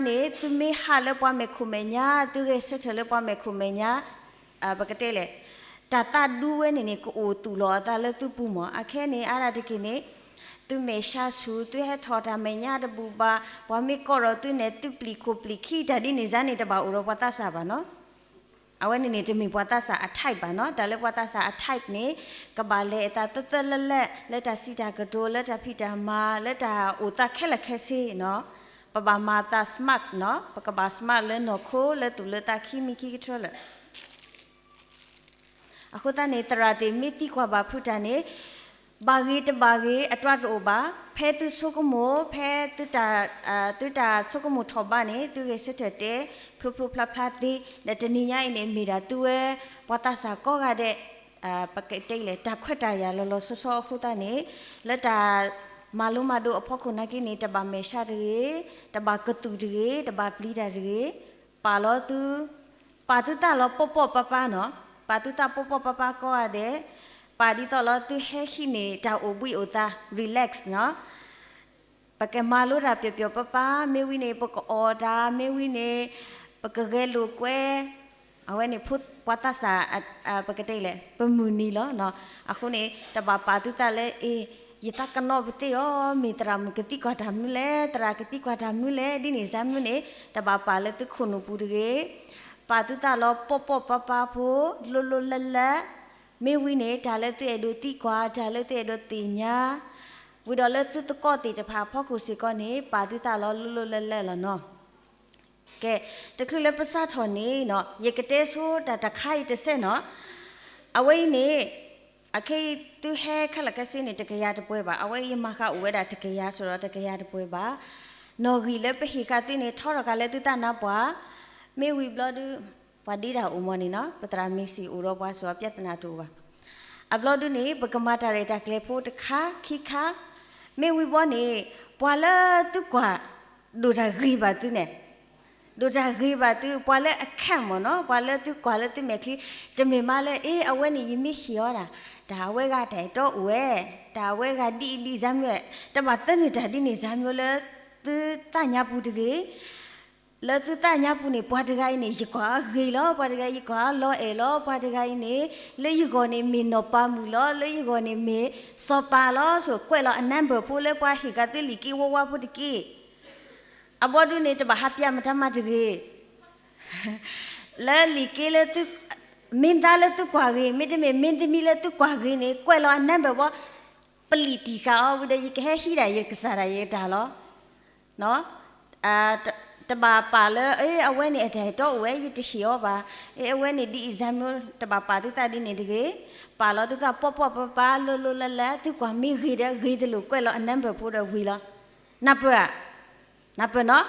န့ၣ် သုမ့ၢ်ဟးလၢပှၤမဲာ်ခိၣ်မဲာ်ညါ, သုဂဲၤဆၢထၢၣ်လၢပှၤမဲာ်ခိၣ်မဲာ်ညါ, ပကတဲလဲၣ်, တၢ်သးဒူဝဲန့ၣ်န့ၣ် ကအိၣ်သူၣ်လီၤအသးလၢသုပူၤမး. အခဲန့ၣ် အါဒၣ်တက့ၢ်န့ၣ်, သုမဲာ်ဆှးဆူၣ်, သုဟဲထီၣ်တၢ်မဲာ်ညါတဘူၣ်ဘၣ်, ပှၤမ့ၢ်ကိးထီၣ်သုန့ၣ် သုပျံၤခိၣ်ပျံၤခံ တၢ်ဒ်န့ၣ်စ့ၢ်န့ၣ် တဘၣ်အိၣ်ဒီးပှၤသးစၢ်ဘၣ်နီၤ. အဝဲန့ၣ်န့ၣ် တမ့ၢ်ပှၤသးစၢ်အ type ဘၣ်နီၤ. တၢ်လၢပှၤသးစၢ်အ type န့ၣ် ကဘၣ်လဲၤအသးသၢသၢလၢလၢ, လၢတၢ်စံးတၢ်ကတိၤ, လၢတၢ်ဖံးတၢ်မၤ, လၢတၢ်အိၣ်သးခဲလၢာ်ခဲဆ့နီၤ. ပဘၣ်မၤသး smart နီၤ. ပကဘၣ် smart လၢနီၢ်ခိ လၢသူၣ်လၢသးခံမံၤခံကထၢလၢာ်. အဃိသတးန့ၣ် သရၣ်သ့ၣ်မ့ၢ်သံကွၢ်ဘၣ်ဖုးတၢ်န့ၣ်, ဘၣ်ဂ့ၤတဘၣ်ဂ့ၤ အတြၢ်တအိၣ်ဘၣ်. ဖဲသုဆိကမိၣ်, ဖဲသုတၢ်, သုတၢ်ဆိကမိၣ်ထီၣ်ဘးန့ၣ် သုဂဲၤဆၢထၢၣ်တဲ ဖျိဖျိဖျါဖျါသ့, ဒီးတနံၤညါအံၤန့ၣ် မ့ၢ်ဒၣ်သုဝဲ ပှၤသးစၢ်ကိးဂၤဒဲး, ပကတဲလဲၣ်, တၢ်ခွဲးတၢ်ယာ်လီၤလီၤဆီဆီအဃိသတးန့ၣ်, လၢတၢ်မၤလိမၤဒိးအဖီခိၣ်နာ်က့န့ၣ် တဘၣ်မဲာ်ဆှးတဂ့ၤ, တဘၣ်ကသူၣ်တဂ့ၤ, တဘၣ်ပျံၤတၢ်တဂ့ၤ, ပာ်လီၤသု, ပာ်သုသးလီၤပိာ်ပိာ်ပၤပၤနီၤ. ပာ်သုသးပိာ်ပိာ်ပၤပၤကိးဂၤဒဲး, ပာ်ဒ်သိးလၢသုဟဲဟံးန့ၢ်တၢ်အိၣ်ဘှံးအိၣ်သါ relax နီၤ. ပကမၤလိတၢ်ပျီၤပျီၤပၤပၤ, မ့ၢ်ဝံၤန့ၣ် ပကအီၣ်တၢ်, မ့ၢ်ဝံၤန့ၣ် ပကဂဲၤလိာ်ကွဲ, အဝဲန့ၣ် ပှၤသးစၢ်, ပကတဲလဲၣ်, ပမုၢ်နံၤလီၤ. အဃိန့ၣ် တဘၣ်ပာ်သုသးလၢ အ့, ယသးကနီၣ်ပသ့ၣ်အီၤ, မ့ၢ်သရၣ်မုၣ်ကသံကွၢ်တၢ်မနုၤလဲၣ်, သရၣ်ကသံကွၢ်တၢ်မနုၤလဲၣ်, ဒ်န့ၣ်စ့ၢ်မနုၤန့ၣ် တဘၣ်ပာ်လၢသုခိၣ်နူာ်ပူၤတဂ့ၤ. ပာ်သုသးလီၤပိာ်ပိာ်ပၤပၤဖိ, လိၤလိၤလၢလၢ, မ့ၢ်ဝံၤန့ၣ် တၢ်လၢသုအဲၣ်ဒိးသံကွၢ်, တၢ်လၢသုအဲၣ်ဒိးသ့ၣ်ညါ, ဝံၤဒီးလၢသုသကိးသ့ၣ်တဖၣ်အဖီခိၣ်စ့ၢ်ကီးန့ၣ် ပာ်သုသးလီၤလိၤလိၤလၢလၢလီၤနီၤ. ကဲ, တချုးလၢပစးထီၣ်န့ၣ်နီၤ, ယကတဲဆိတၢ်တခါအံၤတစဲးနီၤ. အဝဲအံၤန့ၣ်, အခဲအံၤသုဟဲခဲလၢာ်ခဲဆ့န့ၣ် တကယၤတပှဲၤဘၣ်. အဝဲအံၤယမၤဃာ်အိၣ်ဝဲဒၣ်တကယၤ စိဒီးတကယၤတပှဲၤဘၣ်. နီၣ်ဂံၢ်လၢပဟ့ၣ်ဃာ်သုန့ၣ် ထီထီၣ်ဃာ်လၢသုသးနါပှၢ်, မ့ၢ်ဝံၤဘျီဒုး, ပှၤဒ့တၢ်အိၣ်မးန့ၣ်နီၤ, ပသရၣ်မ့ၢ်စံးအိၣ်ဒီးပှၤစိၤ ပြဿနာတအိၣ်ဘၣ်. အဘျီဒုးန့ၣ် ပကမၤတၢ်ရဲၣ်တၢ်ကျဲၤဖိတခါ, ခံခါ, မ့ၢ်ဝံၤဘျီန့ၣ်, ပှၤလၢသုကွၢ်, ဒိၣ်တၢ်ဂ့ၤဘၣ်သုန့ၣ်, ဒိၣ်တၢ်ဂ့ၤဘၣ်သု, ပှၤလၢအခက်မ့ၢ်နီၤ, ပှၤလၢသုကွၢ်လၢသုမဲာ်ချံ, တမ့ၢ်မးလၢ အ့ အဝဲန့ၣ်ယမ့ၢ်ဟ့ၣ်အီၤဒၣ်, တၢ်အဝဲဂၤတၢ်အဲၣ်တီအိၣ်ဝဲ, တၢ်အဝဲဂၤဒ်အံၤဒ်အံၤစ့ၢ်မနုၤ, တဘၣ်သၢနုာ်တၢ်ဒ်န့ၣ်စ့ၢ်မနုၤလၢသုသးညါပူၤတဂ့ၤ. လၢသုသးညါပူၤန့ၣ် ပှၤတဂၤအံၤန့ၣ် ယကွၢ်အဂ့ၤလီၤ, ပှၤတဂၤအံၤယကွၢ်အလီၤအဲၣ်လီၤ, ပှၤတဂၤအံၤန့ၣ် လၢယဂီၢ်န့ၣ်မ့ၢ်နီၢ်ပၤမုၣ်လီၤ, လၢယဂီၢ်န့ၣ်မ့ၢ်စီၤပၤလီၤ, ဆိးကွဲးလီၤအ number ဖိလၢပှၤဟ့ၣ်ဃာ်သုလံာ်က့ဝီဝါဖိတက့ၢ်. အဘျီဒုးန့ၣ် တဘၣ်ဟးပျးမတၤမးတဂ့ၤ. လၢလံာ်က့လၢသု, မ့ၢ်သါလၢသုကွၢ်ဂ့ၤ, မ့တမ့ၢ် မ့တမ့ၢ်လၢသုကွၢ်ဂ့ၤန့ၣ် ကွဲးလီၤအ number ဘီ, ပလံာ်တံၢ်ဃာ်အီၤဝံၤဒီး ယကဟဲဟံးဒၣ်ယကစၢ်ဒၣ်ယတၢ်လီၤ. တဘၣ်ပာ်လၢ အဝဲန့ၣ်အတၢ်အဲၣ်တီအိၣ်ဝဲ ယတဟ့ၣ်အီၤဘၣ်, အဝဲန့ၣ်ဒ်အံၤစ့ၢ်မနုၤ, တဘၣ်ပာ်သုသးဒ်န့ၣ်တဂ့ၤ. ပာ်လီၤသုသးပိာ်ပိာ်ပၤပၤ လိၤလိၤလၢလၢ, သုကွၢ်မ့ၢ်ဂ့ၤဒီးဂ့ၤတလိၣ် ကွဲးလီၤအ number ဖိဒီးဝံၤလီၤ. နၢ်ပၢၢ်ဧါ, နၢ်ပၢၢ်နီၤ.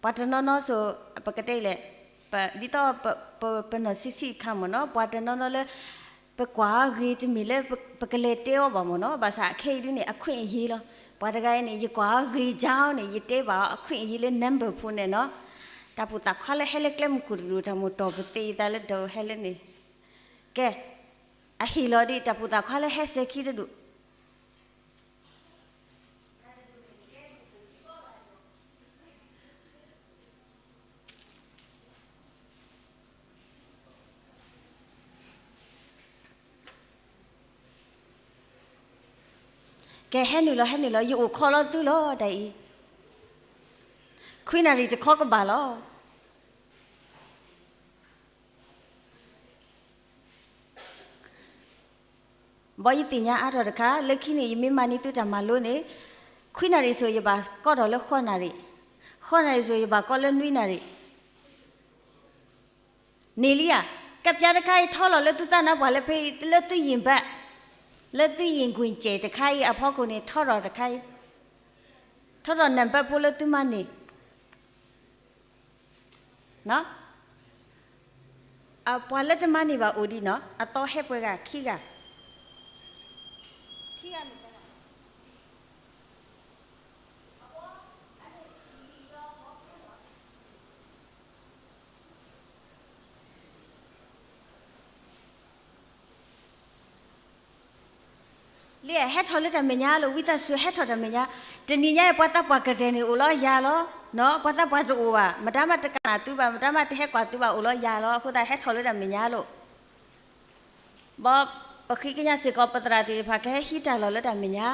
ပှၤတနီၤနီၤစိၤ, ပကတဲလဲၣ်, ဒ်သိး ပနီၢ်ဆံးဆံးအခါမ့ၢ်နီၤ, ပှၤတနီၤနီၤလၢ ပကွၢ်အီၤဂ့ၤတမ့ၢ်လၢ ပကလဲၤတဲအီၤဘၣ်မ့ၢ်နီၤ, ဘၣ်ဆၣ်အခဲအံၤဒုးန့ၣ် အခွင့်အရေးလီၤ. ပှၤတဂၤအံၤန့ၣ် ယကွၢ်အီၤဂ့ၤကၠီန့ၣ် ယတဲဘၣ်အီၤ အခွင့်အရေးလၢ number ဖိန့ၣ်နီၤ. တၢ်ပိာ်သၣ်ခွါလၢဟဲလၢကျဲမုၢ်ခိၣ်တဒူၣ် တၢ်မိၣ်တီၢ်ပသ့ယသးလၢဒီးဟဲလၢန့ၣ်, ကဲ, အဟ့ၣ်လီၤဒံး တၢ်ပိာ်သၣ်ခွါလၢဟဲစဲၤခံတဒူၣ်. ကဲ ဟဲနုာ်လီၤ ဟဲနုာ်လီၤ ယအိၣ်ခိးလီၤသုလီၤ တၢ်အံၤ, ခွံနၣ်ရံၣ်တခီကဘၣ်လီၤ. ဘီယသ့ၣ်ညါအါထီၣ်တခါ, လၢခံန့ၣ် ယမ့ၢ်မၤန့ၢ်သုတၢ်မၤလိန့ၣ်, ခွံနၣ်ရံၣ်စိၤယဘၣ်ကိးထီၣ်လၢဃိးနၣ်ရံၣ်, ဃိးနၣ်ရံၣ်စိၤယဘၣ်ကိးလၢနွံနၣ်ရံၣ် န့ၣ်လံဧါ. ကပျၢ်တခါအံၤ ထီထီၣ်လၢသုသးနါပှၢ်လၢဖဲအံၤ လၢသုယံၤဘၣ်, လၢသုယံၤကွံာ်စဲးတခါအံၤအဖီခိၣ်န့ၣ် ထီထီၣ်တခါအံၤ, ထီထီၣ်နံၣ်ဘၣ်ဖိလၢသုမၤန့ၢ် ပှၤလၢတမၤန့ၢ်ဘၣ်အိၣ်ဒံးနီၤ, အသီဟဲပှဲၤဂၤခံဂၤ, ခံဂၤန့ၣ် လံ ဟဲထီၣ်လၢတၢ်မဲာ်ညါလီၤ, ဝံသးစူၤဟဲထီၣ်တၢ်မဲာ်ညါ, တနံၤညါအံၤ ပှၤသးပှၢ်ကတၢၢ်န့ၣ်အိၣ်လီၤယၤလီၤ, ပှၤသးပှၢ်တအိၣ်ဘၣ်, မတၤမးတကနၣ်သုဘၣ်, မတၤမးတဟဲကွၢ်သုဘၣ် အိၣ်လီၤယၤလီၤ, အဃိသတးဟဲထီၣ်လၢတၢ်မဲာ်ညါလီၤ. ဘီပဃ့ကညးစ့ၢ်ကီးပသရၣ်သ့ၣ်တဖၣ် ကဟဲဟံးတၢ်လီၢ်လၢတၢ်မဲာ်ညါ,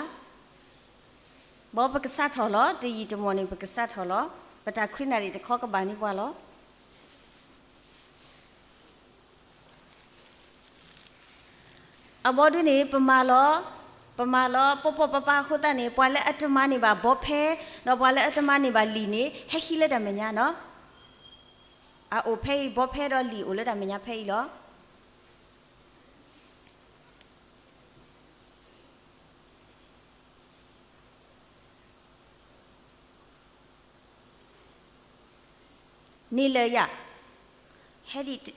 ဘီပကစးထီၣ်လီၤ, တယံာ်တမီၢ်န့ၣ် ပကစးထီၣ်လီၤ, ပတၢ်ခွံနၣ်ရံၣ်တခီကဘၣ်န့ၢ်ပှၤလီၤ. အဘီဒုန့ၣ် ပမၤလီၤ, ပမၤလီၤ ပီၣ်ပီၣ်ပၤပၤအဃိသတးန့ၣ် ပှၤလၢအတမၤန့ၢ်ဘၣ်ဘီဖဲ, ဒီးပှၤလၢအတမၤန့ၢ်ဘၣ်လံာ်န့ၣ် ဟဲဟံးလၢတၢ်မဲာ်ညါနီၤ. အအိၣ်ဖဲအံၤ ဘီဖဲဒီးလံာ်အိၣ်လၢတၢ်မဲာ်ညါဖဲအံၤလီၤ. န့ၢ်လၢာ်ယၤ, ဟဲဒံ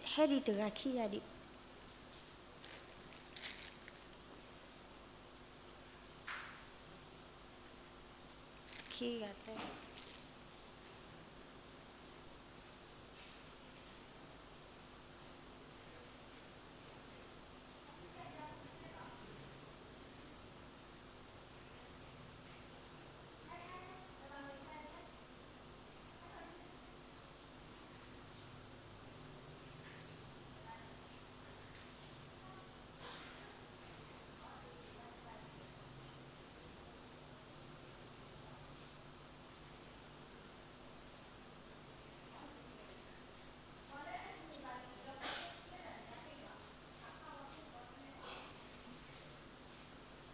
းတဂၤ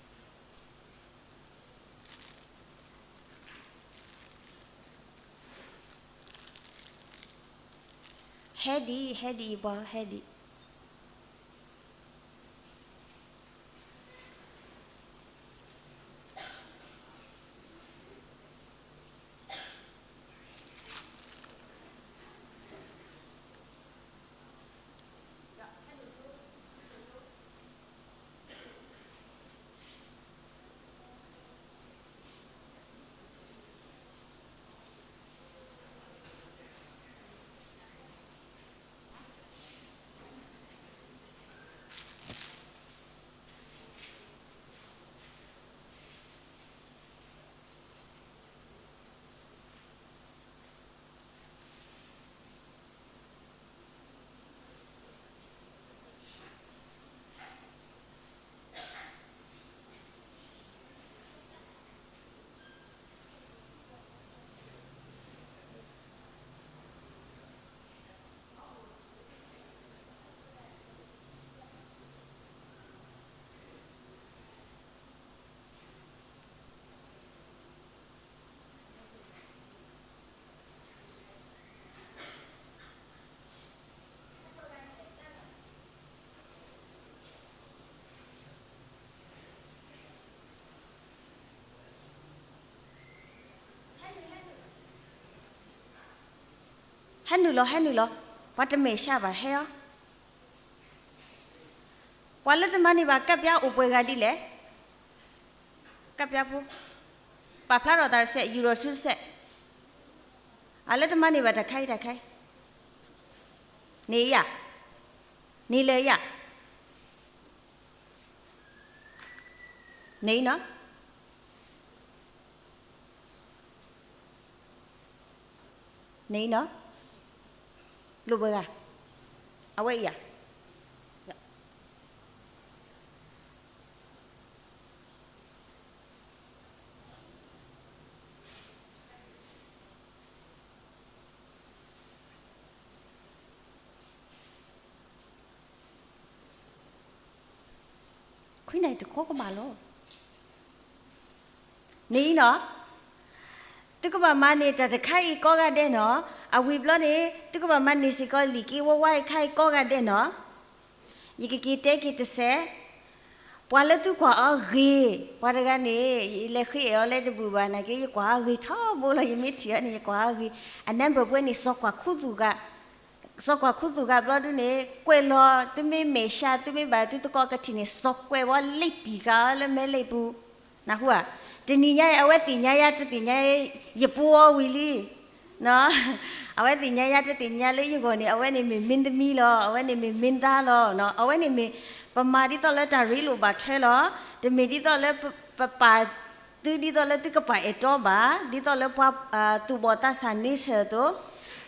ခံဂၤဒံး, ခံဂၤသၢဂၤ. ဟဲဒံး ဟဲဒံး ယပှၤဟဲဒံး. ဟဲနုာ်လီၤ ဟဲနုာ်လီၤ, ပှၤတမဲာ်ဆှးဘၣ် ဟဲအီၤ. ပှၤလၢတမၤန့ၢ်ဘၣ်ကဒ်ပျါအိၣ်ပှဲၤဂၤဒ်လဲၣ်. ကဒ်ပျါဖိ, ပာ်ဖျါထီၣ်သးတစဲး, ယူၢ်ထီၣ်ဆူတစဲး, အလၢတမၤန့ၢ်ဘၣ်တၢ်ခါအံၤတၢ်ခါအံၤ, န့ၣ်ယၤ, န့ၣ်လၢယၤ, န့ၣ်နီၤ. န့ၣ်နီၤ, လိၣ်ဘၢဂၤ, အဝဲအံၤဧါ. ခွံနၣ်ရံၣ်တခီကဘၣ်လီၤ. န့ၣ်အံၤနီၤ, သုကဘၣ်မၤန့ၢ်တၢ်တခါအံၤကိးဂၤဒဲးနီၤ, အဝံၤဘျီန့ၣ် သုကဘၣ်မၤန့ၢ်စ့ၢ်ကီးလံာ်က့ဝါဝါအံၤခါအံၤကိးဂၤဒဲးနီၤ. ယကက့ၤတဲက့ၤတစဲး, ပှၤလၢသုကွၢ်အီၤဂ့ၤ, ပှၤတဂၤန့ၣ် ယလဲၤဃ့အဲၣ်အီၤလၢတဘူၣ်ဘၣ်နာ်က့ ယကွၢ်အီၤဂ့ၤထီဘိလီၤ, ယမ့ၢ်ထံၣ်အီၤန့ၣ် ယကွၢ်အီၤဂ့ၤ, အနၢ်ပၢၢ်ပှဲၤန့ၣ် စီၤကွၢ်ခူသူၣ်ဂၤ စီၤကွၢ်ခူသူၣ်ဂၤဘျီဒုန့ၣ် ကွဲးလီၤ, သုမ့ၢ်မဲာ်ဆှး သုမ့ၢ်ဘၣ်သုသကိးကထံၣ်န့ၣ် စီၤကွဲးဝဲလ့တံၢ်ဃာ်အီၤလၢမဲလ့ပူၤ, နၢ်ဟူဧါ. တနံၤညါအံၤ အဝဲသ့ၣ်ညါယါတသ့ၣ်ညါ, ယပူအီၤဝံၤလံ, အဝဲသ့ၣ်ညါယါတသ့ၣ်ညါလၢယဂီၢ်န့ၣ် အဝဲန့ၣ်မ့ၢ်မ့ၢ်သမံလီၤ, အဝဲန့ၣ်မ့ၢ်မ့ၢ်သါလီၤ, အဝဲန့ၣ်မ့ၢ် ပမၤဒ်သိးလၢတၢ်ရ့လိာ်ဘၣ်ထွဲလီၤ. တမ့ၢ်ဒ်သိးလၢပပာ်သုဒ်သိးလၢသုကပာ်အဲၣ်တီဘၣ်, ဒ်သိးလၢပှၤသူၣ်ဘီၣ်သးစၢ်န့ဆၢၣ်အသိး,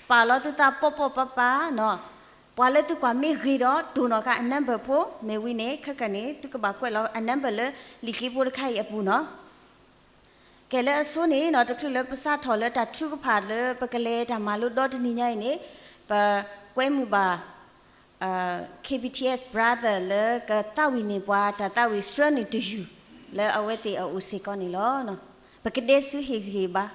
ပာ်လီၤသုသးပီၣ်ပီၣ်ပၤပၤနီၤ. ပှၤလၢသုကွၢ်မ့ၢ်ဂ့ၤဒီး တိၢ်နီၣ်ဃာ်အ number ဖိ, မ့ၢ်ဝံၤန့ၣ် ခဲကနံၣ်န့ၣ် သုကဘၣ်ကွဲးလီၤအ number လၢလံာ်က့ဖိတခါအံၤအပူၤနီၤ. ကဲလၢအဆိန့ၣ်နီၤ, တချုးလၢပစးထီၣ်လၢတၢ်ထုကဖၣ်လၢပကလဲၤတၢ်မၤလိဒီတနံၤညါအံၤန့ၣ်, ပကွဲမုာ်ဘၣ် K B T S brother လၢကသးဝံၣ်န့ၢ်ပှၤတၢ်သးဝံၣ်ဆှၢန့ၢ်တယုၢ် လၢအဝဲသ့ၣ်အအိၣ်စ့ၢ်ကီးန့ၣ်လီၤ. ပကဒဲဆူဟ့ၣ်ဂံၢ်ဘါ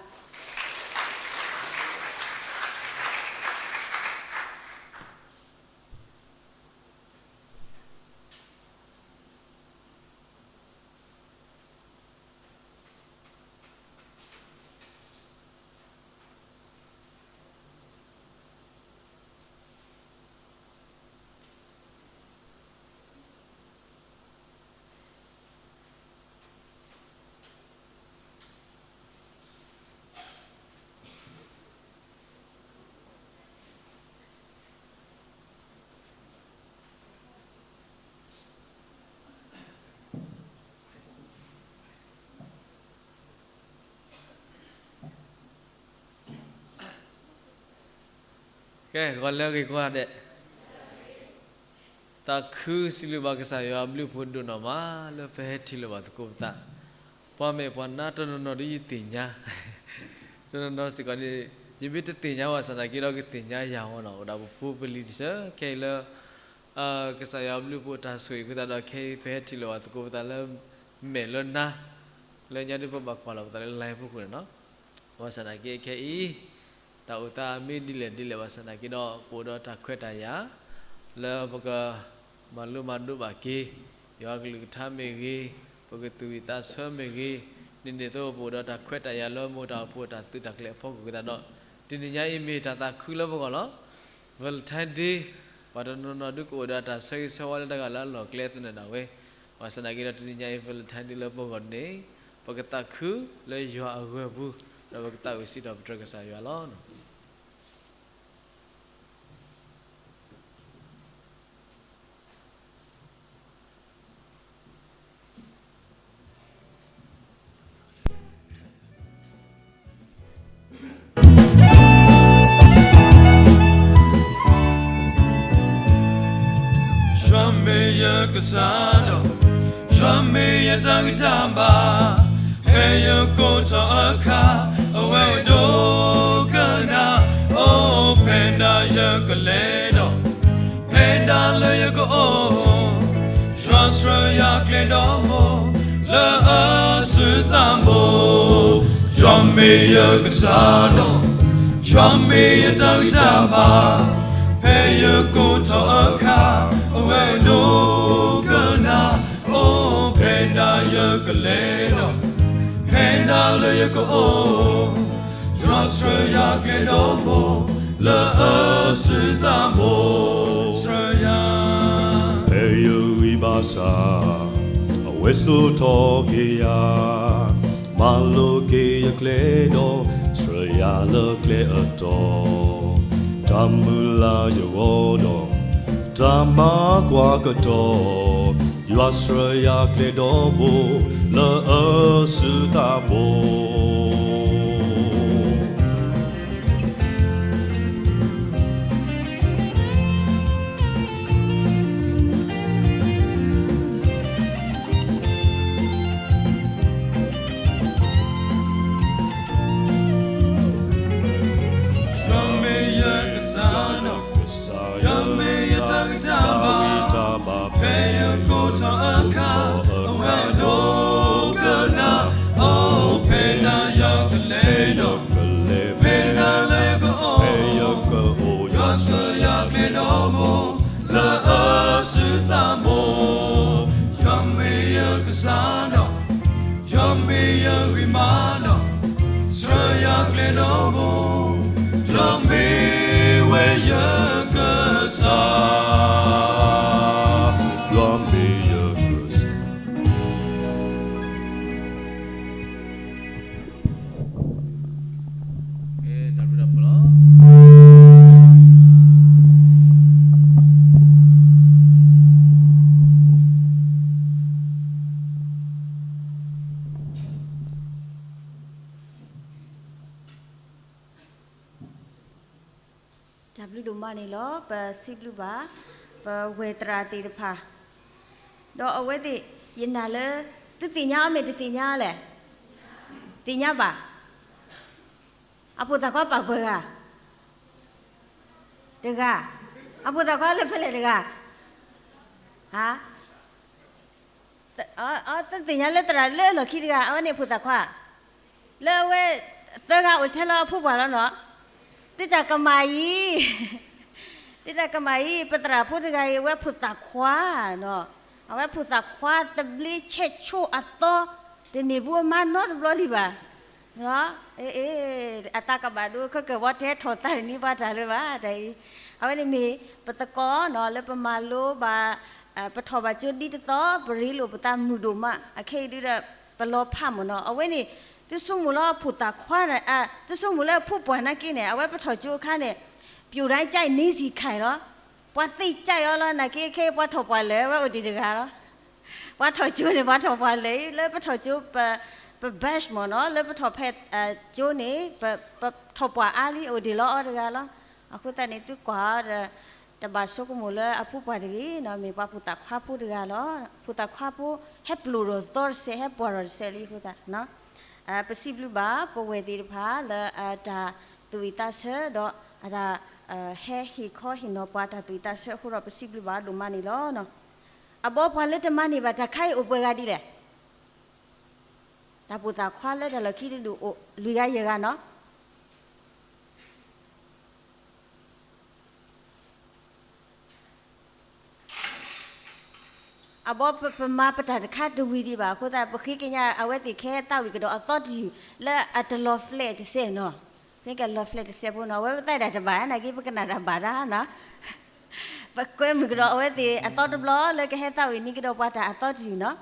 ကဲ ဂီၤလၢအဂ့ၤကိးဂၤဒဲး, သးခုစံးဘျုးဘၣ်ကစၢ်ယွၤအဘျုးအဖှိၣ်ဒိၣ်နီၢ်မး လၢပဟဲထံၣ်လိာ်ဘၣ်သကိးပသး, ပှၤမဲာ်ပှၤနါတနီၤနီၤဒ်ယသ့ၣ်ညါ, တနီၤနီၤစ့ၢ်ကီးန့ၣ် ယမ့ၢ်တသ့ၣ်ညါဘၣ်ဆၣ်သနာ်က့ဒီး ကသ့ၣ်ညါယၤအီၤနီၤ, အိၣ်ဒၣ်ပဖိပလံၤတဆၢ ခဲအံၤလၢ ကစၢ်ယွၤအဘျုးအဖှိၣ်တၢ်ဆိၣ်ဂ့ၤအဃိသတးဒီး ခဲအံၤပဟဲထံၣ်လိာ်ဘၣ်သကိးပသးလၢ မဲာ်လၢနါ လၢညါဒ်ပဘၣ်ကွၢ်လီၤပသးလၢ live အဖီခိၣ်န့ၣ်နီၤ, ဘၣ်ဆၣ်သနာ်က့ခဲအံၤ တၢ်အိၣ်သးမ့ၢ်ဒ်လဲၣ်ဒ်လဲၣ်ဘၣ်ဆၣ်သနာ်က့ဒီး ပအိၣ်ဒီးတၢ်ခွဲးတၢ်ယာ် လၢပကမၤလိမၤဒိးဘၣ်က့ၤ ယွၤကလုၢ်ကထါမ့ၢ်ဂ့ၤ, ပကသူၣ်ဝံၣ်သးဆၢမ့ၢ်ဂ့ၤ, ဒ်န့ၣ်အသိးပအိၣ်ဒီးတၢ်ခွဲးတၢ်ယာ်လၢမိၢ်တၢ်အိၣ်ဖှိၣ်တၢ်သုးတၢ်ကျဲၤအဖီခိၣ်အဃိသတးဒီး တနံၤညါအံၤမ့ၢ်တၢ်သးခုလၢပဂီၢ်လီၤ. Valentine Day, ပှၤတနီၤနီၤဒုးကအိၣ်ဒီးတၢ်ဆၢဂ့ၤဆၢဝါလၢတၢ်ဂၤလၢအလီၢ်ကျဲသနၢၣ်ဒၣ်ဝဲ, ဘၣ်ဆၣ်သနာ်က့ဒီး တနံၤညါအံၤ Valentine Day လၢပဂီၢ်န့ၣ် ပကသးခုလၢယွၤအဂီၢ်ပူၤ, ဒီးပကသးဝံၣ်စံးထီၣ်ပတြၢၤကစၢ်ယွၤလီၤ. ယွၤမ့ၢ်ယကစၢ်ဒီး, ယွၤမ့ၢ်ယတၢ်ဂံၢ်တၢ်ဘါ, ဖဲယကိးထီၣ်အခါ, အဝဲဒိကနၣ်, အိၣ်ဖဲဒၣ်ယကလဲၤဒီး ဖဲဒၣ်လၢယကအိၣ်, ယွၤဆှၢယၤကျဲဒီးဘိ, လၢအစုသးဘိ, ယွၤမ့ၢ်ယကစၢ်ဒီး, ယွၤမ့ၢ်ယတၢ်ဂံၢ်တၢ်ဘါ, ဖဲယကိးထီၣ်အခါ, အဝဲဒိကနၣ်, အိၣ်ဖဲဒၣ်ယကလဲၤဒီး ဖဲဒၣ်လၢယကအိၣ်, ယွၤဆှၢယၤကျဲဒီးဘိ, လၢအစုသးဘိ, ဆှၢယၤ, ဖဲယဂံၢ်ဘါစၢ်, အဝဲစိာ်ထီၣ်က့ၤယၤ, မၤလိက့ၤယကျဲဒီး, ဆှၢယၤလၢကျဲအတီၢ်, တၢ်မုၢ်လၢ်ယဂီၢ်ဒီး, တၢ်မၤကွၢ်ကတီၢ်, ယွၤဆှၢယၤကျဲဒီးဘိ, လၢအစုသးဘိ. ယွၤမ့ၢ်ယကစၢ်ဒီး, ယွၤမ့ၢ်ယတၢ်ဂံၢ်တၢ်ဘါ, ဖဲယကိးထီၣ်အခါ, အဝဲဒိကနၣ်, အိၣ်ဖဲဒၣ်ယကလဲၤဒီး, ဖဲဒၣ်လၢယကအိၣ်, ယွၤဆှၢယၤကျဲဒီးဘိ, လၢအစုသးဘိ, ယွၤမ့ၢ်ယကစၢ်ဒီး, ယွၤမ့ၢ်ယဂံၢ်ဘါဒီး, ဆှၢယၤကျဲဒီးဘိ, ယွၤမ့ၢ်ဝဲယကစၢ်, ယွၤမ့ၢ်ယကစၢ်. တၢ်ဘျုးတၢ်ဖှိၣ်လီၤ. တၢ်ဘျုးဒိၣ်မးန့ၣ်လီၤ. ပစံးဘျုးဘၣ် ပဝဲၢ်သရၣ်သ့ၣ်တဖၣ်, ဒီးအဝဲသ့ၣ် ယနာ်လၢ သုသ့ၣ်ညါအီၤမ့ၢ်တသ့ၣ်ညါလဲၣ်. သ့ၣ်ညါဘၣ်. အဖိသၣ်ခွါပာ်ပှဲၤဂၤ တဂၤ, အဖိသၣ်ခွါလၢဖဲလဲၣ်တဂၤ, ဟါ သုသ့ၣ်ညါလၢသရၣ်လၢလီၢ်ခံတဂၤ အဝဲန့ၣ်အဖိသၣ်ခွါ, လၢအဝဲ သၢဂၤအိၣ်ထဲလၢအဖိပှၢ်လီၤနီၤ. သုတၢ်ကမၣ်အံၤ, သုတၢ်ကမၣ်အံၤ ပသရၣ်ဖိတဂၤအံၤ အဝဲဖိသၣ်ခွါနီၤ, အဝဲဖိသၣ်ခွါသဘျ့ဆဲးဆိအသီ တန့ၢ်ဘူးအမါနီတဘျီလံဘၣ်. အတၢ်ကဘၣ်ဒိခဲကၢၢ်ဝီတဲထီၣ်သးန့ၢ်ဘၣ်တၢ်လၢၤဘၣ်တၢ်အံၤ, အဝဲန့ၣ်မ့ၢ်ပသကိးနီၤ လၢပမၤလိဘၣ် ပထီၣ်ဘၣ်ကၠိဒ်တသီ ပရ့လိာ်ပသးမုာ်ဒိၣ်မး အခဲအံၤဒုဒီး ပလီၤဖးမ့ၢ်နီၤ. အဝဲန့ၣ် သုဆိကမိၣ်လၢအဖိသၣ်ခွါ, သုဆိကမိၣ်လၢအဖိပှၢ်နာ်က့န့ၣ် အဝဲပထီၣ်ကၠိအခါန့ၣ် ပျိၣ်ဒၣ်ကၠဲၣ်န့ၣ်စံၣ်ခါလီၤ. ပှၤသ့ၣ်ကၠဲၣ်အီၤလီၤ နာ်က့ခဲအံၤပှၤထီၣ်ပှၢ်လၢာ် အဝဲအိၣ်ဒံးတဂၤလီၤ. ပှၤထီၣ်ကၠိန့ၣ် ပှၤထီၣ်ပှၢ်လၢာ် လၢပထီၣ်ကၠိ ပ batch မ့ၢ်နီၤ လၢပထီၣ်ဖဲကၠိန့ၣ် ပထီၣ်ပှၢ်အါလံ အိၣ်ဒံးလီၤအီၤတဂၤလီၤ. အဃိသတးန့ၣ် သုကွၢ်အီၤဒီး တဘၣ်ဆိကမိၣ်လၢအဖိပှၢ်တဂ့ၤနီၤ မ့ၢ်ပှၤဖိသၣ်ခွါဖိတဂၤလီၤ. ဖိသၣ်ခွါဖိ ဟဲပျိၢ်ထီၣ်သီတစဲး ဟဲပှၢ်ထီၣ်တစဲးလံအဃိသတး ပစံးဘျုးဘၣ် ပဝဲၢ်သ့ၣ်တဖၣ်လၢအတၢ်သူၣ်ဝံၣ်သးဆၢဒီး အတၢ် ဟဲဟ့ၣ်ခီဟ့ၣ်နီၤပှၤတၢ်သူၣ်ဝံၣ်သးဆၢအဃိဒီး ပစံးဘျုးဘၣ်ဒိၣ်မးန့ၣ်လီၤ. အဘီပှၤလၢတမၤန့ၢ်ဘၣ်တၢ်ခါအံၤအိၣ်ပှဲၤဂၤဒ်လဲၣ်. တၢ်ပိာ်သၣ်ခွါလၢတၢ်လီၢ်ခံတဒူၣ်အိၣ် လွံၢ်ဂၤယဲၢ်ဂၤနီၤ. အဘီပမၤပတၢ်တခါတဝံၤဒံးဘၣ်အဃိသတး ပဃ့ကညးအဝဲသ့ၣ်ကဟဲသးဝံၣ်ကဒီးအသီတယုၢ် လၢအတလီၤဖျဲးတစဲးနီၤ. မ့ၢ်ကလီၤဖျဲးတစဲးဖိနီၤ အဝဲပသးဒၣ်တဘၣ်နာ်က့ ပကနၣ်တၢ်ဘၣ်တၢ်နီၤ. ပကွဲမုာ်ကဒီးအဝဲသ့ၣ်အသီတဘျီလၢကဟဲသးဝံၣ်န့ၢ်ကဒီးပှၤတၢ်အသီတယုၢ်နီၤ.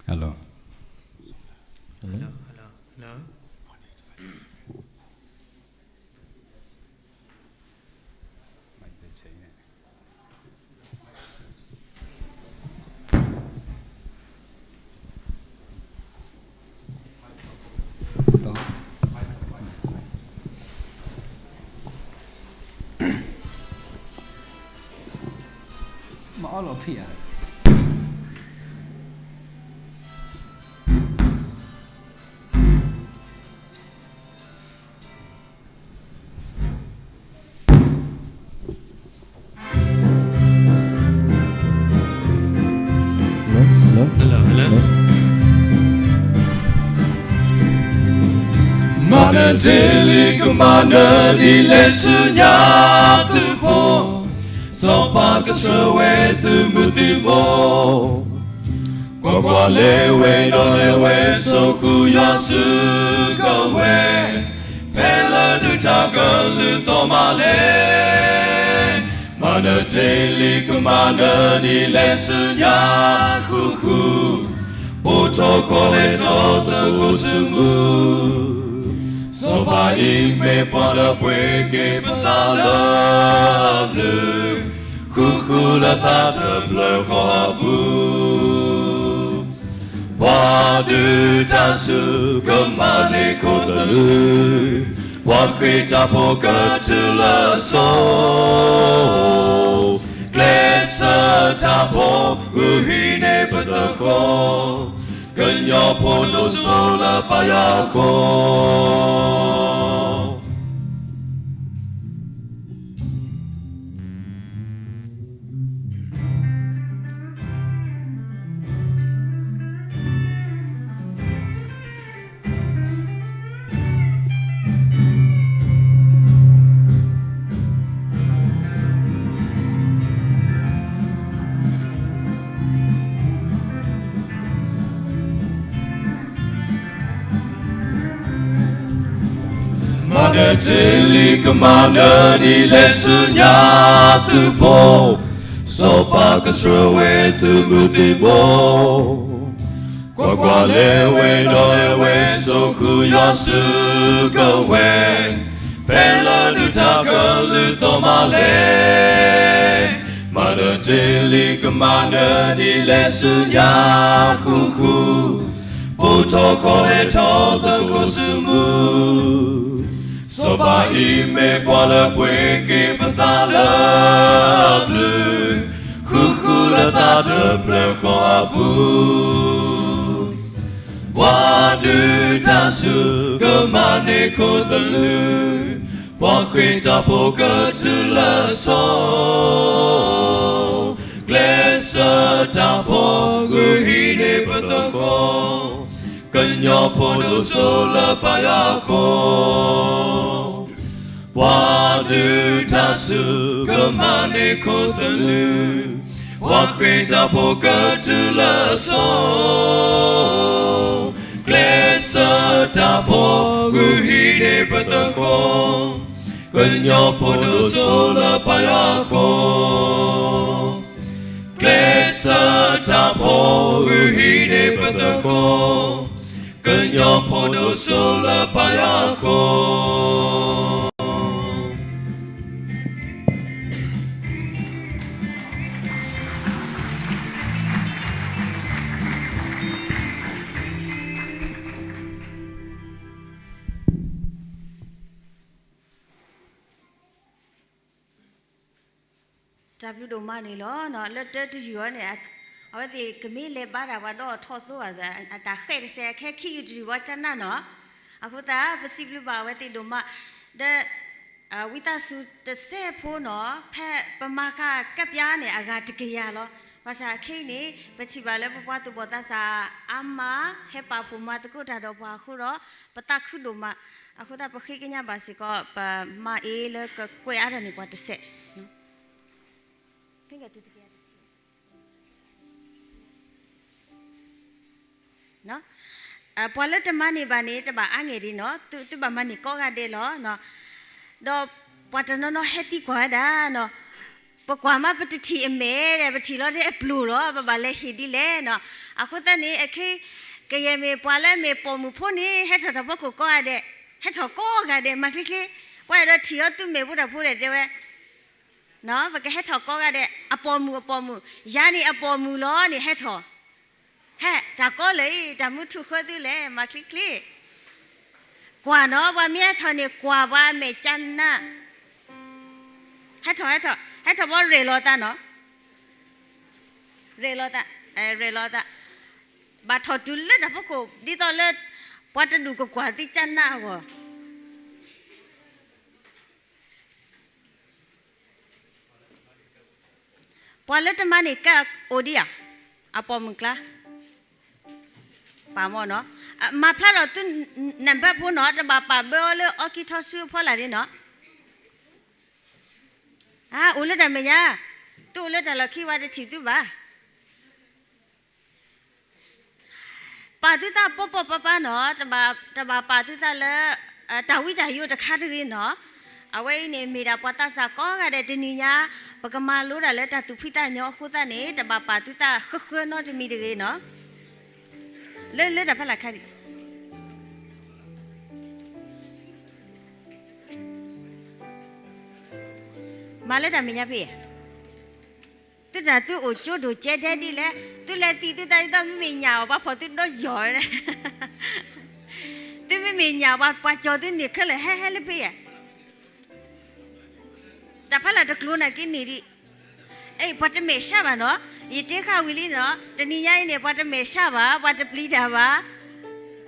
Hello. Hello. Hello. Hello. Hello. မၤအီၣ်လီၤဖံးဧါ. မၤနၢၤတ့ၢ်လံကမၤနၢၤဒ်လဲၣ်ဆူညါသုးဖိ, စီၤပၤကဆှၢဝဲသုးမုၢ်သံၣ်ဘိ, ကွၢ်ကွၢ်လဲၤဝဲဒီးလဲၤဝဲစိာ်ဃုာ်ယွၤစုကဝဲၤ, ဖဲလၢဒုးတၢ်ကလုၢ်သီၣ်မးလဲၣ်. မၤနၢၤတ့ၢ်လံကမၤနၢၤဒ်လဲၣ်ဆူညါဃုာ်ဃုာ်, ပိာ်ထီၣ်ဃီလဲၤထီၣ်သကိးစုမုၢ်, စီၤ စီၤပၤအံၤမ့ၢ်ပှၤလၢပှ့ၤက့ၤပသးလၢအဘျုး, ဃုဃုလၢသးတဖျၢၣ်ဃီအပူၤ, ပှၤဒုးတၢ်ဆူၣ်ကမၤန့ၢ်ခိၣ်သလုး, ပှၤဃ့ၢ်တၢ်ဖိကတုၤလၢအစိၤ, ကျဲးစၢးတၢ်ဖိဂုာ်ဟံးန့ၢ်ပသဃီ, ကညီဖိဒိၣ်စိလၢပယီၤအဃိ မၤနၢၤတ့ၢ်လံကမၤနၢၤဒ်လဲၣ်ဆူညါသုးဖိ, စီၤပၤကဆှၢဝဲသုးမုၢ်သံၣ်ဘိ, ကွၢ်ကွၢ်, လဲၤဝဲဒီးလဲၤဝဲစိာ်ဃုာ်ယွၤစုကဝဲၤ, ဖဲလၢဒုးတၢ်ကလုၢ်သီၣ်မၤလဲၣ်. မၤနၢၤတ့ၢ်လံကမၤနၢၤဒ်လဲၣ်ဆူညါဃုာ်ဃုာ်, ပိာ်ထီၣ်ဃီၤလဲၤထီၣ်သကိးစုမုၢ်, စီၤပၤအံၤမ့ၢ်ပှၤလၢပှ့ၤက့ၤပသးလၢအဘျုး, ဃုာ်ဃုာ်လၢသးတဖျၢၣ်ဃီအပူၤ, ပှၤဒုးတၢ်ဆူၣ်ကမၤန့ၢ်ခိၣ်သလုး, ပှၤဃ့ၢ်တၢ်ဖိကတုၤလၢအစိၤ, ကျဲးစၢးတၢ်ဖိဂုာ်ဟံးန့ၢ်ပသဃီ, ကညီဖိဒိၣ်စိလၢပယီၤအဃိ ပှၤဒုးတၢ်ဆူၣ်ကမၤန့ၢ်ခိၣ်သလုး, ပှၤဃ့ၢ်တၢ်ဖိကတုၤလၢအစိၤ, ကျဲးစၢးတၢ်ဖိဂုာ်ဟံးန့ၢ်ပသဃီ, ကညီဖိဒိၣ်စိလၢပယီၤအဃိ ကျဲးစၢးတၢ်ဖိဂုာ်ဟံးန့ၢ်ပသဃီ, ကညီဖိဒိၣ်စိလၢပယီၤအဃိ. တၢ်ဘျုးဒိၣ်မးန့ၣ်လီၤ. လၢတၢတယုၢ်အံၤန့ၣ် အဝဲသ့ၣ်ကမ့ၢ်လဲၤဘါတၢ်ပှၤဒီးထီၣ်သိအသး အတၢ်ဃဲးတစဲး ခဲခံယုၢ်တယုၢ်ဝဲကနၣ်နီၤ. အဃိသတး ပစံးဘျုးဘၣ်အဝဲသ့ၣ်ဒိၣ်မး ဒီး ဝံသးစူၤတစဲးဖိနီၤ ဖဲပမၤဃာ်ကပျါန့ၣ် အဂၤတကယၤလီၤ. ဘၣ်ဆၣ်ခဲအံၤန့ၣ် ပထံၣ်ဘၣ်လၢပပှၤသူၣ်ဘီၣ်သးစၢ်အါမး ဟဲပာ်ဖှိၣ်မၤသကိးတၢ်ဒီးပှၤအဃိဒီး ပသးခုဒိၣ်မး. အဃိသတး ပဃ့ကညးဘၣ်စ့ၢ်ကီး ပမါအ့လၢကကွဲးအါထီၣ်န့ၢ်ပှၤတစဲး ဖဲကတုၤတကယၤတဆံ ပှၤလၢတမၤန့ၢ်ဘၣ်န့ၣ် တဘၣ်အါငဲၢ်ဒံးနီၤ, သုဘၣ်မၤန့ၢ်ကိးဂၤဒဲးလီၤ. ဒီးပှၤတနီၤနီၤဟဲသံကွၢ်ဝဲဒၣ်နီၤ, ပကွၢ်မးပတထံၣ်အမဲာ်ဒီး ပထံၣ်လီၤတဲအပျိၢ်လီၤ, ပဘၣ်လဲၤဟ့ၣ်ဒ်လဲၣ်နီၤ. အဃိသတးန့ၣ် အခဲ ကယဲၢ်မ့ၢ်ပှၤလၢအမ့ၢ်ပိာ်မုၣ်ဖိန့ၣ် ဟဲထီၣ်တၢ်ဖီခိၣ်ကိးဂၤဒဲး, ဟဲထီၣ်ကိးဂၤဒဲး မၤချ့ချ့, ပှၤအဲၣ်ဒိးထံၣ်အီၤသုမဲာ်ဖိတၢ်ဖိဒီးတဲဝဲ ပကဟဲထီၣ်ကိးဂၤဒဲး အပိာ်မုၣ်အပိာ်မုၣ်, ယၤန့ၣ်အပိာ်မုၣ်လီၤန့ၣ်ဟဲထီၣ်, ဟဲ တၢ်ကီလၢာ်အံၤ တၢ်မုၢ်ထူၣ်ဃၢသုလဲၣ် မၤချ့ချ့, ကွၢ်နီၤ ပှၤမ့ၢ်ဟဲထီၣ်န့ၣ် ကွၢ်ပှၤအမဲာ်ကနၣ်, ဟဲထီၣ် ဟဲထီၣ် ဟဲထီၣ်ဘီရဲၣ်လီၤသးနီၤ, ရဲၣ်လီၤသး, ရဲၣ်လီၤသး, ဘၣ်ထီၣ်တုၤလၢတၢ်ဖီခိၣ် ဒ်သိးလၢ ပှၤတဒူၣ်ကကွၢ်သုကနၣ်အဂီၢ် ပှၤလၢတမၤန့ၢ်ကဲအိၣ်ဒံးဧါ, အပိာ်မုၣ်ကျါ, ပာ်မီၢ်နီၤ, မၤဖျါထီၣ်သုနံပါတ်ဖိနီၤ, တဘၣ်ပာ်ဘၢအီၤလၢအီကံထီဆူအဖီလာ်န့ၣ်နီၤ, အိၣ်လၢတၢ်မဲာ်ညါ, သုအိၣ်လၢတၢ်လီၢ်ခံ ပှၤတထံၣ်သုဘၣ် ပာ်သုသးပီၢ်ပီၢ်ပါပါနီၤ, တဘၣ်ပာ်သုသးလၢ တၢ်ဝံတၢ်ယိးတခါတဂ့ၤနီၤ, အဝဲအံၤန့ၣ် မ့ၢ်ဒၣ်ပှၤသးစၢ်ကိးဂၤဒဲးတနံၤညါ, ပကမၤလိတၢ်လၢတၢ်သူၣ်ဖှံသးညီအဃိသတးန့ၣ် တဘၣ်ပာ်သုသးဃၢဃၢနီတမံၤတဂ့ၤနီၤ, လၢလၢတၢ်ဖီလာ်ခါဒံး မၤလၢတၢ်မဲာ်ညါဖဲ သုတၢ်သုအိၣ်ကၠိဒိၣ်ကဲဒဲဒ်လဲၣ်, သုလဲၤသံသုသးဒ်သိးမ့မ့ၢ်ညၣ်အီၤ ပှၤဖီၣ်သုဒီးယီၤ, သုမ့မ့ၢ်ညၣ်ပှၤ ပှၤကၠီၤသုန့ၢ်ခဲလၢာ်ဟဲဟဲလၢဖဲယဲၢ်, တၢ်ဖးလၢ်တကျိၤနာ်က့န့ၣ်ဒံး, အဲ ပှၤတမဲာ်ဆှးဘၣ်နီၤ, ယတဲဃာ်ဝံၤလံနီၤ, တနံၤညါအံၤန့ၣ် ပှၤတမဲာ်ဆှးဘၣ်, ပှၤတပျံၤတၢ်ဘၣ်,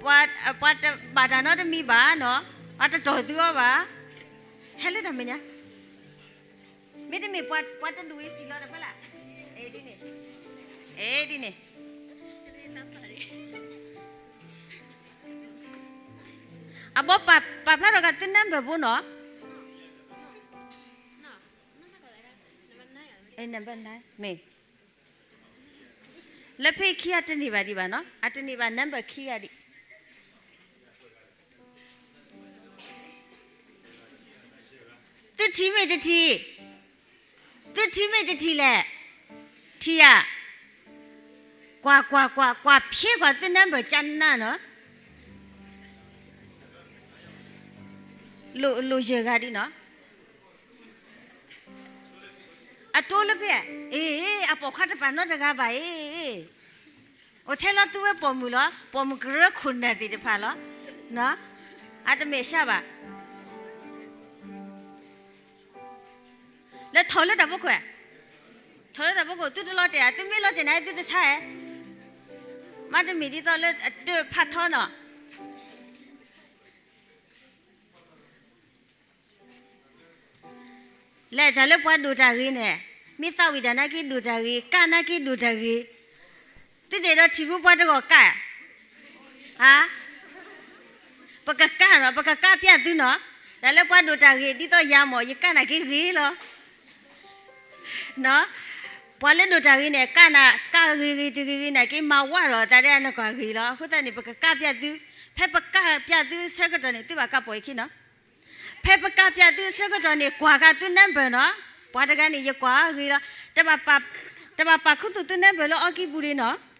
ပှၤ ပှၤတဘၣ်တၢ်နီတမံၤဘၣ်နီၤ, ပှၤတတီၢ်သုအီၤဘၣ်, ဟဲလၢတၢ်မဲာ်ညါ မ့တမ့ၢ်ပှၤတဒူၣ်အံၤစံၣ်လီၤတဖၣ်လၢ်, ဒ်န့ၣ်, ဒ်န့ၣ်, အဘီပာ်ဖျါထီၣ်က့ၤသု number ဖိနီၤ, မ့ၢ် လၢဖဲခံအတန့ၢ်ဘၣ်ဒံးဘၣ်နီၤ, အတန့ၢ်ဘၣ် number ခံဂၤဒံး သုထံၣ်မ့ၢ်တထံၣ်, သုထံၣ်မ့ၢ်တထံၣ်လဲၣ်, ထံၣ်ဧါ, ကွၢ်ကွၢ်ကွၢ် ကွၢ်ဖျ့ကွၢ်သု number ကနၣ်နီၤ, လိၣ်လိၣ်ယဲၢ်ဂၤဒံးနီၤ, အတိလၢဖဲ, အ့ အပိာ်ခွါတပာ်နီတဂၤဘၣ်အံၤ, အိၣ်ထဲလီၤသုဝဲပိာ်မုၣ်လီၤ, ပိာ်မုၣ်ကရၢခိၣ်နၢ်သ့ၣ်တဖၣ်လီၤ, အတမဲာ်ဆှးဘၣ် လၢထီၣ်လၢတၢ်ဖီခိၣ်, ထီၣ်လၢတၢ်ဖီခိၣ် သုတလီၤတဲာ်ဧါ, သုမ့ၢ်လီၤတဲာ်န့ၣ် သုတဆါဧါ, မ့တမ့ၢ်ဒ်သိးလၢအတၢၢ်ဖးထီနီၤ, လဲၤတၢ်လၢပှၤဒိၣ်တၢ်ဂ့ၤန့ၣ်, မ့ၢ်သးဝံၣ်တၢ်နာ်က့ဒိၣ်တၢ်ဂ့ၤ, ကၣ်နာ်က့ဒိၣ်တၢ်ဂ့ၤ, သုတအဲၣ်ဒိးထံၣ်ဖုပှၤတဂီၢ်ကၣ်, ဧါ, ပကကၣ်နီၤ, ပကကၣ်ပျၢ်သုနီၤ, တၢ်လၢပှၤဒိၣ်တၢ်ဂ့ၤ ဒ်သိးယၤမ့ၢ် ယကၣ်နာ်က့ဂ့ၤလီၤ ပှၤလၢဒိၣ်တၢ်ဂ့ၤန့ၣ် ကၣ်နၤ ကၣ်ဂ့ၤဂ့ၤတဂ့ၤဂ့ၤနာ်က့ မၤဝးထီၣ်အသးဒ်အနီၢ်ကီၢ်ဂ့ၤလီၤ. အဃိသတးန့ၣ် ပကကၣ်ပျၢ်သု, ဖဲပကၣ်ပျၢ်သုအဆၢကတီၢ်န့ၣ် သုဘၣ်ကးပိာ်ယခံနီၤ. ဖဲပကၣ်ပျၢ်သုအဆၢကတီၢ်န့ၣ် ကွၢ်ဃာ်သု number နီၤ. ပှၤတဂၤန့ၣ် ယကွၢ်ဂ့ၤလီၤ. တဘၣ်ပာ်ခူသူၣ်သု number လၢအီကံပူၤဒံးနီၤ.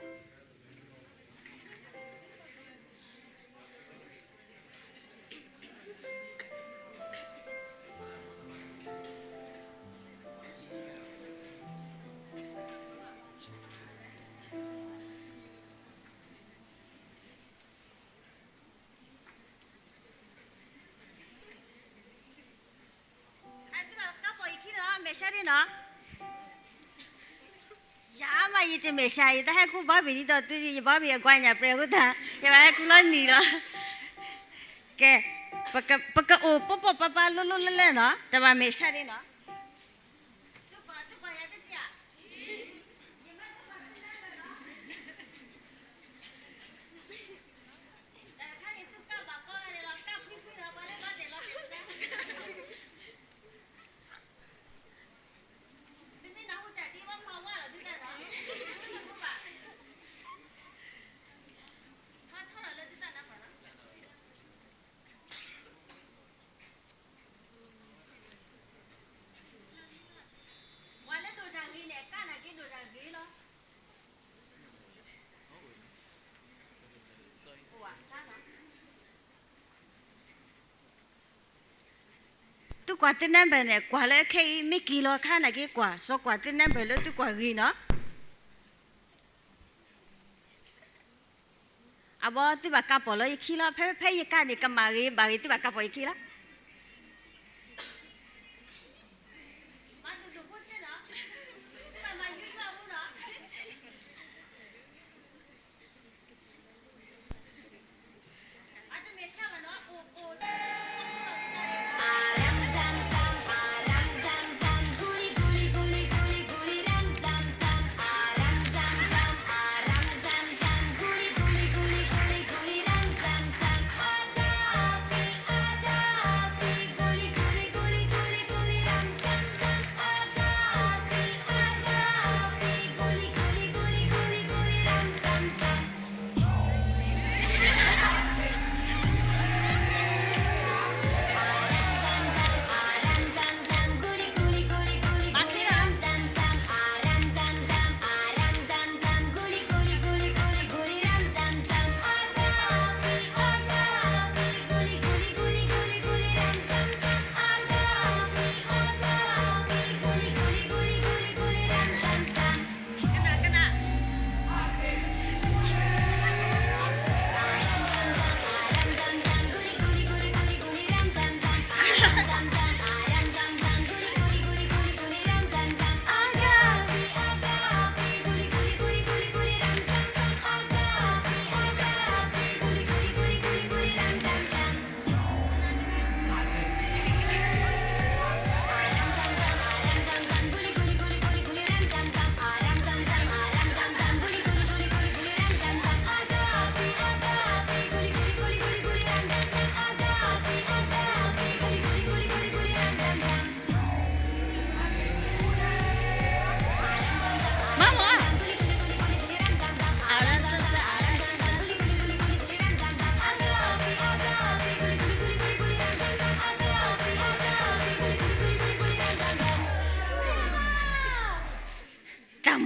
သုဘၣ်ကးပိာ်ယခံနီၤ, မဲာ်ဆှးဒ်နီၤ. ယၤမး ယတမဲာ်ဆှး, ယတၢ်ဟဲခူဘီဘ့ၣ်ဒ်သိးသု, ယဘီဘ့ၣ်အကွၢ်ညၣ်ပြဲၢ်အဃိသတး ယဘၣ်ဟဲခူလီၤနံၤလီၤ. ကဲ, ပကအိၣ်ပိာ်ပိာ်ပၤပၤလိၤလိၤလၢလၢနီၤ, တဘၣ်မဲာ်ဆှးဒ်နီၤ. သုကွၢ်သုကွၢ်ယၤတထံၣ်ဧါ. ပှၤလၢဒိၣ်တၢ်ဂ့ၤန့ၣ် ကၣ်နာ်က့ဒိၣ်တၢ်ဂ့ၤလီၤ. သုကွၢ်သု number န့ၣ် ကွၢ်လၢခဲအံၤ မ့ၢ်က့ၤလီၤခါနာ်က့ကွၢ်, စီၤကွၢ်သု number လၢသုကွၢ်ဂ့ၤနီၤ. အဘီသုဘၣ်ကးပိာ်လီၤယခံလီၤ. ဖဲဖဲယကးန့ၣ် ကမၣ်ဂ့ၤဘၣ်ဂ့ၤ သုဘၣ်ကးပိာ်ယခံလီၤ.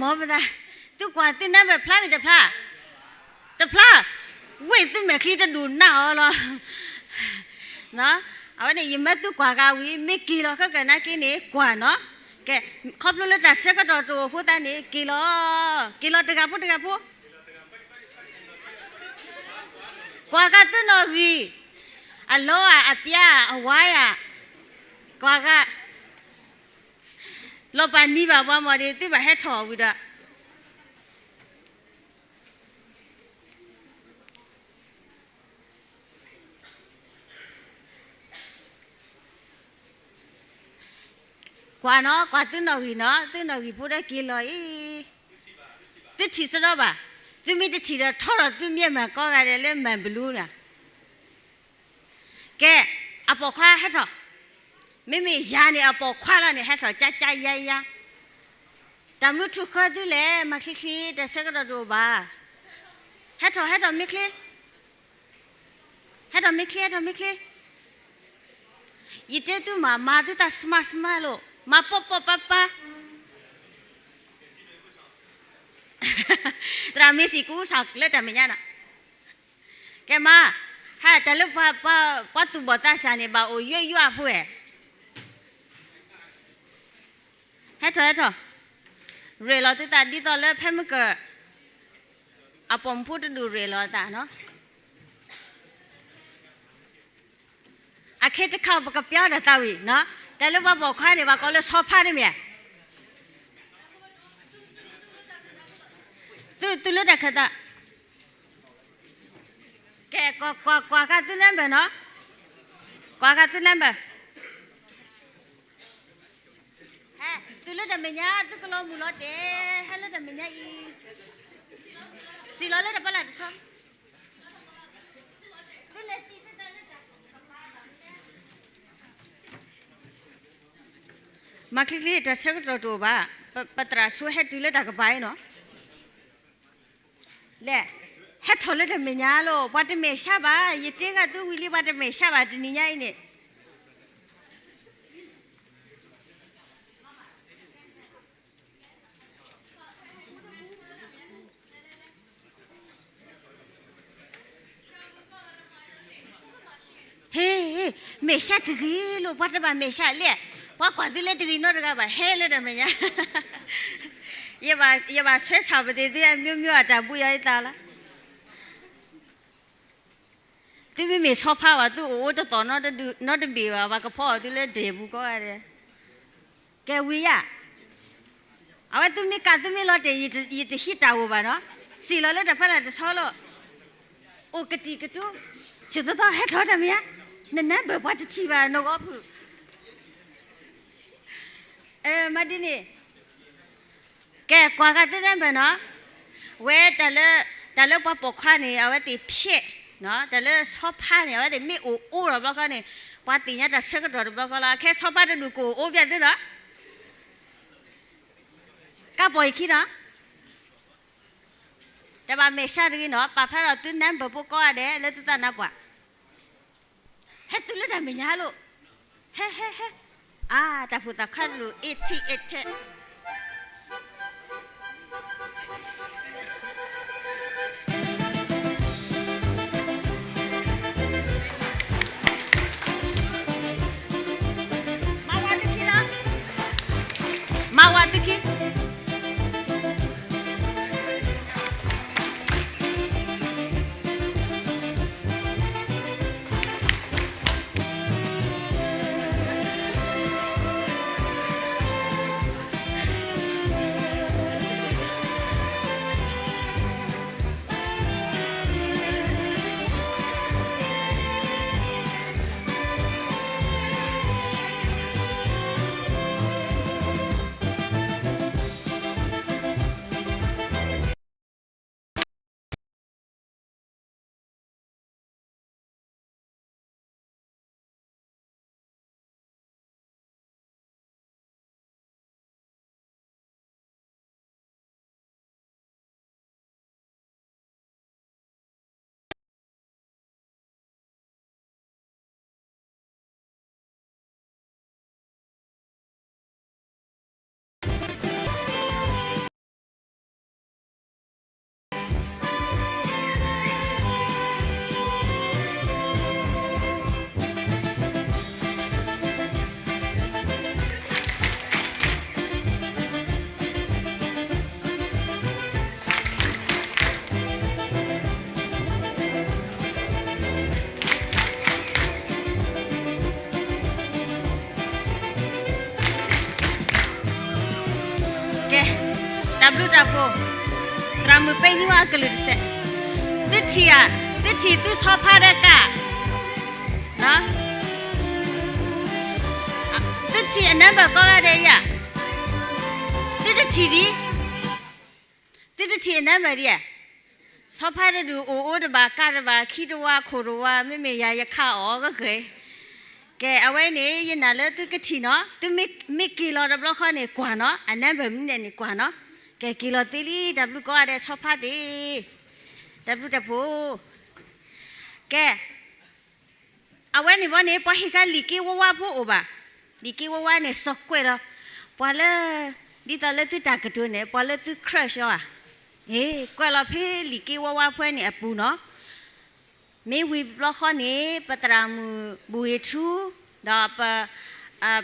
မ်ပသး, သုကွၢ်သုနၢ်ဘၢၣ်ဖျါမ့ၢ်တဖျါ, တဖျါ, ဝ့ၢ်သုမဲာ်ချံတဒူၣ်နၢ်အီၤလီၤ. အဝဲန့ၣ်ယမၢသုကွၢ်ဂၤဝံၤ မ့ၢ်က့ၤလီၤခဲကနၣ်က့န့ၣ် ကွၢ်နီၤ. ကဲ, ခီဖျိလၢတၢ်ဆၢကတီၢ်တအိၣ်အဃိသတးန့ၣ် က့ၤလီၤ, က့ၤလီၤတဂၤဖိတဂၤဖိ ကွၢ်က့ၤသုနီၣ်ဂံၢ်, အလီဧါ, အပျါဧါ, အဝါဧါ, ကွၢ်က့ၤ, လီၤပာ်နံၤဘၣ်ပှၤမီၢ်ဒီး သုဘၣ်ဟဲထီၣ်ဝံၤဒီး ကွၢ်နီၤ, ကွၢ်သုနီၣ်ဂံၢ်နီၤ, သုနီၣ်ဂံၢ်ဖိဒီးက့ၤလီၤအံၤ, သုထံၣ်စ့ၢ်ကီးဘၣ်, သုမ့ၢ်တထံၣ်ဒီး ထီထီၣ်သုမ့ၢ်မၤကီဂၤဒဲးလၢမၤဘလူးန့ၣ် ကဲ, အပိာ်ခွါဟဲထီၣ်, မ့မ့ၢ်ယၤန့ၣ် အပိာ်ခွါလီၤန့ၣ် ဟဲထီၣ်ကၠါကၠါယါယါ, တၢ်မုၢ်ထူၣ်ဃၢသုလဲၣ်, မၤချ့ချ့, တၢ်ဆၢကတီၢ်တအိၣ်ဘၣ်, ဟဲထီၣ် ဟဲထီၣ်မ့ၢ်ချ့, ဟဲထီၣ်မ့ၢ်ချ့, ဟဲထီၣ်မ့ၢ်ချ့, ယတဲသုမး, မၤသုတၢ် smart smart လိၤ, မၤပီၣ်ပီၣ်ပၢ်ပၢ်, သရၣ်မ့ၢ်စံးကအိၣ်စ့ၢ်ကီးလၢတၢ်မဲာ်ညါနီၤ. ကဲမး, ဟဲတၢ်လၢပှၤသူၣ်ဘီၣ်သးစၢ်န့ၣ် ဘၣ်အိၣ်ယွဲၢ်ယွဲၢ်အဖိဧါ, ဟဲထီၣ် ဟဲထီၣ်, ရဲၣ်လီၤသုသးဒ်သိးလၢဖဲမုၢ်ကၢၢ် အပိာ်မုၣ်ဖိတဒူၣ်ရဲၣ်လီၤအသးနီၤ. အခဲတခါ ပကပျါဒီးသးဝံၤနီၤ, တၢ်လၢပှၤပိာ်ခွါန့ၣ် ပှၤကိးလၢဆီဖါတမ့ၢ်ဧါ, သုသုလၢတၢ်ခၢၣ်သး, ကဲ, ကွၢ်ကွၢ်ကွၢ်က့ၤသုနၢ်ဘၢၣ်နီၤ, ကွၢ်က့ၤသုနၢ်ဘၢၣ်, ဟဲ, သုလၢတၢ်မဲာ်ညါ သုကလီၤမုၢ်လီၤတဲာ်, ဟဲလၢတၢ်မဲာ်ညါအံၤ, စံၣ်လီၤလၢတၢ်ဖီလာ်တဆီ မၤချ့ချ့ တၢ်ဆၢကတီၢ်တအိၣ်ဘၣ်, ပသရၣ်ဆိဟဲတုၤလၢတၢ်ကပၤအံၤနီၤ, လဲၣ်, ဟဲထီၣ်လၢတၢ်မဲာ်ညါလီၤ, ပှၤတမဲာ်ဆှးဘၣ်, ယတဲဂ့ၤသုဝံၤလံ ပှၤတမဲာ်ဆှးဘၣ် တနံၤညါအံၤန့ၣ် ဟ့ၣ်, မဲာ်ဆှးတဂ့ၤလိၤ, ပှၤတဘၣ်မဲာ်ဆှးလဲၣ်, ပှၤကွၢ်သုလၢတဂ့ၤနီတဂၤဘၣ်, ဟဲလၢတၢ်မဲာ်ညါ, ယဘၣ်ဆွဲဆၣ်ပသ့ၣ်သု အမျိုးမျိုး အတၢ်ဘူးယၤအသးလီၤ. သုမ့မ့ၢ်ဆီဖါဘၣ် သုအိၣ်အိၣ်တသီၣ်နီတဘ့ၣ်ဘၣ်, ပှၤကဖီအီၣ်သုလၢဒဲးပူၤကိးဂၤဒဲး, ကဲဝံၤယၤ, အဝဲသုမ့ၢ်ကးသုမ့ၢ်လီၤတဲာ် ယတဟံးတၢ်ဂီၢ်ဘၣ်နီၤ, စံၣ်လီၤလၢတၢ်ဖီလာ်တဆီလီၤ, အိၣ်ကတံာ်ကတူ, ဆၢသီသီဟဲထီၣ်တၢ်မဲာ်ညါ, နနၢ်ဘၢၣ်ပှၤတထံၣ်ဘၣ် နဂီၢ်ဖုၣ် မၤဒ်န့ၣ်, ကဲကွၢ်က့ၤသုနၢ်ဘၢၣ်နီၤ, ဝဲတၢ်လၢ, တၢ်လၢပှၤပိာ်ခွါန့ၣ် အဝဲသ့ၣ်ဖျဲး, တၢ်လၢဆီဖါန့ၣ် အဝဲသ့ၣ်မ့ၢ်အိၣ်အိၣ်ဒီးဘျီဃီန့ၣ်, ပှၤသ့ၣ်ညါတၢ်ဆၢကတီၢ်တဘျီဃီလီၤ, ခဲဆီဖါတဒူၣ်ကအိၣ်အိၣ်ဘၣ်သုလီၤ, ကးပီၢ်ယခံနီၤ, တဘၣ်မဲာ်ဆှးတဂ့ၤနီၤ, ပာ်ဖျါထီၣ်သုနၢ်ဘၢၣ်ဖိကိးဂၤဒဲးလၢသုသးနါပှၢ် ဟဲတုၤလၢတၢ်မဲာ်ညါလိၤ, ဟဲ, ဟဲ, ဟဲ, အါ, တၢ်ဖိသၣ်ခွါလိၤ အ့ထံအ့ထဲ မၤဝဲသုခံလီၤ, မၤဝဲသုခံ ဖိ, သရၣ်မုၣ်ပဲနံဝါအကလုၢ်တစဲး, သုထံၣ်ဧါ, သုထံၣ်သုဆီဖါဒီးကး, သုထံၣ်အ number ကိးဂၤဒဲးဧါ, သုတထံၣ်ဒံး, သုတထံၣ်အ number ဒံးဧါ, ဆီဖါတဒူၣ်အိၣ်အိၣ်တဘၣ် ကးတဘၣ် ခံတဝါ ခိၣ်တဝါ မ့မ့ၢ်ယၤယခးအီၤကဂ့ၤ ကဲ အဝဲန့ၣ် ယနာ်လၢသုကထံၣ်နီၤ, သုမ့ၢ်က့ၤလီၤတဘျီဃီန့ၣ် ကွၢ်နီၤ, အ number မနုၤန့ၣ် ကွၢ်နီၤ, ကဲ က့ၤလီၤသ့လံ, တၢ်ဘျုးကိးဂၤဒဲးဆီဖါသ့, တၢ်ဘျုးတၢ်ဖှိၣ်, ကဲ အဝဲန့ၣ်ဘီန့ၣ် ပှၤဟ့ၣ်ဃာ်လံာ်က့ဝါဝါဖိအိၣ်ဘၣ်, လံာ်က့ဝါဝါန့ၣ် စီၤကွဲးလီၤ, ပှၤလၢ ဒ်သိးလၢသုတၢ်ကတိၤန့ၣ် ပှၤလၢသု crush အီၤဧါ, အ့ ကွဲးလီၤဖဲလံာ်က့ဝါဝါဖိန့ၣ်အပူၤနီၤ, မ့ၢ်ဝံၤဘျီဃီန့ၣ် ပသရၣ်မုၣ်ဘူၣ်ဂ့ၤထူ ဒီး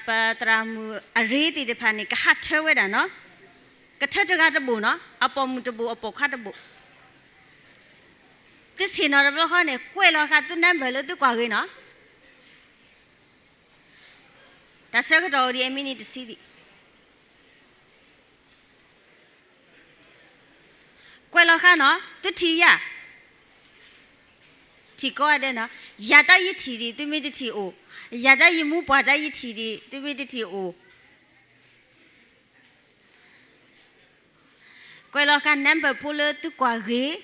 ပသရၣ်မုၣ်အရ့သ့ၣ်တဖၣ်န့ၣ် ကဟးထၢဝဲဒၣ်နီၤ, ကထၢတဂၤတဘိၣ်နီၤ, အပိာ်မုၣ်တဘိၣ် အပိာ်ခွါတဘိၣ် သုဆ့ၣ်နီၤတဘျီဃီန့ၣ် ကွဲးလီၤဃာ်သု number လၢသုကွၢ်ဂ့ၤနီၤ, တၢ်ဆၢကတီၢ်အိၣ်ဒံးအမံးနံးတဆံဒံး, ကွဲးလီၤဃာ်နီၤ, သုထံၣ်ယၤ, ထံၣ်ကိးဂၤဒဲးနီၤ, ယၤတၢ်ယထံၣ်ဒံး သုမ့ၢ်တထံၣ်အိၣ်, ယၤတၢ်ယမူပှၤတၢ်ယထံၣ်ဒံး သုမ့ၢ်တထံၣ်အိၣ် ကွဲးလီၤဃာ် number ဖိလၢသုကွၢ်ဂ့ၤ,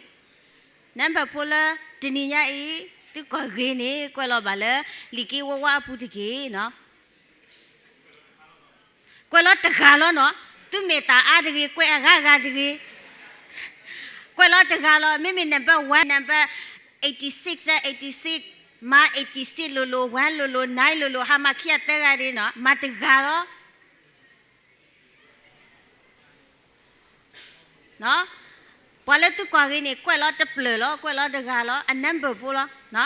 number ဖိလၢ တနံၤညါအံၤ သုကွၢ်ဂ့ၤန့ၣ် ကွဲးလီၤဘၣ်လၢ လံာ်က့ဝါဝါအပူၤတက့ၢ်နီၤ, ကွဲးလီၤတဂၤလီၤနီၤ, သုမဲာ်သၣ်အါတဂ့ၤ ကွဲးအဂၤဂၤတဂ့ၤ, ကွဲးလီၤတဂၤလီၤ, မ့မ့ၢ် number one, number eighty-six, eighty-six, မၤ eighty-six လိၤလိၤ one လိၤလိၤ nine လိၤလိၤ ဟးမၤခံဂၤသၢဂၤဒ်နီၤ, မၤတဂၤလီၤ ပှၤလၢသုကွၢ်ဂ့ၤန့ၣ် ကွဲးလီၤတပျၢၢ်လီၤ, ကွဲးလီၤတဂၤလီၤ, အ number ဖိလီၤ,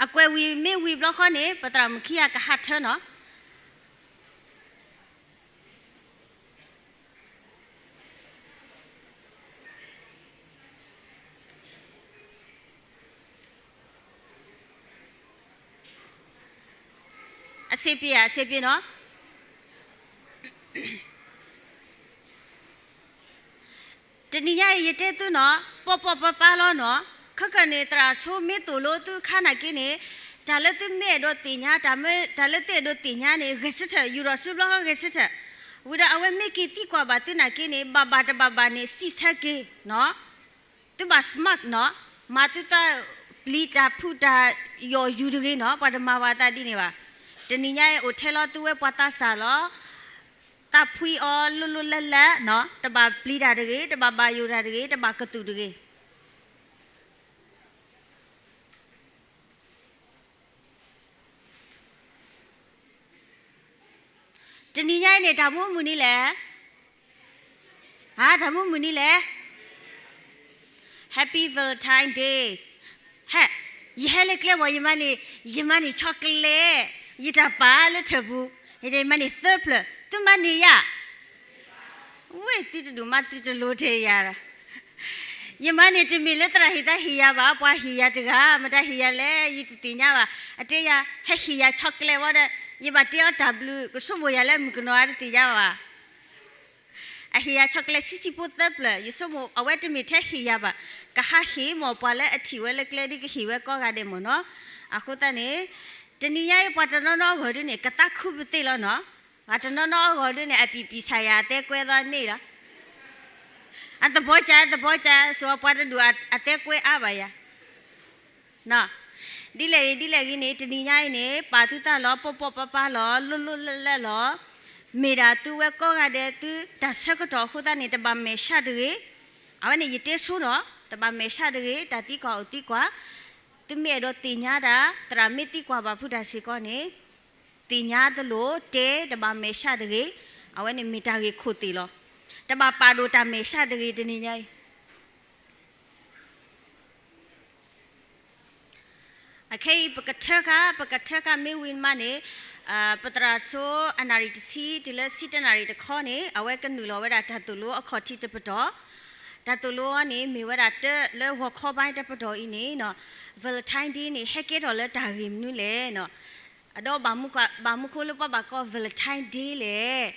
အကွဲးဝံၤ မ့ၢ်ဝံၤဘျီဃီန့ၣ် ပသရၣ်မုၣ်ခံဂၤကဟးထၢနီၤ အဆင်ပြေဧါ, အဆင်ပြေနီၤ. တနံၤညါအံၤ ယတဲသုနီၤ, ပီၢ်ပီၢ်ပၢ်ပၢ်လီၤနီၤ. ခဲကနံၣ်န့ၣ် သရၣ်ဆိမ့ၢ်သိၣ်လိသုအခါနာ်က့န့ၣ်, တၢ်လၢသုမ့ၢ်အဲၣ်ဒိးသ့ၣ်ညါ, တၢ်လၢသုအဲၣ်ဒိးသ့ၣ်ညါန့ၣ် ဂဲၤဆၢထၢၣ်, ယူၤထီၣ်စုဘျီဃီဂဲၤဆၢထၢၣ်. ဝံၤဒီးအဝဲမ့ၢ်က့ၤသံကွၢ်ဘၣ်သုနာ်က့န့ၣ် ဘၣ်ဘၣ်တဘၣ်ဘၣ်န့ၣ် စံးဆၢက့ၤနီၤ. သုဘၣ် smart နီၤ, မၤသုသးပျံၤတၢ်ဖုးတၢ်ယီၢ်ယူၤတဂ့ၤနီၤ, ပှၤတမၤဘၣ်သးဒ်န့ၣ်ဘၣ်. တနံၤညါအံၤအိၣ်ထဲလီၤသုဝဲပှၤသးစၢ်လီၤ, သးဖှံအီၤလိၤလိၤလၢလၢနီၤ, တဘၣ်ပျံၤတၢ်တဂ့ၤ, တဘၣ်ဘၣ်ယိၣ်တၢ်တဂ့ၤ, တဘၣ်ကသူၣ်တဂ့ၤ. တနံၤညါအံၤန့ၣ် တၢ်မူမုၢ်နံၤလဲၣ်. ဟါ, တၢ်မူမုၢ်နံၤလဲၣ်. Happy Valentine Day. ဟဲ, ယဟဲလၢကျဲမး, ယမၤန့ၢ်, ယမၤန့ၢ် chocolate, ယတၢ်ပာ်လၢထၢၣ်ပူၤ, ယမၤန့ၢ်သၢဖျၢၣ်, သုမၤန့ၢ်ယၤ ဝဲသုတဒူၣ်မၤသုတလိၤထဲယၤဒီး, ယမၤန့ၢ်တမ့ၢ်လၢသရၣ်ဟ့ၣ်သးဟ့ၣ်ယၤဘၣ်, ပှၤဟ့ၣ်ယၤတဂၤ, မတၤဟ့ၣ်ယၤလဲၣ် ယတသ့ၣ်ညါဘၣ်. အတဲယၤ ဟဲဟ့ၣ်ယၤ chocolate ဝဲဒီး, ယဘၣ်တဲအီၤတၢ်ဘျုး, ကဆိကမိၣ်ယၤလၢမုၣ်ကနီၤအါတသ့ၣ်ညါဘၣ်. အဟ့ၣ်ယၤ chocolate ဆံးဆံးဖိသၢဖျၢၣ်, ယဆိကမိၣ်အဝဲတမ့ၢ်ထဲဟ့ၣ်ယၤဘၣ်, ကဟးဟ့ၣ်မ့ၢ်ပှၤလၢအထံၣ်ဝဲလၢကျဲဒ်ကဟ့ၣ်ဝဲကိးဂၤဒဲးမ့ၢ်နီၤ. အဃိသတးန့ၣ်, တနံၤညါအံၤပှၤတနီၤနီၤအဂီၢ်ဒ်န့ၣ် ကသးခုပသ့ၣ်လီၤနီၤ. ပှၤတနီၤနီၤအဂီၢ်ဒ်န့ၣ် အပံာ်ပံာ်ဆါယၤ အသဲကွဲသီန့ၣ်လီၤ. အသဘီကၢ အသဘီကၢ ဆိပှၤတဒူၣ်အသဲကွဲအါဘၣ်ယၤ ဒ်လဲၣ်ဂ့ၤ ဒ်လဲၣ်ဂ့ၤန့ၣ် တနံၤညါအံၤန့ၣ် ပာ်သုသးလီၤ ပီၢ်ပီၢ်ပၢ်ပၢ်လီၤ လိၣ်လိၣ်လၢလၢလီၤ. မ့ၢ်ဒၣ်သုဝဲကိးဂၤဒဲးသုတၢ်ဆၢကတီၢ်အဃိသတးန့ၣ် တဘၣ်မဲာ်ဆှးတဂ့ၤ. အဝဲန့ၣ်ယတဲဆိနီၤ တဘၣ်မဲာ်ဆှးတဂ့ၤ တၢ်သံကွၢ်အိၣ်သံကွၢ်. သုမ့ၢ်အဲၣ်ဒိးသ့ၣ်ညါတၢ် သရၣ်မ့ၢ်သံကွၢ်ဘၣ်ဖုတၢ်စ့ၢ်ကီးန့ၣ် သ့ၣ်ညါသလိၤတဲ တဘၣ်မဲာ်ဆှးတဂ့ၤ. အဝဲန့ၣ်မ့ၢ်တၢ်ဂ့ၢ်ခိၣ်သ့ၣ်လီၤ. တဘၣ်ပာ်ဒိၣ်တၢ်မဲာ်ဆှးတဂ့ၤတနံၤညါအံၤ အခဲအံၤ ပကထၢဃာ် ပကထၢဃာ်မ့ၢ်ဝံၤမးန့ၣ်, ပသရၣ်ဆိအနၣ်ရံၣ်တဆံ တုၤလၢဆံတၢနၣ်ရံၣ်တခီန့ၣ် အဝဲကနုာ်လီၤဝဲဒၣ်တၢ်သိၣ်လိအခီၣ်ထံးတပတီၢ်. တၢ်သိၣ်လိအံၤန့ၣ် မ့ၢ်ဝဲဒၣ်တၢ်လၢဂီၤခီဘါတပတီၢ်အံၤန့ၣ်, Valentine Day န့ၣ် ဟဲကဲထီၣ်လၢတၢ်ဂ့ၢ်မနုၤလဲၣ်နီၤ. ဒီးဘၣ်မနုၤဃိလၢပှၤဘၣ်ကိး Valentine Day လဲၣ်.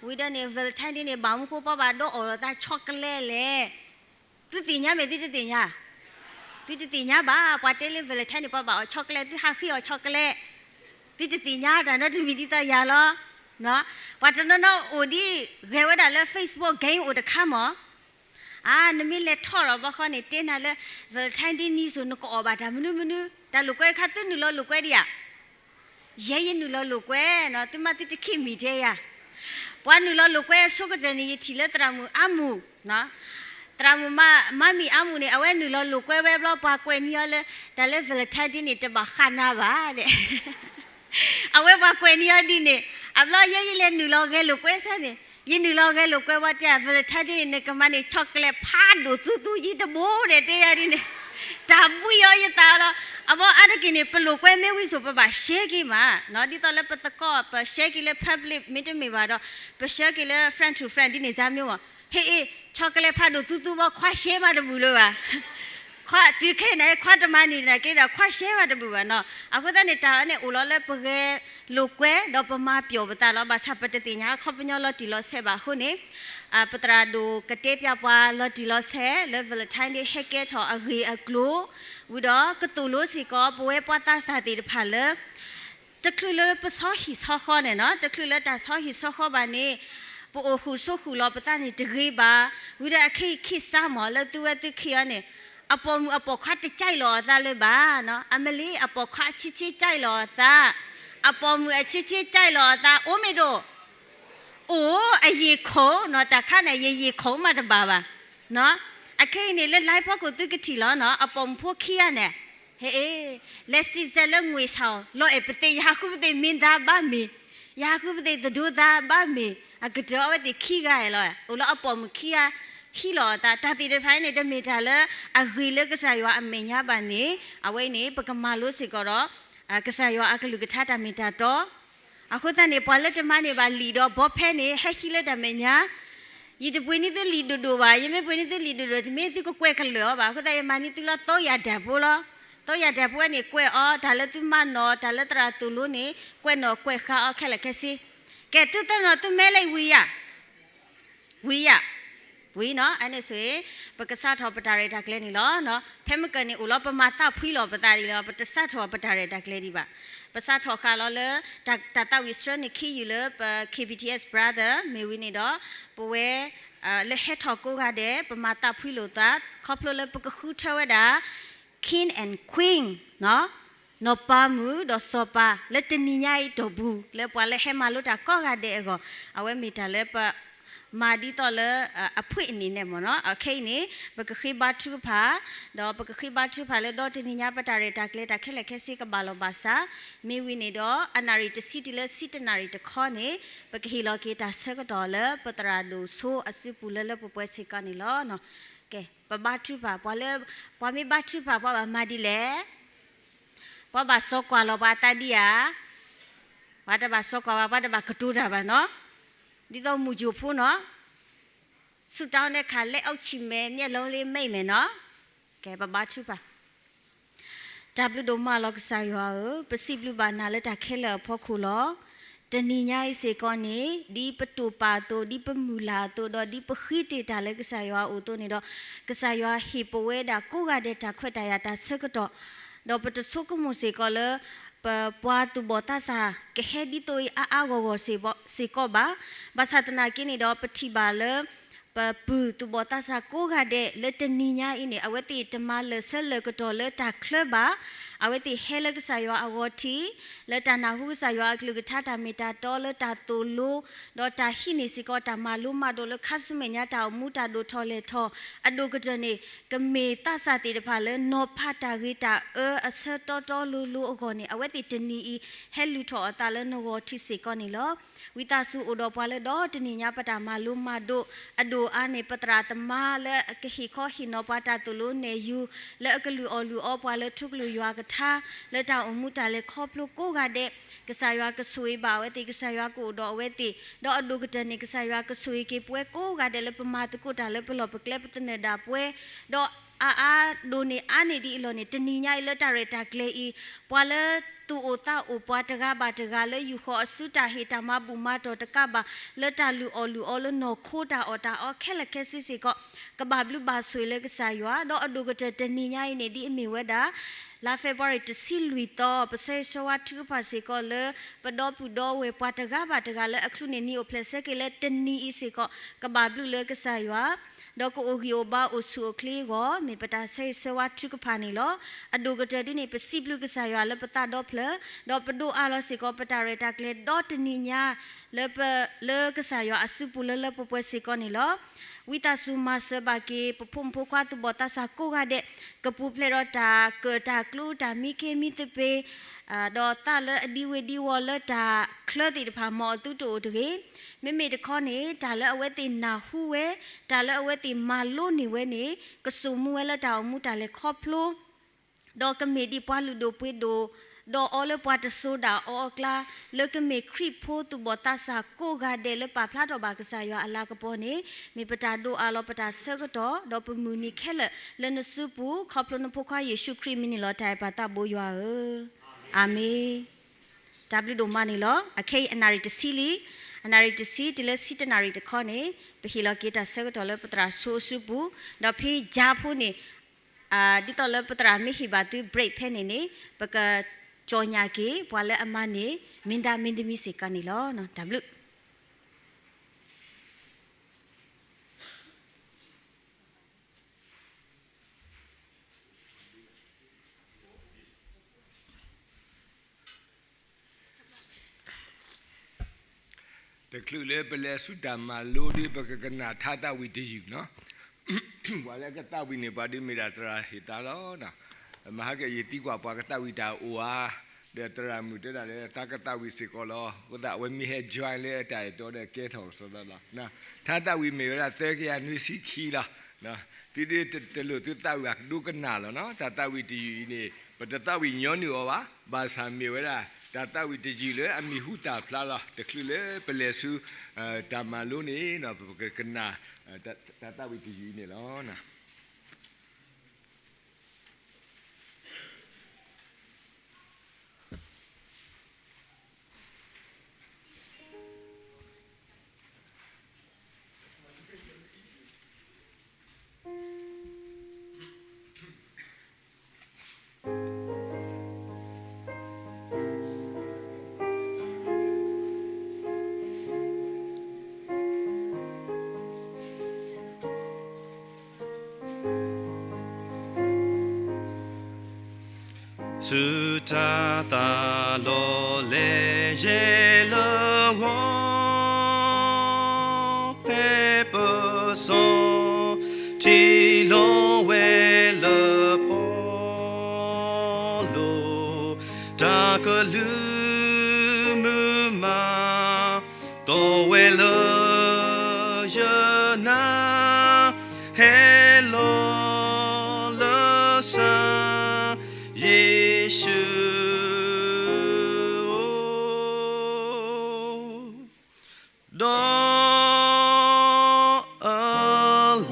ဝံၤဒီးန့ၣ် Valentine Day န့ၣ် ဘၣ်မနုၤဃိပှၤဘၣ်ဒိးအီၣ်လီၤသး chocolate လဲၣ်. သုသ့ၣ်ညါမ့ၢ်သုတသ့ၣ်ညါ, သုတသ့ၣ်ညါဘၣ်. ပှၤတဲလၢ Valentine န့ၣ် ပှၤဘၣ်အီၣ် chocolate, သုဟးဃ့အီၣ် chocolate, သုတသ့ၣ်ညါတၢ်နီတမံၤဒ်သိးယၤလီၤ. ပှၤတနီၤနီၤအိၣ်ဒ် ဂဲၤဝဲဒၣ်လၢ Facebook game အိၣ်တခါမး, အါ နမ့ၢ်လဲၤထီၣ်လီၤဘၣ်ဃီန့ၣ် တဲနၤလၢ Valentine Day နံၤစိၤ နကအီၣ်ဘၣ်တၢ်မနုၤမနုၤ, တၢ်လိာ်ကွဲတခါ သုနုာ်လီၤလိာ်ကွဲဒံးဧါ. ယဲယနုာ်လီၤလိာ်ကွဲနီၤ, သုမ့ၢ်သုတခ့ၣ်မံၤတဲယၤ, ပှၤနုာ်လီၤလိာ်ကွဲဆိကတၢၢ်န့ၣ် ယထံၣ်လၢသရၣ်မုၣ်အါမူၣ်, သရၣ်မုၣ်မါ မါမံၤအါမူၣ်န့ၣ် အဝဲနုာ်လီၤလိာ်ကွဲဝဲဘျီ ပှၤကွဲးန့ၢ်အီၤလၢ တၢ်လၢ Valentine Day န့ၣ် တဘၣ်ဃးနၤဘၣ်ဒဲး အဝဲပှၤကွဲးန့ၢ်အီၤဒ်န့ၣ်, အဘျီယဲယလဲၤနုာ်လီၤဂဲၤလိာ်ကွဲစ့ၢ်န့ၣ်, ယနုာ်လီၤဂဲၤလိာ်ကွဲဝဲတဲ Valentine Day န့ၣ် နကမၤန့ၢ် chocolate ဖးဒိၣ်သူသူယံၤတဘိဒဲး တဲယၤဒ်န့ၣ်, တၢ်ဘှံးအီၤယသးလီၤ. အဘျီအါတက့ၢ်န့ၣ် ပလိာ်ကွဲမ့ၢ်ဝံၤစိၤ ပဘၣ် share က့ၤမး, ဒ်သိးလၢပသကိး ပ share က့ၤလၢ public မ့တမ့ၢ်ဘၣ်ဒီး ပ share က့ၤလၢ friend to friend ဒ်န့ၣ် စါမ့ၢ်မး, ဟ့ၣ်အ့ၣ် chocolate ဖးဒိၣ်သူသူဘၣ် ခွါ share မးတဘူၣ်လၢၤဘၣ် ခွါတုၤခဲအံၤန့ၣ် ခွါတမၤန့ၢ်နၤက့ဒီး ခွါ share မးတဘူၣ်ဘၣ်နီၤ. အဃိသတးန့ၣ် တၢ်အန့ၣ်အိၣ်လီၤလၢပဂဲၤလိာ်ကွဲ ဒီးပမၤပျီၣ်ပသးလီၤ. ဘၣ်ဆၣ်ပတသ့ၣ်ညါ အခီပညီလီၤတံၢ်လီၤဆဲးဘၣ်အဃိန့ၣ်, ပသရၣ်ဒိၣ်ကတဲပျးပှၤလီၤတံၢ်လီၤဆဲးလၢ Valentine Day ဟဲကဲထီၣ်အဂ့ၢ်အကျိၤ, ဝံၤဒီးကသိၣ်လိစ့ၢ်ကီး ပဝဲပှၤသးစၢ်သ့ၣ်တဖၣ်လၢ တချုးလၢပဆီဟံၣ်ဆီဃီန့ၣ်နီၤ, တချုးလၢတၢ်ဆီဟံၣ်ဆီဃီဘၣ်န့ၣ်, ပအိၣ်ဃုာ်ဆိးဃုာ်လီၤပသးန့ၣ်တဂ့ၤဘၣ်. ဝံၤဒီးအခဲအံၤခံစါမး လၢသုဝဲသုခံအီၤန့ၣ်, အပိာ်မုၣ်အပိာ်ခွါတကၠဲးလီၤအသးလၢၤဘၣ်နီၤ. အမလံ အပိာ်ခွါအဆ့ဆ့ကၠဲးလီၤအသး, အပိာ်မုၣ်အဆ့ဆ့ကၠဲးလီၤအသး အိၣ်မ့ၢ်ဒိၣ် အိၣ်အယံာ်ခိၣ်နီၤ, တၢ်ခါန့ၣ် ယယံာ်ခိၣ်မးတဘၣ်ဘၣ်. အခဲအံၤန့ၣ် လၢ live ဖီခိၣ်သုကထံၣ်လီၤနီၤ, အပိာ်မုၣ်ဖိခံဂၤန့ၣ်, ဟဲအ့ၣ်, လဲၤစံးစဲးလၢငွေဆောင် လီၤအဲၣ်ပသ့ၣ် ယဟးဃုပသ့ၣ်မ့ၢ်သးဘၣ်မ့ၢ်, ယဟးဃုပသ့ၣ်သဒိသးဘၣ်မ့ၢ်, အကတၢၢ်အဝဲသ့ၣ်ခံဂၤအံၤလီၤ, အိၣ်လၢအပိာ်မုၣ်ခံဂၤ ဟံးလီၤအသး, တၢ်သ့ၣ်တဖၣ်န့ၣ် တမ့ၢ်တၢ်လၢအဂ့ၤလၢကစၢ်ယွၤအမဲာ်ညါဘၣ်န့ၣ်, အဝဲအံၤန့ၣ် ပကမၤလိစ့ၢ်ကီးဒီး ကစၢ်ယွၤအကလုၢ်ကထါတၢ်မ့ၢ်တၢ်တီ အဃိသတးန့ၣ် ပှၤလၢတမၤန့ၢ်ဘၣ်လံာ်ဒီးဘီဖဲန့ၣ် ဟဲဟံးလၢတၢ်မဲာ်ညါ, ယတပှ့ၤန့ၢ်သုလံာ်ဒိၣ်ဒိၣ်ဘၣ်, ယမ့ၢ်ပှ့ၤန့ၢ်သုလံာ်ဒိၣ်ဒိၣ် တမ့ၢ်သုကကွဲးကလၢာ်အီၤဘၣ်. အဃိသတး ယမၤန့ၢ်သုလၢ သုံးရာတၢ်ဖိလီၤ. သုံးရာတၢ်ဖိဝဲန့ၣ် ကွဲးအီၤ တၢ်လၢသုမၤနီၣ် တၢ်လၢသရၣ်သိၣ်လိန့ၣ် ကွဲးနီၣ်ကွဲးဃါအီၤခဲလၢာ်ခဲဆ့. ကဲ သုသၢနီၣ်သုမဲလၢဝံၤယၤ ဝံၤယၤ, ဝံၤနီၤ, အန့ၣ်ဆိၣ်အံၤ ပကစးထီၣ်ပတၢ်ရဲၣ်တၢ်ကျဲၤန့ၣ်လီၤ. ဖဲမ့ၢ်ကၢၢ်န့ၣ်အိၣ်လီၤ ပမၤသးဖှံလီၤပသးဒ်လီၤ, ပတစးထီၣ်ပတၢ်ရဲၣ်တၢ်ကျဲၤဒံးဘၣ်. ပစးထီၣ်ဃာ်လီၤလၢ တၢ်သးဝံၣ်ဆှၢန့ၢ်ခံယုၢ်လၢပ K B T S brother မ့ၢ်ဝံၤန့ၣ်ဒီး ပဝဲ လၢဟဲထီၣ်ကိးဂၤဒဲး ပမၤသးဖှံလိာ်သး ခီဖျိလၢပကဃုထၢဝဲဒၣ် King and Queen နီၢ်ပၤမုၣ်ဒီးစီၤပၤ လၢတနံၤညါအံၤတီၢ်ပူၤ လၢပှၤလၢဟဲမၤလိတၢ်ကိးဂၤဒဲးအဂီၢ်, အဝဲမ့ၢ်တၢ်လၢပမၤဒ်သိးလၢ အဖှ့ၣ်န့ၣ်န့ၣ်မ့ၢ်နီၤ. ခဲအံၤန့ၣ် ပကဃ့ဘါထုကဖၣ်, ဒီးပကဃ့ဘါထုကဖၣ်လၢဒီတနံၤညါ ပတၢ်ရဲၣ်တၢ်ကျဲၤတၢ်ခဲလၢာ်ခဲဆ့ကဘၣ်လီၤဘၣ်စး, မ့ၢ်ဝံၤန့ၣ်ဒီး အနၣ်ရံၣ်တဆံတုၤလၢဆံတနၣ်ရံၣ်တခီန့ၣ် ပကဟ့ၣ်လီၤက့ၤတၢ်ဆၢကတီၢ်လၢ ပသရၣ်ဒိၣ်ဆိအစုပူၤလၢလၢပှဲၤပှဲၤစ့ၢ်ကီးန့ၣ်လီၤ. ကဲ ပဘါထုကဖၣ်, ပှၤလၢ ပှၤမ့ၢ်ဘါထုကဖၣ် ပှၤဘၣ်မၤဒ်လဲၣ်. ပှၤဘၣ်စီကွၢ်လီၤပှၤအသးဒံးဧါ, ပှၤတဘၣ်စီကွၢ်ဘၣ်, ပှၤတဘၣ်ကတိၤတၢ်ဘၣ်နီၤ, ဒ်သိးမုၢ်ယိာ်ဖိနီၤ, ဆုတောင်းတဲ့အခါ လက်အုပ်ချီမယ်, မျက်လုံးလေးမိတ်မယ်နော်. ကဲ ပဘါထုကဖၣ်. တၢ်ဘျုးဒိၣ်မးလီၤကစၢ်ယွၤဧၢ, ပစံးဘျုးဘၣ်နၤလၢတၢ်ခဲလၢာ်အဖီခိၣ်လီၤ. တနံၤညါအံၤစ့ၢ်ကီးန့ၣ် ဒ်ပတိာ်ပာ်အသိး ဒ်ပမုၢ်လၢ်အသိး ဒီးဒ်ပဃ့တ့ၢ်တၢ်လၢကစၢ်ယွၤအအိၣ်အသိးန့ၣ်ဒီး ကစၢ်ယွၤဟ့ၣ်ပဝဲဒၣ်ကိးဂၤဒဲးတၢ်ခွဲးတၢ်ယာ်တၢ်ဆၢကတီၢ်, ဒီးပတဆိကမိၣ်စ့ၢ်ကီးလၢ ပပှၤသူၣ်ဘီၣ်သးစၢ်ကဟဲဒ်သိးအံၤအါအါဂီၢ်ဂီၢ်စ့ၢ်ကီးဘၣ်. ဘၣ်ဆၣ်သနာ်က့န့ၣ်ဒီး ပထံၣ်ဘၣ်လၢ ပပုၢ်သူၣ်ဘီၣ်သးစၢ်ကိးဂၤဒဲးလၢတနံၤညါအံၤန့ၣ် အဝဲသ့ၣ်တမၤလၢာ်ဆၢလၢာ်ကတီၢ်လၢတၢ်ချၢဘၣ်. အဝဲသ့ၣ်ဟဲလၢကစၢ်ယွၤအဂီၢ်ထံး လၢတၢ်နၢ်ဟူကစၢ်ယွၤအကလုၢ်ကထါတၢ်မ့ၢ်တၢ်တီလၢတၢ်သိၣ်လိ ဒီးတၢ်ဟံးန့ၢ်စ့ၢ်ကီးတၢ်မၤလိမၤဒိးလၢခါဆူမဲာ်ညါတၢ်အိၣ်မူတၢ်ဒိၣ်ထီၣ်လဲၢ်ထီၣ် အဒိၣ်ကတၢၢ်န့ၣ် ကမ့ၢ်သးစၢ်သ့ၣ်တဖၣ်လၢနီၤဖးတၢ်ဂ့ၤတၢ်အၢအဆၢတီတီလိၤလိၤအဂီၢ်န့ၣ် အဝဲသ့ၣ်တနံၤအံၤ ဟဲလုၢ်ထီၣ်အသးလၢနဂီၢ်ထံးစ့ၢ်ကီးန့ၣ်လီၤ. ဝံသးစူၤအိၣ်ဒီးပှၤလၢဒီတနံၤညါပတၢ်မၤလိမၤဒိးအဒိၣ်အါန့ၣ် ပသရၣ်သမါလၢအကဟ့ၣ်ခီဟ့ၣ်နီၤပှၤတၢ်သိၣ်လိနဲၣ်ယူၤ လၢအကလုၢ်အီၣ်လုၢ်အီပှၤလၢထူကလုၢ်ယွၤကထါ လၢတၢ်အိၣ်မူတၢ်လဲၤခီဖျိကိးဂၤဒဲး ကစၢ်ယွၤကဆိၣ်ဂ့ၤဘၣ်အဝဲသ့ၣ် ကစၢ်ယွၤကအိၣ်ဒီးအဝဲသ့ၣ် ဒီးအဒိၣ်ကတၢၢ်န့ၣ် ကစၢ်ယွၤကဆိၣ်ဂ့ၤက့ၤပဝဲကိးဂၤဒဲးလၢပမၤသကိးတၢ်လၢပလီၢ်ပကျဲပသနၢၣ်ဒၣ်ပဝဲ ဒီး အါအါဒိၣ်န့ၢ်အါန့ၢ်ဒ်အံၤလီၤန့ၣ် တနံၤညါအံၤလၢတၢ်ရဲၣ်တၢ်ကျဲၤအံၤ ပှၤလၢသူၣ်အိၣ်သးအိၣ် ပှၤတဂၤဘၣ်တဂၤလၢယူၢ်ဃီၤအစု တၢ်ဟ့ၣ်တၢ်မၤဘူၣ်မၤတီၢ်တကးဘၣ် လၢတၢ်လုၢ်အီၣ်လုၢ်အီလၢနီၢ်ခိတၢ်အီၣ်တၢ်အီခဲလၢာ်ခဲဆ့စ့ၢ်ကီး ကဘၣ်ဘျုးဘၣ်ဆိၣ်ဂ့ၤလၢကစၢ်ယွၤ ဒီးအဒိၣ်ကတၢၢ်တနံၤညါအံၤန့ၣ် ဒ်အမ့ၢ်ဝဲဒၣ် လါ February တဆံလွံၢ်သီ ပဆၢဂ့ၤဆၢဝါထုကဖၣ်စ့ၢ်ကီးလၢ ပဒီပုၢ်ဒီဝဲၢ်ပှၤတဂၤဘၣ်တဂၤလၢအချုးန့ၢ်နံၤအိၣ်ဖျဲၣ်ဆၢက့ၤလၢတနံၤအံၤစ့ၢ်ကီး ကဘၣ်ဘျုးလၢကစၢ်ယွၤ ဒီးကအိၣ်ဂံၢ်အိၣ်ဘါအိၣ်ဆူၣ်အိၣ်ချ့အဂီၢ် မ့ၢ်ပတၢ်ဆၢဂ့ၤဆၢဝါထုကဖၣ်န့ၣ်လီၤ. အဒိၣ်ကတၢၢ်ဒ်န့ၣ် ပစံးဘျုးကစၢ်ယွၤလၢပသးဒီဖျၢၣ် ဒီးပဒိးအးလီၤစ့ၢ်ကီး ပတၢ်ရဲၣ်တၢ်ကျဲၤဒီတနံၤညါ လၢပ လၢကစၢ်ယွၤအစုပူၤလၢလၢပှဲၤပှဲၤစ့ၢ်ကီးန့ၣ်လီၤ. ဝံသးစူၤမၤစၢၤဘၣ်က့ၤ ပဖိမုၣ်ဖိခွါသူၣ်ဘီၣ်သးစၢ်ကိးဂၤဒဲး ကပူၤဖျဲးဒီးတၢ်ကၢၣ်တၢ်ကျူ တၢ်မံခ့မံသပ့ၤ ဒီးသးလၢအဒံဝ့ၤဒံဝီၤလၢတၢ်ချၢသ့ၣ်တဖၣ် မ်အသုတအိၣ်တဂ့ၤ. မ့မ့ၢ်တခီန့ၣ် တၢ်လၢအဝဲသ့ၣ်နၢ်ဟူဝဲ တၢ်လၢအဝဲသ့ၣ်မၤလိန့ၢ်ဝဲန့ၣ် ကစိာ်မူဝဲလၢတၢ်အိၣ်မူတၢ်လဲၤခီဖျိ ဒီးကမ့ၢ်ဒ်ပှၤလုၢ်ဒိၣ်ပှ့ၤဒိၣ် ဒီးအီၤလၢပှၤတစိၤဒၣ်အီၤအကျါ လၢကမ့ၢ်ခရံာ်ဖိသူၣ်ဘီၣ်သးစၢ်ကိးဂၤဒဲးလၢပာ်ဖျါထီၣ်ဘၣ်ကစၢ်ယွၤအလၤကပီၤန့ၣ် မ့ၢ်ပတၢ်ဒိးအးလီၤပတၢ်ဆၢကတီၢ် ဒီးပမုၢ်နံၤခဲလၢာ်လၢနစုပူၤ ခီဖျိနဖိခွါယ့ၣ်ၡူးခရံာ်မံၤန့ၣ်လီၤ. တၢ်အဲၣ်ပၢ်သးဘိယွၤဧၢ, အၤမ့ၣ်. တၢ်ဘျုးဒိၣ်မးန့ၣ်လီၤ. အခဲအံၤအနၣ်ရံၣ်တဆံလံ, အနၣ်ရံၣ်တဆံတုၤလၢဆံတနၣ်ရံၣ်တခီန့ၣ် ပဟ့ၣ်လီၤက့ၤတၢ်ဆၢကတီၢ်လၢပသရၣ်ဆိအစုပူၤ, ဒီးဖဲယါဖိန့ၣ် ဒ်သိးလၢပသရၣ်မ့ၢ်ဟ့ၣ်ဘၣ်သု break ဖဲန့ၣ်န့ၣ် ပကကၠီၣ်ညၣ်က့ၤ ပှၤလၢအမၤန့ၢ် မ့ၢ်ဒါမ့ၢ်သမံးစ့ၢ်ကီးန့ၣ်လီၤ. တၢ်ဘျုး တချုးလၢပလဲၤဆူတၢ်မၤလိဒီး ပကကနၣ်ထါသးဝံၣ်တယုၢ်နီၤ. ပှၤလၢကသးဝံၣ်န့ၣ် ပှၤဒုးမ့ၢ်ဒၣ်သရၣ်ဟ့ၣ်သးလီၤ. မဟါကယသံကွၢ်ပှၤကသးဝံၣ်တၢ်အိၣ်ဧါ, ဒီးသရၣ်မုၣ်တဲဒၣ်လၢ သးကသးဝံၣ်စ့ၢ်ကီးလီၤ. အဃိသတးအဝဲမ့ၢ်ဟဲ join လၢတၢ်အဲၣ်တီဒီးကဲထီၣ်ကစီဒီလီၤ. ထါသးဝံၣ်မ့ၢ်ဝဲဒၣ်သၢကယၤနွံဆံခံလီၤ. သုဒ်တလိၣ်သုသးဝံၣ်အဒိကနၣ်လီၤနီၤ. တၢ်သးဝံၣ်တယုၢ်အံၤန့ၣ် ပတသးဝံၣ်ညီနုၢ်အီၤဘၣ်. ဘၣ်ဆၣ်မ့ၢ်ဝဲဒၣ် တၢ်သးဝံၣ်တယုၢ်လၢအမံၤဟူသၣ်ဖျါလီၤ. တချုးလၢပလဲၤဆူ တၢ်မၤလိန့ၣ် ပကကနၣ် တၢ်သးဝံၣ်တယုၢ်အံၤန့ၣ်လီၤ. ဆူတၢ်သးလီၤလဲၤယဲၢ်လၢဂီၤ ဖဲပစီထံလီၤဝဲလၢပီၣ်လိၤ တၢ်ကလုၢ်မုာ်မး သီၣ်ဝဲလၢယနၢ် ဟဲလီၤလၢစၢၤယ့ၣ်ၡူး ဒီးအ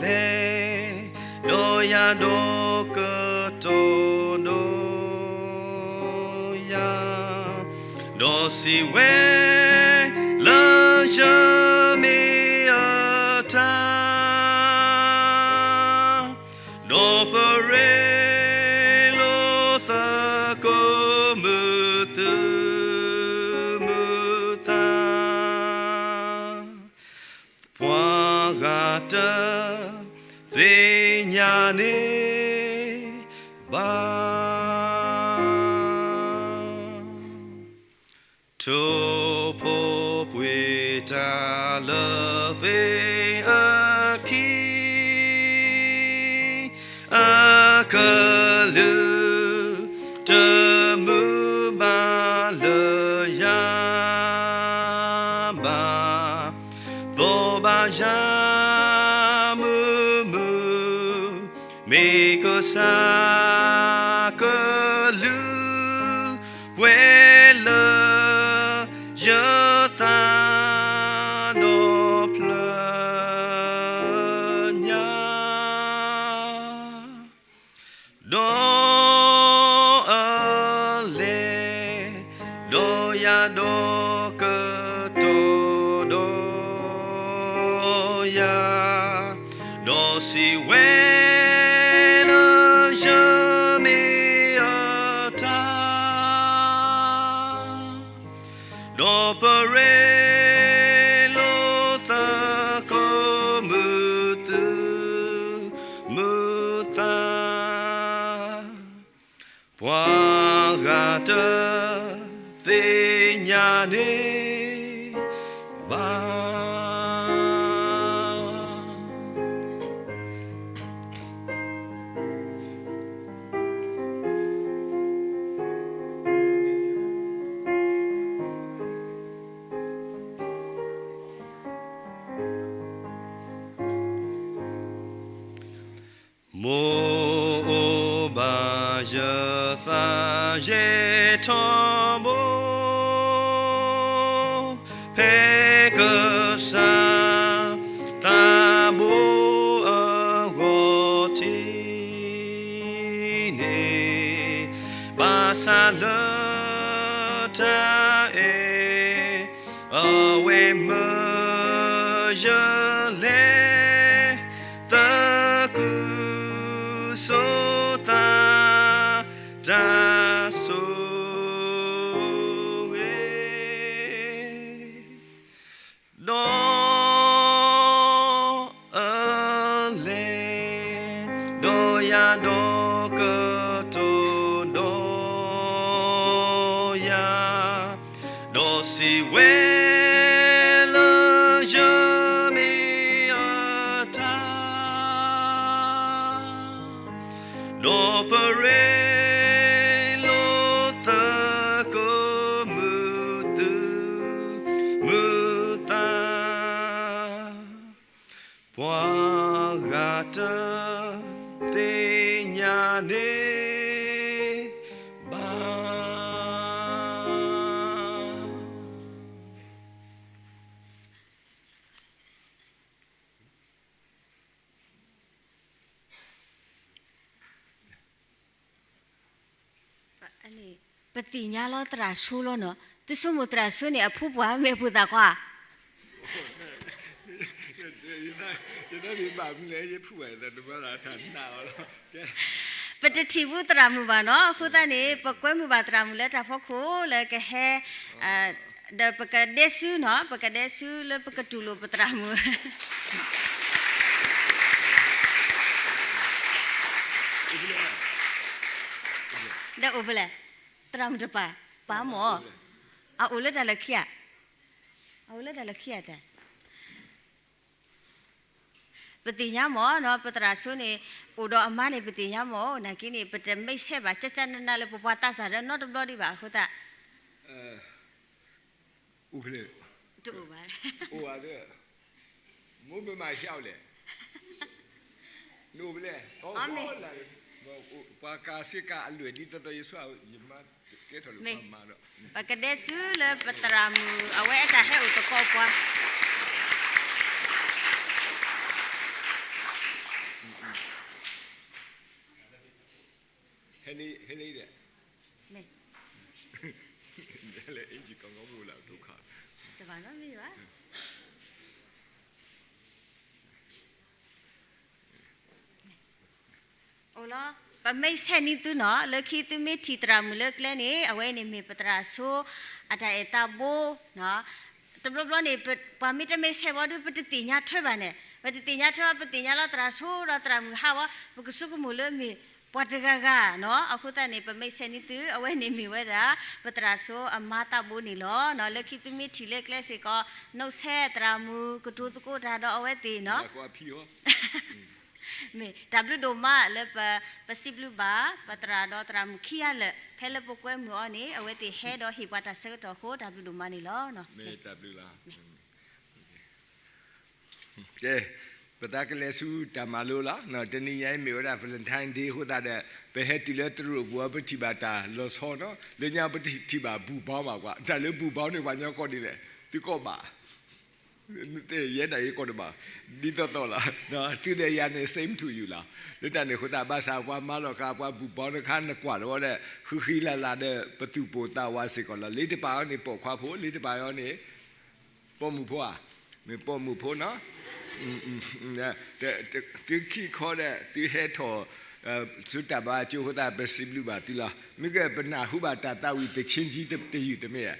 လဲၤဒီးယၤဒီးကတီၢ်ဒီးယၤ ဒီးစံးဝဲလၢယမ့ၢ်အတၢ် ဒီးပရ့လိာ်သကိးမုာ်သုမုာ်သး ပှၤဂၤတသ့ၣ်ညါန့ၢ်ဘၣ်. ထိၣ်ဖိပှ့ၤတၢ်လၢသ့ၣ်အခံ အကလုၢ်တမုာ်ဘၣ်လၢယၤဘၣ် သီၣ်ဘၣ်ယၤမုာ်မုာ် မ့ၢ်ကစၢ်ကလုၢ်ပှဲၤလၢယသးဒီးဖျၢၣ်ညါ ဒီးကတီၤဒီးယၤ, ဒီးစံးဝဲလၢယမ့ၢ်အတၢ်, ဒီးပရ့လိာ်သကိးမုာ်သူၣ်မုာ်သး, ပှၤဂၤတသ့ၣ်ညါန့ၢ်ဘၣ်. မိၢ်အိၣ်ဘၣ်ယသးယဲၢ်ထီဘိ, ဖဲကစၢ်သးဘိအဂီၢ်ထံးန့ၣ်, ဘၣ်ဆၣ်လၢတၢ်အဲၣ် အဝဲမၢယလဲၤ, သကုၤဆိသး တၢ်ဆိၣ်ဂ့ၤ, ဒီးအလဲၤ, ဒီးယၤဒီးကတီၤဒီးယၤ, ဒီးစံးဝဲလၢယမ့ၢ်အတၢ်, ဒီးပရ့လိာ်သကိးမုာ်သူၣ်မုာ်သး, ပှၤဂၤတသ့ၣ်ညါန့ၢ်ဘၣ်. ပသ့ၣ်ညါလီၤသရၣ်ဆိလီၤနီၤ, သုဆိကမိၣ်သရၣ်ဆိန့ၣ် အဖိပှၤမ့ၢ်အဖိသၣ်ခွါ ပတထံၣ်ဘူးသရၣ်မုၣ်ဘၣ်နီၤ, အဃိသတးန့ၣ် ပကွဲမုာ်ဘၣ်သရၣ်မုၣ်လၢတၢ်ဖီခိၣ်လၢကဟဲ, ဒီးပကဒဲစုနီၤ, ပကဒဲစုလၢပကတူၢ်လိာ်ပသရၣ်မုၣ် ဒီးအိၣ်ဖဲလဲၣ်, သရၣ်မုၣ်တပၤ, ပာ်မီၢ်, အအိၣ်လၢတၢ်လၢခံဧါ, အအိၣ်လၢတၢ်လၢခံဧါတဲ ပသ့ၣ်ညါမီၢ်နီၤ, ပသရၣ်ဆိန့ၣ် အိၣ်ဒီးအမါန့ၣ် ပသ့ၣ်ညါမီၢ်, နာ်က့န့ၣ် ပတမိတ်ဆက်ဘၣ် ကၠၢ်ကၠၢ်နးနးလၢပပှၤသးစၢ်ဒီးနီတဘျီဒံးဘၣ်အဃိသတး, အိၣ်ဖဲလဲၣ်, တအိၣ်ဘၣ်, အိၣ်ဘၣ်, မိၢ်မ့ၢ်မၤဆါအိၣ်လဲၣ်, နအိၣ်ဖဲလဲၣ်, ပှၤကၤစ့ကၤအလွဲၢ်ဒ်သိးသိးယဆိ ယမါကဲထီၣ်လၢပှၤမၤဒီး ပကဒဲစုလၢပသရၣ်မုၣ် အဝဲအတၢ်ဟဲအိၣ်သကိးပှၤ, ဟဲလံ, ဟဲလံဒီး, မ့ၢ်, လၢအ့ၣ်ကီကီမူလၢဒိခါ, တဘၣ်နီတမံၤဘၣ် အိၣ်လီၤ, ပမိတ်ဆက်န့ၢ်သုနီၤ, လၢခံသုမ့ၢ်ထံၣ်သရၣ်မုၣ်လၢကျဲန့ၣ် အဝဲန့ၣ်မ့ၢ်ပသရၣ်ဆိ အတၢ်အဲၣ်သးဘိ, တဘျီဘျီန့ၣ် ပှၤမ့ၢ်တမိတ်ဆက်ဘၣ်ဒီး ပတသ့ၣ်ညါထွဲဘၣ်န့ၣ်, ပတသ့ၣ်ညါထွဲဘၣ် ပသ့ၣ်ညါလီၤသရၣ်ဆိဒီးသရၣ်မုၣ်ဟးဘၣ် ပကဆိကမိၣ်လၢမ့ၢ်ပှၤတဂၤဂၤနီၤ, အဃိသတးန့ၣ် ပမိတ်ဆက်န့ၢ်သု အဝဲန့ၣ်မ့ၢ်ဝဲဒၣ် ပသရၣ်ဆိအမါသးဘိန့ၣ်လီၤ. လၢခံသုမ့ၢ်ထံၣ်လၢကျဲစ့ၢ်ကီး နီၣ်ဆဲသရၣ်မုၣ်ကတိၤသကိးတၢ်ဒီးအဝဲသ့ၣ်နီၤ မ့ၢ်တၢ်ဘျုးဒိၣ်မးလၢပစံးဘျုးဘၣ် ပသရၣ်ဒီးသရၣ်မုၣ်ခံဂၤလၢာ် ဖဲလၢပကွဲမုာ်အီၤန့ၣ် အဝဲသ့ၣ်ဟဲဒီးဟ့ၣ်ပှၤတၢ်ဆၢကတီၢ်အဃိ တၢ်ဘျုးဒိၣ်မးန့ၣ်လီၤ. ကဲ, ပသးကလဲၤဆူတၢ်မၤလိလီၤ. တနံၤညါအံၤမ့ၢ်ဝဲဒၣ် Valentine Day အဃိသတးဒီး ပဟဲတုၤလၢတရူးပူၤ ပထံၣ်ဘၣ်တၢ်လီၤဆီနီၤ, လၢညါပထံၣ်ဘၣ်ဘူၣ်ဘီမးကွၢ်, တၢ်လၢဘူၣ်ဘီန့ၣ် ပှၤညီကိးဒ်လဲၣ်, သုကိးဘၣ် ယဲဒၣ်ယကိးတဘၣ်, ဒ်သိးသိးလီၤ, သုဒီးယၤန့ၣ် same to you လီၤ. လၢတၢ်န့ၣ်အဃိသတး ဘၣ်ဆၣ်ပှၤမၤလီၤဃာ်ပှၤဘူၣ်ဘီတခါ နကွၢ်လီၤဝဲဒီး ဃုဃံလၤလၤဒီး ပသူၣ်ပိၢ်သးဝးစ့ၢ်ကီးလီၤ. လၢတပၤအီၤန့ၣ် ပိာ်ခွါဖိ, လၢတပၤအီၤန့ၣ် ပိာ်မုၣ်ဖိဧါ, မ့ၢ်ပိာ်မုၣ်ဖိနီၤ, သုခံခီဒီး သုဟဲထီၣ် ဆူတၢ်ဘါကၠိအဃိသတး ပစံးဘျုးဘၣ်သုလီၤ. မ့ၢ်ကပနၢ်ဟူဘၣ်တၢ်သးဝံၣ်တဆ့ကၠံတယုၢ်တမ့ၢ်ဧါ.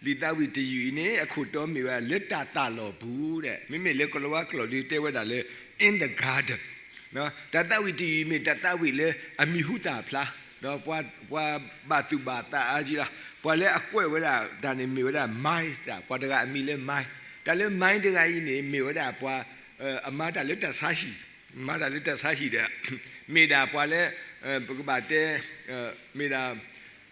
လံာ်သးဝံၣ်တယုၢ်အံၤန့ၣ် အခိၣ်တီမ့ၢ်ဝဲ လၢတၢ်သးလီၢ်ပူၤဒီး မ့မ့ၢ်လၢကလံးဝါကျိာ်ဒုးတဲဝဲဒၣ်လၢ in the garden တၢ်သးဝံၣ်တယုၢ်အံၤမ့ၢ်တၢ်သးဝံၣ်လၢအမံၤဟူသၣ်ဖျါ, ပှၤဘၣ်သူၣ်ဘၣ်သးအါကံလီၤ. ပှၤလၢအကွဲးဝဲဒၣ်တၢ်န့ၣ်မ့ၢ်ဝဲဒၣ် Mike တၢ်, ပှၤတဂၤအမံၤလၢ Mike, တၢ်လၢ Mike တဂၤအံၤန့ၣ် မ့ၢ်ဝဲဒၣ်ပှၤ အမၤတၢ်လၢတၢ်ဆါဟံၣ်, မၤတၢ်လၢတၢ်ဆါဟံၣ်ဒီး မ့ၢ်ဒၣ်ပှၤလၢ ပကဘၣ်တဲ မ့ၢ်ဒၣ်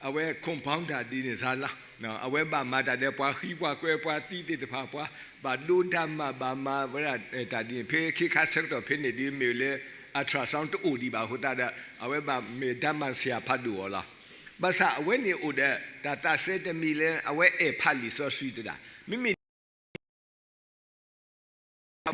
အဝဲ compounder ဒ်န့ၣ်စါလီၤ. အဝဲဘၣ်မၤတၢ်ဒီးပှၤဃံပှၤကွဲပှၤသံသ့ၣ်တဖၣ် ပှၤဘၣ်ဒိတၢ်မၤဘၣ်မၤဝဲဒၣ်တၢ်ဒ်န့ၣ် ဖဲခ့ခါဆၢကတီၢ်ဖဲန့ၣ်ဒ်မ့ၢ်လၢ ultrasound တအိၣ်ဒံးဘၣ်အဃိသတးဒီး အဝဲဘၣ်မ့ၢ်တၢ်မၤစၢၤဖးဒိၣ်အီၤလီၤ. ဘၣ်ဆၣ်အဝဲန့ၣ်အိၣ်ဒီး တၢ်သးစဲတမံၤလၢအဝဲအဲၣ်ဖးလံာ်စီဆှံတဒၣ်, မ့မ့ၢ် အ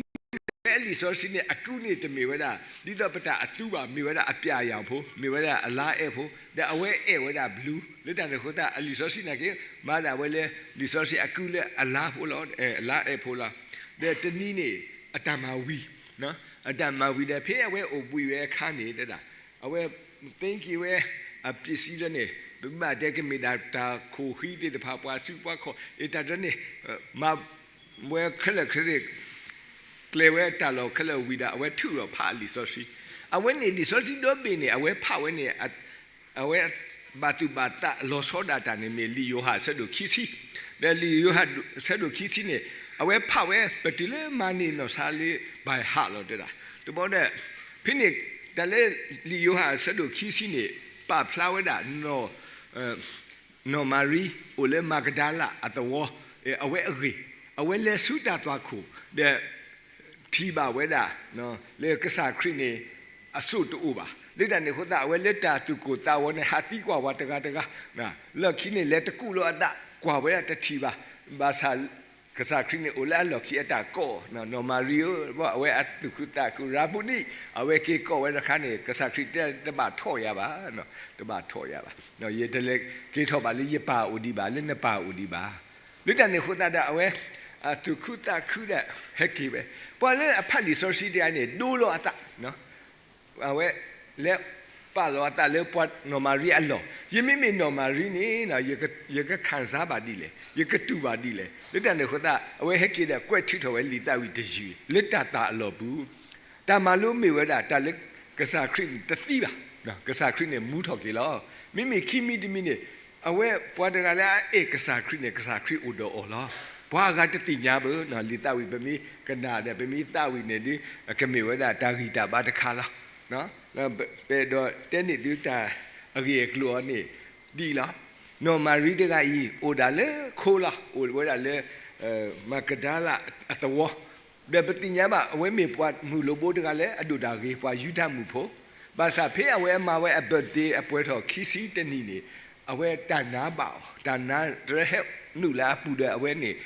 ဝဲလံာ်စီဆှံန့ၣ် အကုန့ၣ်တမ့ၢ်ဝဲဒၣ် ဒ်သိးပတၢ်အသူဘၣ်, မ့ၢ်ဝဲဒၣ်အပျဲၢ်ယၢ်ဖိ, မ့ၢ်ဝဲဒၣ်အလါအဲၣ်ဖိ, ဒီးအဝဲအဲၣ်ဝဲဒၣ်ဘျူး, လၢတၢ်န့ၣ်အဃိသတး အလံာ်စီဆှံနာ်က့ မၤဒၣ်ဝဲလၢ လံာ်စီဆှံအကုလၢအလါဖိလီၤ, အလါအဲၣ်ဖိလီၤ. ဒီးတနံၤန့ၣ် အတၢ်မၤဝံၤ, အတၢ်မၤဝံၤဒီး ဖဲအဝဲအိၣ်ဘှံးဝဲအခါန့ၣ် တဒၣ် အဝဲ think ဝဲ အပျံၤစံလၢန့ၣ် ပဘၣ်တဲကမ့ၢ်ဒၣ်တၢ်ခိၣ်ဃံသ့ၣ်တဖၣ် ပှၤစုပှၤခီၣ် အတၢ်ဒ်န့ၣ် မၤဝဲခဲလၢာ်ခဲဆ့ ကျဲၤဝဲတၢ်လီၢ်ခဲလၢာ်ဝံၤဒီး အဝဲထုးထီၣ်ဖးလံာ်စီဆှံ, အဝဲန့ၣ်လံာ်စီဆှံဒီဘ့ၣ်န့ၣ် အဝဲဖးဝဲန့ၣ် အဝဲဘၣ်သူၣ်ဘၣ်သးလီၤဆီဒၣ်တၢ်န့ၣ် မ့ၢ်လံာ်ယိၤဟၣ်အဆၢဒိၣ်ခံဆံ, ဒီးလံာ်ယိၤဟၣ်အဆၢဒိၣ်ခံဆံန့ၣ် အဝဲဖးဝဲ ပတုၤလၢမၤန့ၢ်နီၢ်ဆါလံ by heart လီၤတဒၣ်, တဘျီဒီး ဖဲန့ၣ် တၢ်လၢလံာ်ယိၤဟၣ်အဆၢဒိၣ်ခံဆံန့ၣ် ပာ်ဖျါဝဲဒၣ် နီၢ်မၤရံ အိၣ်လၢမၤကဒၤလးအသဝီ အဝဲအဂ့ၢ်, အဝဲလဲၤဆူတၢ်သွၣ်ခိၣ် ဒီး ထံၣ်ဘၣ်ဝဲဒၣ် လၢကစၢ်ခရံာ်န့ၣ် အစိၣ်တအိၣ်ဘၣ်. လၢတၢ်န့ၣ်အဃိသတး အဝဲလၢတၢ်သူၣ်ကိၢ်သးဂီၤန့ၣ် ဟးသံကွၢ်ဝဲတဂၤတဂၤ, လီၢ်ခံန့ၣ် လဲၤတကူးလီၤအသး ကွၢ်ဝဲဒၣ်တထံၣ်ဘၣ်. ဘၣ်ဆၣ် ကစၢ်ခရံာ်န့ၣ်အိၣ်လၢအလီၢ်ခံအတၢ်ကိး, နီၢ်မၤရံဧၢ, အဝဲအသူၣ်ခုသးခု ရၤဘူနံ, အဝဲက့ၤကိးဝဲတခါန့ၣ် ကစၢ်ခရံာ်တဲတဘၣ်ထီၣ်ယၤဘၣ်, တဘၣ်ထီၣ်ယၤဘၣ်, ယတလဲၤက့ၤထီၣ်ဘၣ်လၢယပၢ်အိၣ်ဒံးဘၣ်, လၢနပၢ်အိၣ်ဒံးဘၣ်. လၢတၢ်န့ၣ်အဃိသတးဒီး အဝဲ အသူၣ်ခုသးခုဒီး ဟဲက့ၤဝဲ, ပှၤလၢအဖးလံာ်စီဆှံတဂၤန့ၣ် ဒိလီၤအသး အဝဲ လဲၤပာ်လီၤအသးလၢပှၤနီၢ်မၤရံအလီၢ်, ယမ့မ့ၢ်နီၢ်မၤရံန့ၣ် ယကခံစားဘၣ်ဒ်လဲၣ်, ယကတူၢ်ဘၣ်ဒ်လဲၣ်. လၢတၢ်န့ၣ်အဃိသတး အဝဲဟဲက့ၤဒီးကွဲးထုးထီၣ်ဝဲလံာ်သးဝံၣ်တယုၢ် လၢတၢ်သးအလီၢ်ပူၤ, တၢ်မၤလိမ့ၢ်ဝဲဒၣ် တၢ်လၢကစၢ်ခရံာ်န့ၣ်တသံဘၣ်, ကစၢ်ခရံာ်န့ၣ်မူထီၣ်က့ၤလီၤ. မ့မ့ၢ်ခံမံၤတမံၤန့ၣ် အဝဲပှၤတဂၤလၢအအဲၣ်ကစၢ်ခရံာ်န့ၣ် ကစၢ်ခရံာ်အိၣ်ဒီးအီၤလီၤ. ပှၤအဂၤတသ့ၣ်ညါဘၣ်, လံာ်သးဝံၣ်ပမ့ၢ်ကနၣ်ဒီး ပမ့ၢ်သးဝံၣ်န့ၣ်ဒီး ကမ့ၢ်ဝဲဒၣ်တၢ်ဂံၢ်တၢ်ဘါတခါလီၤ. ပအဲၣ်ဒိးတဲန့ၢ်သုတၢ်အဂ့ၢ်အကျိၤအီၤန့ၣ် ဒ်အံၤလီၤ. နီၢ်မၤရံတဂၤအံၤ အိၣ်ဒၣ်လၢခိလီၤ, အိၣ်ဝဲဒၣ်လၢ မၤကဒၤလးအသဝီ, ဒီးပသ့ၣ်ညါဘၣ် အဝဲမ့ၢ်ပှၤမုၢ်လိၣ်ဘိတဂၤလၢအဒိၣ်တၢ်ဂ့ၤ ပှၤယူဒၤမုၣ်ဖိ, ဘၣ်ဆၣ်ဖဲအဝဲမၤဝဲအ birthday အပှဲၤထီၣ်ခံဆံတနံၣ်န့ၣ် အဝဲတၢ်နါဘၣ်အီၤ, တၢ်နါတရၢဟဲနုာ်လၢအပူၤဒီး အဝဲန့ၣ်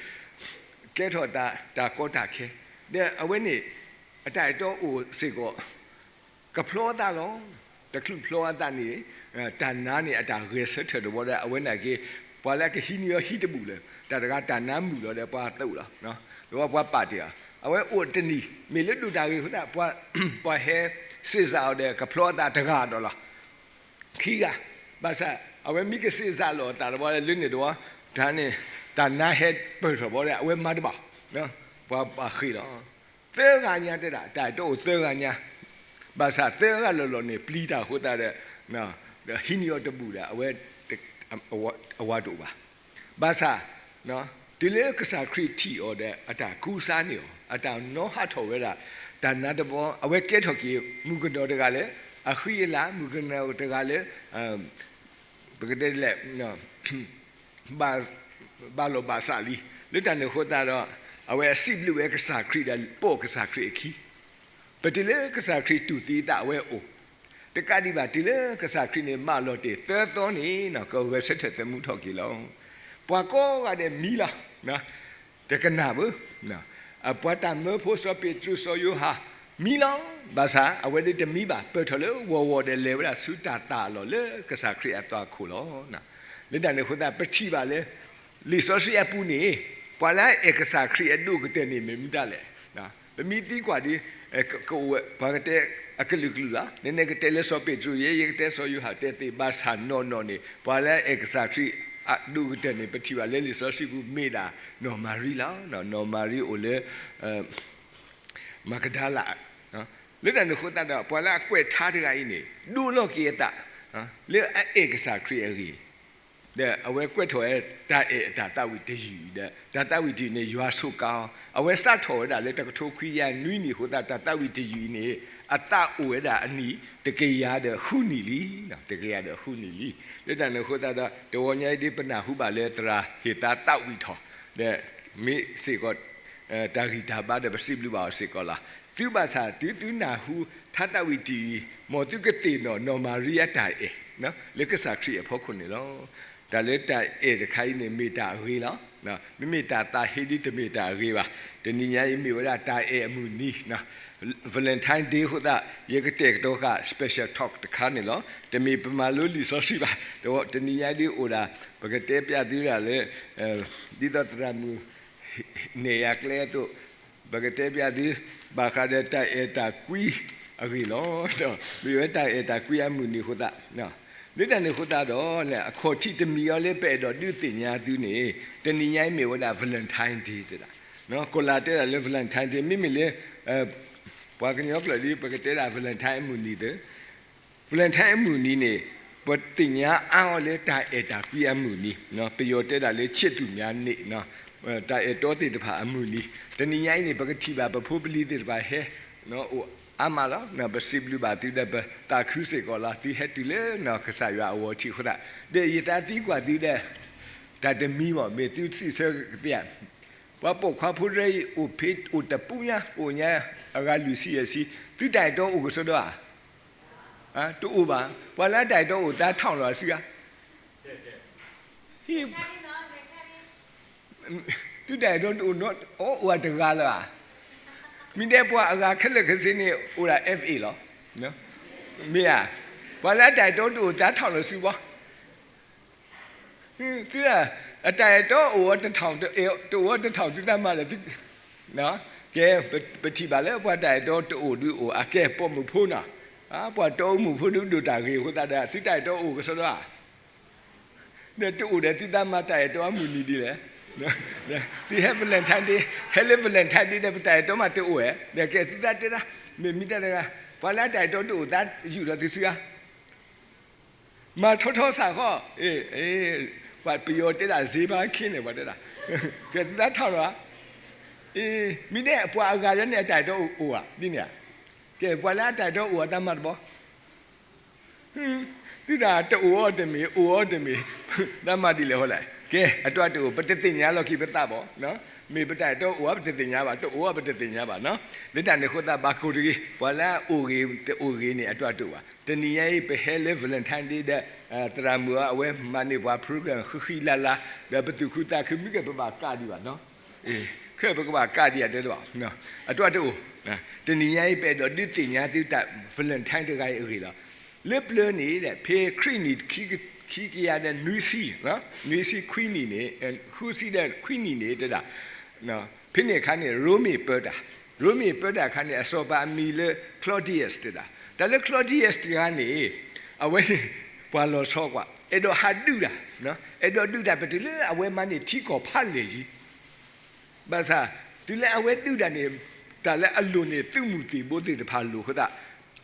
ကဲထီၣ်တၢ်ကီတၢ်ခဲ, ဒီးအဝဲန့ၣ် အတၢ်အဲၣ်တီအိၣ်စ့ၢ်ကီး ကဖျီအသးလီၤ. တချုးဖျီအသးန့ၣ် တၢ်နါန့ၣ်အတၢ်ဂဲၤဆၢထၢၣ်တဘျီဒီး အဝဲန့ၣ်က့ ပှၤလၢအကဟံးန့ၢ်အီၤဟံးတဘူၣ်လၢၤ, တၢ်တဂၤတၢ်နါမုာ်လီၤဒီးပှၤသိးလီၤ, ဒီးပှၤပာ်တ့ၢ်အီၤ, အဝဲအိၣ်တနံၤ မ့ၢ်လၢဒိၣ်တၢ်ဂ့ၤအဃိသတး ပှၤဟဲစ့းစးအီၤဒီးကဖျီအသးတဂၤဒီးလီၤ. ခံဂၤ, ဘၣ်ဆၣ် အဝဲမ့ၢ်ကစ့းစးလီၤအသးတဘျီလၢန့ၣ်တဘျီ, တၢ်န့ၣ် တၢ်နါဟဲပၢၢ်ထီၣ်ဘျီဒီး အဝဲမၤတဘၣ်, ပှၤပာ်ဃ့ၢ်လီၤ. သၢဂၤညါတဲဒၣ် တၢ်အဲၣ်တီအိၣ်သၢဂၤညါ, ဘၣ်ဆၣ်သၢဂၤလီၤလီၤန့ၣ် ပျံၤတၢ်အဃိသတးဒီး ဒီးဟံးန့ၢ်အီၤတဘူၣ်ဒီး အဝဲ အဝၤတအိၣ်ဘၣ်. ဘၣ်ဆၣ် တုၤလၢကစၢ်ခရံာ်ထံၣ်အီၤဒီး အတၢ်ကူစါန့ၢ်အီၤ, အတၢ်နီၣ်ဟးထီၣ်ဝဲဒၣ် တၢ်နါတဘျီ, အဝဲကဲထီၣ်က့ၤ မုၣ်ကနီၤတဂၤလၢ အဃံအလၤ, မုၣ်ကနီၤတဂၤလၢ ပကတဲလဲၣ် ဘၣ်လီၢ်ဘၣ်စးလံ. လၢတၢ်န့ၣ်အဃိသတးဒီး အဝဲအစံးဘျုးဝဲကစၢ်ခရံာ်ဒီး ပိာ်ကစၢ်ခရံာ်အခံ, ပတုၤလၢကစၢ်ခရံာ်တူၢ်သံအသးအဝဲအိၣ်, တကးဒံးဘၣ် တုၤလၢကစၢ်ခရံာ်န့ၣ်မၢလီၤတ့ၢ်သၢသီန့ၣ် ကဂဲၤဆၢထၢၣ်သမူထီၣ်က့ၤလီၤ. ပှၤကိးဂၤဒဲးမံလီၤ, တကနၣ်ဘၣ်. အပှၤတၢ်မၢဖိစီၤပ့းတရူးစီၤယိၤဟၣ်မံလီၤ. ဘၣ်ဆၣ်အဝဲဒၣ်တမံဘၣ်, ပၢၢ်ထီၣ်လၢဝီၤဝီၤဒီးလဲၤဝဲဒၣ်ဆူတၢ်သးအလီၢ်လၢကစၢ်ခရံာ်အသွၣ်ခိၣ်လီၤ. လၢတၢ်န့ၣ်အဃိသတး ပထံၣ်ဘၣ်လၢ လံာ်စီဆှံအပူၤန့ၣ် ပှၤလၢအအဲၣ်ကစၢ်ခရံာ်အဒိၣ်ကတၢၢ်န့ၣ်မ့ၢ်မတၤလဲၣ်. ပမ့ၢ်သံကွၢ်ဒီး ကအိၣ်ဝဲပှၤကတဲအကလုာ်ကလုာ်လီၤ. နကတဲလၢစီၤပ့းတရူးယဲ, ယကတဲစီၤယိၤဟၣ်တဲသ့, ဘၣ်ဆၣ်နီၢ်နီၢ်န့ၣ် ပှၤလၢအအဲၣ်ကစၢ်ခရံာ်အဒိၣ်ကတၢၢ်န့ၣ် ပထံၣ်ဘၣ်လၢလံာ်စီဆှံပူၤမ့ၢ်ဒၣ်နီၢ်မၤရံလီၤ. နီၢ်မၤရံအိၣ်လၢ မၤကဒၤလး. လၢတၢ်န့ၣ်အဃိသတးဒီး ပှၤလၢအကွဲးထါတဂၤအံၤန့ၣ် ဒိလီၤက့ၤအသး လၢအအဲၣ်ကစၢ်ခရံာ်အဂ့ၢ် ဒီးအဝဲကွဲးထီၣ်ဝဲတၢ်အဲၣ်အတၢ်သးဝံၣ်တယုၢ်အံၤဒီး တၢ်သးဝံၣ်တယုၢ်န့ၣ် ယွၤစူးကါအီၤ, အဝဲစးထီၣ်ဝဲဒၣ်လၢတကထိခွံကယၤနွံနံၣ်အဃိသတး တၢ်သးဝံၣ်တယုၢ်အံၤန့ၣ် အသးအိၣ်ဝဲဒၣ်အနံၣ် တကယၤဒီးဃုနံၣ်လံ, တကယၤဒီးဃုနံၣ်လံ. လၢတၢ်န့ၣ်အဃိသတးဒီး တဂီၤညါအံၤဒ်ပနၢ်ဟူဘၣ်လၢသရၣ်ဟ့ၣ်သးသးဝံၣ်ထီၣ် ဒီးမ့ၢ်စ့ၢ်ကီး တၢ်ဂံၢ်တၢ်ဘါဒီးပစံးဘျုးဘၣ်အီၤစ့ၢ်ကီးလီၤ. သုဘၣ်ဆၣ်တုၤသုနၢ်ဟူထါသးဝံၣ်တယုၢ်အံၤ မ်သုကသ့ၣ်နီၣ်နီၢ်မၤရံအတၢ်အဲၣ် လၢကစၢ်ခရံာ်အဖီခိၣ်န့ၣ်လီၤ. တၢ်လၢတၢ်အဲၣ်တခါအံၤန့ၣ် မ့ၢ်တၢ်အဂ့ၤလီၤ. မ့မ့ၢ်တၢ်သးဟ့ဒ်တမ့ၢ်တၢ်အဂ့ၤဘၣ်. တနံၤညါအံၤမ့ၢ်ဝဲဒၣ်တၢ်အဲၣ်အမုၢ်နံၤ Valentine Day အဃိသတး ယကတဲာ်ကတီၤဃာ် special talk တခါန့ၣ်လီၤ. တမ့ၢ်ပမၤလိလံာ်စီဆှံဘၣ်. တနံၤညါဒ်အိၣ်ဒၣ် ပကတဲပျးသုဒၣ်လၢ ဒ်သိးသရၣ်မုၣ် နဲၣ်ယၤကျဲအသိး ပကတဲပျးသု ဘၣ်ဃးဒီးတၢ်အဲၣ်တၢ်ကွံအဂ့ၢ်လီၤ. မ့ၢ်ဝဲတၢ်အဲၣ်တၢ်ကွံအမုၢ်နံၤအဃိသတး လၢတၢ်န့ၣ်အဃိသတးဒီး အခီၣ်ထံးတမံၤအံၤလၢပအဲၣ်ဒိးဒုးသ့ၣ်ညါသုန့ၣ် တနံၤညါအံၤမ့ၢ်ဝဲဒၣ် Valentine Day တဲဒၣ်. ကီၢ်လၤတဲဒၣ်လၢ Valentine Day မ့မ့ၢ်လၢ ပှၤကညီကျိာ်ဒ် ပကတဲဒၣ် Valentine အမုၢ်နံၤသ့ Valentine အမုၢ်နံၤန့ၣ် ပသ့ၣ်ညါအါအီၤလၢတၢ်အဲၣ်တၢ်ကွံအမုၢ်နံၤ, ပယီၤတဲဒၣ်လၢ ချစ်သူများနေ့ တၢ်အဲၣ်တီသ့ၣ်တဖၣ်အမုၢ်နံၤ, တနံၤညါအံၤန့ၣ် ပကထံၣ်ဘၣ်ပဖိပလံၤသ့ၣ်တဖၣ်ဟဲ အိၣ်အါမးလီၤ. ပစံးဘျုးဘၣ်သုဒီးပသးခုစ့ၢ်ကီးလီၤ. သုဟဲတုၤလၢကစၢ်ယွၤအဝီၤထံးအဃိသတး ဒီးယသးသံကွၢ်သုဒီး တၢ်တမံၤမ့ၢ် မ့ၢ်သုစံးဆၢကသ့ဧါ, ပှၤပိာ်ခွါဖိတရၢအံၤ အိၣ်ဖဲအိၣ်တပူညါ အိၣ်ညါအဂၤလွံၢ်ဆံယဲၢ်ဆံ, သုတၢ်အဲၣ်တီအိၣ်ကစီဒီဧါ တအိၣ်ဘၣ်. ပှၤလၢအတၢ်အဲၣ်တီအိၣ်သးထီၣ်လီၤအစုဧါ. သုတၢ်အဲၣ်တီတအိၣ်နီတအီ အိၣ်အတဂၤလၢၤဧါ. မ့ၢ်ဒဲပှၤအဂၤခဲလၢာ်ခဲဆ့န့ၣ် အိၣ်ဒၣ် F A လီၤ. မ့ၢ်ဧါ. ပှၤလၢအတၢ်အဲၣ်တီတအိၣ်သးထီၣ်လီၤစုဘၣ်. သု အတၢ်အဲၣ်တီအိၣ်အီၤတထီၣ် တအိၣ်အီၤတထီၣ် သုသးမၤလဲၣ်. ကဲ, ပထံၣ်ဘၣ်လၢပှၤတၢ်အဲၣ်တီတအိၣ်ဒုးအိၣ် အကဲပိာ်မုၣ်ဖိနီၤ, ပှၤတီအူမုၣ်ဖိဒုးဒိၣ်တၢ်ဂ့ၤအဃိသတးဒီး သုတၢ်အဲၣ်တီအိၣ်ကစီဒီဧါ. ဒီးတအိၣ်ဒီးသုသးမၤတၢ်အဲၣ်တီအမုၢ်နံၤဒ်လဲၣ်. သုဟဲ Valentine Day ဟဲလၢ Valentine Day ဒီးပတၢ်အဲၣ်တီမးတအိၣ်ဧါ. ဒီးကဲသုသးတဲဒၣ် မ့ၢ်မ့ၢ်တၢ်တဂၤ ပှၤလၢအတၢ်အဲၣ်တီတအိၣ်သးယူၢ်ထီၣ်သုစုဧါ. မၤထီထီစ့ၢ်ကီး, ပှၤပယီၤတဲဒၣ် စ့ဘါခ့န့ၣ် ပှၤတဲဒၣ်, ကဲသုသးထီၣ်လီၤဧါ. မ့ၢ်ဒဲပှၤအဂၤလၢန့ၣ်အတၢ်အဲၣ်တီအိၣ်ဧါ ဒ်န့ၣ်ဧါ. ကဲပှၤလၢအတၢ်အဲၣ်တီအိၣ်အတၢ်မၤတဘီ သုတၢ်တအိၣ်အီၤတမ့ၢ် အိၣ်အီၤတမ့ၢ် တၢ်မၤဒ်လဲၣ်ဟီလဲၣ်. ကဲအတၢ်တအိၣ် ပတသ့ၣ်ညါလီၤက့ၤပသးဘၣ်. မ့ၢ်ပတၢ်အဲၣ်တီအိၣ်ဧါ ပတသ့ၣ်ညါဘၣ်, တအိၣ်ဧါ ပတသ့ၣ်ညါဘၣ်နီၤ. လၢတၢ်န့ၣ်အဃိသတး ဘၣ်ကိၣ်တဂ့ၤ, ပှၤလၢအအိၣ်ဂ့ၤတအိၣ်ဂ့ၤန့ၣ် အတၢ်တအိၣ်ဘၣ်. တနံၤညါအံၤ ပဟဲလၢ Valentine Day ဒီး သရၣ်မုၣ်အဝဲမၤန့ၢ်ပှၤ program ဃံဃံလၤလၤ ဒီးပသူၣ်ခုသးခု မ့ၢ်ကဲပဘၣ်ကးဒံးဘၣ်နီၤ. ခဲပကဘၣ်ကးဒံးဧါတဲတဘၣ်, အတၢ်တအိၣ်. တနံၤညါအံၤ ပအဲၣ်ဒိးဒုးသ့ၣ်ညါသုတၢ် Valentine တဂၤအံၤအဂ့ၢ်လီၤ. လၢပျၢၤန့ၣ် ဖဲခရံာ်နံၣ်ခံကယၤဒီးနွံဆံ, နွံဆံခွံနံၣ်န့ၣ်, ဃုဆံဒီးခွံနံၣ်န့ၣ်တဲဒၣ်, ဖဲန့ၣ်အခါန့ၣ် ရိမ့ၤပၢတၢ်, ရိမ့ၤပၢတၢ်အခါန့ၣ် အစီၤပၤအမံၤလၢ Claudius တဲဒၣ်. တၢ်လၢ Claudius တဂၤန့ၣ် အဝဲန့ၣ် ပှၤလီၤဆီကွၢ် အဲၣ်ဒိးဟးဒုးတၢ်, အဲၣ်ဒိးဒုးတၢ် ပတုၤလၢအဝဲမၤန့ၢ်ထံကီၢ်ဖးလဲၢ်ယံၤ ဘၣ်ဆၣ် တုၤလၢအဝဲဒုးတၢ်န့ၣ် တၢ်လၢအလိၣ်န့ၣ် သုးမုၢ်သံၣ်ဘိသ့ၣ်တဖၣ်လိၣ်အဃိသတး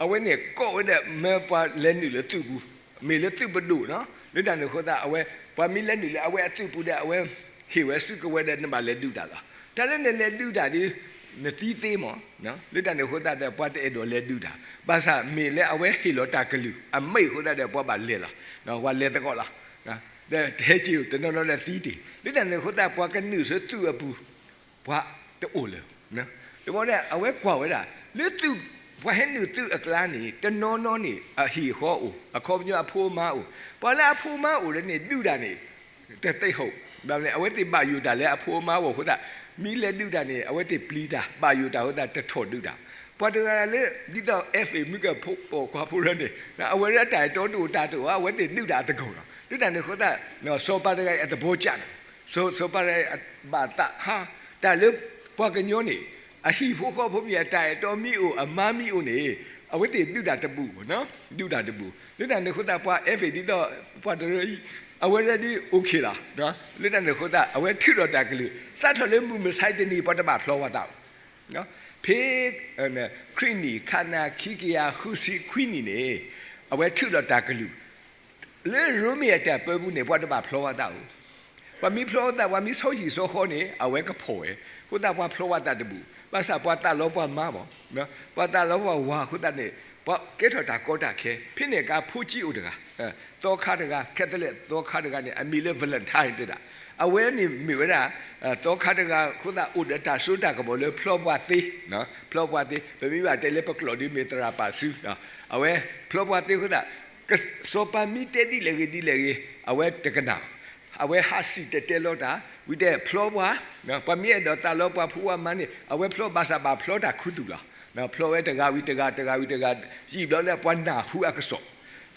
အဝဲန့ၣ်ကိးဝဲဒီး မၢပှၤလဲၤနုာ်လၢသုးပူၤ, မ့ၢ်လၢသုးပဒိၣ်နီၤ. လၢတၢ်န့ၣ်အဃိသတး အဝဲ ပှၤမ့ၢ်လဲၤနုာ်လၢအဝဲအသုးပူၤဒီး အဝဲဟ့ၣ်ဝဲစုကဝဲၤဒီး နဘၣ်လဲၤဒုးတၢ်လီၤ. တၢ်လၢနလဲၤဒုးတၢ်ဒီး နသံသ့မး, လၢတၢ်န့ၣ်အဃိသတးဒီး ပှၤတအဲၣ်ဒိးလဲၤဒုးတၢ်, ဘၣ်ဆၣ်မ့ၢ်လၢအဝဲဟ့ၣ်လီၤတၢ်ကလုၢ် အမိန့် အဃိသတးဒီး ပှၤဘၣ်လဲၤလီၤ, ပှၤလဲၤသကိးလီၤ. ဒီးတဟဲက့ၤ တနီၤနီၤဒီးသံတ့ၢ်. လၢတၢ်န့ၣ်အဃိသတး ပှၤကနုာ်ဆူသုးအပူၤ ပှၤတအိၣ်လၢၤ. တဘျီဒီး အဝဲကွၢ်ဝဲဒၣ် လၢသုး ပှၤဟဲနုာ်သုးအကျါန့ၣ် တနီၤနီၤန့ၣ် အဟံၣ်အဃီအိၣ်, အခီပညီအဖိအမါအိၣ်, ပှၤလၢအဖိအမါအိၣ်ဒီးန့ၣ် ဒုးတၢ်န့ၣ် တသ့ၣ်ဟိၣ် ဘၣ်မနုၤလဲၣ် အဝဲသ့ၣ်ဘၣ်ယိၣ်တၢ်လၢအဖိအမါအဂီၢ်အဃိသတး မ့ၢ်လဲၤဒုးတၢ်န့ၣ် အဝဲသ့ၣ်ပျံၤတၢ် ဘၣ်ယိၣ်တၢ်အဃိသတး တထီၣ်ဒုးတၢ်. ပှၤတဂၤလၢ ဒ်သိး F A မုၢ်ကၢၢ်ဖိပိာ်ခွါဖိရၢန့ၣ် အဝဲဒၣ်တၢ်အဲၣ်တီတအိၣ်တၢ်တအိၣ် အဝဲသ့ၣ်ဒုးတၢ်အသကိးလီၤ. ဒုးတၢ်န့ၣ်အဃိသတး စီၤပၤတဂၤအံၤအသဘီကၢ်န့ၣ် စီၤပၤတဂၤအံၤဘၣ်သးဟါ တၢ်လၢပှၤကညီန့ၣ် အဟံၣ်ဖိဃီဖိမ့ၢ်အတၢ်အဲၣ်တီမ့ၢ်အိၣ် အမါမ့ၢ်အိၣ်န့ၣ် အဝဲသ့ၣ်ဒုးတၢ်တဘူၣ်, ဒုးတၢ်တဘူၣ်. လၢတၢ်န့ၣ်အဃိသတး ပှၤ F A ဒ်သိး ပှၤတရၢအံၤ အဝဲဒၣ်ဒ် okay လီၤ. လၢတၢ်န့ၣ်အဃိသတး အဝဲထုးထီၣ်တၢ်ကလုၢ် စးထီၣ်လၢမုၢ်မဆါတနံၤ ပှၤတဘၣ်ဖျီဝဲသးအိၣ် ဖဲ ခရံာ်နံၣ် ခန ခံကယၤဃုဆံခွံနံၣ်န့ၣ် အဝဲထုးထီၣ်တၢ်ကလုၢ် လၢရိမ့ၤအတၢ်ပၢပူၤန့ၣ် ပှၤတဘၣ်ဖျီဝဲသးအိၣ်, ပှၤမ့ၢ်ဖျီဝဲသး ပှၤမ့ၢ်ဆီဟံၣ်ဆီဃီန့ၣ် အဝဲကဖီၣ်ဝဲ, အဃိသတးပှၤဖျီဝဲသးတဘူၣ်, ဘၣ်ဆၣ်ပှၤသးလီပှၤမါမး, ပှၤသးလီပှၤဝၤအဃိသတးန့ၣ် ပှၤကဲထီၣ်တၢ်ကီတၢ်ခဲ, ဖဲန့ၣ်အခါဖိကၠံအိၣ်တဂၤ, သီခါတဂၤ Catholic သီခါတဂၤန့ၣ် အမံၤလၢ Valentine တဲဒၣ်, အဝဲန့ၣ်မ့ၢ်ဝဲဒၣ် သီခါတဂၤအဃိသတး အိၣ်ဒီးတၢ်စိတၢ်ကမီၤလၢဖျီပှၤသ့, ဖျီပှၤသ့, ပမ့ၢ်ဘၣ်တဲလၢပကျိာ်ဒ်မ့ၢ်သရၣ်ပာ်စု, အဝဲဖျီပှၤသ့အဃိသတး စီၤပၤမ့ၢ်တဲဒ်လဲၣ်ဂ့ၤဒ်လဲၣ်ဂ့ၤ အဝဲတကနၣ်, အဝဲဟးစံၣ်တဲၤတဲလီၤတၢ် ဝံၤတဲဖျီပှၤ, ပှၤမ့ၢ်အဲၣ်ဒိးသးလီပှၤဖိပှၤမါန့ၣ် အဝဲဖျီဘၣ်ဆၣ်ဘၣ်ဖျီတၢ်ခူသူၣ်လီၤ. ဖျီဝဲတဂၤဝံၤတဂၤ တဂၤဝံၤတဂၤ ယံာ်ဘျီလၢပှၤနၢ်ဟူအကစီၣ်,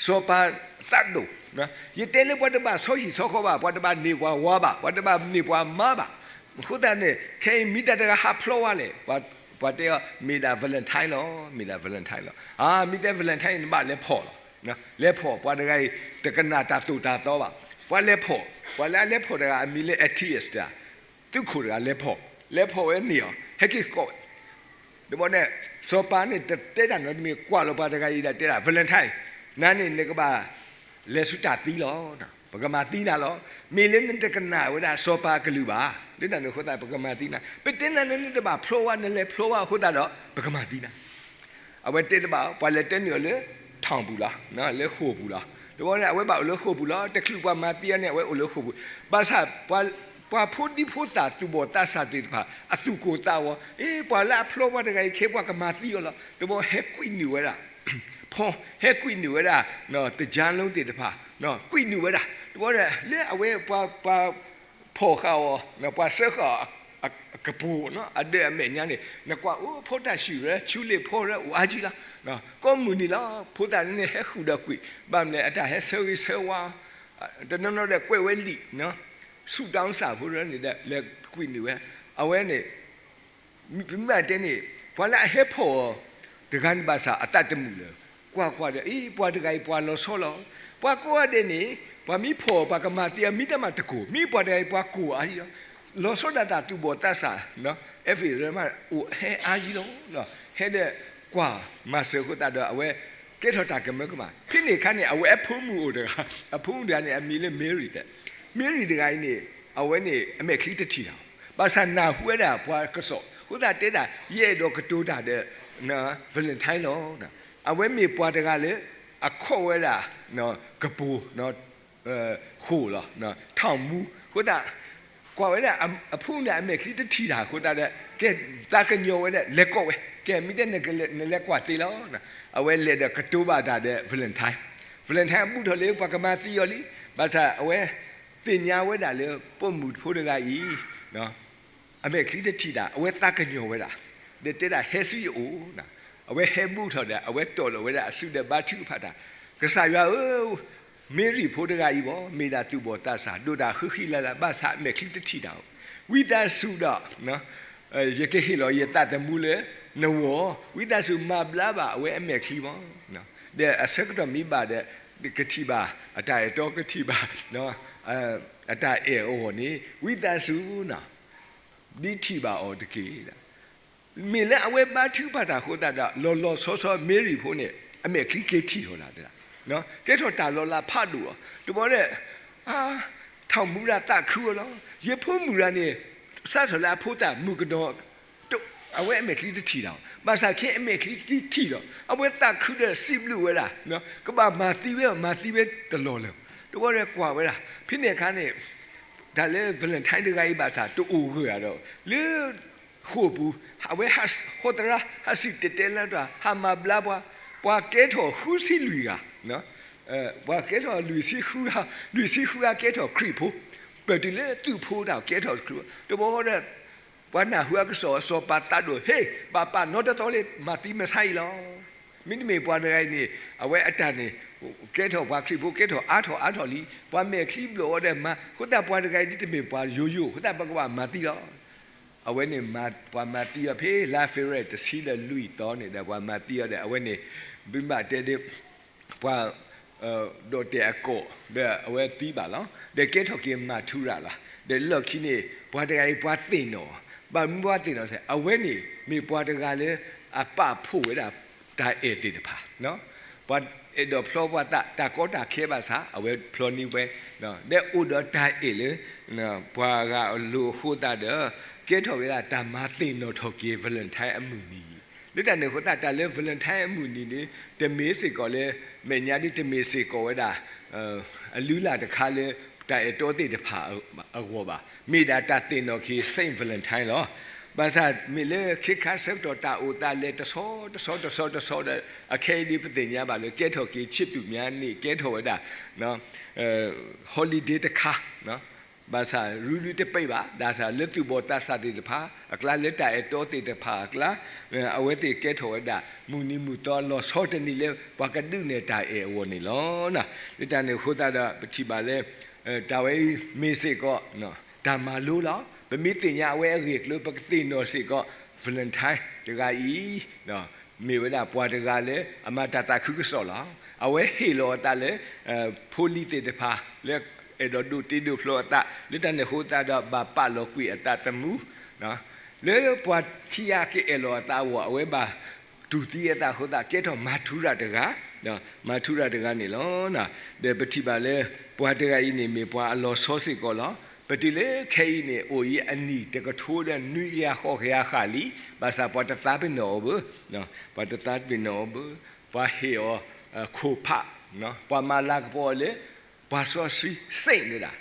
စီၤပၤသးဒိၣ်, ယတဲလၢပှၤတဘၣ်ဆီဟံၣ်ဆီဃီဘၣ် ပှၤတဘၣ်န့ၢ်ပှၤဝၤဘၣ် ပှၤတဘၣ်န့ၢ်ပှၤမါဘၣ်, အဃိသတးန့ၣ် ခဲအံၤမ့ၢ်တၢ်တဂၤဟးဖျီဝဲလဲၣ်, ပှၤတဲအီၤ မ့ၢ်ဒၣ် Valentine လီၤ, မ့ၢ်ဒၣ် Valentine လီၤ. အါ မ့ၢ်တဲ Valentine န့ၣ်ဘၣ်လဲၤဖီၣ်လီၤ. လဲၤဖီၣ် ပှၤတဂၤအံၤ တကနၣ်တၢ်သိၣ်တၢ်သီဘၣ်, ပှၤလဲၤဖီၣ်, ပှၤလၢအလဲၤဖီၣ်တဂၤအမံၤလၢ Attius တဂၤ, သုးခိၣ်တဂၤလဲၤဖီၣ်, လဲၤဖီၣ်ဝဲန့ၢ်အီၤ ဟဲက့ၤကိးဝဲ, တဘျီန့ၣ် စီၤပၤန့ၣ်တတဲတၢ်နီတမံၤ ကွၢ်လီၤပှၤတဂၤအံၤဒီးတဲဒၣ် Valentine နၤန့ၣ်နကဘၣ် လဲၤဆူတၢ်သံလီၤ, ပကမၤသံနၤလီၤ. မ့ၢ်လၢနတကနၣ်ဝဲဒၣ်စီၤပၤအကလုၢ်ဘၣ်, လၢတၢ်န့ၣ်အဃိသတး ပကမၤသံနၤ, ပတဲနၤလၢနတဘၣ်ဖျီဝဲ နလဲၤဖျီဝဲအဃိသတးဒီး ပကမၤသံနၤ. အဝဲတဲတဘၣ် ပှၤလဲၤတဲနုာ်အီၤလၢ ထီၣ်ပူၤလီၤ, လၢဃိာ်ပူၤလီၤ. တဘျီန့ၣ် အဝဲဘၣ်အိၣ်လၢဃိာ်ပူၤလီၤ, တချုးပှၤမၤသံအီၤန့ၣ် အဝဲအိၣ်လၢဃိာ်ပူၤ, ဘၣ်ဆၣ် ပှၤဖိဒံဖိသၣ်သူၣ်ဘီၣ်သးစၢ်သ့ၣ်တဖၣ် အသူၣ်ကိၢ်သးဂီၤ, အ့ ပှၤလၢအဖျီပှၤတဂၤအံၤ ခဲပှၤကမၤသံအီၤလီၤ. တဘျီဟဲကွံာ်နုာ်ဝဲဒၣ် ဖီ ဟဲကွံာ်နုာ်ဝဲဒၣ် တကၠါလိသ့ၣ်တဖၣ် ကွံာ်နုာ်ဝဲဒၣ်, တဘျီလၢအဝဲပှၤ ပှၤဖီၣ်ဃာ်အီၤ ပှၤစၢဃာ်အီၤ အကပိၤ အဒၢးအမဲာ်ညါန့ၣ် နကွၢ်အိၣ်ဖိတၢ်ဆံၣ်ရၢ ဆူလ့ၣ်ဖီရၢအိၣ်အါကံလီၤ. ကိးမုၢ်နံၤလီၤ ဖိသၣ်န့ၣ်ဟဲဃုာ်ဒီးကွံာ် ဘၣ်မနုၤလဲၣ် အတၢ်ဟဲဆၢဂ့ၤဆၢဝါ တနီၤနီၤဒီးကွဲးဝဲလံာ် ဆူတၢ်စၢ်ဖိရၢန့ၣ်ဒီး လဲၤကွံာ်နုာ်ဝဲ အဝဲန့ၣ် မ့ၢ်တဲန့ၣ် ပှၤလၢအဟဲဖီၣ်အီၤတဂၤန့ၣ်ဘၣ်ဆၣ် အသးတမုာ်လၢၤ, ကွၢ်ကွၢ်ဒီး အ့ ပှၤတဂၤအံၤပှၤလီၤဆီလီၤ. ပှၤကိးဂၤဒဲးန့ၣ် ပှၤမ့ၢ်ဖီၣ်အီၤ ပှၤကမၤသံအီၤ မ့ၢ်တၢ်မၤတကိၢ်, မ့ၢ်ပှၤတဂၤအံၤပှၤကိၢ်အါယံလီၤ. လီၤဆီဒၣ်တၢ်သူၣ်ဘီၣ်သးစၢ် F A ရၢမး အိၣ်ဟဲအါယံလီၤ. ဟဲဒီးကွၢ်မၤစၢၤအဃိသတးဒီး အဝဲကဲထီၣ်တၢ်ကမၢကမၣ်. ဖဲန့ၣ်အခါန့ၣ် အဝဲအဖိမုၣ်အိၣ်တဂၤ, အဖိမုၣ်တဂၤန့ၣ် အမံၤလၢ Mary တဲ Mary တဂၤအံၤန့ၣ် အဝဲန့ၣ် အမဲာ်ချံတထံၣ်တၢ်, ဘၣ်ဆၣ်နၢ်ဟူဝဲဒၣ်ပှၤကစီၣ်, အဃိသတးတဲဒၣ် ယအဲၣ်ဒိးကတိၤတၢ်ဒီး Valentine လီၤ. အဝဲမ့ၢ်ပှၤတဂၤလၢ အခီၣ်ဝဲဒၣ် ကပိၤ ဃိာ်လီၤ, ထီၣ်မူ, အဃိသတး ကွၢ်ဝဲဒၣ် အဖိမုၣ်န့ၣ် အမဲာ်ချံတထံၣ်တၢ်အဃိသတးဒီး ကဲ သးကညီၤဝဲဒၣ် လဲၤကိးဝဲ, ကဲ မ့ၢ်တဲ နလဲၤကွၢ်သ့လီၤ. အဝဲလဲၤဒီးကတိၤဘၣ်တၢ်ဒီး Valentine, Valentine အဘူးထီၣ်လၢပှၤကမၤသံအီၤလံ, ဘၣ်ဆၣ်အဝဲသ့ၣ်ညါဝဲဒၣ်လၢ ပိာ်မုၣ်ဖိတဂၤအံၤ အမဲာ်ချံတထံၣ်တၢ် အဝဲသးကညီၤဝဲဒၣ်, ဒီးတဲဒၣ်ဟဲဆူယအိၣ်, အဝဲဟဲဘူးထီၣ်ဒီး အဝဲတီၢ်လီၤဝဲဒၣ်အစုဒီးဘါထုကဖၣ်တၢ်, ကစၢ်ယွၤဧၢ, မ့ရံဖိတဂၤအံၤဘၣ် မ့ၢ်ဒၣ်သူၣ်ဘီၣ်သးစၢ် ဒိၣ်တၢ်ဃံဃံလၤလၤ ဘၣ်ဆၣ်အမဲာ်ချံတထံၣ်တၢ်, ဝံသးစူၤဒီး ယကဟ့ၣ်လီၤယသးသမူလၢနဂီၢ်, ဝံသးစူၤမၤဘျါဘၣ်အဝဲအမဲာ်ချံမး, ဒီးအဆၢကတီၢ်မ့ၢ်ဘၣ်ဒီး ကထံၣ်ဘၣ်အတၢ်အဲၣ်တီ ကထံၣ်ဘၣ် အတၢ်အဲၣ်အဂီၢ်န့ၣ် ဝံသးစူၤ ဒ်ထံၣ်ဘၣ်အီၤတက့ၢ်. မ့ၢ်လၢအဝဲဘါထုကဖၣ်တၢ်အဃိသတးဒီး လီၤလီၤဆီဆီ မ့ရံဖိန့ၣ် အမဲာ်ချံက့ၤထံၣ်ထီၣ်လၢ်, ကဲထီၣ်တၢ်လီၤလးဖးဒိၣ်အီၤ, တဘျီဒီး ထီၣ်မူဒၣ်သးခုအီၤလီၤ. ယဖိမုၣ်တဂၤန့ၣ် စးထီၣ်လၢအဖိသၣ်မုၣ်ကနီၤ အဝဲအမဲာ်ချံတထံၣ်တၢ်, ဘၣ်ဆၣ်ခဲအမဲာ်ချံတထံၣ်ဒီး အဝဲသးခုဒီးစံးဘျုးဝဲဒၣ်, ကဘၣ်မၤသံဝဲ မၤသံဝဲတလီၢ်လၢၤ, တဘျီဒီးကွၢ်ဝဲဒၣ် ဖဲန့ၣ်အခါန့ၣ် တၢ်လၢ Valentine တဂၤအံၤဘၣ်ဆၣ် တအိၣ်ဂၢၢ်ဧါဒီး လၢ ဃိာ်ပူၤ အဝဲဟးဃီသရၣ် ဟးစံၣ်တဲၤတဲလၢတၢ် ဟးမၤဘျါပှၤ, ပှၤကဲထီၣ်ဃုဆံလွံၢ်ဂၤ, ပှၤကဲထီၣ်လွံၢ်ဆံဃုဂၤ, လွံၢ်ဆံဃုဂၤကဲထီၣ်ခရံာ်ဖိ, ပတုၤလၢသုးဖိတၢ်ကဲထီၣ်တချုး တဘျီဒီး ပှၤနၢ်ဟူအကစီၣ်အစီၤပၤသးဒိၣ် ဟ့ၣ် ဘၣ်ပာ်နီတတီလၢမၤသံမဆါအံၤလီၤ. မ့တမ့ၢ်ပှၤတဂၤအံၤန့ၣ် အဝဲအတၢ်န့ၣ် ကဲထီၣ်ပှၤခရံာ်ဖိကဲထီၣ်အါထီၣ်အါထီၣ်လံ. ပှၤမဲာ်ချံဘျီၣ်အီၤဒီးမၤ အဃိသတးပှၤတဂၤအံၤဒ်တမ့ၢ်ပှၤယိယိ အဃိသတးပကဘၣ်မၤသံလီၤ. အဝဲန့ၣ် ပှၤမၤသံအီၤဖဲ လါဖ့ၤဘြူၤအါရံၤ တဆံဒီးလွံၢ်သီန့ၣ်ဒီး ပှၤမၤသံအီၤဒီး အဝဲန့ၣ် ဘုဘၣ်တဲဒ် ပှၤ ဒီးတဲအကိး ဒီးအဝဲသံဘၣ်လီၤ. ဒီးကဲထီၣ်က့ၤမၤထူရၤလီၤ. ဒီးလီၢ်ခံန့ၣ် ပှၤတဂၤအံၤပှၤသ့ၣ်နီၣ်, ဘၣ်မနုၤပှၤသ့ၣ်နီၣ်စ့ၢ် အဝဲန့ၣ် မ့ၢ်ပှၤတဂၤလၢအပာ်ဖှိၣ်ဝဲဒၣ်တၢ်အဲၣ်သ့ၣ်တဖၣ် ပှၤအဲၣ်ဒိးဖျီပှၤသး တၢ်ကီတၢ်ခဲဘၣ်ဆၣ် အဝဲဖျီန့ၢ်ဝဲ, ဒီးအိၣ်ဒီးတၢ်အဲၣ်လၢ ပှၤဂၤအလိၤအဃိသတးဒီး ကဲထီၣ်ဝဲဒၣ်တၢ်မၤသ့ၣ်နီၣ်ထီၣ်က့ၤ Valentine အမုၢ်နံၤ, လၢတၢ်န့ၣ်အဃိသတး တၢ်လၢ Valentine အမုၢ်နံၤန့ၣ် တမ့ၢ်စ့ၢ်ကီးလၢ မဲာ်ညါဒ်တမ့ၢ်စ့ၢ်ကီးဝဲဒၣ် အလုၢ်အလၢ်တခါလၢ တၢ်အဲၣ်တီသ့ၣ်တဖၣ်အဂီၢ်ဘၣ်. မ့ၢ်ဒၣ်တၢ်သ့ၣ်နီၣ်က့ၤ Saint Valentine လီၤ. ဘၣ်ဆၣ်မ့ၢ်လၢခဲခါဆၢကတီၢ်တၢ်အိၣ်သးလဲၤတဆီတဆီတဆီတဆီဒီး အခဲအံၤဒ်ပသ့ၣ်ညါဘၣ်လၢ ကဲထီၣ်က့ၤချစ်သူများနေ့ ကဲထီၣ်ဝဲဒၣ် holiday တခါ ဘၣ်ဆၣ် ရူဒုတပ့ၢ်ဘၣ်, ဒ်ဆၣ်လၢသူၣ်ဘီၣ်သးစၢ်သ့ၣ်တဖၣ်အကျါ လၢတၢ်အဲၣ်တီသ့ၣ်တဖၣ်အကျါ အဝဲသ့ၣ်ကဲထီၣ်ဝဲဒၣ် မုၢ်နံၤမုၢ်သီလီၤဆီတနံၤလၢ ပှၤကဒုးနဲၣ်တၢ်အဲၣ်အဂီၢ်န့ၣ်လီၤ. လၢတၢ်န့ၣ်အဃိသတးဒီး ပထံၣ်ဘၣ်လၢ တၢ်ဝဲအံၤမ့ၢ်စ့ၢ်ကီး တၢ်မၤလိလီၤ. ပမ့ၢ်သ့ၣ်ညါအဝဲအဂ့ၢ်အကျိၤ ပကသ့ၣ်နီၣ်စ့ၢ်ကီး Valentine တဂၤအံၤ မ့ၢ်ဝဲဒၣ်ပှၤတဂၤလၢအမၤတၢ်သးခုကစီၣ်လီၤ. အဝဲဟ့ၣ်လီၤအသးလၢ ဖိလံၤသ့ၣ်တဖၣ်လၢအဲၣ်ဒိးဒိးတ့ဒိးဖျီအသး လၢတၢ်န့ၣ်အဃိသတးဒီး ဘၣ်ပာ်လီၤကွံာ်အသးသမူ လၢပှၤခံဂၤကအဲၣ်လီၤအသးအဂီၢ် အဝဲဘၣ်တူၢ်သံအသးအဃိသတး ကဲထီၣ်မၤထူရၤတဂၤ မၤထူရၤတဂၤန့ၣ်လီၤ. ဒီးပထံၣ်ဘၣ်လၢ ပှၤတဂၤအံၤန့ၣ် မ့ၢ်ပှၤအလီၤဆီစ့ၢ်ကီးလီၤ. ပတုၤလၢခဲအံၤန့ၣ် အိၣ်အံၤအနံၣ်တကထိဒီးနွံကယၤဃိးကယၤဃၣ်လံ, ဘၣ်ဆၣ်ပှၤတသးပ့ၤနီၣ်အီၤဘၣ်, ပှၤတသးပ့ၤနီၣ်အီၤဘၣ်, ပှၤဟ့ၣ်အီၤ ခိၣ်ဖး, ပှၤမၤလၤကပီၤအီၤလၢ ပှၤစီဆှံ saint ဒၣ်,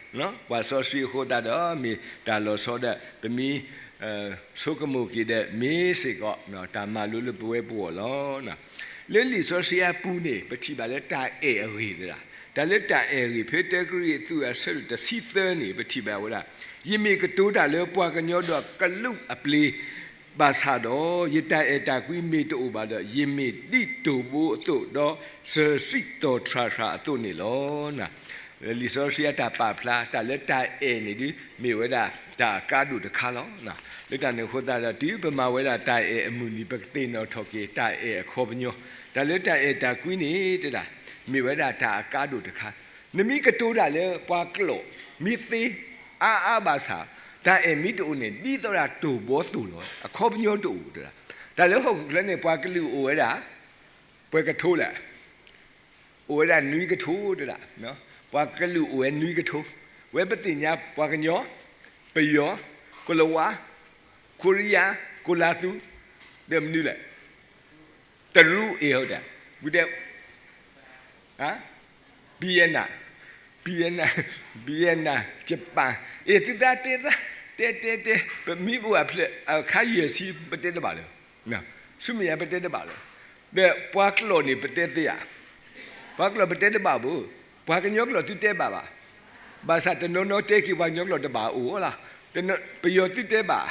ပှၤစီဆှံအဃိသတးဒီး မ့ၢ်တၢ်လီၤဆီဒီး ပမ့ၢ် ဆိကမိၣ်က့ၤဒီး မ့ၢ်စ့ၢ်ကီး တၢ်မၤလိလၢပဝဲပဂီၢ်လီၤ. လၢလံာ်စီဆှံအပူၤန့ၣ် ပထံၣ်ဘၣ်လၢတၢ်အဲၣ်အဂ့ၢ်တဒၣ်, တၢ်လၢတၢ်အဲၣ်အဂ့ၢ် ဖဲတၢကရံၣ်သူး အဆၢဒိၣ်တဆံသၢန့ၣ် ပထံၣ်ဘၣ်ဝဲဒၣ်, ယမ့ၢ်ကတိၤတၢ်လၢပှၤကညီဒီးကလူးအပျ့ၤ ဘၣ်ဆၣ်ဒီး ယတၢ်အဲၣ်တၢ်ကွံမ့ၢ်တအိၣ်ဘၣ်ဒီး ယမ့ၢ်ဒ်တိၢ်ဘိအသိး ဒီးစၢၤစံၣ်တီၣ်ထြၣ်ထြၣ်အသိးန့ၣ်လီၤ. လံာ်စီဆှံအတၢ်ပာ်ဖျါ တၢ်လၢတၢ်အဲၣ်န့ၣ်ဒ် မ့ၢ်ဝဲဒၣ်တၢ်အကါဒိၣ်တခါလီၤ. လၢတၢ်န့ၣ်အဃိသတးဒီး တုၤပမၤဝဲဒၣ်တၢ်အဲၣ်အမုၢ်နံၤ ပကသ့ၣ်နီၣ်ထီၣ်က့ၤ တၢ်အဲၣ်အခီပညီ, တၢ်လၢတၢ်အဲၣ်တၢ်ကွံန့ၣ်တဒၣ် မ့ၢ်ဝဲဒၣ်တၢ်အကါဒိၣ်တခါ, နမ့ၢ်ကတိၤတၢ်လၢပှၤကျိာ် မ့ၢ်သ့အါအါဘၣ်ဆၣ် တၢ်အဲၣ်မ့ၢ်တအိၣ်န့ၣ် ဒ်သိးဒၣ်တိၢ်ဘီသိၣ်လီၤ, အခီပညီတအိၣ်တဒၣ်. တၢ်လၢဟီၣ်ခိၣ်ချၢန့ၣ် ပှၤကလုာ်အိၣ်ဝဲဒၣ် ပှဲၤကထိလဲၣ်, အိၣ်ဝဲဒၣ်နွံကထိတဒၣ်, ပှၤကလုာ်အိၣ်ဝဲနွံကထိ, ဝဲပသ့ၣ်ညါပှၤကညီ, ပယီၤ, ကိၤလၤဝါ, ခိရံယါ, ကိၤလၤသူ, ဒီးမနုၤလဲၣ်, တရူး အ့ၣ် ဝံၤတဲ Vienna, Vienna, Vienna, Japan, အ့ၣ် သုသးတဲသး, တဲတဲတဲ ပမ့ၢ်အိၣ်အဖျၢၣ်အခါယဲၢ်ဆံ ပတဲတဘၣ်လၢၤ, ဆူမဲာ်ညါပတဲတဘၣ်လၢၤ, ဒီးပှၤကျိာ်န့ၣ် ပတဲသ့ဧါ, ပှၤကျိာ်ပတဲတဘၣ်ဘၣ်, ပှၤကညီကျိာ်သုတဲဘၣ်ဘၣ်, ဘၣ်ဆၣ်တနီၤနီၤတဲက့ၤပှၤကညီကျိာ်တဘၣ်အိၣ်လီၤ, ပယီၤသုတဲဘၣ်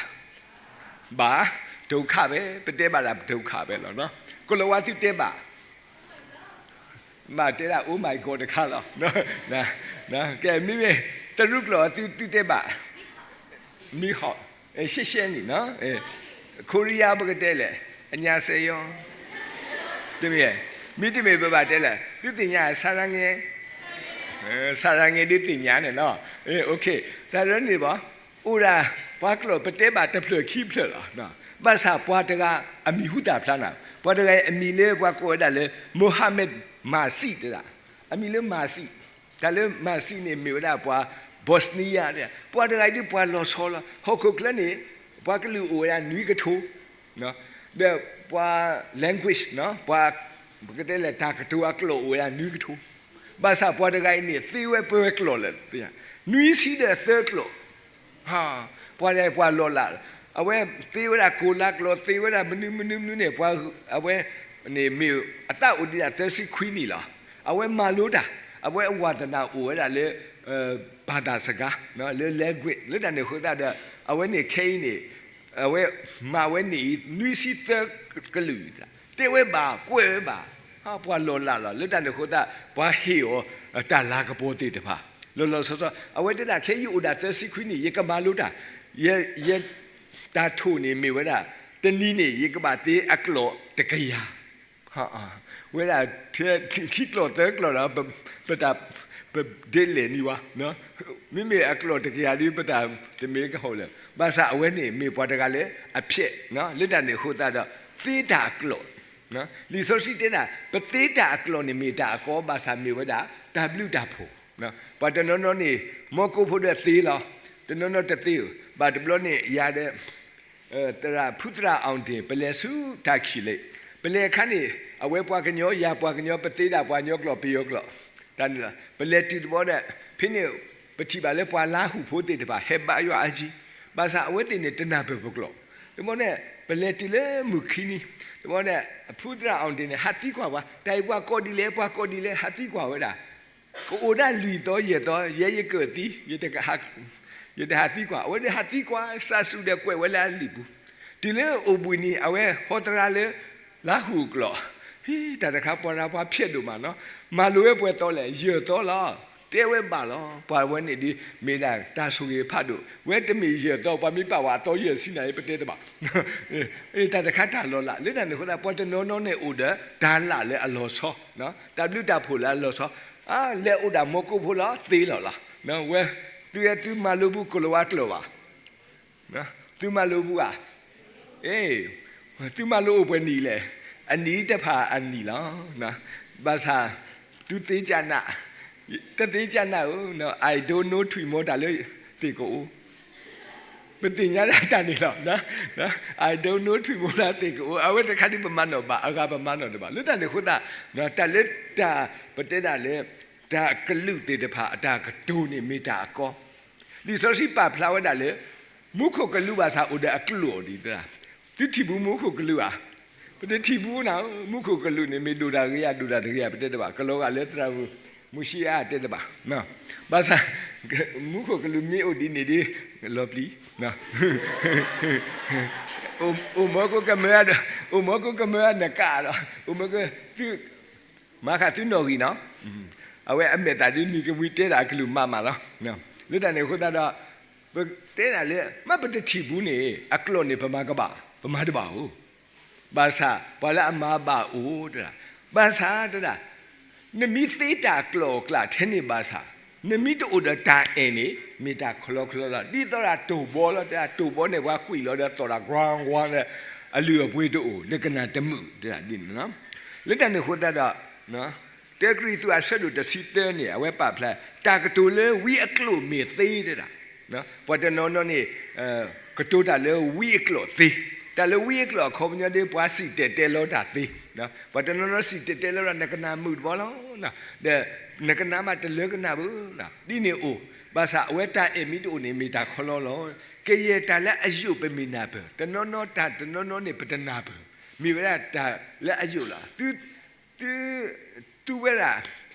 ဘၣ်, တခါဝဲ ပတဲဘၣ်ဒၣ်တခါဝဲလီၤ, ကိၤလၤဝါသုတဲဘၣ် ဘၣ်တဲဒၣ် Oh my God တခါလီၤ, ကဲ မ့မ့ၢ် တရူးကျိာ်သုသုတဲဘၣ် မံဟီၣ်, ရှဲရှဲန့ၣ်, ခိရံယါပကတဲလဲၣ် အညါစဲယီၤ, တမ့ၢ်, မ့တမ့ၢ်ပဘၣ်တဲလဲၣ် သုသ့ၣ်ညါ ဆရငဲ, ဆရငဲဒ်သ့ၣ်ညါန့ၣ်လီၤ, တၢ်လၢန့ၣ်ဘၣ်, အိၣ်ဒၣ် ပှၤကျိာ်ပတဲဘၣ်တဖျၢၣ်ခံဖျၢၣ်လီၤ, ဘၣ်ဆၣ်ပှၤတဂၤအမံၤဟူသၣ်ဖျါနၤ, ပှၤတဂၤအံၤအမံၤလၢပှၤကိးဝဲဒၣ်လၢ Mohammed မၤစံးတဒၣ်, အမံၤလၢမၤစံး, တၢ်လၢမၤစံးန့ၣ်မ့ၢ်ဝဲဒၣ်ပှၤ Bosnia ဒၣ်, ပှၤတဂၤအံၤဒ်ပှၤလီၤဆီလီၤ, ဟီၣ်ခိၣ်ချၢန့ၣ် ပှၤကလုာ်အိၣ်ဝဲဒၣ်နွံကထိ ဒီးပှၤ language ပှၤ ပကတဲလဲၣ်တၢ်ကတိၤအကျိာ်အိၣ်ဝဲဒၣ်နွံကထိ, ဘၣ်ဆၣ်ပှၤတဂၤအံၤန့ၣ် သ့ဝဲပှဲၤကျိာ်လဲၣ်, နွံဆံဒီးသၢကျိာ်, ပှၤဒၣ်ပှၤလီၤလး, အဝဲသ့ဝဲဒၣ်ကိၤလၤကျိာ် သ့ဝဲဒၣ်မနုၤမနုၤမနုၤန့ၣ် ပှၤ အဝဲန့ၣ်မ့ၢ်အသးအိၣ်ဒံးဒၣ်သၢဆံခွံနံၣ်လီၤ, အဝဲမၤလိတၢ်, အဝဲအဝါသနာအိၣ်ဝဲဒၣ်လၢ ဘာသာစကား လၢ language လၢတၢ်န့ၣ်အဃိသတးဒီး အဝဲန့ၣ်ခဲအံၤန့ၣ် အဝဲမၤဝဲန့ၣ်အံၤ နွံဆံသၢကလုာ် တဲဝဲဘၣ် ကွဲးဝဲဘၣ် ပှၤလီၤလးလီၤ လၢတၢ်န့ၣ်အဃိသတး ပှၤဟ့ၣ်အီၤတၢ်လၤကပီၤသ့ၣ်တဖၣ် လီၤလီၤဆီဆီ အဝဲတဲဒၣ်ခဲအံၤယအိၣ်ဒၣ်သၢဆံခွံနံၣ် ယကမၤလိတၢ် ယ ယတၢ်ထိၣ်န့ၣ်မ့ၢ်ဝဲဒၣ် တနံၤန့ၣ် ယကဘၣ်သ့အကျိာ်တကယၤ ဝဲဒၣ် ခံကျိာ်သၢကျိာ်ဒီး ပတၢ် ပဒ်လဲၣ်န့ၣ်ဝဲ မ့မ့ၢ်အကျိာ်တကယၤဒီး ပတၢ်တမ့ၢ်ကဟီၣ်လၢၤ ဘၣ်ဆၣ်အဝဲန့ၣ်မ့ၢ်ပှၤတဂၤလၢအဖျဲး လၢတၢ်န့ၣ်အဃိသတးဒီး သ့တၢ်အကျိာ် လံာ်စီဆှံတဲဒၣ် ပသ့တၢ်အကျိာ်န့ၣ်မ့ၢ်တၢ်အကီ ဘၣ်ဆၣ်မ့ၢ်ဝဲဒၣ် တၢ်ဘျုးတၢ်ဖှိၣ် ပှၤတနီၤနီၤန့ၣ် မီကိဖိဒီးသ့လီၤ တနီၤနီၤတသ့ဧိၤ ဘၣ်တဘျီန့ၣ်ယၤဒီး သရၣ်ဖုသရၣ်အီၣ်ဒ့ၣ် ပလဲၤဆူတၢ်ခံးလ့ ပလဲၤအခါန့ၣ် အဝဲပှၤကညီ ယၤပှၤကညီ ပသ့ဒၣ်ပှၤကညီကျိာ် ပယီၤကျိာ် တၢ်န့ၣ်လီၤ ပလဲၤတုၤတဘျီဒီး ဖဲန့ၣ် ပထံၣ်ဘၣ်လၢပှၤလါဟူၣ်ဖိသ့ၣ်တဖၣ် ဟဲဘါယွၤအါကံ ဘၣ်ဆၣ်အဝဲသ့ၣ်န့ၣ် တနၢ်ပၢၢ်ပကျိာ် တဘျီန့ၣ် ပလဲၤတုၤလၢမုၢ်ခံနံၤ တဘျီန့ၣ် ဖုသရၣ်အီၣ်ဒ့ၣ်န့ၣ် ဟးသံကွၢ်ပှၤ တၢ်အံၤပှၤကိးဒ်လဲၣ် ပှၤကိးဒ်လဲၣ် ဟးသံကွၢ်ဝဲဒၣ် ကအိၣ်ဒၣ်လွံၢ်သီယဲၢ်သီ ယဲယကၢၢ်သံ ယတဟးသံကွၢ် အဝဲဒၣ်ဟးသံကွၢ် စးစူၤဒီးကွဲးဝဲလၢအလံာ်ပူၤ တုၤလၢအိၣ်ဘှံးနံၤ အဝဲဟီသရၣ်လၢ လါဟူၣ်အကျိာ် ဟံး တၢ်တခါပှၤရၤပှၤဖျဲးဒိၣ်မးနီၤ မၤလိဝဲပှဲၤသီလဲၣ် ယဲၢ်သီလီၤ တဲဝဲဘၣ်လီၤ ပှၤဝဲန့ၣ်ဒ် မ့ၢ်ဒၣ်တၢ်ဆိၣ်ဂ့ၤဖးဒိၣ် ဝဲတမ့ၢ်ယဲၢ်သီ ပှၤမ့ၢ်ပာ်ဝဲအသီယဲၢ်ဆံနၤ ပတဲတဘၣ် တၢ်တခါတၢ်လီၤလး လၢတၢ်န့ၣ်အဃိသတး ပှၤတနီၤနီၤန့ၣ်အိၣ်ဒီးတၢ်လၢ်လၢအလီၤဆီ တၢ်ဘျုးတၢ်ဖှိၣ်လၢအလီၤဆီ လဲၤအိၣ်ဒၣ်မီကိဖိလီၤ သ့လီၤလီၤ ဝဲ သုဝဲသုမၤလိဘူး ကလီၤဝါကျၢၤဘၣ် သုမၤလိဘူးဧါ အ့ သုမၤလိအိၣ်ပှဲၤနံၣ်လဲၣ် အနံၣ်တဖၣ်အနံၣ်လီၤ ဘၣ်ဆၣ် သုသ့ကနၣ် တသ့ကနၣ်ဧၢ I don't know ထွံၣ်မီတၢ်လၢသ့ၣ်ကအိၣ် ပသ့ၣ်ညါဒၣ်တၢ်န့ၣ်လီၤ I don't know ထွံၣ်မီတၢ်သ့ၣ်ကအိၣ် အဝဲတခါဒ်ပမၤနီၣ်ဘၣ် အဂၤပမၤနီၣ်တဘၣ် လၢတၢ်န့ၣ်အဃိသတး တၢ်လၢတၢ် ပတဲဒၣ်လၢ တၢ်ကလုာ်သ့ၣ်တဖၣ်အတၢ်ကတိၤန့ၣ်မ့ၢ်တၢ်အကီ လံာ်စီဆှံပာ်ဖျါဝဲဒၣ်လၢ မူခိၣ်ကလူးဘၣ်ဆၣ်အိၣ်ဒီးအကျိာ်ဒ်တၢ် သုထံၣ်ဘူးမူခိၣ်ကလူးဧါ ပတထံၣ်ဘူးနၤ မူခိၣ်ကလူးန့ၣ် မ့ၢ်ဒိၣ်တၢ်တဂ့ၤ ဒိၣ်တၢ်တဂ့ၤ ပတဲတဘၣ် ကလီၤဂာ်လၢသရၣ်မုၣ် မုၢ်ဆံးအါတဲတဘၣ် ဘၣ်ဆၣ် မူခိၣ်ကလူးမ့ၢ်အိၣ်ဒ်န့ၣ်ဒီး လီၤပျံၤ အိၣ်မီကိကမၢဒီး အိၣ်မီကိကမၢနကးဒီး အိၣ်မီကသု မၤဃာ်သုနီၣ်ဂံၢ်နီၤ အဝဲအမဲာ်သၣ်ဒ်နံၤကမှံတဲဒၣ်အကလုၢ်မးမးလီၤ လၢတၢ်န့ၣ်အဃိသတးဒီး ပတဲဒၣ်လၢ မ့ၢ်ပတထံၣ်ဘူးန့ၣ် အကျိာ်န့ၣ် ပမၤကဘၣ် ပမၤတဘၣ်ဧိၤ ဘၣ်ဆၣ် ပှၤလၢအမၤဘၣ်အိၣ်တဒၣ် ဘၣ်ဆၣ်တဒၣ် နမ့ၢ်သ့တၢ်ကျိာ်အကျါထဲန့ၣ်ဘၣ်ဆၣ် နမ့ၢ်တအိၣ်ဒီးတၢ်အဲၣ်န့ၣ် မ့ၢ်တၢ်ခီလီခီလီလီၤ ဒ်သိးဒၣ်တိၢ်ဘီလီၤ တဒၣ်တိၢ်ဘီန့ၣ် ပှၤကွံာ်လီၤဒီးသီၣ်တၢ် ကွၢ်ကွၢ်ဒီး အလုၢ်အပှ့ၤတအိၣ် နကနၣ်တမုာ်တဒၣ်ဒ်န့ၣ်လီၤ လၢတၢ်န့ၣ်အဃိသတးဒီး တၢကရံၣ်သူးအဆၢဒိၣ်တဆံသၢန့ၣ် အဝဲပာ်ဖျါ တၢ်ကတိၤလၢဝံအကျိာ်မ့ၢ်သ့တဒၣ် ပှၤတနီၤနီၤန့ၣ် ကတိၤတၢ်လၢဝံအကျိာ်သ့, တၢ်လၢဝံအကျိာ်အခီပညီဒီး ပှၤစံၣ်တဲၤတဲလီၤတၢ်သ့, ပှၤတနီၤနီၤစံၣ်တဲၤတဲလီၤတၢ် နကနၣ်မုာ်တဘျီလီၤ, ဒီးနကနၣ်မးတလၢကနၣ်ဘၣ်, ဒ်န့ၣ်အိၣ်, ဘၣ်ဆၣ်အဝဲတၢ်အဲၣ်မ့ၢ်တအိၣ်န့ၣ် မ့ၢ်တၢ်ခီလီလီၤ. ကယဲၢ်တၢ်လၢအယိာ်ပမ့ၢ်နၢ်ပၢၢ်, တနီၤနီၤတၢ်တနီၤနီၤန့ၣ် ပတနၢ်ပၢၢ်, မ့ၢ်ဝဲဒၣ်တၢ်လၢအယိာ်လီၤ. သု သု သူဝဲဒၣ်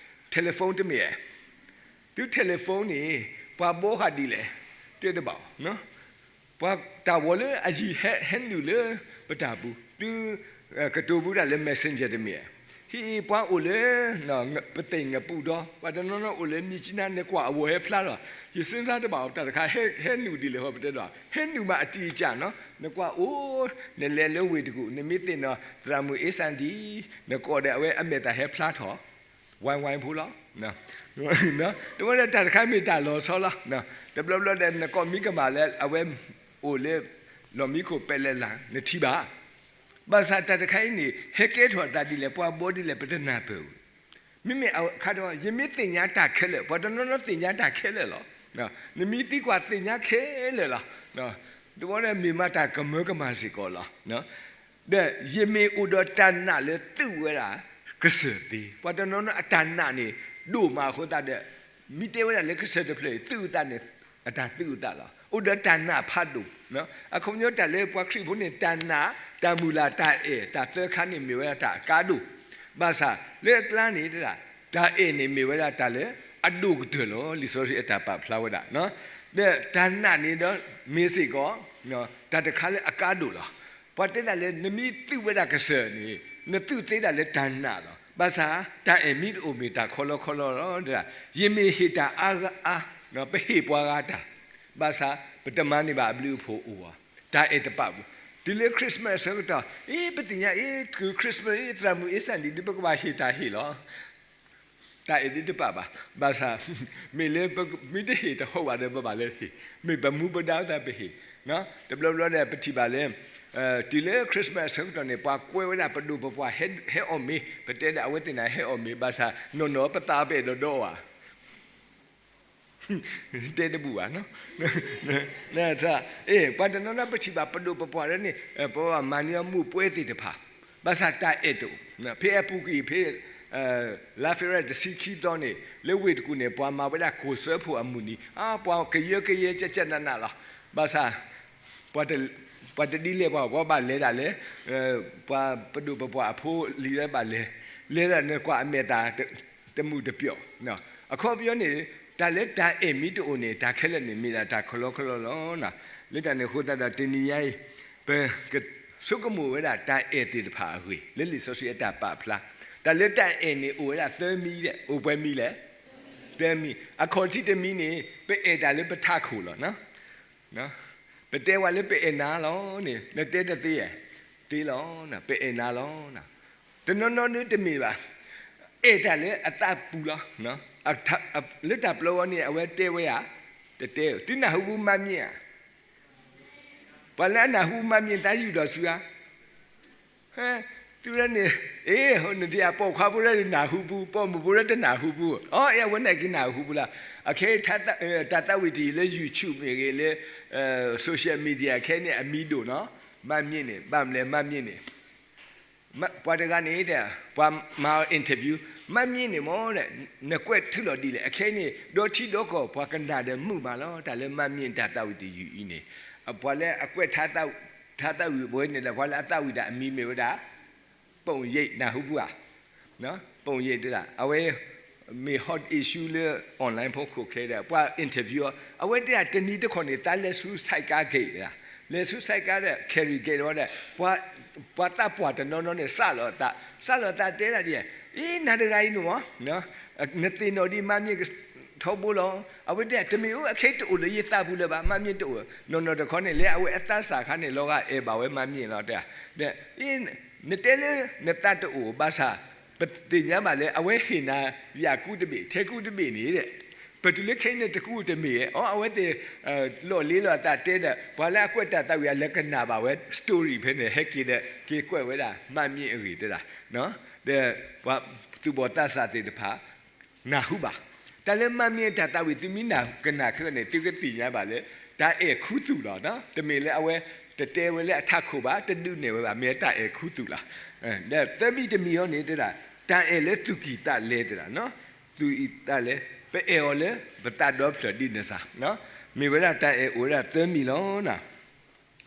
telephone တမ့ၢ်ဧါ, သု telephone န့ၣ် ပှၤဘှီဃာ်ဒ်လဲၣ် တဲတဘၣ်, ပှၤတၢ်ဝီၤလၢအယံၤဟဲနုာ်လၢပတၢ်ပူၤ, သု ကတိၤဘူးတၢ်လၢ messenger တမ့ၢ်ဧါ, ဟံၣ်ပှၤအိၣ်လၢ ပသ့ၣ်ငပူၤဒီး ပှၤတနီၤနီၤအိၣ်လၢမၠံးကၠံနါ နကွၢ်အဝီၤဟဲဖျါလီၤ, ယစ့စါတဘၣ်အီၤ တၢ်တခါဟဲနုာ်ဒ်လဲၣ် ပတဲဒီး ဟဲနုာ်မးအတံၢ်အကၢ်နီၤ, နကွၢ်အိၣ် နလဲၤလၢဝ့ၢ်တကူၣ် နမ့ၢ်သ့ၣ်နီၣ် သရၣ်မုၣ်အ့စၣ်ဒံ နကိးဒီးအဝဲအမဲာ်သၣ်ဟဲဖျါထီၣ် ဝိုင်းဝိုင်းဖိလီၤ. တဘျီဒီးတၢ်တခါမ့ၢ်တၢ်လီၤဆီလီၤ. တဘျီဘျီဒီးနကိးမံကမၣ်လၢအဝဲအိၣ်လၢ လီၢ်မံခိၣ်ပဲလဲၣ်လၢ် နထံၣ်ဘၣ်. ဘၣ်ဆၣ်တၢ်တခါအံၤန့ၣ် ဟဲကဲထီၣ်အသးဒ်လဲၣ် ပှၤဘှီဒ်လဲၣ် ပတနၢ်ပၢၢ်. မ့မ့ၢ်အခါဒီး ယမ့ၢ်သ့ၣ်ညါတၢ်ခဲလၢာ် ပှၤတနီၤနီၤသ့ၣ်ညါတၢ်ခဲလၢာ်လီၤ. နမံသံကွၢ်သ့ၣ်ညါခဲလၢာ်လီၤ. တဘျီဒီးမ့ၢ်မးတၢ်ကမၢကမၣ်စ့ၢ်ကီးလီၤ. ဒီးယမ့ၢ်အိၣ်ဒီးတၢ်နာ်လၢသုးဝဲဒၣ်ကစၢၢ်သ့, ပှၤတနီၤနီၤအတၢ်နာ်န့ၣ် ဒိၣ်မးအဃိသတးဒီး မ့ၢ်တဲဝဲဒၣ်လၢကစၢၢ်တဖျၢၣ်အံၤ သုးအသးန့ၣ် အတၢ်သုးအသးလီၤ. အိၣ်ဒီးတၢ်နာ်ဖးဒိၣ်, အခီပညီတၢ်လၢပှၤခရံာ်ဖိန့ၣ် တၢ်နာ်, တၢ်မုၢ်လၢ်, တၢ်အဲၣ်, တၢ်သၢခါန့ၣ်မ့ၢ်ဝဲဒၣ်တၢ်အကါဒိၣ်, ဘၣ်ဆၣ်လၢအကျါန့ၣ် တၢ်အဲၣ်န့ၣ်မ့ၢ်ဝဲဒၣ်တၢ်လၢ အဒိၣ်ကတၢၢ်လီၤ. လံာ်စီဆှံအတၢ်ပာ်ဖျါဝဲဒၣ်, ဒီးတၢ်နာ်န့ၣ်ဒီး မ့ၢ်စ့ၢ်ကီး တၢ်တခါလၢအကါဒိၣ်လီၤ. ပှၤတဲဒၣ်လၢ နမ့ၢ်သူၣ်ဝဲဒၣ်ကစၢၢ်န့ၣ် နသူၣ်သ့ဒၣ်လၢတၢ်နာ်လီၤ. ဘၣ်ဆၣ် တၢ်အဲၣ်မ့ၢ်တအိၣ်မ့ၢ်တၢ်ခီလီခီလီလီၤ. ယမ့ၢ်ဟ့ၣ်တၢ်အါဂၤအါ, ပဟ့ၣ်ပှၤဂၤတၢ်, ဘၣ်ဆၣ် ပတမၤန့ၢ်ဘၣ်အဘျုးအဖှိၣ်အိၣ်ဘၣ်. တၢ်အဲၣ်တပာ်ပူၤ, တုၤလၢ Christmas အဆၢကတီၢ် အ့ ပသ့ၣ်ညါအ့ Christmas အ့ သရၣ်မုၣ်အ့ Sunday ဒ်ပကဘၣ်ဟ့ၣ်တၢ်ဟ့ၣ်လီၤ. တၢ်အဲၣ်ဒ်တပာ်ဘၣ်. ဘၣ်ဆၣ် မ့ၢ်လၢပမ့ၢ်တဟ့ၣ်တဟီၣ်ဘၣ်ဒီး ပဘၣ်လဲၤဟ့ၣ်, မ့ၢ်ပမူပဒါအသးပဟ့ၣ်. တဘျီဘျီဒီး ပထံၣ်ဘၣ်လၢ တုၤလၢ Christmas အဆၢကတီၢ်န့ၣ် ပှၤကွဲဝဲဒၣ်ပဒိၣ်ပပှၢ် ဟဲအီၣ်မ့ၤ, ပတဲဒၣ်အဝဲသ့ၣ်န့ၣ် ဟဲအီၣ်မ့ၤ, ဘၣ်ဆၣ် နီၢ်နီၢ်ပသးပအဲၣ်ဒိးဒီးအီၣ်ဧါ တဲတဘူၣ်ဘၣ်နီၤ. အ့ ပှၤတနီၤနီၤ ပထံၣ်ဘၣ်ပဒိၣ်ပပှၢ်လၢန့ၣ် ပဘၣ်မၤန့ၢ်အီၤမူးပွဲသ့ၣ်တဖၣ်, ဘၣ်ဆၣ်တၢ်အဲၣ်တအိၣ်. ဖဲအပူၤကွံာ်ဖဲ လါ February တဆံခံသီန့ၣ် လၢဝ့ၢ်တကူၣ်န့ၣ် ပှၤမၤဝဲဒၣ်ကိၣ်စၢဖှိၣ်အမုၢ်နံၤ, ပှၤကယၢကယဲကၠၢကၠၢနးနးလီၤ. ဘၣ်ဆၣ် ပှၤတဒ်လဲၣ်ပှၤ, ပှၤဘၣ်လဲၤဒၣ်လဲာ် ပှၤပဒိၣ်ပပှၢ်အဖိလံၤလၢဘၣ်လဲၤ, လဲၤဒၣ်န့ၣ်ကွၢ်အမဲာ်သၣ် တမုာ်တပျီၢ်. အခီပညီန့ၣ် တၢ်လၢတၢ်အဲၣ်မ့ၢ်တအိၣ်န့ၣ် တၢ်ခဲလၢာ်န့ၣ်မ့ၢ်ဒၣ်တၢ်ခီလီခီလီလီၤ. လၢတၢ်န့ၣ်အဃိသတးဒီး တနံၤညါအံၤ ပကဆိကမိၣ်ဝဲဒၣ်တၢ်အဲၣ်သ့ၣ်တဖၣ်အဂ့ၢ် လၢလံာ်စီဆှံအတၢ်ပာ်ဖျါ, တၢ်လၢတၢ်အဲၣ်န့ၣ်အိၣ်ဝဲဒၣ်သၢမံၤဒီး အိၣ်ပှဲၤမံၤလဲၣ်, သၢမံၤ. အခီၣ်ထံးတမံၤန့ၣ် ပအဲၣ်တၢ်လၢပထးခိၣ်လီၤ. ပတဲဝဲလၢပအဲၣ်နၤလီၤန့ၣ် နတဲတသ့ဧါ, သ့လီၤ, ပအဲၣ်နၤလီၤ. တနီၤနီၤဒ်တမ့ၢ်ဘၣ်, အဲၣ်တၢ်လၢအသးပူၤလီၤ. လၢတၢ်ပျီဝီန့ၣ် အဝဲတဲဝဲဧါ, တတဲ, သုနၢ်ဟူပူၤမၤမ့ၢ်ဧါ. ပှၤလၢအနၢ်ဟူပူၤမၤမ့ၢ်သးယူၢ်ဒီးစုဧါ. သုဝဲန့ၣ်, အ့ နတယၤပိာ်ခွါဖိလၢနၢ်ဟူပူၤ, ပိာ်မုၣ်ဖိလၢတနၢ်ဟူပူၤ, အီ အဝဲန့ၣ်က့ၤနၢ်ဟူပူၤလီၤ. အခဲအံၤ တၢ်သးဝံၣ်တယံၤလၢ YouTube မ့ၢ်ဂ့ၤ လၢ social media ခဲအံၤန့ၣ် အမံၤဒိၣ်နီၤ, မၤမ့ၢ်န့ၣ် ဘၣ်မလဲၣ် မၤမ့ၢ်န့ၣ် ပှၤတဂၤန့ၣ် ပှၤမၤအီၤ interview, မၤမ့ၢ်န့ၣ်မ့ၢ်ဒီး နကွဲးထုးလီၤဒ်လဲၣ်. အခဲအံၤန့ၣ် ဒီထံဒီကီၢ် ပှၤကနၣ်ဒီးမုာ်မးလီၤ. တၢ်လၢမၤမ့ၢ်တၢ်သးဝံၣ်တယုၢ်အံၤန့ၣ် ပှၤလၢအကွဲးထါသးဝံၣ်ဝဲန့ၣ်ဒီး ပှၤလၢအသးဝံၣ်တၢ်အမံၤမ့ၢ်ဝဲဒၣ် ပိာ်ယိာ် နၢ်ဟူပူၤဧါ. ပိာ်ယိာ်တဒၣ် အဝဲမ့ၢ် hot issue လၢ online ဖီခိၣ်ခဲဒီး ပှၤ interview အီၤ အဝဲတဲဒၣ်တနံၤတခီန့ၣ် သးလဲၤဆူ ဆိုင်ကယ်ဂိတ် ဒၣ်, လဲၤဆူ ဆိုင်ကယ် ဒီး carry ကဲဒီး ပှၤသးပှၢ်တနီၤနီၤန့ၣ် စးလီၤအသး, စးလီၤအသးတဲဒၣ်ဒ်, အ့ နၤတဂၤအံၤန့ၣ်မ့ၢ် နသ့ၣ်နီၣ်ဒ်မၤမ့ၢ်ထီဘိလီၤ. အဝဲတဲ တမ့ၢ်အိၣ် အခဲအံၤတအိၣ်လၢယသးပူၤလၢၤဘၣ်, မၤမ့ၢ်တအိၣ်, နီၢ်နီၢ်တခီန့ၣ် လၢအဝဲအသးစၢ်အခါန့ၣ် လီၤဂာ်အဲၣ်ဘၣ်ဝဲမၤမ့ၢ်လီၤတဲ, နတဲလၢနသးတအိၣ်ဘၣ်ဆၣ် ပသ့ၣ်ညါဘၣ်လၢ အဝဲဟ့ၣ်နၤ ယၤကူတဘ့ၣ် ထဲကူတဘ့ၣ်န့ၣ်, ပတုၤလၢခဲအံၤန့ၣ်တကူတမ့ၢ်, အီ အဝဲသ့ၣ် လီၢ်လ့လီၤအသးတဲဒီး ပှၤလၢအကွဲးတၢ်သးဝံၣ်အလဲၤကနၣ်ဘၣ်ဝဲ story ဖဲန့ၣ် ဟဲက့ၤဒီး က့ၤကွဲးဝဲဒၣ် မၤမ့ၢ်အဂ့ၢ်တဒၣ်, ဒီးပှၤသူၣ်ဘီၣ်သးစၢ်သ့ၣ်တဖၣ် နၢ်ဟူဘၣ်. တၢ်လၢမၤမ့ၢ်တၢ်သးဝံၣ် သုမ့ၢ်နၢ်ကနၣ်ခဲအံၤန့ၣ် သုကသ့ၣ်ညါဘၣ်လၢ တၢ်အဲၣ်ခူသူၣ်လီၤ. တမ့ၢ်လၢအဝဲ တတဲဝဲလၢအထးခိၣ်ဘၣ်, တဒုးနဲၣ်ဝဲဘၣ်, မ့ၢ်တၢ်အဲၣ်ခူသူၣ်လီၤ. ဒီးသၢမံၤတမံၤအံၤန့ၣ်တဲဒၣ် တၢ်အဲၣ်လၢသူၣ်ကံၢ်သးလဲတဒၣ်, သူၣ်အံၣ်သးလဲ, ပအဲၣ်အီၤလၢ ပသးဒီဖျၢၣ်ဒ်န့ၣ်စ့ၢ်, မ့ၢ်ဝဲဒၣ်တၢ်အဲၣ်အိၣ်ဝဲဒၣ်သၢမံၤလီၤ.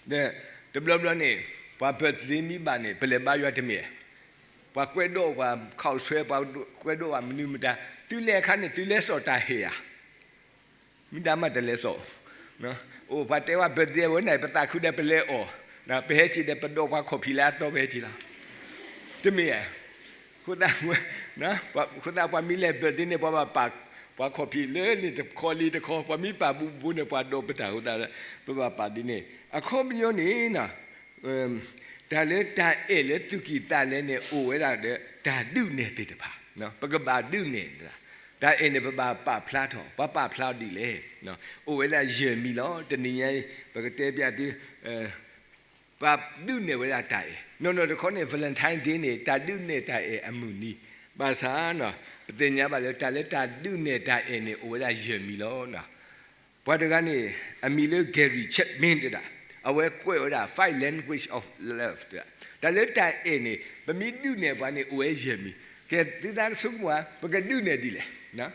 ဒီးတဘျီဘျီန့ၣ် ပှၤ birthday မ့ၢ်ဘၣ်န့ၣ် ပလဲၤဘါယွၤတမ့ၢ်, ပှၤကွဲးဒိးပှၤ ခီၣ်ဆွဲ ပှၤကွဲးဒိးပှၤမနုၤမတၤ, သုလဲၤအခါန့ၣ် သုလဲၤစိာ်တၢ်ဟ့ၣ်ဧါ. မ့ၢ်တၢ်မၤတလဲၤစိာ်, အိၣ်ပှၤတဲဝဲ birthday ဝဲန့ၣ် ပသးခုဒီးပလဲၤအီၣ်, ပဟဲက့ၤဒီးပဒိးပှၤခီၣ်ဖံးလၢအသီပဟဲက့ၤလီၤ. တမ့ၢ်ဧါ. အဃိသတး ပှၤမ့ၢ်လဲၤ birthday န့ၣ် ပှၤဘၣ်ပာ် ပှၤခီၣ်ဖံးလၢန့ၣ်တခီလံတခီ, ပှၤမ့ၢ်ပာ်ဘူးဘူးန့ၣ် ပှၤဒိးပတၢ်အဃိသတး ပဘၣ်ပာ်ဒ်န့ၣ်. အခီပညီန့ၣ် တၢ်လၢတၢ်အဲၣ်လၢသူၣ်ကံၢ်သးလဲန့ၣ် အိၣ်ဝဲဒၣ်ဒီး တၢ်ဒုးနဲၣ်သ့ၣ်တဖၣ်, ပကဘၣ်ဒုးနဲၣ်, တၢ်အဲၣ်န့ၣ် ပဘၣ်ပာ်ဖျါထီၣ်, ပှၤပာ်ဖျါအီၤဒ်လဲၣ်. အိၣ်ဝဲဒၣ်ယဲၢ်မံၤလီၤ. တနံၤညါအံၤ ပကတဲပျးသု ပှၤဒုးနဲၣ်ဝဲဒၣ်တၢ်အဲၣ်, နီၢ်နီၢ်တခီန့ၣ် Valentine Day န့ၣ် တၢ်ဒုးနဲၣ်တၢ်အဲၣ်အမုၢ်နံၤ, ဘၣ်ဆၣ် ပသ့ၣ်ညါဘၣ်လၢ တၢ်လၢတၢ်ဒုးနဲၣ်တၢ်အဲၣ်န့ၣ် အိၣ်ဝဲဒၣ်ယဲၢ်မံၤလီၤ. ပှၤတဂၤန့ၣ် အမံၤလၢ Gary Chapman တဲဒၣ်, အဝဲကွဲးဝဲဒၣ် Five Language of Love တဲဒၣ်, တၢ်လၢတၢ်အဲၣ်န့ၣ် ပမ့ၢ်ဒုးနဲၣ်ပှၤန့ၣ် အိၣ်ဝဲယဲၢ်မံၤ. ကဲ သုသးဆိကမိၣ်ဧါ, ပကဒုးနဲၣ်ဒ်လဲၣ်,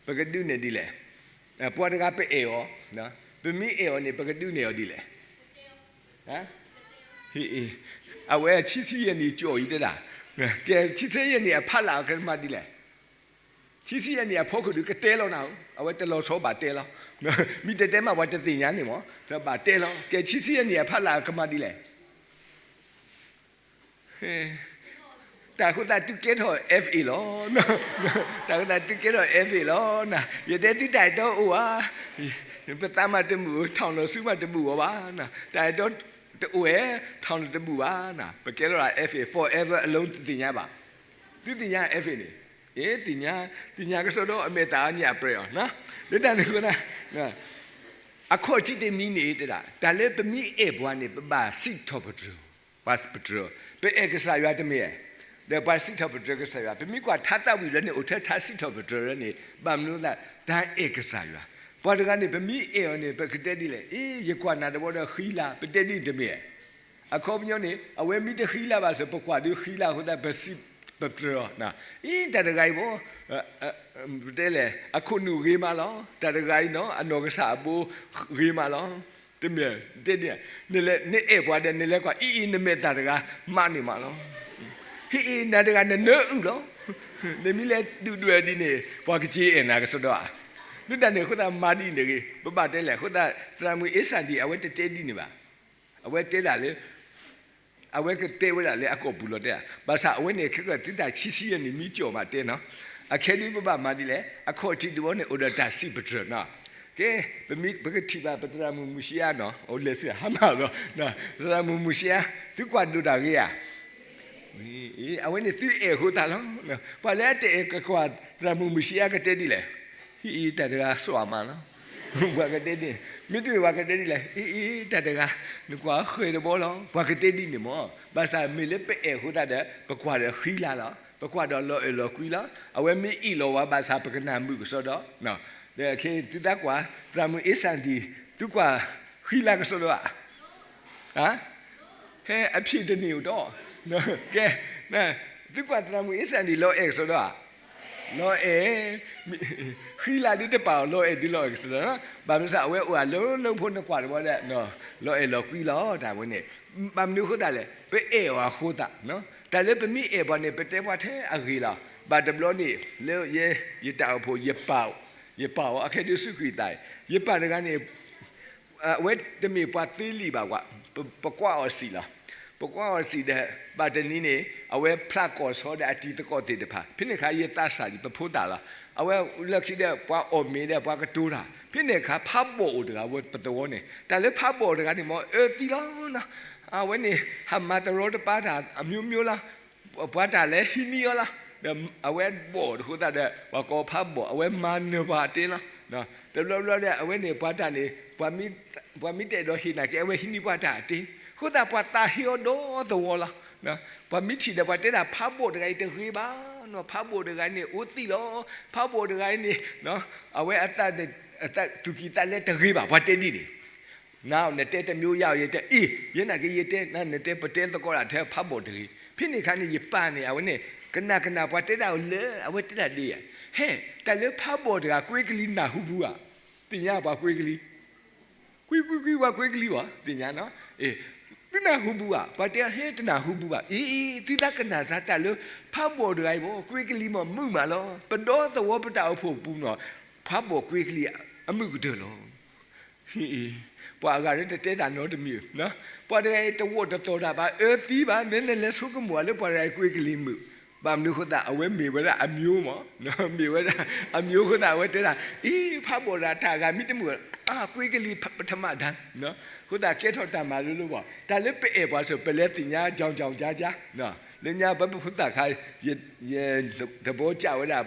ပကဒုးနဲၣ်ဒ်လဲၣ်. ပှၤတဂၤပအဲၣ်အီၤ, ပမ့ၢ်အဲၣ်အီၤန့ၣ် ပကဒုးနဲၣ်အီၤဒ်လဲၣ်. အဝဲဆံဆံယဲၢ်နံၣ်ကၠီၣ်အံၤတဲဒၣ်, ကဲ ဆံဆံယဲၢ်နံၣ်အဖီလာ်အကမၤဒ်လဲၣ်. ခံဆံယဲၢ်နံၣ်အဖီခိၣ်ဒီးကတဲလီၤနၤဧိၤ, အဝဲတလီၤဆီဘၣ်တဲလီၤ. မ့ၢ်တဲတဲမးပှၤတသ့ၣ်ညါန့ၣ်မး, တဘၣ်တဲလီၤ. ကဲ ခံဆံယဲၢ်နံၣ်အဖီလာ်ကမၤဒ်လဲၣ်. တၢ်ဃိသးသုကဲထီၣ် F A လီၤ. တၢ်ဃိသးသုကဲထီၣ် F A လီၤ. ယတဲသုတၢ်အဲၣ်တီအိၣ်ဧါ. ပသးမးတမုာ်, ထောင်တော်စုမးတမုာ်အီၤဘၣ်. တၢ်အဲၣ်တီတအိၣ်ဧါ, ထောင်တော်တမုာ်ဘၣ်. ပကဲထီၣ်ဒၣ် F A, forever alone တသ့ၣ်ညါဘၣ်. သုသ့ၣ်ညါ F A န့ၣ်, သ့ၣ်ညါ, သ့ၣ်ညါကစီဒီအမဲာ်သၣ်အီညၣ်အပြဲၤအီၤ, လၢတၢ်န့ၣ်အဃိ အခီၣ်ထံးတမံၤန့ၣ်တဲဒၣ် တၢ်လၢပမ့ၢ်အဲၣ်ပှၤန့ၣ် ပဘၣ်စံးထီၣ်ပတြၢၤ, ပှၤပတြၢၤ, ပအဲၣ်ကစၢ်ယွၤတမ့ၢ်ဧါ. ဒီးပှၤစံးထီၣ်ပတြၢၤကစၢ်ယွၤ, ပမ့ၢ်ကွၢ်ထါသးဝံၣ်လၢန့ၣ် အိၣ်ထဲထါစံးထီၣ်ပတြၢၤလၢန့ၣ် ဘၣ်မနုၤသး တၢ်အဲၣ်ကစၢ်ယွၤ. ပှၤတဂၤန့ၣ် ပမ့ၢ်အဲၣ်အီၤန့ၣ် ပကတဲဒ်လဲၣ်, အ့ ယကွၢ်နၤတဘျီဒီးဃံလၤ, ပတဲဒ်န့ၣ်တမ့ၢ်ဧါ. အခီပညီန့ၣ် အဝဲမ့ၢ်တဃံလၤဘၣ်စ့ၢ် ပကွၢ်ဒုးဃံလၤအဃိသတး ပစံးပတြၢၤအီၤ, အ့ တၢ်တဂၤအံၤဘၣ် ပတဲလဲၣ် အခိၣ်နူာ်ဂ့ၤမးလီၤ, တၢ်တဂၤအံၤနီၤ အနီၢ်ကစၢ်အဘိဂ့ၤမးလီၤ. တမ့ၢ်, တဲဒ်, နအဲၣ်ပှၤဒီး နလဲၤကွၢ် အံၤအံၤ နမဲာ်သၣ်တဂၤ မးန့ၢ်မးလီၤ. ဟ့ၣ်အံၤ နၤတဂၤ နနၢအုၣ်လီၤ. နမ့ၢ်လဲၤဒုၣ်ဒွဲၣ်ဒ်န့ၣ် ပှၤကစ့အဲၣ်နၤကစီဒီဧါ. လၢတၢ်န့ၣ်အဃိသတး မၤဒ်အံၤတဂ့ၤ, ပဘၣ်တဲလဲၣ်, အဃိသတး သရၣ်မုၣ်အ့စၢ်ဒံၣ် အဝဲတတဲဒ်န့ၣ်ဘၣ်. အဝဲတဲဒၣ်လၢ အဝဲကတဲဝဲဒၣ်လၢအကိာ်ပူၤလီၤတဲ, ဘၣ်ဆၣ်အဝဲန့ၣ် ခဲကၢၣ်သုတၢ်ခံဆံယဲၢ်နံၣ်မံကၠီၣ်မးတဲနီၤ, အခဲဒုးပဘၣ်မၤဒ်လဲၣ်, အခီၣ်ထံးတဘျီန့ၣ် အိၣ်ဒီးတၢ်စံးပတြၢၤနီၤ. ကဲ, ပမ့ၢ်ပကထံၣ်ဘၣ်ပသရၣ်မုၣ်မုၢ်ဆံးအါနီၤ, အိၣ်လဲၤဆူဟါမၢ်လီၤ, သရၣ်မုၣ်မုၢ်ဆံးအါ, သုကွၢ်ဒိၣ်တၢ်ဂ့ၤဧါ. အဝဲန့ၣ်သုအဲၣ်အဃိသတးလီၤ. ပှၤလၢအတအဲၣ်ကကွၢ်သရၣ်မုၣ်မုၢ်ဆံးအါကတဲဒ်လဲၣ်, ဟံၣ်အံၤတၢ်တဂၤစွၣ်မးလီၤ. ပှၤကတဲဒ်, မ့တမ့ၢ်ပှၤကတဲဒ်လဲၣ်, အံၤအံၤတၢ်တဂၤ နကွၢ်ဃဲၤတဘီလီၤ. ပှၤကတဲဒ်န့ၣ်မး, ဘၣ်ဆၣ်မ့ၢ်လၢပအဲၣ်အဃိသတးဒီး ပကွၢ်ဒီးဃံလၤလီၤ, ပကွၢ်ဒီးလီၤအဲၣ်လီၤကွံလီၤ. အဝဲမ့ၢ်အ့ၣ်လိာ်ဝဲဘၣ်ဆၣ် ပကနၣ်မုာ်ကစီဒီ, ဒီးခဲသုသးကွၢ် သရၣ်မုၣ်အ့စၣ်ဒံၣ် သုကွၢ်ဃံလၤကစီဒီဧါ. ဟဲ အဖြေတန့ၢ်အိၣ်ဒီး, ကဲ, သုကွၢ်သရၣ်မုၣ်အ့စၣ်ဒံၣ် လီၤအဲၣ်ကစီဒီဧါ. လီၤအဲၣ်, ဃံလၤဒ်တပာ်အီၤ လီၤအဲၣ်ဒ်လီၤအဲၣ်ကစီဒီ, ဘၣ်မနုၤအဃိ အဝဲအိၣ်အလၢလၢဖိ နကွၢ်တဘျီဒီး လီၤအဲၣ်လီၤကွံလီၤ တၢ်ဝဲန့ၣ်. ဘၣ်မနုၤအဃိသတးလဲၣ်, ပအဲၣ်အီၤအဃိသတး, တၢ်လၢပမ့ၢ်အဲၣ်ပှၤန့ၣ် ပတဲပှၤထဲအဂ့ၤလီၤ. ဘၣ်တဘျီန့ၣ် လၢယဲ ယတၢ်အိၣ်ဖှိၣ် ယပာ်အီၤ, အခဲဒုးစူးကွံာ်သး, ယပာ်တဂၤန့ၣ် အဝဲတမ့ၢ်ပှၤသ့လံာ်ဘၣ်ကွၢ်, ပကွၢ်အီၤစံးလီၤ. ပကွၢ်အီၤစံးဒီး ဘၣ်တနံၤန့ၣ် အဝဲဖျးကီၢ်ဆီဒီးအတံၤသကိးသ့ၣ်တဖၣ်, ဖဲန့ၣ်အခါ ယသးစၢ်ဒံး ပဖိသၣ်လီၤ. အဝဲလၢခံဒီး ပှၤအီၣ်မ့ၤဒီးပှၤကတိၤတၢ်, ဖဲန့ၣ်အခါ ဖးဘီၣ်အိၣ်တဂၤ ဝဲပသဝီန့ၣ်, တၢ်လၢဖးဘီၣ်တဂၤန့ၣ် မ်အၢသံလီၤ. အဝဲန့ၣ် ဟးမၤတရီတပါတၢ် အမျိုးမျိုးလီၤ. ပှၤတၢ်လဲၤဟံးန့ၢ်အီၤလီၤ. ဒီးအဝဲဘီၣ်အဃိသတးဒီး ပှၤကိးဖးဘီၣ်, အဝဲမၤနၢၤပှၤအတ့လီၤ. တဘျီဘျီဒီး အဝဲန့ၣ် ပှၤတၢ်န့ၣ် ပှၤမ့ၢ်တဲဒီးဟ့ၣ်နာ်က့ အဝဲဟံးန့ၢ်ပှၤတၢ်အတ့, အဃိသတးပှၤသးဟ့အီၤဒီသဝီလီၤ. ပှၤမ့ၢ်ထံၣ်ဒီး ပှၤတဲဒၣ်ဖးဘီၣ်တဂၤအံၤတဂ့ၤဘၣ်, ဖးဘီၣ်တဂၤန့ၣ် အိၣ်သံလီၤ, ဖးဘီၣ်တဂၤအံၤန့ၣ် အဝဲအသး အသးသူၣ်ကံၢ်သးလဲတဂ့ၤဘၣ်, ပှၤတဲဒ်န့ၣ် နၤ နတဲတမျိုး ယၤ ယတဲအံၤ, ယဲနာ်က့ ယတဲ နတဲ ပတဲသကိးဒၣ်ထဲဖးဘီၣ်တဂ့ၤ. ဖဲန့ၣ်အခါန့ၣ် ယပၢ်န့ၣ် အဝဲန့ၣ် ကနၣ်ကနၣ်ပှၤတဲဒၣ်အီၤလၢ အဝဲတဲဒၣ်ဒ်ယၤ, ဟဲ, တၢ်လၢဖးဘီၣ်တဂၤ ကွ့ကလံၤနၢ်ဟူပူၤဧါ, သ့ၣ်ညါပှၤကွ့ကလံၤ, ကွံကွံကွံ ပှၤကွ့ကလံၤဘၣ် သ့ၣ်ညါနီၤ, သုနၢ်ဟူပူၤဧါ, ပှၤတဲ ဟဲတနၢ်ဟူပူၤဘၣ်, အံၤ သုသးကနၣ်စၢ်တၢ်လၢ ဖးဘီၣ်တဂၤအံၤဘၣ် ကွ့ကလံၤမ့ၢ်မုာ်မးလီၤ, ပဒီသဝီပတၢ်အိၣ်ဖှိၣ်ပူၤနီၤ, ဖးဘီၣ်ကွ့ကလံၤအမုာ်ကတၢၢ်လီၤ. ပှၤအဂၤလၢတတဲတၢ်နီတမံၤ, ပှၤတဂၤအံၤတဝီၣ်တသီၣ်တၢ်ဘၣ် အၢသံဘၣ်, နလဲၤဆိကမိၣ်လၢပှၤတဂၤအံၤကွ့ကလံၤမုာ်, ဘၣ်မနုၤအဃိသတး အဝဲမ့ၢ်ဝဲဒၣ်အမျိုးမး, မ့ၢ်ဝဲဒၣ်အမျိုးအဃိသတး အဝဲတဲဒၣ်, အံၤ ဖးဘီၣ်တဂၤတၢ်အဂၤမ့ၢ်တမုာ်, အါ ကွ့ကလံၤပထမတၢ်, အဃိသတးကဲထီၣ်တၢ်မၤလိလၢပှၤ, တၢ်လၢပအဲၣ်ပှၤစ့ၢ် ပလဲၤသ့ၣ်ညါ ကြောင်ကြောင်ကြားကြား, လၢညါပဖိသၣ်ခါ, ယသဘောကျဝဲဒၣ်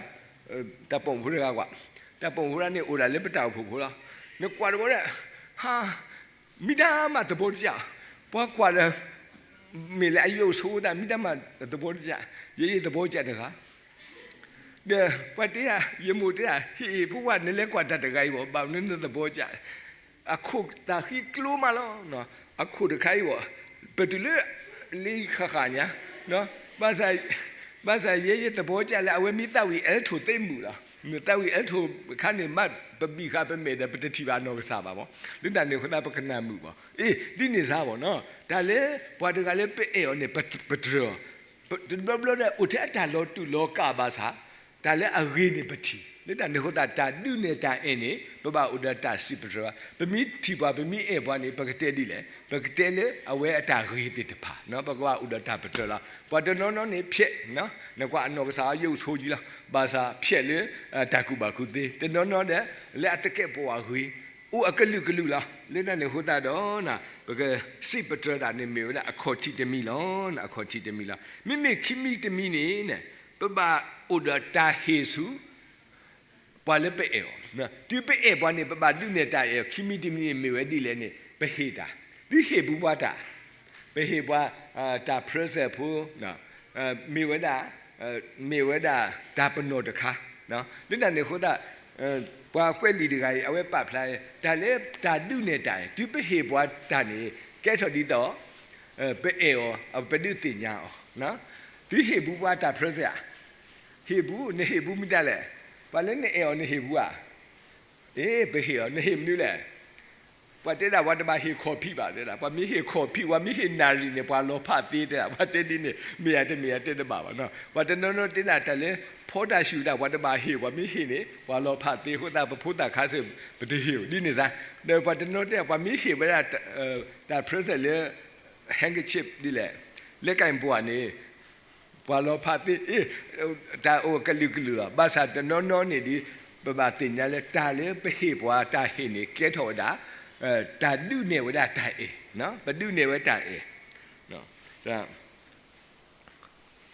တၢ်ပိာ်မုၣ်ဖိတဂၤကွၢ်, တၢ်ပိာ်မုၣ်ဖိတဂၤန့ၣ် အိၣ်ဒၣ်လၢပတၢ်အိၣ်ဖှိၣ်ဖိလီၤ. နကွၢ်တဘျီဒီး ဟါ, မ့ၢ်တၢ်မၤသဘောတကျ, ပှၤကွၢ်ဒီး မ့ၢ်လၢအယိာ်ဆိသး မ့ၢ်တၢ်မၤသဘောတကျ, ယဲယသဘောကျတဂၤ, ဒီးပှၤတဲဒၣ် ယမိၢ်တဲဒၣ် ဟ့ၣ် ဖိခွါ နလဲၤကွၢ်တၢ်တဂၤအံၤဘၣ် ဘၣ်မနုၤနသဘောကျ, အခိၣ်သးဃံကျိမးလီၤ, အခိၣ်တခါအံၤဘၣ်, ပတုၤလၢ လံဃၣ်ဃၣ်ညါ, ဘၣ်ဆၣ် ဘၣ်ဆၣ်ယဲယသဘောကျလၢ အဝဲမ့ၢ်သးဝံၣ်အဲလ်ထိၣ်သ့ၣ်မုာ်လီၤ, မ့ၢ်သးဝံၣ်အဲလ်ထိၣ်အခါန့ၣ် မ့ၢ်ပဘံၣ်ဃာ်ပမဲာ်ဒီး ပတထံၣ်ဘၣ်နီၢ်ကစၢ်ဘၣ်မး, လၢတၢ်န့ၣ်အဃိသတး ပကနၣ်မုာ်ဘၣ်, အ့ ဒ်န့ၣ်စ့ၢ်ဘၣ်နီၤ, တၢ်လၢပှၤတဂၤလၢပအဲၣ်အီၤန့ၣ် ပတြၢၤအီၤ, တဘျီဘျီဒီး အိၣ်ထဲအတၢ်လီၤတူာ်လီၤကာ်ဘၣ်ဆၣ် တၢ်လၢအဂ့ၤန့ၣ်ပထံၣ်, လၢတၢ်န့ၣ်အဃိသတး တၢ်ဒုးနဲၣ်တၢ်အဲၣ်န့ၣ် ပဘၣ်အိၣ်ဒီးတၢ်စံးပတြၢၤဘၣ်. ပမ့ၢ်ထံၣ်ပှၤ ပမ့ၢ်အဲၣ်ပှၤန့ၣ် ပကတဲဒ်လဲၣ်, ပကတဲလၢအဝဲအတၢ်ဂ့ၤသ့ၣ်တဖၣ်, ပကဘၣ်အိၣ်ဒီးတၢ်ပတြၢၤလီၤ. ပှၤတနီၤနီၤန့ၣ်ဖျဲး, နကွၢ်အနီၢ်ကစၢ်အီၤ ယိၣ်ဆိယံလီၤ, ဘၣ်ဆၣ်ဖျဲးလၢ တၢ်ကူၣ်ဘၣ်ကူၣ်သ့, တနီၤနီၤဒီး လၢအသကဲာ်ပဝးဂ့ၤ, အိၣ်အကလုာ်ကလုာ်လီၤ. လၢတၢ်န့ၣ်အဃိသတးဒီး ပကစံးပတြၢၤတၢ်န့ၣ်မ့ၢ်ဝဲဒၣ်အခီၣ်ထံးတမံၤလီၤ, အခီၣ်ထံးတမံၤလီၤ. မ့မ့ၢ်ခံမံၤတမံၤန့ၣ် ပဘၣ်အိၣ်ဒီးတၢ်ဟ့ၣ်ဆူ ပှၤလၢပအဲၣ်အီၤ, တုၤပအဲၣ်ပှၤန့ၣ် ပဘၣ်ဒုးနဲၣ်တၢ်အဲၣ်အီၤ, ခံမံၤတမံၤန့ၣ်မ့ၢ်ဝဲဒ်လဲၣ်န့ၣ် ပဟ့ၣ်တၢ်, သုဟ့ၣ်ဘူးပှၤတၢ်, ပဟ့ၣ်ပှၤ တၢ် present ဖိ မ့ၢ်ဝဲဒၣ်, မ့ၢ်ဝဲဒၣ်တၢ်ပနီၣ်တခါ, လၢတၢ်န့ၣ်အဃိသတး ပှၤကွဲးလံာ်တဂၤအံၤ အဝဲပာ်ဖျါ တၢ်လၢတၢ်ဒုးနဲၣ်တၢ်အံၤ တုၤပဟ့ၣ်ပှၤတၢ်န့ၣ် ကဲထီၣ်ဒ်သိး ပအဲၣ်အီၤ ပဒုးသ့ၣ်ညါအီၤ, သုဟ့ၣ်ဘူးပှၤတၢ် present ဧါ, ဟ့ၣ်ဘူး, နဟ့ၣ်ဘူးမတၤလဲၣ်, ပှၤလၢနအဲၣ်အီၤနဟ့ၣ်ဘူးဧါ, အ့ ပဟ့ၣ်အီၤ, နဟ့ၣ်မနုၤလဲၣ်, ပှၤတဲဒၣ်ပှၤတဘၣ်ဟ့ၣ်ခီၣ်ဖံးဘၣ်, တဲဒၣ် ပှၤမ့ၢ်ဟ့ၣ်ခီၣ်ဖံး ပှၤမ့ၢ်ဟ့ၣ်နၣ်ရံၣ်န့ၣ် ပှၤလီၤဖးသ့တဲဒၣ်, ပှၤတဲဒ်န့ၣ် မ့ၢ်ယၤတမ့ၢ်ယၤတဲတဘၣ်ဘၣ်နီၤ, ပှၤတနီၤနီၤတဲဒၣ်တၢ်လၢ ဖီတၢ်ဆူၣ်တၢ် ပှၤတဘၣ်ဟ့ၣ် ပှၤမ့ၢ်ဟ့ၣ်န့ၣ် ပှၤလီၤဖးသ့အဃိသတး ပဖိသၣ်ခါဆၢ ပတဟ့ၣ်အီၤဒ်န့ၣ်စ့ၢ်, ဒီးပှၤတနီၤတဲ ပှၤမ့ၢ်ဟ့ၣ်ဝဲဒၣ် တၢ် present လၢ handkerchief ဒ်လဲၣ်, လၢကၣ်ပှၢ်န့ၣ် ပှၤလီၤဖးသ့, အ့ တၢ်အိၣ်ကလုာ်ကလုာ်လီၤ. ဘၣ်ဆၣ်တနီၤနီၤန့ၣ်ဒီး ပဘၣ်သ့ၣ်ညါလၢတၢ်လၢပဟ့ၣ်ပှၤတၢ်ဟ့ၣ်န့ၣ် ကဲထီၣ်ဝဲဒၣ် တၢ်ဒုးနဲၣ်ဝဲဒၣ်တၢ်အဲၣ်, ပဒုးနဲၣ်ဝဲတၢ်အဲၣ်,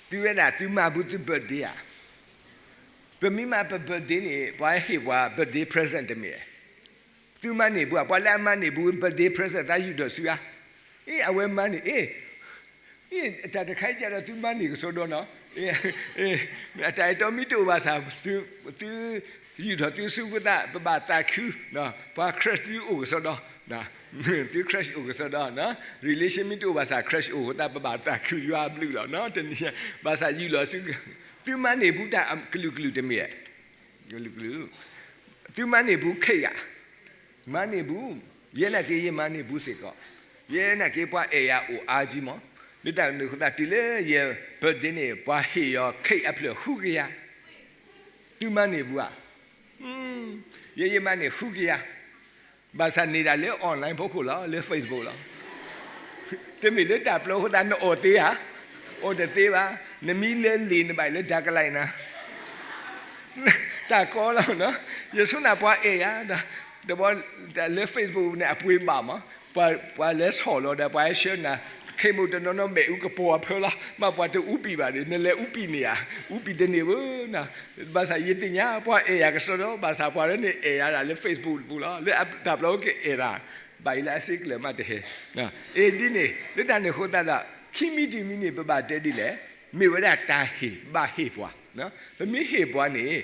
သုဝဲဒၣ်သုမၤဘူးသု birthday ဧါ, ပမ့ၢ်မၤပ birthday န့ၣ် ပှၤဟ့ၣ်ပှၤ birthday present တမ့ၢ်ဧါ, သုမၤန့ၢ်ဘူးဧါ, ပှၤလၢအမၤန့ၢ်ဘူး birthday present သးယူၢ်ထီၣ်စုဧါ, အ့ အဝဲမၤန့ၢ် အ့ အ့ တၢ်တခါအံၤကဒီး သုမၤန့ၢ်ကစီဒီနီၤ, အတၢ်အဲၣ်တီမ့ၢ်တအိၣ်ဘၣ်ဆၣ် သုယူၢ်ထီၣ်သုစုအဃိသတး ပဘၣ်သးခု, ပှၤ crush သုအိၣ်ကစီဒီ, သု crush အိၣ်ကစီဒီ, relation မ့ၢ်တအိၣ်ဘၣ်ဆၣ် crush အိၣ်အဃိသတး ပဘၣ်သးခုယွၤအဘျုးလီၤ, တနံၤ ဘၣ်ဆၣ်ယူၢ်လီၤစု, သုမၤန့ၢ်ဘူးတၢ်ကလုာ်ကလုာ်တမ့ၢ်ဧါ, ကလုာ်ကလုာ်, သုမၤန့ၢ်ဘူး cake ဧါ, မၤန့ၢ်ဘူး, ယဲနာ်က့ၤယမၤန့ၢ်ဘူးစ့ၢ်ကီး, ယဲနာ်က့ၤပှၤအဲၣ်ယၤအိၣ်အါကံမး, လၢတၢ်န့ၣ်အဃိသတး တုၤလၢယ birthday န့ၣ် ပှၤဟ့ၣ်ယၤ cake အဖျၢၣ်ဃုကယၤ, သုမၤန့ၢ်ဘူးဧါ, ယဲယမၤန့ၢ်ဃုကယၤ, ဘၣ်ဆၣ်န့ၢ်ဒၣ်လၢ online ဖီခိၣ်လီၤ, လၢ Facebook လီၤ. တမ့ၢ်လၢတၢ်ပျီအဃိသတး နအီၣ်သ့ဧါ, အီၣ်တသ့ဘၣ်, နမ့ၢ်လဲၤလံာ် နဘၣ်လဲၤ decline နၤ, တၢ်ကီလီၤ, ယဆိနၤပှၤအဲၣ်ယၤ, တဘျီ လၢ Facebook န့ၣ် အပှ့ၤဘၣ်မး, ပှၤလဲၤဆီၣ်လီၤဒီး ပှၤဟဲဆှၢနၤ, ခဲမုၢ်တနီၤနီၤ မ့ၣ်အူကပီၤအဖၢလီၤ, မ့ၢ်ပှၤတအူပံာ်ဘၣ်ဒီး နလဲၤအူပံာ်န့ၢ်ဧါ, အူပံာ်တန့ၢ်ဘၣ်, ဘၣ်ဆၣ်ယသ့ၣ်ညါ ပှၤအဲၣ်ယၤကစီဒီ, ဘၣ်ဆၣ်ပှၤလၢန့ၣ်အဲၣ်ယၤဒၣ်လၢ Facebook ပူၤလီၤ, လၢတၢ်ပျီကအဲၣ်ဒၣ်, ဘၣ်ယိၣ်လၢအစ့ကလဲာ်မးတဟဲ, အ့ ဒ်န့ၣ် လၢတၢ်န့ၣ်အဃိသတးဒီး ခံမံၤတမံၤန့ၣ် ပဘၣ်တဲဒ်လဲၣ်, မ့ၢ်ဝဲဒၣ်တၢ်ဟ့ၣ် ဘၣ်ဟ့ၣ်ပှၤ, ပမ့ၢ်ဟ့ၣ်ပှၤန့ၣ်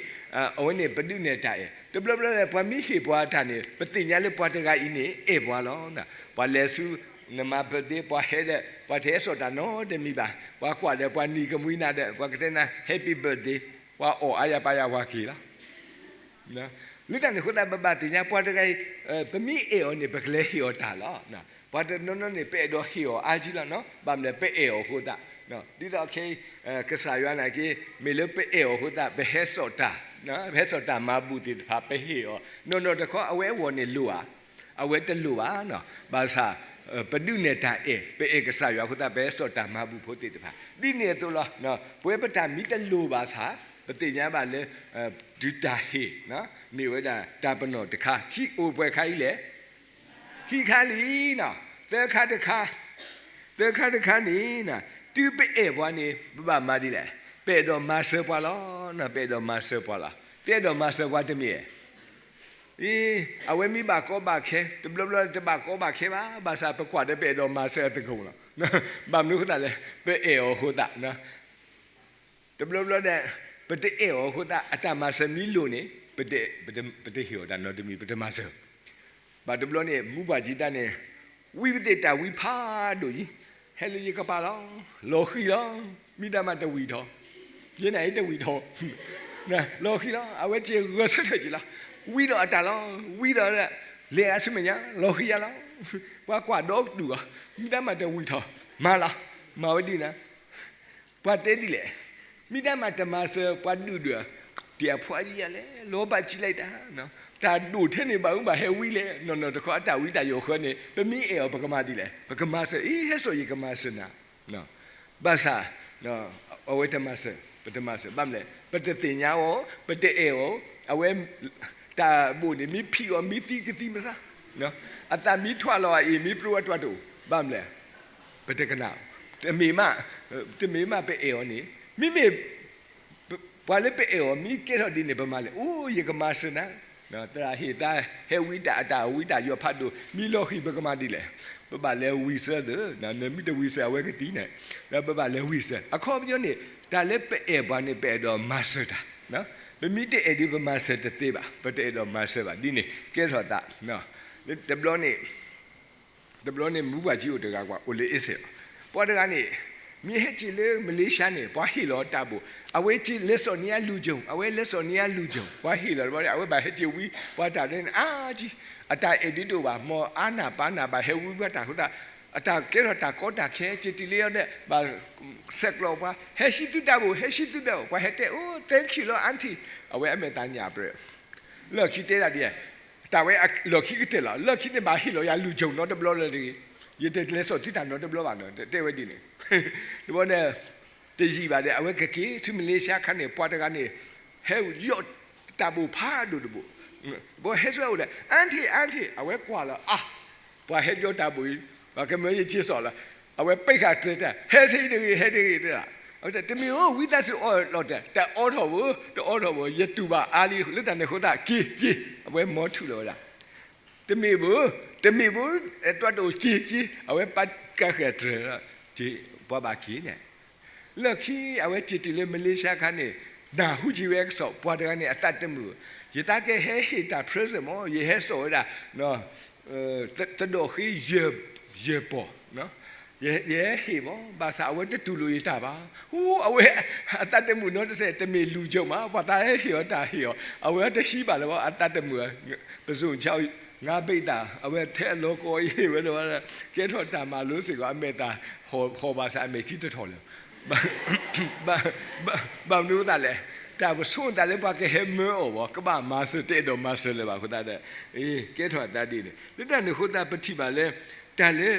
အဝဲန့ၣ်ပဒုးနဲၣ်တၢ်အဲၣ်, တဘျီဘျီလၢပှၤမ့ၢ်ဟ့ၣ်ပှၤတၢ်န့ၣ် ပသ့ၣ်ညါလၢပှၤတဂၤအံၤန့ၣ် အဲၣ်ပှၤလီၤ, ပှၤလဲၤဆူ နမၤ birthday ပှၤဟဲဒီး ပှၤတဟဲစိာ်တၢ်နီတမံၤဘၣ်, ပှၤကွၢ်ဒီးပှၤနံၤကမှံနၤဒီး ပှၤကတဲနၤ Happy birthday, ပှၤအီၣ်အါယၤပာ်ယၤဝၤက့ၤလီၤ. လၢတၢ်န့ၣ်အဃိသတး ပဘၣ်သ့ၣ်ညါပှၤတဂၤအံၤ ပမ့ၢ်အဲၣ်အီၤန့ၣ် ပကလဲၤဟ့ၣ်အီၤတၢ်လီၤ. ပှၤတနီၤနီၤန့ၣ် ပအဲၣ်ဒိးဟ့ၣ်အီၤအါကံလီၤနီၤ, ဘၣ်မနုၤလဲၣ် ပအဲၣ်အီၤအဃိသတး, ဒ်သိးခဲအံၤ ကစၢ်ယွၤနာ်က့ မ့ၢ်လၢပအဲၣ်အီၤအဃိသတး ပဟဲစိာ်တၢ်, ပဟဲစိာ်တၢ်မၤဘူၣ်သ့ၣ်တဖၣ် ပဟ့ၣ်အီၤ, နီၢ်နီၢ်တခီ အဝဲအဂီၢ်န့ၣ်လိၣ်ဧါ, အဝဲတလိၣ်ဘၣ်, ဘၣ်ဆၣ် ပဒုးနဲၣ်တၢ်အဲၣ်, ပအဲၣ်ကစၢ်ယွၤအဃိသတး ပဟဲစိာ်တၢ်မၤဘူၣ်ဖိသ့ၣ်တဖၣ် ဒ်န့ၣ်အသိးလီၤ. ပဝဲပတၢ်မ့ၢ်တလိၣ်ဘၣ်ဆၣ် ပသ့ၣ်ညါဘၣ်လၢ တုၤတၢ်ဟ့ၣ် မ့ၢ်ဝဲဒၣ်တၢ်ပနီၣ်တခါ, ခံအိၣ်ပှဲၤခါအံၤလဲၣ်, ခံခါလံနီၤ, သၢခါတခါ, သၢခါတခါန့ၣ် တုၤပအဲၣ်ပှၤန့ၣ် ပဘၣ်မၤဒ်လဲၣ်, ပအဲၣ်ဒိးမၤစၢၤပှၤလီၤ, ပအဲၣ်ဒိးမၤစၢၤပှၤလီၤ, တအဲၣ်ဒိးမၤစၢၤပှၤတမ့ၢ်ဧါ အဝဲမ့ၢ်ဘၣ် ကီဘၣ်ခဲ, တဘျီဘျီတဘၣ်ကီဘၣ်ခဲဘၣ်, ဘၣ်ဆၣ်ပကွၢ်ဒီးပအဲၣ်ဒိးမၤစၢၤအသကိးလီၤ. ဘၣ်မနုၤအဃိသတးလဲၣ်, ပအဲၣ်အီၤအဃိသတး, တဘျီဘျီဒီး ပတအဲၣ်အီၤအဃိသတး အတၢ်မၤစၢၤမ့ၢ်လိၣ်န့ၣ် ပတဟ့ၣ်အီၤတၢ်နီတမံၤ, ပတမၤစၢၤ. ဘၣ်တဘျီန့ၣ် မူပှၢ်ကံတၢ်န့ၣ် ဝံပသ့ၣ်တၢ်ဝံဖးဒိၣ်အံၤ, ဟဲလၢယကပၤလီၤ, လီၤဃံၤလီၤ, မ့ၢ်တၢ်မၤတဝံၣ်ထီၣ်, ယဲန့ၣ်အံၤတဝံၣ်ထီၣ်, လီၤဃံၤလီၤ, အဝဲစ့ၢ်ဂဲၤဆၢထၢၣ်က့ၤလီၤ, ဝံဒီးအတၢ်လီၤ, ဝံဒီး လဲၤအဆူမဲာ်ညါ လီၤဃံၤယၤလီၤ. ပှၤကွၢ်ဒီဒူၣ်အီၤ, မ့ၢ်တၢ်မၤတဝံၣ်ထီၣ်, မၤလီၤ, မၤဝဲဒ်န့ၣ် ပှၤတဲဒ်လဲၣ်, မ့ၢ်တၢ်မၤတမၤစၢၤပှၤဒုၣ်ဒွဲၣ်, တံၤအဖှါယံယၤလဲၣ်, လီၤဘၣ်ကံလဲၣ်တၢ်, တၢ်ဒိၣ်ထဲန့ၣ်ဘၣ်အူဘၣ်ဟဲဝံလဲၣ်, နီၢ်နီၢ်တခီအတၢ်ဝံတၢ်ယိးဃၢန့ၣ် ပမ့ၢ်အဲၣ်အီၤပကမၤဒ်လဲၣ်, ပကမၤစၢၤ, အံၤ ဟဲစိာ်ယကမၤစၢၤနၤ, ဘၣ်ဆၣ် အဝဲတမၤစၢၤ, ပတမၤစၢၤ, ဘၣ်မနုၤလဲၣ်, ပတသ့ၣ်ညါအီၤ, ပတအဲၣ်အီၤ, အဝဲ တၢ်ဘိၣ်န့ၣ် မ့ၢ်ဖံးအီၤ မ့ၢ်သံကသံမသါ, အသးမ့ၢ်ထွးလီၤအအံၤ မ့ၢ်ပျိဝဲတွၤတအိၣ်, ဘၣ်မနုၤလဲၣ်, ပတကနၣ်, တမ့ၢ်မး, တမ့ၢ်မးပအဲၣ်အီၤန့ၣ်, မ့မ့ၢ် ပှၤလၢပအဲၣ်အီၤ မ့ၢ်ကဲထီၣ်ဒ်န့ၣ် ပမၤလဲၣ်, အိၣ် ယကမၤစၢၤနၤ, သရၣ်ဟ့ၣ်သါ ဟဲဝံတၢ်အတၢ်ဝံတၢ်ယိးဖးဒိၣ် မ့ၢ်လီၤဃံၤပကမၤဒ်လဲၣ်, ပဘၣ်လဲၤဝံၤစၢၤသၢ, နမ့ၢ်တဝံၤစၢၤအဝဲကသံန့ၣ်, ဒီးပဘၣ်လဲၤဝံၤစၢၤ, အခီပညီန့ၣ် တၢ်လၢပအဲၣ်ပှၤန့ၣ် ပအဲၣ်ဒိးမၤစၢၤတၢ်, ပမ့ၢ်တအဲၣ်ဒ်ပမၤစၢၤတသ့ဘၣ်, ပတအဲၣ်ဒိးမၤစၢၤဘၣ်, ဒ်န့ၣ် ကဲထီၣ်သး, တဘျီန့ၣ် တဘျီန့ၣ် မူပှၤကံအိၣ်တဂၤကွၢ် အိၣ်လၢအ့စဲးလီၤ, ပှၤတဂၤန့ၣ် မ့ၢ်ဟဲက့ၤလၢမလ့ၡါန့ၣ် ပှၤဟ့ၣ်လီၤတၢ်ဘိၣ်, အဝဲက့ၤလဲၤစိာ်န့ၢ်အလူၤကၠိၣ်, အဝဲလဲၤစိာ်န့ၢ်အလူၤကၠိၣ်, ပှၤဟ့ၣ်လီၤတဘျီန့ၣ် အဝဲဘၣ်ဟဲက့ၤဝံ ပှၤတၢ်ဒဲန့ၣ် အါကံ, အတၢ်အဲၣ်ဒုးတအိၣ်ဘၣ်, မ်အါနၢ်ပၢ်နၢ်ဘၣ်ဟဲဝံပှၤတၢ်အဃိသတး အတၢ်ကဲထီၣ်တၢ်ကီတၢ်ခဲ က့ၤတုၤလၢအီၤဒီး ဘၣ်ဆဲးကျိးပှၤ, ဟဲဟံးသုတၢ်ဘိၣ်, ဟဲဟံးသုတၢ်ဘိၣ်, ပှၤဟဲတဲ, အိၣ် thank you လီၤ aunty, အဝဲအမဲာ်သးညၣ်ပြၢၤ လၢခံတဲဒၣ်ဒ်, တၢ်ဝဲအလီၢ်ခံကတၢၢ်လီၤ, လၢခံန့ၣ်ဘၣ်ဟ့ၣ်လီၤယၤလူၤကၠိၣ်နီတဘျီလၢၤတဂ့ၤ, ယတလဲၤစိာ်သုတၢ်နီတဘျီဘၣ်နီၤ, တဲဝဲဒ်န့ၣ်, တဘျီဒီး တယံာ်ဘၣ်ဒီး အဝဲကက့ၤဆူမလ့ၡါခါန့ၣ် ပှၤတဂၤန့ၣ် ဟဲယီၣ်တၢ်ဘိၣ်ဖးဒိၣ်တဘိၣ်, ဘီဟဲဆူအအိၣ်ဒီး aunty aunty အဝဲကွၢ်လီၤ အါ ပှၤဟဲယီၣ်တၢ်ဘိၣ်အံၤ, ပှၤကမၢယက့ၤစိာ်လီၤ, အဝဲပ့ၢ်ဃာ်တြဲၤတၢ် ဟဲတဂ့ၤ ဟဲတဂ့ၤတၢ်, တမ့ၢ်ဧိၤ ဝံသးစူၤအီၣ်လီၤတၢ်, တအီထီၣ်ဘၣ်, တအီထီၣ်ဘၣ်, ယတူၢ်ဘၣ်အါလံ လၢတၢ်န့ၣ်အဃိသတး က့ၤက့ၤ, အဝဲမီၤထူၣ်လီၤဝဲဒၣ်, တမ့ၢ်ဘၣ်, တမ့ၢ်ဘၣ်, တွၤတအိၣ်က့ၤက့ၤ, အဝဲပာ်ကဃဲၤတြဲၤလီၤ, ပှၤဘၣ်က့ၤန့ၣ် လၢခံအဝဲက့ၤတုၤလၢမလ့ၡါခါန့ၣ်, နၢ်ဟူက့ၤဝဲကစီၣ် ပှၤတဂၤန့ၣ် အသးတမုာ်, ယသးကဟဲဟ့ၣ်တၢ် present မၢ်, ယဟဲစိာ်ဝဲဒၣ် တဒီးဃ့ယဲၢ်ပီၢ်, ယဟဲဟ့ၣ်မၢ်, ဘၣ်ဆၣ်အဝဲတတူၢ်လိာ်ယတၢ်ဘၣ်, အူ အဝဲအသးတမုာ်နီတစဲး, တမ့ၢ်လူၤကၠိၣ်မး ပှၤသးဟဲဟ့ၣ်အီၤတၢ်ဟ့ၣ်အီၤ, အဝဲတဟံးဘၣ်လၢၤဘၣ်, အသးတမုာ်, ပစိၤဆါ ငါဘ့ၣ်သး အဝဲထဲအလီၤကီအံၤဝဲဒၣ်, ကဲထီၣ်တၢ်မၤလိစ့ၢ်ကီး အမဲာ်သၣ်ဟီၣ်ဘၣ်ဆၣ် အမဲာ်ထံတထီၣ်လၢၤ, ဘၣ်မနုၤအသးလဲၣ်, တၢ်ပဆိကမိၣ်သးလၢပှၤကဟဲမၢအီၤဘၣ်, ကဘၣ်မၤစၢၤ တအဲၣ်ဒိးမၤစၢၤလၢၤဘၣ်အဃိသတးဒီး, ကဲထီၣ်အသးဒ်န့ၣ်, လၢတၢ်န့ၣ်အဃိသတး ပထံၣ်ဘၣ်လၢ တၢ်လၢ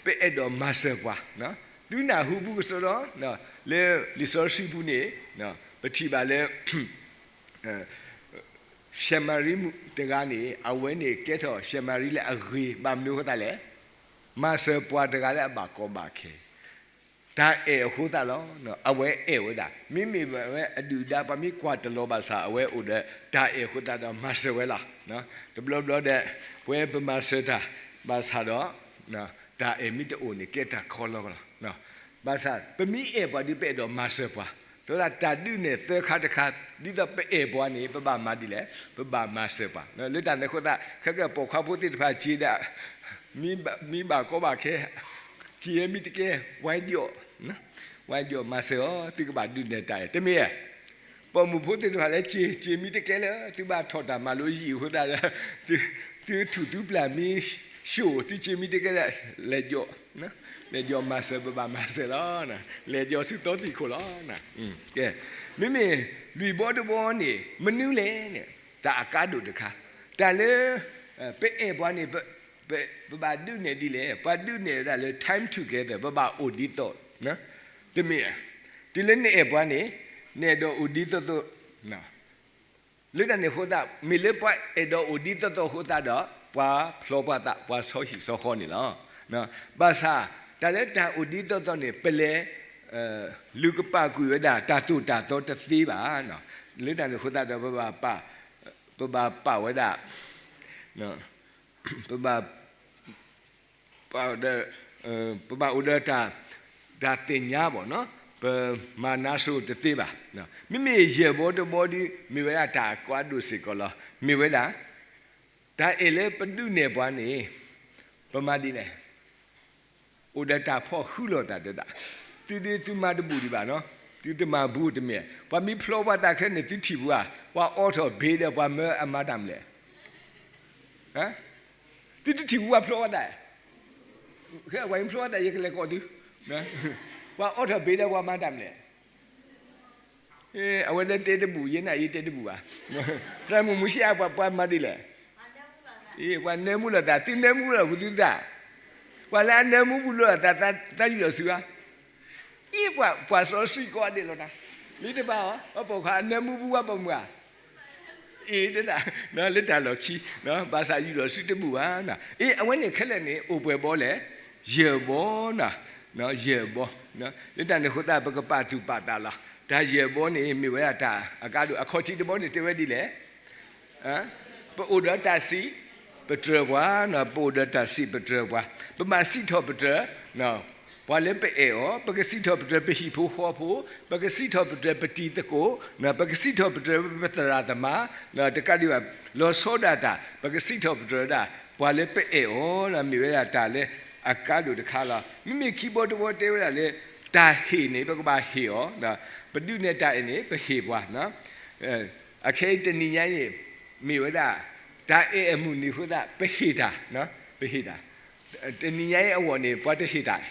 ပအဲၣ်ဒိးမၤစၢၤပှၤ, သုနၢ်ဟူပူၤကစီဒီ, လၢလံာ်စီဆှံပူၤန့ၣ်, ပထံၣ်ဘၣ်လၢ ၡဲမၤရံတဂၤန့ၣ် အဝဲန့ၣ်ကဲထီၣ်ၡဲမၤရံလၢအဂ့ၤ, ဘၣ်မနုၤအဃိသတးလဲၣ်, မၤစၢၤပှၤတဂၤလၢအဘၣ်ကီဘၣ်ခဲ, တၢ်အဲၣ်အဃိသတးလီၤ. အဝဲအဲၣ်ဝဲဒၣ်, မ့မ့ၢ်ဝဲအဒုၣ်အဒါ ပှၤမ့ၢ်ကွၢ်တလီၤဘၣ်ဆၣ် အဝဲအိၣ်ဒီးတၢ်အဲၣ်အဃိသတးဒီး မၤစၢၤဝဲလီၤ. တဘျီဘျီဒီး ပဝဲပမၤစၢၤတၢ်ဘၣ်ဆၣ်ဒီး တၢ်အဲၣ်မ့ၢ်တအိၣ်န့ၣ် ကဲတၢ်ခီလီၤလီၤ. ဘၣ်ဆၣ် ပမ့ၢ်အဲၣ်ပှၤဒီး ပအဲၣ်ဒိးမၤစၢၤပှၤ, ဒီးတၢ်ဒုးနဲၣ်သၢခါတခါ, ဒ်သိးပအဲၣ်ပှၤန့ၣ် ပဘၣ်မၤဒ်လဲၣ်, ပဘၣ်မၤစၢၤပှၤ. လၢတၢ်န့ၣ်အဃိသတး ခဲကဲပိာ်ခွါဖိသ့ၣ်တဖၣ်စ့ဒၣ်, မ့ၢ်ဘၣ်ကီဘၣ်ခဲ, က့ၤမ့ၢ်တကဲ, ဝဲဒၣ်, ဝဲဒၣ်မၤစၢၤအီၤ, သုကဘၣ်ဒုးနဲၣ်တၢ်အဲၣ်, တမ့ၢ်ဧါ. ပိာ်မုၣ်ဖိသ့ၣ်တဖၣ်လၢစ့, စ့မ့ၢ်တကဲလၢ သုဘၣ်ထီၣ်တၢ်မၤလိယံာ်အဃိသတးဒီး, သုထူၣ်သုပျၢ်မ့ၢ်ၡိၣ် သုစ့မ့ၢ်တကဲလၢ လဲၤကီ, လဲၤကီမၤစၢၤ ပဘၣ်မၤစၢၤလီၤ. လဲၤကီဆူသီသံၣ်ခိၣ်လီၤ. ကဲ, မ့မ့ၢ်လွံၢ်ဘီတဘီန့ၣ် မနုၤလဲၣ်န့ၣ်, တၢ်အကါဒိၣ်တခါ, တၢ်လၢ ပအဲၣ်ပှၤန့ၣ် ပဘၣ်ဒုးနဲၣ်ဒ်လဲၣ်, ပှၤဒုးနဲၣ်ဝဲဒၣ်လၢ time together ပဘၣ်အိၣ်ဒ်သိး, တမ့ၢ်, တုၤလၢနအဲၣ်ပှၤန့ၣ် နအဲၣ်ဒိးအိၣ်ဒ်သိးသိး, လၢတၢ်န့ၣ်အဃိသတး မ့ၢ်လၢပှၤအဲၣ်ဒိးအိၣ်ဒ်သိးသိးအဃိသတးဒီး ပှၤဖျီပှၤသး ပှၤဆီဟံၣ်ဆီဃီန့ၣ်လီၤ. ဘၣ်ဆၣ် တၢ်လၢတၢ်အိၣ်ဒ်သိးသိးန့ၣ် ပလဲၤ လုၢ်ကပာ်ကွံာ်ဝဲဒၣ် တၢ်သိၣ်တၢ်သီတသ့ဘၣ်. လၢတၢ်န့ၣ်အဃိသတးဒီး ပဘၣ်ပာ်ဝဲဒၣ် ပဘၣ် ပဘၣ်အိၣ်ဒီး တၢ်သ့ၣ်ညါဘၣ်, ပမၤနါစိၤတသ့ဘၣ်. မ့မ့ၢ်ယဲၢ်ဘီတဘီဒီး မ့ၢ်ဝဲဒၣ်တၢ်အကါဒိၣ်စ့ၢ်ကီးလီၤ. မ့ၢ်ဝဲဒၣ် တၢ်အဲၣ်လၢပဒုးနဲၣ်ပှၤန့ၣ် ပမၤဒ်လဲၣ်, အိၣ်ဒီးတၢ်ဖီၣ်ဃုလိာ်သးတဒၣ်, သုဒ့သုမါတဘူၣ်ဒံးဘၣ်နီၤ, သုတမၤဘူၣ်တမ့ၢ်, ပှၤမ့ၢ်ဖျီပှၤသးခဲန့ၣ် သုထံၣ်ပူၤဧါ, ပှၤအိးထီၣ်ဘ့ဒီးပှၤမၢအမါတၢ်မနုၤလဲၣ် သုတထံၣ်ပူၤပှၤဖျီပှၤသး, ပှၤမ့ၢ်ဖျီပှၤသး ယကလဲၤကိးသု, ပှၤအိးထီၣ်ဘ့ဒီးပှၤမါတၢ်မနုၤလဲၣ် အဝဲလၢတဲတဘူၣ် ယဲနၤအံၤတဲတဘူၣ်ဘၣ်. သရၣ်မုၣ်မူၡ့အပှၤ ပှၤမၤဒ်လဲၣ်. အ့ ပှၤနၢမူလီၤသး, သုနၢမူလီၤပသုသး, ပှၤလၢအနၢမူပူၤလီၤသး သးယူၢ်လီၤစုဧါ. အ့ ပှၤစီဆှံကိးဂၤဒဲးလီၤနၤ, မ့ၢ်တဘၣ်အီၤ ပှၤပိာ်ခွါအနၢမူပူၤ ပှၤပိာ်မုၣ်ဧါ. အ့ တဒၣ် လၢတၢ်လီၢ်ခံ ဘၣ်ဆၣ်ယူၢ်လီၤစုတဘူၣ်ဘၣ်. အ့ အဝဲန့ၣ်ခဲလၢာ်န့ၣ် အိၣ်ပှဲၤဘီလဲၣ်, ယဲၢ်ဘီ, ယဲၢ်ဘီ. လၢတၢ်န့ၣ်အဃိသတး ပကပာ်သူၣ်ပာ်သးလီၤ. တၢ်ယဲၢ်ဘီန့ၣ် မ့ၢ်ဝဲဒၣ်တၢ်အကါဒိၣ်, အခီၣ်ထံးတဘီန့ၣ် တဲဝဲဒ်လဲၣ်. ပအိၣ်ဒီးတၢ်စံးပတြၢၤပှၤ, ပအိၣ်ဒီးတၢ်စံးပတြၢၤပှၤ, ပဘၣ်စံးထီၣ်ပတြၢၤ ပှၤလၢပအဲၣ်အီၤ, ပကစံးထီၣ်ပတြၢၤပဟံၣ်ဖိဃီဖိ, ပကစံးထီၣ်ပတြၢၤပတံၤသကိး, ပကစံးထီၣ်ပတြၢၤပသရၣ်သမါ, တကးဒံးဘၣ် လီၤဆီဒၣ်တၢ် ပကစံးထီၣ်ပတြၢၤဒၣ် ပှၤလၢပအဲၣ်အီၤ, မ့ၢ်ဝဲဒၣ်တၢ်လၢအကါဒိၣ်တခါလီၤ. မ့မ့ၢ်ခံဘီတဘီတဲဝဲဒၣ်လၢ တၢ်ဟ့ၣ်န့ၣ် ပကဘၣ်ဟ့ၣ်အီၤ, ပဒုးနဲၣ်တၢ်အဲၣ်န့ၣ် ပဟ့ၣ်ပှၤ အခဲအံၤတနံၤညါအံၤန့ၣ် မ့ၢ်ဝဲဒၣ် တၢ်အဲၣ်အမုၢ်နံၤအဃိသတး ပဟ့ၣ်တၢ်, ပဟ့ၣ်တၢ်. တနံၤညါအံၤအဂီၢ်န့ၣ် ပှၤတဟ့ၣ်တၢ်,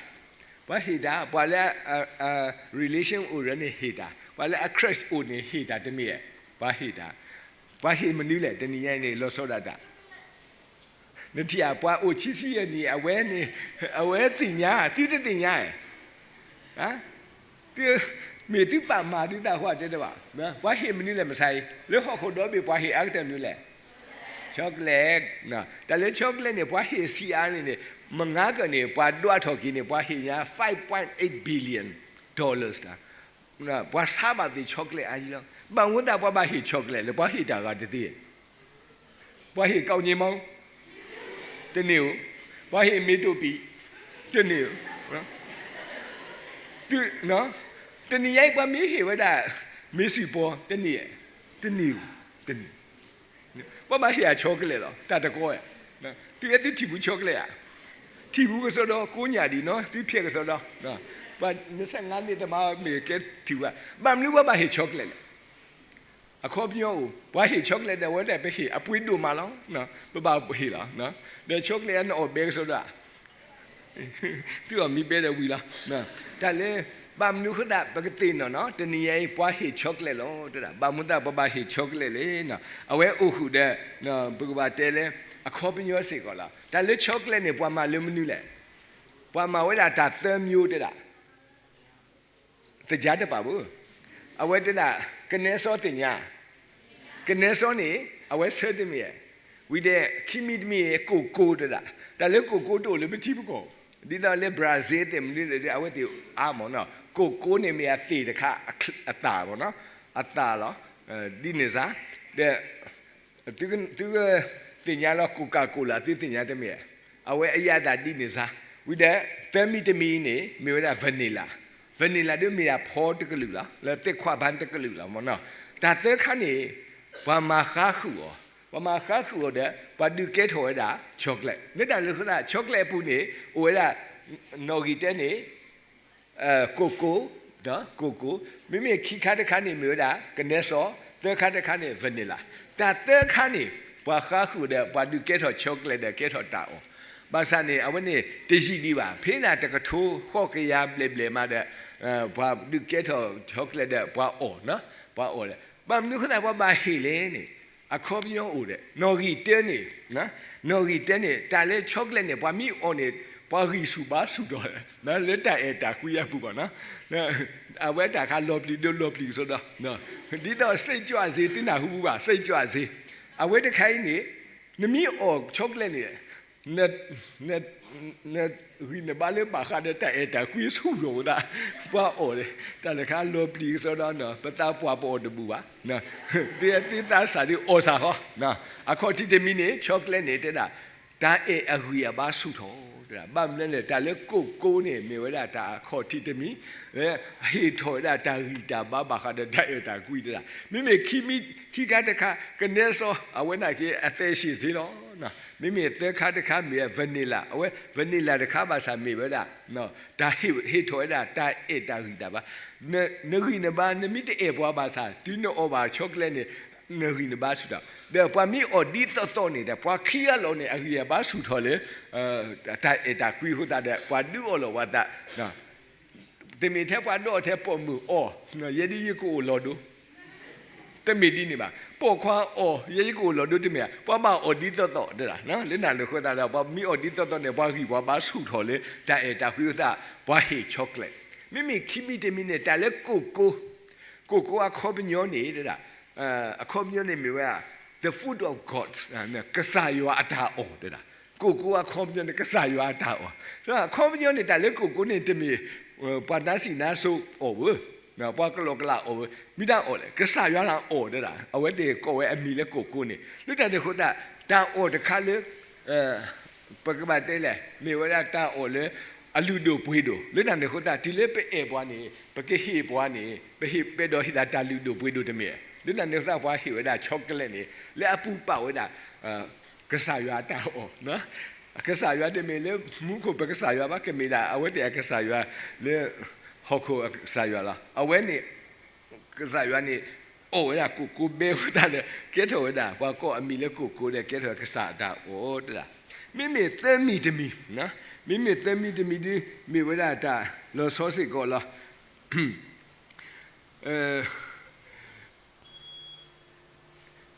ပှၤဟ့ၣ်တၢ်, ပှၤလၢအ relation အိၣ်ဒီးန့ၣ်ဟ့ၣ်တၢ်, ပှၤလၢအ crush အိၣ်န့ၣ်ဟ့ၣ်တၢ်တမ့ၢ်ဧါ, ပှၤဟ့ၣ်တၢ်. ပှၤဟ့ၣ်မနုၤလဲၣ် တနံၤညါအံၤန့ၣ် လီၤဆီဒၣ်တၢ် နထံၣ်ဧါ ပှၤအိၣ်ဆံဆံယဲၢ်နံၣ် အဝဲန့ၣ် အဝဲသ့ၣ်ညါ သုတသ့ၣ်ညါဧါ. မ့ၢ်သုပာ်မၤသုသးဃိတဲတဘၣ်, ပှၤဟ့ၣ်မနုၤလဲၣ် မဆါအံၤ လၢဟီၣ်ခိၣ်ဒီဘ့ၣ် ပှၤဟ့ၣ်အါကတၢၢ်မနုၤလဲၣ်, chocolate. တၢ်လၢ chocolate န့ၣ် ပှၤဟ့ၣ်ဆံးအါန့ၣ်န့ၣ် မုၢ်နံၤကၢၢ်န့ၣ် ပှၤဒွးထီၣ်က့ၤန့ၣ် ပှၤဟ့ၣ်ညါ five point eight billion dollars တၢ် ပှၤဆါဘၣ်သ့ၣ် chocolate အါယံလီၤ. ဘၣ်မနုၤသးပှၤဘၣ်ဟ့ၣ် chocolate လၢပှၤဟ့ၣ်တၢ်ဂၤတသ့ ပှၤဟ့ၣ် ကောင်းကြီးမုန့်, တန့ၢ်ဧိၤ, ပှၤဟ့ၣ် မေးတိးပံး, တန့ၢ်ဧိၤ, တနံၤညါအံၤ ပှၤမ့ၢ်ဟ့ၣ်ဝဲဒၣ် မ့ၢ်စံၣ်ပီၤ တန့ၢ်, တန့ၢ်ဧိၤ, တန့ၢ်, ပှၤဘၣ်ဟ့ၣ်အ chocolate လီၤ တၢ်တကီဧါ. သုအဲၣ်သုထံၣ်ပူၤ chocolate ဧါ. ထံၣ်ပူၤကစီဒီ ကိးညၣ်ဒံးနီၤ သုဖျဲးကစီဒီ, ပှၤ နှစ်ဆယ့်ငါးနှစ် တမၤမ့ၢ်ကဲထံၣ်ပူၤဘၣ်. ဘၣ်မနုၤပှၤဘၣ်ဟ့ၣ် chocolate လဲၣ်. အခီပညီအိၣ် ပှၤဟ့ၣ် chocolate ဒီး အဝဲဒၣ်ပဟ့ၣ်အပှ့ၤဒိၣ်မးလီၤ. ပဘၣ်ဟ့ၣ်လီၤ. ဒီး chocolate အနအီၣ်ဘဲကစီဒီဧါ, သုအီၣ်မ့ၢ်ဘဲဒီးဝံၤလီၤ. တၢ်လၢ ဘၣ်မနုၤအဃိသတး ပကသ့ၣ်နီၣ်နီၤ တနံၤညါအံၤ ပှၤဟ့ၣ် chocolate လီၤ တဲဒၣ်. ဘၣ်မနုၤသးပှၤဘၣ်ဟ့ၣ် chocolate လဲၣ်. အဝဲအိၣ်ဃုာ်ဒီး ပကဘၣ်တဲလၢ အခီပညီစ့ၢ်ကီးလီၤ. တၢ်လၢ chocolate န့ၣ် ပှၤမၤလၢမနုၤလဲၣ်. ပှၤမၤဝဲဒၣ်တၢ်သၢမျိုး တဲဒၣ် သကြားတပာ်ဘၣ်. အဝဲတဲဒၣ် ကနဲစီသ့ၣ်ညါ, ကနဲစီန့ၣ် အဝဲဆၢတမ့ၢ်ဧါ. ဝံၤဒီး ခံမံၤတမံၤ ကိၣ်ကိတဲဒၣ်, တၢ်လၢကိၣ်ကိတအိၣ်လၢပထံပကီၢ်, ဒ်သိးလၢ Brazil သ့ၣ်မနုၤဒီး အဝဲသ့ၣ်အါမးနီၤ, ကိၣ်ကိန့ၣ်မ့ၢ်အသ့ၣ်တခါ အသၣ်မးနီၤ, အသၣ်လီၤ, ဒ်န့ၣ်စါ, ဒီး သုကသ့ၣ်ညါလီၤ Coca-Cola သုသ့ၣ်ညါတမ့ၢ်ဧါ, အဝဲအယၤသးဒ်န့ၣ်စါ, ဝံၤဒီး သၢမံၤတမံၤန့ၣ် မ့ၢ်ဝဲဒၣ် vanilla, vanilla ဒ်မ့ၢ်ဒၣ်ဖီတကလုာ်လီၤ, လၢသ့ၣ်ခွါဘၣ်တကလုာ်လီၤမးနီၤ, တၢ်သၢခါန့ၣ် ပှၤမၤဃါဃုာ်အီၤ, ပှၤမၤဃါဃုာ်အီၤဒီး ပှၤဒုးကဲထီၣ်ဝဲဒၣ် chocolate, မ့ၢ်တၢ်လၢအဃိသတး chocolate အပူၤန့ၣ် အိၣ်ဝဲဒၣ် နီၣ်ဂံၢ်တၢန့ၣ် ကိၣ်ကိ, ကိၣ်ကိ, မ့မ့ၢ်ခံခါတခါန့ၣ် မ့ၢ်ဝဲဒၣ် ကနဲစီ, သၢခါတခါန့ၣ် vanilla, တၢ်သၢခါန့ၣ် ပှၤဃါဃုာ်ဒီး ပှၤဒုးကဲထီၣ် chocolate ဒီးကဲထီၣ်တၢ်အီၣ်, ဘၣ်ဆၣ်န့ၣ် အဝဲန့ၣ် တယံာ်ဒံးဘၣ်, ဖဲန့ၣ်တကထိဃိးကယၤဘျဲၣ်ဘျဲၣ်မးဒီး ပှၤဒုးကဲထီၣ် chocolate ဒီး ပှၤအီၣ်, ပှၤအီၣ်ဒီး ဘၣ်မနုၤအဃိသတး ပှၤဘၣ်ဟ့ၣ်လဲၣ်န့ၣ် အခီပညီအိၣ်ဒီး နီၣ်ဂံၢ်တၢန့ၣ်, နီၣ်ဂံၢ်တၢန့ၣ် တၢ်လၢ chocolate န့ၣ် ပှၤမ့ၢ်အီၣ်န့ၣ် ပှၤဂံၢ်ဆူၣ်ဘါဆူၣ်ထီၣ် လၢတၢ်အဲၣ်တၢ်ကွံအပူၤဘၣ်နီၤ, အဝဲတၢ်ခါလီၤပျံၤဒိၣ်လီၤပျံၤကစီဒီ, ဒ်သိး စိတ်ကြွဆေး သုနၢ်ဟူပူၤဘၣ် စိတ်ကြွဆေး, အဝဲတခါအံၤန့ၣ် နမ့ၢ်အီၣ် chocolate န့ၣ် နဂံၢ်နဘါလၢဘၣ်ဃးဒီးတၢ်အဲၣ်တၢ်ကွံဆူၣ်ထီၣ်ဝဲဒၣ်, ပှၤအီၣ်န့ၣ် တၢ်တခါလီၤပျံၤကစီဒီနီၤ, ပသးပှၢ်ပအီၣ်တဘူၣ်ဘၣ်, သုသးစၢ်ဒုးအီၣ်စၢ်ဃီ, အခီၣ်ထံးတမံၤန့ၣ် chocolate န့ၣ် တဲဒၣ် တၢ်အဲၣ်အဂံၢ်အဘါဆူၣ်ထီၣ်, ဘၣ်မနုၤလဲၣ် တၢ်လၢကိၣ်ကိန့ၣ် မ့ၢ်ဝဲဒၣ်တၢ်အခီၣ်ထံးတမံၤ ဟ့ၣ်ထီၣ်ဝဲဒၣ်တၢ်ဂံၢ်တၢ်ဘါဘၣ်ဃးဒီးတၢ်အဲၣ်တၢ်ကွံတဒၣ်, မ့မ့ၢ်ခံမံၤခံခါတခါ ကနဲစီ အဝဲန့ၣ်က့ၤအသဲးစ့ၣ်စ့လီၤ, မ့မ့ၢ်သၢခါတခါမ့ၢ် vanilla, အဝဲ vanilla တခါဘၣ်ဆၣ်မ့ၢ်ဝဲဒၣ် တၢ်ဟ့ၣ်ထီၣ်ဝဲဒၣ်တၢ်အဲၣ်တၢ်ဂံၢ်တၢ်ဘါ, နဂံၢ်နဘါ နမ့ၢ်တအဲၣ်ပှၤဘၣ်ဆၣ် တုၤနအီၣ်ဘၣ် chocolate န့ၣ် နဂံၢ်နဘါဆူၣ်ထီၣ်, ဒီးပှၤမ့ၢ်အီၣ်ဒ်သိးသိးန့ၣ်ဒီး ပှၤခံဂၤလီၤန့ၣ် အဂံၢ်အဘါဆူၣ်ထီၣ်လၢ တၢ်အဲၣ်တၢ်ကွံအဃိသတးဒီး ပှၤဒုးအီၣ်လီၤပှၤသး တမ့ၢ်ထဲပှၤဒိးထဲပိာ်မုၣ်အီၣ်, ယဲဒ်ယကအိၣ်လီၤဒိ, တမ့ၢ်ဒ်န့ၣ်ဘၣ်. ပိာ်ခွါအီၣ် ယဲယကအိၣ်လီၤဒိတမ့ၢ်, ပှၤဘၣ်အီၣ်ဒ်သိးသိးတဒၣ်, လၢနၤန့ၣ်အဃိသတးဒီး ပှၤမ့ၢ်အီၣ်ဒ်သိးသိးန့ၣ် ပှၤဂံၢ်ပှၤဘါဆူၣ်ထီၣ်လၢ တၢ်အဲၣ်တၢ်ကွံအဃိသတး ပှၤဟ့ၣ် chocolate. မ့မ့ၢ်ခံမံၤတမံၤန့ၣ် တၢ်လၢကိၣ်ကိ, ကိၣ်ကိအခီပညီန့ၣ်တဒၣ်, အခီပညီန့ၣ်မ့ၢ်ဝဲဒၣ် the food of God, ကစၢ်ယွၤအတၢ်အီၣ်တဒၣ်. ကိၣ်ကိအခီပညီန့ၣ် ကစၢ်ယွၤအတၢ်အီၣ်, အခီပညီန့ၣ် တၢ်လၢကိၣ်ကိန့ၣ်တမ့ၢ် ပှၤနါစံးနါစိၤအီၣ်ဧါ, ပှၤကလီကလးအီၣ်ဧါ, မ့ၢ်တၢ်အီၣ်လဲၣ်, ကစၢ်ယွၤတၢ်အီၣ်တဒၣ်, အဝဲသ့ၣ်ကိးဝဲအမံၤလၢကိၣ်ကိန့ၣ်. လၢတၢ်န့ၣ်အဃိသတး တၢ်အီၣ်တခါလၢ ပကဘၣ်တဲလဲၣ်, မ့ၢ်ဝဲဒၣ်တၢ်အီၣ်လၢ အလုၢ်ဒိၣ်ပှ့ၤဒိၣ်, လၢတၢ်န့ၣ်အဃိသတး တုၤလၢပအဲၣ်ပှၤန့ၣ် ပကဟ့ၣ်ပှၤန့ၣ် ပဟ့ၣ်ပဲဒီးဟ့ၣ်သးတၢ်လုၢ်ဒိၣ်ပှ့ၤဒိၣ်တမ့ၢ်, လၢတၢ်န့ၣ်အဃိသတး ပှၤဟ့ၣ်ဝဲဒၣ် chocolate န့ၣ် လၢအပူၤပာ်ဝဲဒၣ် ကစၢ်ယွၤအတၢ်အီၣ်, ကစၢ်ယွၤတမ့ၢ်လၢမူခိၣ်ပကစၢ်ယွၤဘၣ်, ကမ့ၢ်ဒၣ်အဝဲသ့ၣ်အကစၢ်ယွၤလၢ ဟီၣ်ခိၣ်အကစၢ်ယွၤလီၤ. အဝဲန့ၣ် ကစၢ်ယွၤန့ၣ် အီၣ်ဝဲဒၣ်ကိၣ်ကိဘဲအဃိသတးဒီး ကဲထီၣ်ဝဲဒၣ် ပှၤကိးအမံၤလၢကိၣ်ကိဒီး ကဲထီၣ်ကစၢ်အတၢ်အီၣ်တဒၣ်. မ့မ့ၢ်သၢမံၤတမံၤ, မ့မ့ၢ်သၢမံၤတမံၤဒ် မ့ၢ်ဝဲဒၣ်တၢ်လီၤဆီစ့ၢ်ကီးလီၤ.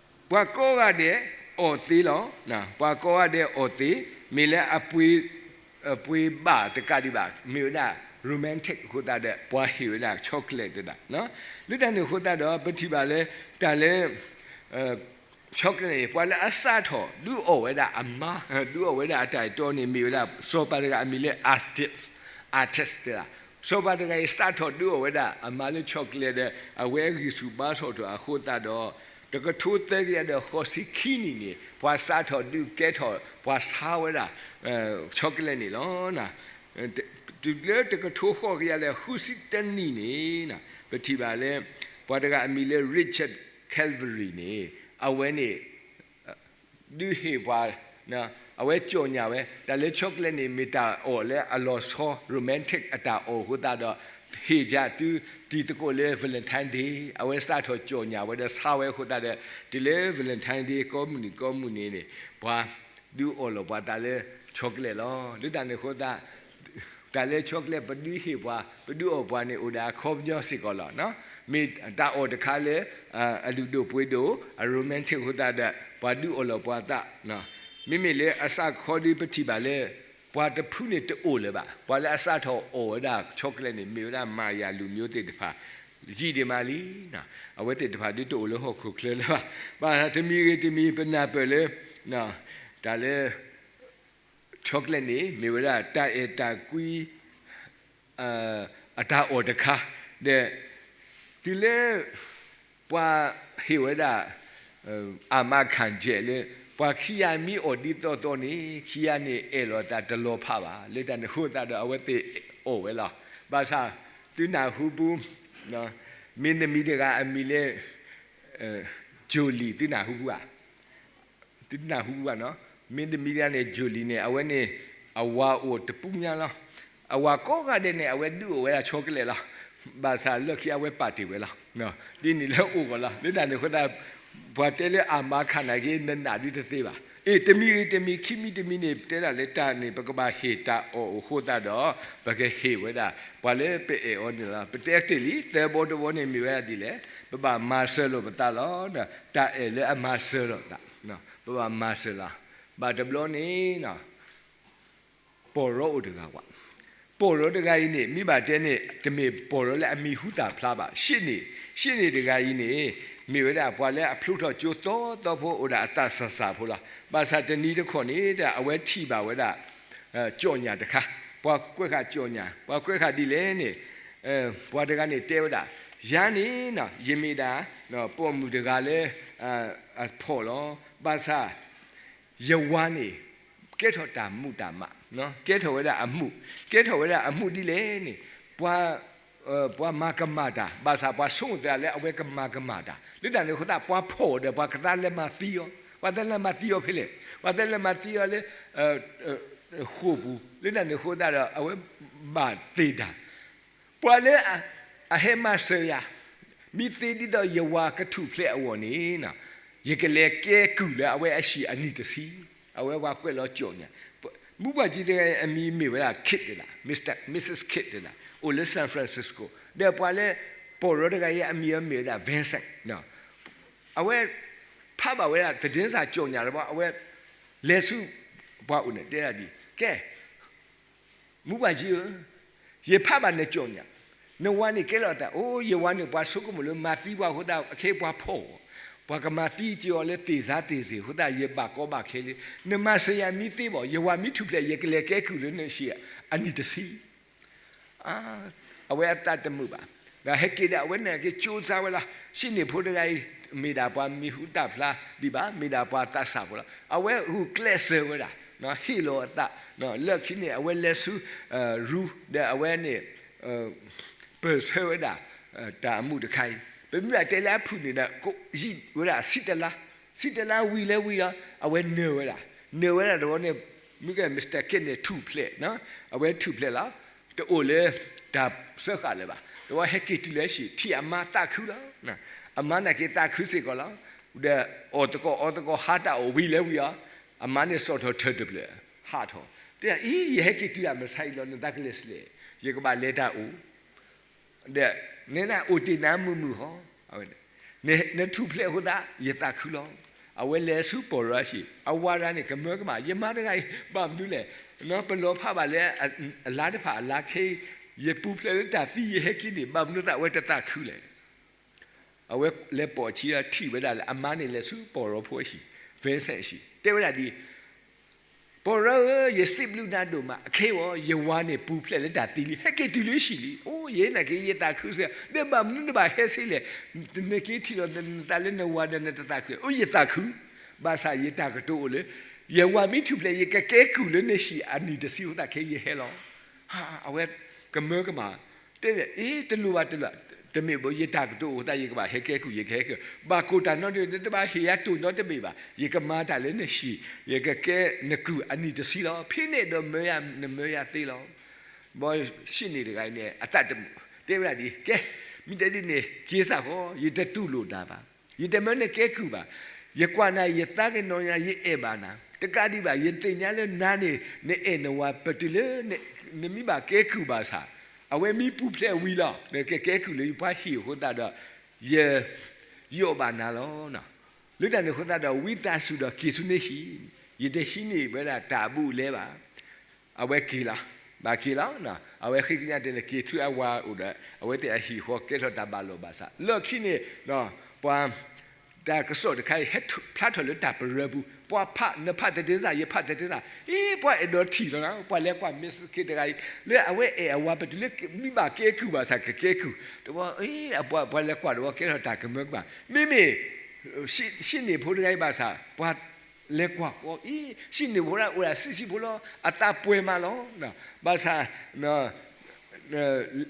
ပှၤကိးဂၤဒဲးအီၣ်သ့လီၤ. ပှၤကိးဂၤဒဲးအီၣ်သ့, မ့ၢ်လၢအပှ့ၤ, အပှ့ၤဘၣ်တကးဒံးဘၣ်, မ့ၢ်ဝဲဒၣ် romantic အဃိသတးဒီး ပှၤဟ့ၣ်ဝဲဒၣ် chocolate တဒၣ်. လၢတၢ်န့ၣ်အဃိသတးဒီး ပထံၣ်ဘၣ်လၢ တၢ်လၢ chocolate န့ၣ် ပှၤလၢအစးထီၣ်ဒုးအီၣ်ဝဲဒၣ်အမါ, ဒုးအီၣ်ဝဲဒၣ်အတၢ်အဲၣ်တီန့ၣ် မ့ၢ်ဝဲဒၣ် စီၤပၤတဂၤအမံၤလၢ artist, artist တဒၣ်. စီၤပၤတဂၤအံၤ စးထီၣ်ဒုးအီၣ်ဝဲဒၣ်အမါလၢ chocolate ဒီး အဝဲဂံၢ်ဆူၣ်ဘါဆူၣ်ထီၣ်အဃိသတးဒီး တကထိသၢကယၤဒီးဃိးဆံခံနံၣ်န့ၣ် ပှၤစးထီၣ်ဒုးကဲထီၣ် ပှၤဆါဝဲဒၣ် chocolate န့ၣ်လီၤ. တုၤလၢတကထိဃိးကယၤဒီးဃုဆံတနံၣ်န့ၣ် ပထံၣ်ဘၣ်လၢ ပှၤတဂၤအမံၤလၢ Richard Calvary န့ၣ် အဝဲန့ၣ် ဒုးဟ့ၣ်ပှၤ, အဝဲကၠီၣ်ညါဝဲ တၢ်လၢ chocolate န့ၣ် မ့ၢ်တၢ်အီၣ်လၢအလီၤဆီ romantic အတၢ်အီၣ်အဃိသတးဒီး ဟ့ၣ်ယၤသုတံၤသကိးလၢ Valentine Day အဝဲစးထီၣ်ကၠီၣ်ညါဝဲဒီးဆါဝဲအဃိသတးဒီး တုၤလၢ Valentine Day ကိးမုၢ်နံၤကိးမုၢ်နံၤန့ၣ် ပှၤဒုးအီၣ်လီၤပှၤသးလၢ chocolate လီၤ. လၢတၢ်န့ၣ်အဃိသတး တၢ်လၢ chocolate ပဒုးဟ့ၣ်ပှၤ ပဒုးအီၣ်ပှၤန့ၣ် အိၣ်ဒီးအခီပညီစ့ၢ်ကီးလီၤ. မ့ၢ်တၢ်အီၣ်တခါလၢ အလုၢ်ဒိၣ်ပှ့ၤဒိၣ် အ romantic အဃိသတးဒီး ပှၤဒုးအီၣ်လီၤပှၤသး, မ့မ့ၢ်လၢအစးခီဒုးပထံၣ်ဘၣ်လၢ ပှၤတဖုန့ၣ်တအိၣ်လၢၤဘၣ်. ပှၤလၢအစးထီၣ်အီၣ်ဝဲဒၣ် chocolate န့ၣ် မ့ၢ်ဝဲဒၣ် Maya လူမျိုးသ့ၣ်တဖၣ် ယံာ်ဒံးမးလံ. အဝဲသ့ၣ်တဖၣ်ဒုးတအိၣ်လၢဟီၣ်ခိၣ်ချၢလၢၤဘၣ်. ဘၣ်ဆၣ်တမံၤဂ့ၤတမံၤ ပနၢ်ပၢၢ်လၢ တၢ်လၢ chocolate န့ၣ် မ့ၢ်ဝဲဒၣ်တၢ်အဲၣ်တၢ်ကွံ အတၢ်အီၣ်တခါ, ဒီး တုၤလၢ ပှၤဟ့ၣ်ဝဲဒၣ် အမါခၣ်ကဲးလၢ ပှၤခံဂၤမ့ၢ်အီၣ်ဒ်သိးသိးန့ၣ် ခံဂၤန့ၣ်အဲၣ်လီၤသးတလီၤဖးဘၣ်. လၢတၢ်န့ၣ်အဃိသတးဒီး အဝဲသ့ၣ်အီၣ်ဝဲလီၤ. ဘၣ်ဆၣ် သုနၢ်ဟူပူၤ မင်းသမီးတဂၤအမံၤလၢ Julie သုနၢ်ဟူပူၤဧါ. သုတနၢ်ဟူဘၣ်နီၤ, မင်းသမီးတဂၤန့ၣ် Julie န့ၣ် အဝဲန့ၣ် အဝၤအိၣ်တပူၤညါလီၤ. အဝၤကိးဂၤဒဲးန့ၣ် အဝဲဒုးအိၣ်ဝဲဒၣ် chocolate လီၤ. ဘၣ်ဆၣ်လၢခံအဝဲပာ်တ့ၢ်ဝဲလီၤ. ဒ်န့ၣ်လၢအိၣ်ဂီၢ်လီၤ. လၢတၢ်န့ၣ်အဃိသတး ပှၤတဲလၢအမါခၣ်နာ်က့ နနာ်ဒုတသ့ဘၣ်. အ့ တမံၤဂ့ၤတမံၤ ခံမံၤတမံၤန့ၣ် ပတဲဒၣ်လၢတၢ်န့ၣ် ပကဘၣ်ဟ့ၣ်တၢ်အီၣ်အဃိသတးဒီး ပကဟ့ၣ်ဝဲဒၣ် ပှၤလၢပအဲၣ်အီၤန့ၣ်လီၤ. ပတဲတ့ၢ်လံ သၢဘီတဘီန့ၣ်မ့ၢ်ဝဲဒၣ်ဒ်လဲၣ်, ပဘၣ်မၤစၢၤလိာ်ပသးလီၤ. တၢ်အဲၣ်လၢအမၤစၢၤလိာ်သး, ပဘၣ်မၤစၢၤလီၤ. ဘၣ်တဘျီန့ၣ် ပီၢ်ရီအိၣ်တဂၤဝဲ, ပီၢ်ရီတဂၤအံၤန့ၣ် မ့ၢ်ဘၣ်တဲန့ၣ် တမ့ၢ်ပီၢ်ရီလၢအမံၤဟူသၣ်ဖျါဘၣ်. ရှ့ၣ်န့ၣ်, ရှ့ၣ်န့ၣ်တဂၤအံၤန့ၣ် မ့ၢ်ဝဲဒၣ်ပှၤလၢအဖျိထီၣ်ကၠိသီသီဖိ အိၣ်ဒၣ်အသးစၢ်စၢ်ဖိလီၤ. ဘၣ်ဆၣ်တနံၤတခီန့ၣ် အဝဲထံၣ်ဘၣ်ဝဲဒၣ် ကၠီၣ်ညၣ်တခါ, ပှၤကွဲးဃာ်ကၠီၣ်ညၣ်, ပှၤကွဲးဃာ်ဒ်လဲၣ်န့ၣ် ပှၤတဂၤန့ၣ်တဲဝဲဒၣ်, ယၤန့ၣ် ယမ့ၢ်ဒၣ် ပိာ်မုၣ်တဂၤလၢ အဖှီၣ်လီၤ. ဘၣ်ဆၣ် ယဝၤန့ၣ် ကဲထီၣ်တၢ်မူးတၢ်မး, ကဲထီၣ်ဝဲဒၣ်အမူး, ကဲထီၣ်ဝဲဒၣ်အမူးဒ်လဲၣ်န့ၣ် ပှၤ ပှၤမၤကမၣ်တၢ်, ဘၣ်ဆၣ်ပှၤဆိကမိၣ်သးလၢအဝဲကမၤကမၣ်တၢ်, လၢတၢ်န့ၣ်အဃိသတး ပှၤဖှီၣ်ဒီး ပှၤကသးလဲၤမၤသံအီၤ, ပှၤသးလဲၤမၤသံအီၤဖဲလဲၣ်, ပှၤသးလဲၤမၤသံအီၤလၢ ဃိာ်ပူၤ, လၢတၢ်န့ၣ်အဃိသတးဒီး အဝဲဘၣ်သ့ၣ်တၢ် ပှၤလၢအဟဲမၤစၢၤယၤ, မ့ၢ်သ့ဒ်သိးယဝၤကထူၣ်ဖျဲးအဂီၢ်န့ၣ်, ယကလဲၤကဲကုၢ်လၢအဝဲအဟံၣ်အနံၤတဆံ, အဝဲပှၤကွဲးလီၤကၠီၣ်ညါ, မူးပှၢ်ကၠံတဂၤအမံၤမ့ၢ်ဝဲဒၣ် Kit တဒၣ်, Mrs Kit တဒၣ်, အိၣ်လၢ San Francisco ဒီးပှၤလၢ ပီၢ်ရီတဂၤအံၤအမံၤအမ့ၢ်ဝဲဒၣ် Vincent အဝဲ ဖးဘၣ်ဝဲဒၣ် သတင်းစာကြော်ငြာ တဘီ အဝဲ လဲၤဆူ ပှၤအိၣ်န့ၣ် တဲဒၣ်ဒ်အံၤ, ကဲ မူဘၣ်ကံဧၢ, ယဖးဘၣ်န ကြော်ငြာ, နဝၤန့ၣ်ကဲလီၤအသး, အိ ယဝၤန့ၣ် ပှၤဆိကမိၣ်လၢမၤသံပှၤအဃိသတး အခဲအံၤပှၤဖီၣ်အီၤ, ပှၤကမၤသံက့ၤအီၤလၢသ့ၣ်စါသ့ၣ်စ့ၣ်အဃိသတး ယဘၣ်ကီဘၣ်ခဲလံ, နမၤစၢၤယၤမံသ့ဘၣ်, ယဝၤမံထူၣ်ဖျဲး ယကလဲၤကဲကုၢ်လၢနဟံၣ်အနံၣ်တဆံ အဝဲအသးတမုာ်ဘၣ်. ဒီးဟဲက့ၤဒီး အဝဲန့ၣ်က့ၤ ကြိုးစား ဝဲလီၤ. ရှ့န့ၢ်ဖိတဂၤအံၤ မ့ၢ်ဒၣ်ပှၤမံၤဟူသၣ်ဖျါဒံးဘၣ်, မ့ၢ်ဒၣ်ပှၤသးစၢ်ဖိလီၤ. အဝဲဂုာ်ကျဲးစၢးဝဲဒၣ် ဟ့ၣ်လီၤအသး, လၢခံန့ၣ် အဝဲလဲၤဆူ ရူ ဒီးအဝဲန့ၣ် ပၢၢ်ဆၢဝဲဒၣ် တၢ်အမူးတခါအံၤ, ပမ့ၢ်တဲလၢအဖုၣ်န့ၣ်ဒီး ယံာ်ဝဲဒၣ်ဆံတလါ, ဆံတလါဝံၤလၢဝံၤလီၤ အဝဲနၢၤဝဲဒၣ်, နၢၤဝဲဒၣ်တဘျီန့ၣ် မုၢ်ကဲ Mister K န့ၣ် ထူၣ်ဖျဲး, အဝဲထူၣ်ဖျဲးလီၤ. တအိၣ်လၢ တၢ်စၢဃာ်လၢၤဘၣ်. တဘျီဟဲက့ၤတုၤလၢဟံၣ် ထံၣ်အမါသးခုလီၤ. အမါန့ၣ်က့ၤသးခုစ့ၢ်ကီးလီၤ. ဒီးအီၣ်သကိးအီသကိးဟါတၢ်အိၣ်ဝံၤလၢဝံၤလီၤ, အမါန့ၣ်စိာ်ထီၣ်ထၢၣ်တဖျၢၣ် ဟးထီၣ်, တဲဒ်အံၤ ယဟဲက့ၤတုၤဒၣ်မုၢ်ဆါအံၤလီၤ နသးကလဲၤဆံးလဲၣ်, ယကဘၣ်လဲၤတၢ်အိၣ် ဒီး နဲဒၣ်အိၣ်တ့ၢ်နၤမုာ်မုာ်ဃီ, နထူၣ်ဖျဲးအဃိသတး ယသးခုလီၤ. အဝဲလဲၤဆူပီၢ်ရီဟံၣ် အဝၤတဂၤန့ၣ် ကမၢကမၣ် ယမါတဂၤအံၤ ဘၣ်မနုၤလဲၣ်, ပလီၤဖးဘၣ်လၢ အလါတဖၣ်အလါခဲအံၤ ယပူၤဖျဲးလၢတၢ်သံ ယဟဲက့ၤန့ၣ် ဘၣ်မနုၤသးအဝဲတသးခုလဲၣ်. အဝဲလဲၤပိာ်အခံ ထံၣ်ဝဲဒၣ်လၢအမါန့ၣ်လဲၤဆူပီၢ်ရီဖိအဟံၣ် Vincent အဟံၣ် တဲဝဲဒၣ်ဒ်အံၤ, ပီၢ်ရီဧၢ, ယစံးဘျုးနၤဒိၣ်မး, အခဲအံၤ ယဝၤန့ၣ်ပူၤဖျဲးလၢတၢ်သံလံ, ဟဲက့ၤတုၤလၢဟံၣ်လံ. အိ ယဲန့ၣ်က့ၤ ယသးခုစ့ၢ်, ဒီးဘၣ်မနုၤနဘၣ်ဟဲဆံးလဲၣ်, နက့ၤထံၣ်လီၤနသးလၢနဝၤဒီးနတသးခု, အိ ယသးခု, ဘၣ်ဆၣ်ယတၢ်ကတိၤအိၣ်လၢ ယဝၤမံထူၣ်ဖျဲး ယကကဲကုၢ်လၢနဟံၣ်အနံၣ်တဆံအဃိသတးခဲအံၤ ယဟဲလီၤ. အဝဲကမၢကမၣ် တဲဒ်အံၤ, တလိၣ်ဘၣ်တလိၣ်, တမ့ၢ်ဘၣ် ယတၢ်ကတိၤအိၣ်သး ယကဘၣ်ဟဲကဲကုၢ် ယကဟဲကဲ, ဘၣ်ကိၢ်တၢ်နီတမံၤ နတဘၣ်ဟ့ၣ်ယၤတိၢ်နီတဘ့ၣ်ဘၣ်, ယကမၤတၢ်လၢနဟံၣ်, ယကကဲနကုၢ်အနံၣ်တဆံလီၤ. ဖဲန့ၣ်ဒီးမၢယၤ နမၢယၤသ့လီၤ. ဘီ ရှ့န့ၢ်တဂၤအံၤန့ၣ် အသးတမုာ်, တဲဝဲဒၣ်ဒ်အံၤ, ကဲ, မ့ၢ်တဲဒ်န့ၣ် က့ၤစ့ၢ်ဃီ, ယတတူၢ်လိာ်နၤဘၣ်, ယတမၢနကဲကုၢ်ဘၣ်. ယကွၢ်နၤ ယသးကညီၤနၤ ယအဲၣ်ဘၣ်နၤ, တကးဒံးဘၣ် ယသ့ၣ်ညါလၢနၤန့ၣ် နအဲၣ်နဝၤ ပတုၤလၢ နမ့ၢ်ဘၣ်ကဲကုၢ်ဘၣ်ဆၣ်, အဝဲမ့ၢ်ပူၤဖျဲးဝံၤလီၤ နကကဲကုၢ်လၢယပှၤဟံၣ်အဃိသတးဒီး ယ ယီၣ်ဘၣ်နၤလီၤ. လၢတၢ်န့ၣ်အဃိသတးဒီး ဝံသးစူၤဒီးက့ၤဆူနဟံၣ်, ယတဟံးန့ၢ်ဝဲဒၣ်တၢ်အဘူးအလဲဘၣ်. အဝဲက့ၤလီၤ, ဘၣ်က့ၤလီၤ. အဝဲဃ့ကညးတဲန့ၣ် က့ၤဆူအဝၤအိၣ်ဒီး အဝဲသ့ၣ်အဟံၣ်ဃီ ကဲထီၣ်တၢ်ဘၣ်လိာ်ဘၣ်စး, လၢခံန့ၣ် ပှၤ တၢ်ကစီၣ်တခါအံၤ ဟဲဖျါထီၣ်လၢတၢ်ပရၢပူၤ, ပှၤဖး နဖးသဒ့စၢ် ယဖးသဒ့စၢ်, အ့ ပှၤအဲၣ်ဒိးထံၣ်လီၤ, ပှၤလဲၤကွၢ် Mister K တဂၤအံၤ လၢအဝဲအဲၣ်အဝၤ ပတုၤလၢမ့ၢ်ဘၣ်ကဲကုၢ်ဘၣ်ဆၣ် ကကဲကုၢ်, တဘျီ အ့ ပှၤလဲၤကွၢ်တဘျီ ကဲထီၣ်တၢ်ကမၢကမၣ်, မ့မ့ၢ် ရှ့န့ၢ်ဖိတဂၤအံၤဘၣ်ဆၣ် ပှၤလဲၤကွၢ်ဃီ အ့ ရှ့န့ၢ်ဖိဒၣ်အိၣ်ဒၣ်ဆံးဆံးဖိလီၤ, အသးပှဲၤမးလီၤ. ဘၣ်ဆၣ်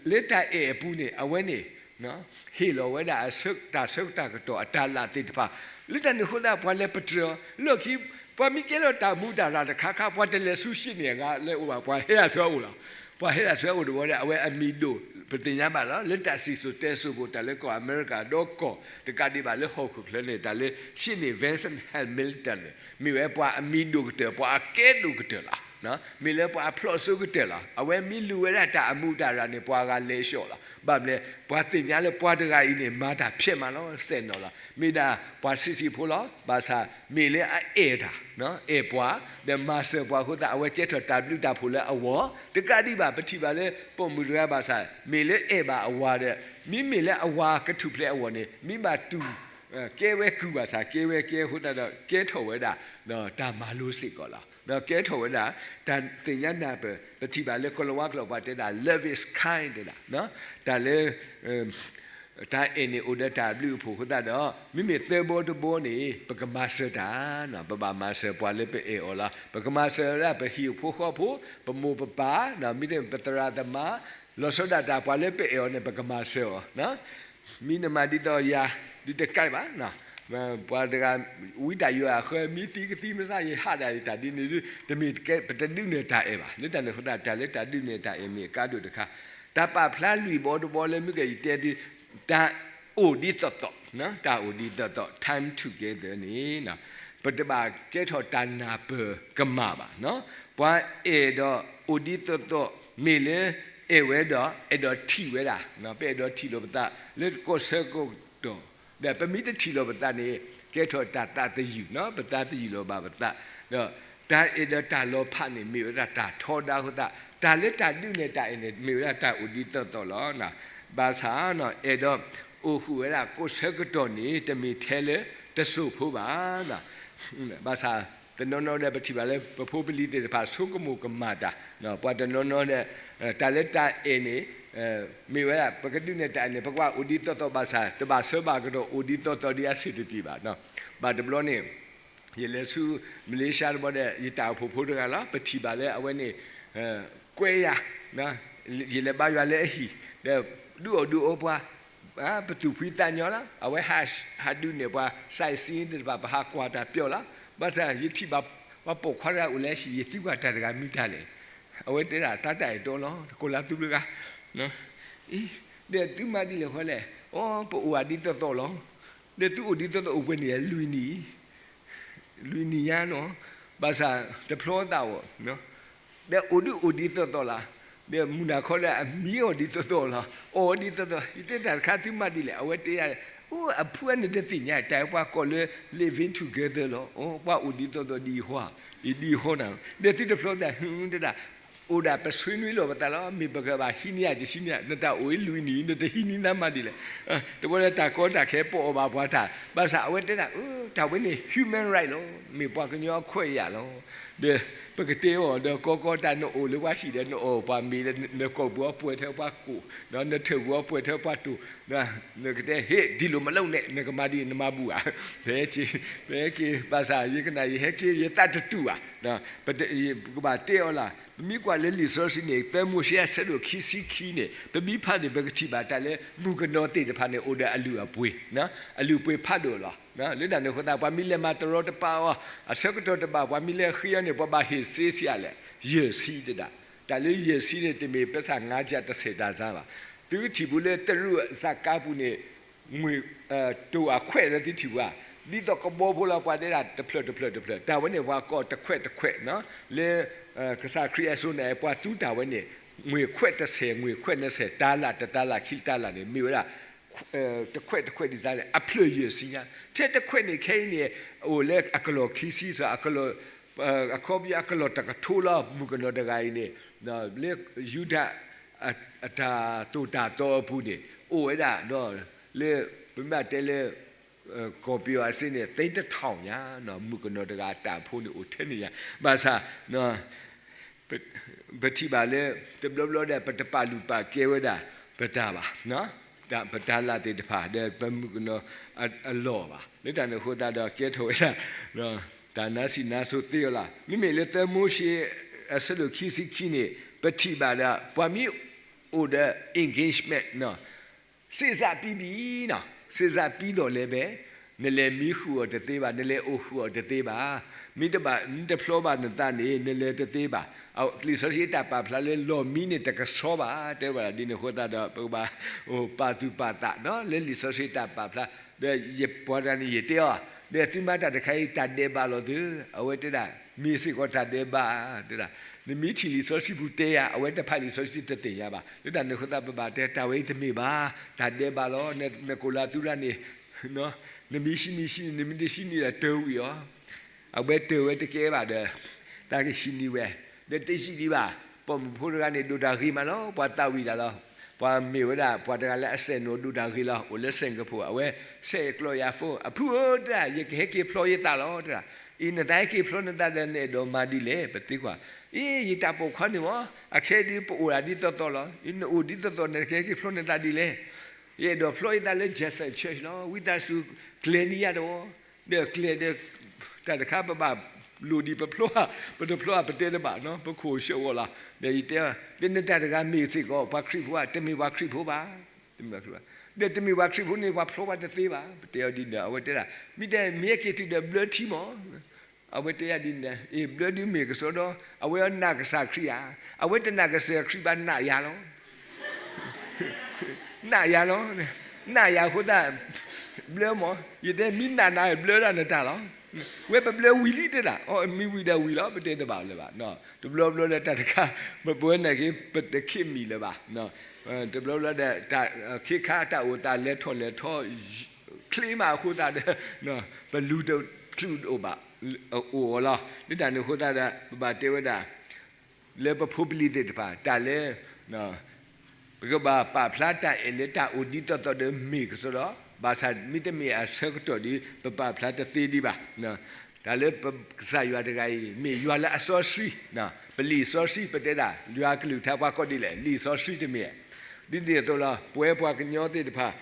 လၢတၢ်အဲၣ်အပူၤန့ၣ် အဝဲန့ၣ် ဟ့ၣ်လီၤဝဲဒၣ် တၢ်ဆၢကတီၢ်ကတီၢ်အတၢ်လၢ်သ့ၣ်တဖၣ်, လၢတၢ်န့ၣ်အဃိသတး ပှၤလဲၤပတြၢၤအီၤ, လၢခံ ပှၤမ့ၢ်ကဲထီၣ်တၢ်မူးတၢ်ရၢ်တခါခါ ပှၤတလဲၤဆူရှ့န့ၢ်အဂၤလၢအအိၣ်ဘၣ်, ပှၤဟဲဒၣ်ဆၢအအိၣ်လီၤ. ပှၤဟဲဒၣ်ဆၢအအိၣ်တဘျီဒီး အဝဲအမံၤဒိၣ် ပသ့ၣ်ညါဘၣ်လီၤ. လၢတၢ်စံၣ်စိၤတဲစိၤပူၤ တၢ်လၢကီၢ်အမဲရကၤဒီကီၢ် တကးဒံးဘၣ်လၢဟီၣ်ခိၣ်ချၢန့ၣ် တၢ်လၢရှ့န့ၢ် Vincent Hamilton န့ၣ် မ့ၢ်ဝဲပှၤအမံၤဒိၣ်ကတၢၢ် ပှၤအကဲဒိၣ်ကတၢၢ်လီၤ. မ့ၢ်လၢပှၤအဖျိးစိကတၢၢ်လီၤ. အဝဲမ့ၢ်လူၤဝဲဒၣ်တၢ်အမူးတၢ်ရၢ်န့ၣ် ပှၤဂၤလဲၤဆှီလီၤ. ဘၣ်မနုၤလဲၣ် ပှၤသ့ၣ်ညါလၢပှၤတဂၤအံၤန့ၣ် မၤတၢ်ဖျဲးမးလီၤ စဲးနီၤလီၤ. မ့ၢ်ဒၣ်ပှၤဆံးဆံးဖိလီၤ. ဘၣ်ဆၣ်မ့ၢ်လၢအအဲၣ်တၢ် အဲၣ်ပှၤ ဒီးမၤစၢၤပှၤအဃိသတး အဝဲကဲထီၣ်တၢ်ဘျုးတၢ်ဖှိၣ်လၢအဂီၢ်, တကးဒံးဘၣ် ပထံၣ်ဘၣ်လၢပိာ်မုၣ်တဂၤဘၣ်ဆၣ် မ့ၢ်လၢအဲၣ်ဘၣ်အဝၤဒီး မ့မ့ၢ်လၢအဝၤကထူၣ်ဖျဲးအဂီၢ်န့ၣ် မ့ၢ်ဘၣ်တူၢ် ကဲဝဲကုၢ်ဘၣ်ဆၣ် ကဲဝဲကဲအဃိသတးဒီး ကဲထီၣ်ဝဲဒၣ် တၢ်မၤလိစ့ၢ်ကီးလီၤ. ကဲထီၣ်ဝဲဒၣ် တၢ်သ့ၣ်ညါနၢ်ပၢၢ် ပထံၣ်ဘၣ်လၢကိၤလၤဝါကျိာ်ပှၤတဲဒၣ် love is kind တဲဒၣ် တၢ်လၢ တၢ်အဲၣ်န့ၣ်အိၣ်ဒီးတၢ်ဘျုးအဖှိၣ်အဃိသတးဒီး မ့မ့ၢ်သၢဘီတဘီန့ၣ် ပကမၤစၢၤတၢ်, ပဘၣ်မၤစၢၤပှၤလၢပအဲၣ်အီၤလီၤ. ပကမၤစၢၤဝဲဒၣ်ပဟံၣ်ဖိဃီဖိ, ပမိၢ်ပပၢ်, မ့တမ့ၢ်ပသရၣ်သမါ, လီၤဆီဒၣ်တၢ် ပှၤလၢပအဲၣ်အီၤန့ၣ် ပကမၤစၢၤအီၤ မ့ၢ်နမၤဒ်သိးယၤ ဒုးတကဲဘၣ်, ပှၤတဂၤ ဝံတၢ်ယွၤအဃၢ မ့ၢ်သံကသံမစး ယဟးဒၣ်တၢ်ဒ်န့ၣ် တမ့ၢ်ပတဒုးနဲၣ်တၢ်အဲၣ်ဘၣ်. လၢတၢ်န့ၣ်အဃိသတး တၢ်လၢတၢ်ဒုးနဲၣ်တၢ်အဲၣ်မ့ၢ်အကါဒိၣ်တခါ, တၢ်ပာ်ဖျါလွံၢ်ဘီတဘီလၢမုၢ်ကယတဲသု တၢ်အိၣ်ဒ်သိးသိး, တၢ်အိၣ်ဒ်သိးသိး time together န့ၣ် ပတဘၣ်ကဲထီၣ်တၢ်နၢ်ပၢၢ်ကမၣ်ဘၣ်. ပှၤအဲၣ်ဒီးအိၣ်ဒ်သိးသိး မ့ၢ်လၢ အဲၣ်ဝဲဒီး အဲၣ်ဒိးထံၣ်ဝဲဒၣ်, ပအဲၣ်ဒိးထံၣ်လိာ်ပသးလၢကီၢ်ဆၢကတီၢ်, ဒီးပမ့ၢ်တထံၣ်လိာ်ပသးန့ၣ် ကဲထီၣ်တၢ်သးသယုၢ်, ပသးသယုၢ်လီၤဘၣ်ပသး, ဒီးတၢ်အဲၣ်ဒီးတၢ်လီၤဖးန့ၣ် မ့ၢ်ဝဲဒၣ်တၢ်ထီဒါအဃိသတး, တၢ်လၢတၢ်ဒုးနဲၣ်တၢ်အဲၣ်န့ၣ် မ့ၢ်ဝဲဒၣ်တၢ်အိၣ်ဒ်သိးသိးလီၤ. ဘၣ်ဆၣ် အဲၣ်ဒိးအိၣ်ဃုာ်ဝဲဒၣ်ကီၢ်ဆၢကတီၢ်န့ၣ် တမ့ၢ်ထဲလၢတစိၢ်ဖိဘၣ်. ဘၣ်ဆၣ် တနီၤနီၤဒီး ပထံၣ်ဘၣ်လၢပဖိပလံၤသ့ၣ်တဖၣ် ဆိကမိၣ်ကမၣ်တၢ်, ပှၤတနီၤနီၤဒီး တၢ်လၢတၢ်အဲၣ်န့ၣ် မ့ၢ်ဝဲဒၣ် ပကဒုးနဲၣ်တၢ်အဲၣ်န့ၣ် ပကဘၣ်အိၣ်ဒ်သိးသိးဘၣ်ဆၣ် တဘၣ်ဆၢဘၣ်ကတီၢ်အိၣ်ဒ်သိးသိးဒ်အဆင်တပြေဘၣ်. ဘၣ်တဘျီန့ၣ် ယလဲၤဆူ Malaysia တဘျီဒီး ယတၢ်အိၣ်ဖှိၣ်ဖိတဂၤလီၤ. ပထံၣ်ဘၣ်လၢအဝဲန့ၣ် ကွဲယၤ, ယလဲၤဘါယွၤလၢအဟံၣ် ဒီးဒုးအီၣ်ဒုးအီပှၤ ပသူၣ်ဖှံသးညီလီၤ. အဝဲဟးဒုးနဲၣ်ပှၤ sightseeing သ့ၣ်တဖၣ် ပဟးကွၢ်တၢ်ပျီလီၤ. ဘၣ်ဆၣ်ယထံၣ်ဘၣ် ပှၤပိာ်ခွါတဂၤအိၣ်လၢဟံၣ် ယသံကွၢ်တၢ်တဂၤမ့ၢ်တၢ်လဲၣ်. အဝဲတဲဒၣ် တၢ်တၢ်အဲၣ်တီလီၤ တကိးလၢသုတဂၤ ဒီးသုမၤဒ်လဲၣ်ဃီလဲၣ်. အိ ပအိၣ်ဒ်သိးသိးလီၤ. ဒီးသုအိၣ်ဒ်သိးသိးအိၣ်ပှဲၤနံၣ်လဲၣ်. လွံၢ်နံၣ် လွံၢ်နံၣ်ညါနီၤ. ဘၣ်ဆၣ်တဖျီသးအီၤ ဒီးအိၣ်ဒုးအိၣ်ဒ်သိးသိးလီၤ. ဒီးမုၢ်နၤခီဒီးအမံအီၤဒ်သိးသိးလီၤ. အီၣ်ဒ်သိးသိး ယတဲတၢ်တခါသုမၤဒ်လဲၣ်. အဝဲတဲယၤ အိ အဖုအန့ၣ်တသ့ၣ်ညါ တၢ်ပှၤကိးလၢ living together လီၤ. အိ ပှၤအိၣ်ဒ်သိးသိးဒ်အံၤဃီဧါ, အံၤဒ်အံၤဃီနၤ. ဒီးသုတဖျီသး ဟူတဲဒၣ် အိၣ်ဒၣ်ပဆွေးနွေးလီၤပသးလီၤ. မ့ၢ်ပကဘၣ်ဟံးန့ၢ်ယၤတဆံန့ၣ် နတၢ်အိၣ်အံၤလွံၢ်နံၣ် နတဟံးန့ၢ်နၤမၤဒ်လဲၣ်. တဘျီလၢတၢ်ကီတၢ်ခဲပိာ်အီၤဘၣ်ပှၤတၢ် ဘၣ်ဆၣ်အဝဲတဲဒၣ် တၢ်ဝဲန့ၣ် human right လီၤ. မ့ၢ်ပှၤကညီအခွဲးအယာ်လီၤ. ဒီးပကတဲအီၤဒီး ကီကီတၢ်နအိၣ်လၢပှၤဟံၣ်ဒီး နအီၣ်ပှၤမ့ၤဒီး နကိာ်ပူၤအီပှဲၤထဲပှၤကိာ်, နထၢၣ်ပူၤအီပှဲၤထဲပှၤတိာ်, နကတဲ ဟ့ၣ် ဒ်လိာ်မလိာ်န့ၣ် နကမၤဒ်နမၤဘူၣ်ဧါ. ပဟဲက့ၤ ပဟဲက့ၤ ဘၣ်ဆၣ်ယကနၣ်ယဟဲက့ၤ ယသးတတူာ်ဘၣ်. ပကဘၣ်တဲအီၤလီၤ. ပမ့ၢ်ကွၢ်လၢလံာ်စီဆှံန့ၣ် သၢမိၤၡ့ အဆၢဒိၣ်ခံဆံခံန့ၣ် ပမ့ၢ်ဖးန့ၣ် ပကထံၣ်ဘၣ်တၢ်လၢမုၣ်ကနီၤသ့ၣ်တဖၣ်န့ၣ် အိၣ်ဒီးအလုၢ်အပှ့ၤ, အလုၢ်အပှ့ၤဖးဒိၣ်လီၤ. လၢတၢ်န့ၣ်အဃိသတး ပှၤမ့ၢ်လဲၤမၤတရီတပါအီၤ အဆၢကတီၢ်တဘၣ် ပှၤမ့ၢ်လဲၤဃ့အီၤန့ၣ် ပှၤဘၣ်ဟ့ၣ်စ့ဆံးအါလဲၣ် ယဲၢ်ဆံတဒၣ်. တၢ်လၢယဲၢ်ဆံန့ၣ် တမ့ၢ်ပစၢ်ငါးကျပ် တဆယ်တန်ဆန်းဘၣ်. သုကထံၣ်ပူၤလၢတရူးအစၢ်ကါပူၤန့ၣ် ငွေ တိၢ်အခွဲးလၢသုထံၣ်ပူၤဧါ, ဒ်သိးကဘီဖိလီၤ ပှၤတဲဒၣ်တဖျၢၣ်တဖျၢၣ်တဖျၢၣ်, တၢ်ဝဲန့ၣ်ပှၤကိးတခွဲးတခွဲးနီၤ, လၢ ကစၢ်ခရံာ်အစိၤန့ၣ် ပှၤသူတၢ်ဝဲန့ၣ် ငွေခွဲးတဆယ် ငွေခွဲးနှစ်ဆယ် တၢ်လၢ် တတၢ်လၢ် ခံတၢ်လၢ်န့ၣ် မ့ၢ်ဝဲဒၣ် တခွဲးတခွဲးဒ်လဲၣ် အဖျၢၣ်ယဲၢ်ဆံညါ, ထဲတခွဲးန့ၣ်ခဲအံၤန့ၣ် အိၣ်လၢအကလီၢ်ခံဆံ စ့ၢ် အကလီၢ် အခီပညီအကလီၢ်တကထိလီၤ. မုၣ်ကနီၤတဂၤအံၤန့ၣ် လၢယူဒၤ အတၢ်သိၣ်တၢ်သီအပူၤန့ၣ် အိၣ်ဝဲဒၣ်ဒီး လၢ ပမ့ၢ်တဲလၢ ကီၢ်ပယီၤအစ့န့ၣ် သိန်းတစ်ထောင်ညါ, မုၣ်ကနီၤတဂၤအတၢ်ဖိန့ၣ်အိၣ်ထဲန့ၣ်ညါ, ဘၣ်ဆၣ် ပထံၣ်ဘၣ်လၢ တဘျီဘျီဒီး ပတပာ်လုၢ်ပာ်ကဲဝဲဒၣ် ပတၢ်ဘၣ်, ပတၢ်လၢ်သ့ၣ်တဖၣ် ဒီးပမုၣ်ကနီၤအလီၢ်ဘၣ်. လၢတၢ်န့ၣ်အဃိသတးဒီး ကဲထီၣ်ဝဲဒၣ် တၢ်နါစံၣ်နါစိသ့အီၤလီၤ. မ့မ့ၢ်လၢသၢမိၤၡ့ အဆၢဒိၣ်ခံဆံခံန့ၣ် ပထံၣ်ဘၣ်ဒီး ပှၤမ့ၢ်အိၣ်ဒီး engagement စ့စးပံဘံနီၤ, စ့စးပံဒီးလဲၤဘဲ, နလဲၤမံဃုာ်အီၤတသ့ဘၣ်, နလဲၤအိၣ်ဃုာ်အီၤတသ့ဘၣ်, မ့ၢ်တဘၣ် မ့ၢ်တဖျီဘၣ်နသးန့ၣ် နလဲၤတသ့ဘၣ်. လံာ်စီဆှံတၢ်ပာ်ဖျါလၢ လီၢ်မံန့ၣ် တကဆှီဘၣ် တဲဝဲဒၣ်ဒ်န့ၣ်အဃိသတးဒီး ပကဘၣ် ပာ်သူၣ်ပာ်သးနီၤ လၢလံာ်စီဆှံတၢ်ပာ်ဖျါ, ဒီးယပှၤတဂၤန့ၣ် ယတဲအီၤ, ဒီးသုမၤတၢ်တခါအံၤ တၢ်ဒဲးဘးလီၤသု, အဝဲတဲဒၣ် မ့ၢ်စ့ၢ်ကီးတၢ်ဒဲးဘး, တဲဒၣ် နမ့ၢ်ထံၣ်လံာ်စီဆှံပူၤတဲယၤ, အဝဲတဖးလံာ်စီဆှံတသ့ၣ်ညါဘၣ်. လၢတၢ်န့ၣ်အဃိသတး ပဘၣ်တဲ တၢ်ဝဲအံၤတမ့ၢ်ဘၣ်, တၢ်ဒဲးဘးလီၤ, နကိၣ်လၢ်သူရၣ်န့ၣ် နမ့ၢ်ဟံးန့ၢ်ဟံးန့ၢ်, နမ့ၢ်တဟံးန့ၢ်ဒီးတၢ်ဝံၤအီၤ, အဝဲတၢ်ဝဲတကဲဘၣ်ဒီး တၢ်ကဟံးန့ၢ်ဝဲ, ဒီးတယံာ်ဒံးဘၣ်, ပိာ်မုၣ်ဖိတဂၤန့ၣ်ဒိၣ်တၢ်ဂ့ၤမးလီၤ, ပှၤသးဝံၣ်တၢ်လီၤ. ပှၤမ့ၢ်ဝဲဒၣ် ပှၤတဂၤလၢအစဲးနိၣ်ဒိၣ်တၢ်ဂ့ၤလီၤ, အိၣ်လၢ Singapore, အဝဲဆဲးကျိးယၤ phone, အဖုဧၢ တဲဒၣ် ယကဟဲက့ၤဖျီယသးလီၤ တဲဒၣ်. အံၤ နသးဟဲက့ၤဖျီနသးဒီး နအဲၣ်ဒိးမၤဒ်လဲၣ် ပသံကွၢ်. အံၤ ယတၢ်ပိာ်ခွါန့ၣ်မ့ၢ် အခဲအံၤဒုး ပအိၣ်ဒၣ်ဒ်သိးသိးလီၤ. အံၤ နအိၣ်ဒ်သိးသိး နကဟဲက့ၤဖျီနသးဒ်လဲၣ်. ယအဲၣ်ဒိးဖျီယသးလၢ Jackson Church လီၤ, ဝံသးစူၤကျဲၤန့ၢ်ယၤတဝီ, ဒီးကျဲၤဒီး တၢ်တခါပဘၣ်လိၣ်ဒံးပဖျီ, ပတဖျီပတဲတဘၣ်နီၤ, ပခိၣ်ဆှၢဝဲလီၤ. ဒီးယတဲ, ဒီးနတၢ်တဂၤမ့ၢ်စ့ၢ်ကီး ပှၤခရံာ်ဖိဧါ, တမ့ၢ်ပှၤခရံာ်ဖိဘၣ်, တမ့ၢ်ပှၤခရံာ်ဖိ, ဒီးတမ့ၢ်ပှၤခရံာ်ဖိန့ၣ် ပှၤဖျီဘၣ်တသ့ဘၣ်, ပတဲအီၤဒ်န့ၣ်, အဝဲတဲဒၣ် မ့ၢ်တဲ မ့ၢ်ဟဲက့ၤတုၤဒီးဘျၢထံမး အဝဲတဲယၤဒ်န့ၣ်, အ့ၣ် ဘျၢဒုးမ့ၢ်ကစီဒီ, အဝဲအနာ်ကစၢ်ခရံာ်ဧါ, အဝဲတနာ်ကစၢ်ခရံာ်ဘၣ် နာ်ယၤလီၤ. နာ်ယၤလီၤ, နာ်ယၤအဃိသတး ဘျၢမး, ယတဲမ့ၢ်နာ်နၤ ဘျၢဒၣ်နတၢ်လီၤ. ဝဲပဘျၢဝံၤလံတဲဒၣ်, အမံၤဝံၤဒီးဝံၤလီၤ, ပတဲတဘၣ်လၢၤဘၣ်. တဘျီဘျီဒီးတၢ်တခါ ပဝဲန့ၣ်က့ၤ ပတခ့ၣ်မံၤလၢၤဘၣ်. တဘျီဘျီဒီး ခ့ခါတၢ်အိၣ်သးလဲၤထီၣ်လဲၤထီ ချ့မးအဃိသတးဒီး ပလူၤတချုးအိၣ်ဘၣ် အိၣ်အီၤလီၤ. လၢတၢ်န့ၣ်အဃိသတးဒီး ပဘၣ်တဲဝဲဒၣ် လၢပဖိပလံၤသ့ၣ်တဖၣ် တၢ်လၢ ပကဘၣ်ပာ်ဖျါတၢ်အဲၣ်လၢတၢ်အိၣ်ဒ်သိးသိးဒီးမ့ၢ်ကစီဒီ, ဘၣ်ဆၣ်မ့တမ့ၢ်အဆၢကတီၢ်ဒီး ပပာ်ဖျါတသ့ဒံးဘၣ်. တၢ်လၢပကစၢ်ယွၤတဂၤအံၤ မ့ၢ်ယွၤလၢအစီဆှံ, ပလံာ်စီဆှံ ပတဲဒၣ် ယွၤကလုၢ်ကထါပှၤကိးဒ်လဲၣ် လံာ်စီဆှံတမ့ၢ်ဧါ. ဒ်န့ၣ်အသိးလီၤ ပဝဲပှၤကညီသ့ၣ်တဖၣ်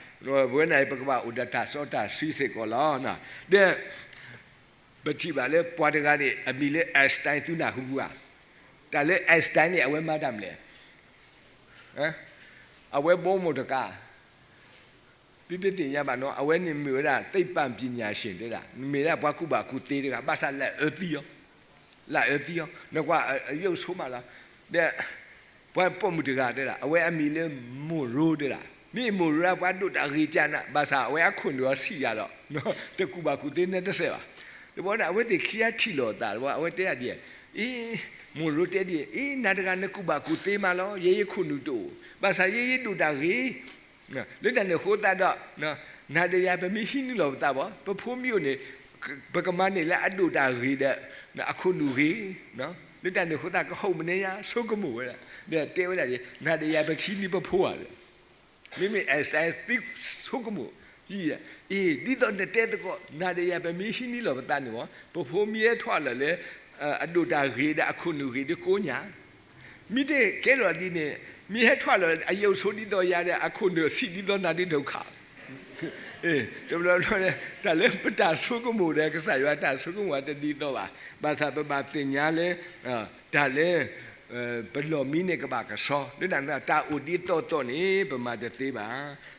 ပဝဲန့ၣ် ပကဘၣ်အိၣ်ဒီးတၢ်စီတၢ်ဆှံစ့ၢ်ကီးလီၤ. ဒီး ပထံၣ်ဘၣ်လၢပှၤတဂၤန့ၣ် အမံၤလၢ Einstein သုနၢ်ဟူဘၣ်ဧါ. တၢ်လၢ Einstein န့ၣ် အဝဲမၤတၢ်မနုၤလဲၣ်. အဝဲဘီမုၢ်တကး သုတသ့ၣ်ညါဘၣ်နီၤ, အဝဲန့ၣ်မ့ၢ်ဝဲဒၣ် သိပ္ပံပညာရှင် တဲဒၣ် မ့ၢ်ဒၣ်ပှၤကူၣ်ဘၣ်ကူၣ်သ့တဂၤ ဘၣ်ဆၣ်လၢအအၢသံအီၤ, လၢအအၢသံအီၤ နကွၢ် အယုၢ်ဆိမးလီၤ. ဒီး ပှၤပိာ်မုၣ်တဂၤတဲဒၣ် အဝဲအမံၤလၢ Monroe တဲဒၣ်, မ့ၢ်အ Monroe ပှၤဒိၣ်တၢ်ဂ့ၤကၢ်နး ဘၣ်ဆၣ်အဝဲအခိၣ်နူာ်အီၤဆံးယၤဒီး တကူၣ်ဘၣ်ကူၣ်သ့နဲတစဲးဘၣ်. တဘျီန့ၣ် အဝဲသ့ၣ်ခံဂၤထံၣ်လိာ်အသးတဘျီ အဝဲတဲဒၣ်ဒ်အံၤ, အ့ Monroe တဲဒ်အံၤ, အ့ နၤတဂၤနကူၣ်ဘၣ်ကူၣ်သ့မးလီၤ, ယဲယခိၣ်နူာ်တအိၣ်, ဘၣ်ဆၣ်ယဲယဒိၣ်တၢ်ဂ့ၤ လၢတၢ်န့ၣ်အဃိသတးဒီး နၤဒီးယၤပမ့ၢ်ဟံးန့ၢ်လီၤပသးဘၣ်, ပဖိမ့ၢ်အိၣ်န့ၣ် ပကမၤန့ၢ်လၢအဒိၣ်တၢ်ဂ့ၤဒီး အခိၣ်နူာ်ဂ့ၤ, လၢတၢ်န့ၣ်အဃိသတး ကဟီၣ်မနုၤညါ ဆိကမိၣ်ဝဲဒၣ်, ဒီးတဲဝဲဒၣ်န့ၣ် နၤဒီးယၤပကဟံးန့ၢ်ပဖိဧါ. မ့မ့ၢ် Einstein သံဆိကမိၣ်, အ့ ဒ်သိးနတဲသကိး နၤဒီးယၤပမ့ၢ်ဟံးန့ၢ်လီၤပသးန့ၣ်မ့ၢ် ပဖိမ့ၢ်ဟဲထီၣ်လၢာ်လၢ အဒိၣ်တၢ်ဂ့ၤဒီးအခိၣ်နူာ်ဂ့ၤဒီးကိးညါ မ့ၢ်တကဲလီၤဒ်န့ၣ် မ့ၢ်ဟဲထီၣ်လၢာ် အယုၢ်ဆိဒ်သိးယၤဒီး အခိၣ်နူာ်ဆံးဒ်သိးနၤဒီးတခါ, တဘျီဘျီန့ၣ် တၢ်လၢပတၢ်ဆိကမိၣ်ဒီးကစၢ်ယွၤတၢ်ဆိကမိၣ်တဒ်သိးဘၣ်. ဘၣ်ဆၣ်ပဘၣ်သ့ၣ်ညါလၢ တၢ်လၢ ပလီၢ်မံန့ၣ်ကဘၣ်ကဆှီ, လၢတၢ်န့ၣ် တၢ်အိၣ်ဒ်သိးသိးန့ၣ် ပမၤတသ့ဘၣ်.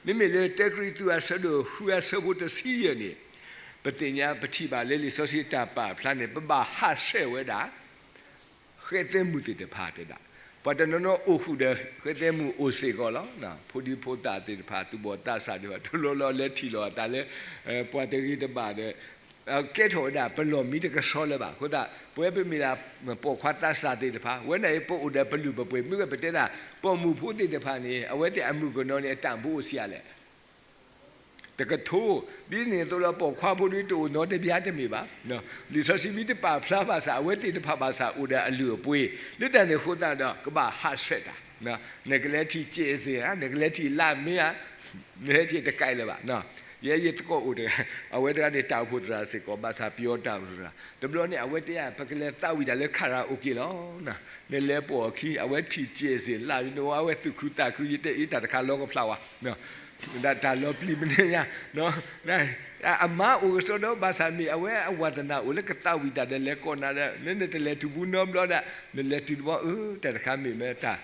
မ့မ့ၢ်လၢတၢကရံၣ်သူးအဆၢဒိၣ်ဃုအဆၢဖိတဆံယဲၢ်န့ၣ် ပသ့ၣ်ညါပထံၣ်ဘၣ်လၢလံာ်စီဆှံတၢ်ပာ်ဖျါန့ၣ် ပဘၣ်ဟးဆှဲးဝဲဒၣ် ဃဲသဲမုၣ်သ့ၣ်တဖၣ်တဲဒၣ်, ပှၤတနီၤနီၤအိၣ်ဃုာ်ဒီး ဃဲသဲမုၣ်အိၣ်စ့ၢ်ကီးလီၤ. ဖိဒံဖိသၣ်သ့ၣ်တဖၣ် သူၣ်ဘီၣ်သးစၢ်သ့ၣ်တဖၣ် တဘျီဘျီလဲၤထံၣ်လိာ်အသးလၢ ပှၤတဂ့ၤတဘၣ်ဒီး ကဲထီၣ်ဝဲဒၣ် ပလီၢ်မံတကဆှီလၢၤဘၣ်. အဃိသတး ပဝဲပမ့ၢ်ဒၣ် ပိာ်ခွါသးစၢ်သ့ၣ်တဖၣ် ဝဲန့ၣ်အံၤ ပအိၣ်ဒီးပလုၢ်ပပှ့ၤ မ့ၢ်ဝဲပတဲဒၣ် ပိာ်မုၣ်ဖိသ့ၣ်တဖၣ်န့ၣ် အဝဲသ့ၣ်အမုၢ်ကနီၤန့ၣ် အတၢ်မူအိၣ်ဆံးအါလဲၣ် တကထိ, ဒ်န့ၣ်အသိးလီၤ ပိာ်ခွါဖိဒ်တအိၣ်နီတဘျါတမ့ၢ်ဘၣ်. လံာ်စီဆှံမ့ၢ်တပာ်ဖျါဘၣ်ဆၣ် အဝဲသ့ၣ်တဖၣ်ဘၣ်ဆၣ်အိၣ်ဒီးအလုၢ်အပှ့ၤ, လၢတၢ်န့ၣ်အဃိသတးဒီး ကဘၣ်ဟးဆှဲးတၢ်, နကလဲၤထံၣ်စ့ၢ်စ့ၢ်ဧါ, နကလဲၤထံၣ်လၢမ့ၢ်ဧါ, နဟဲထံၣ်တကးလၢၤဘၣ်. ယဲယသကိးအိၣ်တဂၤ အဝဲတဂၤန့ၣ် တၢ်အိၣ်ဖှိၣ်သရၣ်စ့ၢ်ကီး ဘၣ်ဆၣ်ပယီၤတၢ်အိၣ်ဖှိၣ်သရၣ်, တဘျီန့ၣ် အဝဲတဲယၤ ပကလဲၤသးဝံၣ်တၢ်လၢ karaoke လီၤ. နလဲၤပိာ်အခံ အဝဲထံၣ်စ့ၢ်စ့ၢ်လၢ နဝဲဝဲသူၣ်ခုသးခု ယတဲအ့ တၢ်တခါလီၤကဖျါဝဲ ဒ်တၢ်လီၤပျံၤမနုၤညါ, အမါအိၣ်ကစီဒီ ဘၣ်ဆၣ်မ့ၢ်အဝဲအဝါသနၢ်အိၣ်လၢကသးဝံၣ်တၢ်ဒီးလဲၤကိးနၤဒီး နနတလဲၤတုၤဘူးနီတဘျီဒၣ် နလဲၤတုၤတဘျီ အၢ တၢ်တခါမ့ၢ်မ့ၢ်တၢ်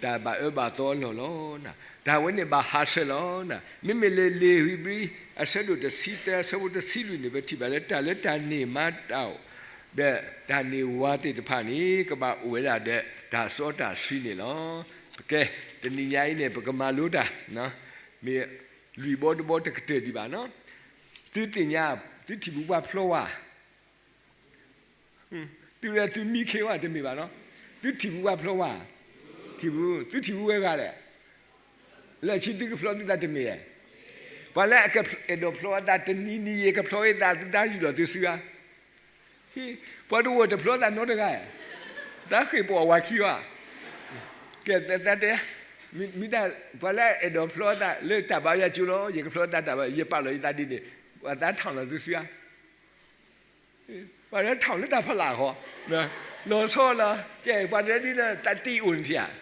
တၢ်ဘၣ်အၢဘၣ်သီအလီၢ်လီၤ. တၢ်ဝဲန့ၣ်ဘၣ်ဟးဆှဲးလီၤ. မ့မ့ၢ်လၢလံာ်ဧ့ၤဘြံၤ အဆၢဒိၣ်တဆံသၢ အဆၢဖိတဆံလွံၢ်န့ၣ် ပထံၣ်ဘၣ်လၢတၢ်လၢတၢ်န့ၢ်မါတၢ်အိၣ် ဒီးတၢ်န့ၢ်ဝၤသ့ၣ်တဖၣ်န့ၣ် ကဘၣ်အိၣ်ဝဲဒၣ်ဒီးတၢ်စီတၢ်ဆှံန့ၣ်လီၤ. ကဲ, တနံၤညါအံၤန့ၣ် ပကမၤလိတၢ် မ့ၢ်လွံၢ်ဘီတဘီတကတၢၢ်ဒံးဘၣ်နီၤ. သုသ့ၣ်ညါ, သုထံၣ်ဘူးပှၤဖျီဝါ, သုဝဲသုမံခ့ဝါတမ့ၢ်ဘၣ်နီၤ, သုထံၣ်ဘူးပှၤဖျီဝါ, ထံၣ်ဘူး, သုထံၣ်ဘူးဝဲဂၤလဲၣ်, လၢခံသုကဖျီသုသးတမ့ၢ်ဧါ, ပှၤလၢအကအဲၣ်ဒိးဖျီအသးတနံၤနံၤ ယကဖျီအသး သုတၢ်ယူၢ်လီၤသုစုဧါ ပှၤတဝဲၢ်တဖျီသးနီတဂၤ, တၢ်ဃ့ၢ်ပီၣ်ဝၤခံဝါ, ကဲသးတဲ, မ့ၢ်တၢ် ပှၤလၢအအဲၣ်ဒိးဖျီသးလၢတၢ်ဘါယွၤကၠိလီၤ, ယကဖျီသးတၢ်ဘါ ယပာ်လီၤယသးဒ်န့ၣ်, ပှၤသးထီၣ်လီၤသုစုဧါ, ပှၤလၢထီၣ်လၢတၢ်ဖီလာ်ဃီ, လီၤဆီလီၤ, ကဲ ပှၤတဒ်လၢတၢ်တံၢ်အိၣ်န့ၣ်ထံၣ်ဧါ, ကဲ ဘၣ်ထီၣ်န့ၣ်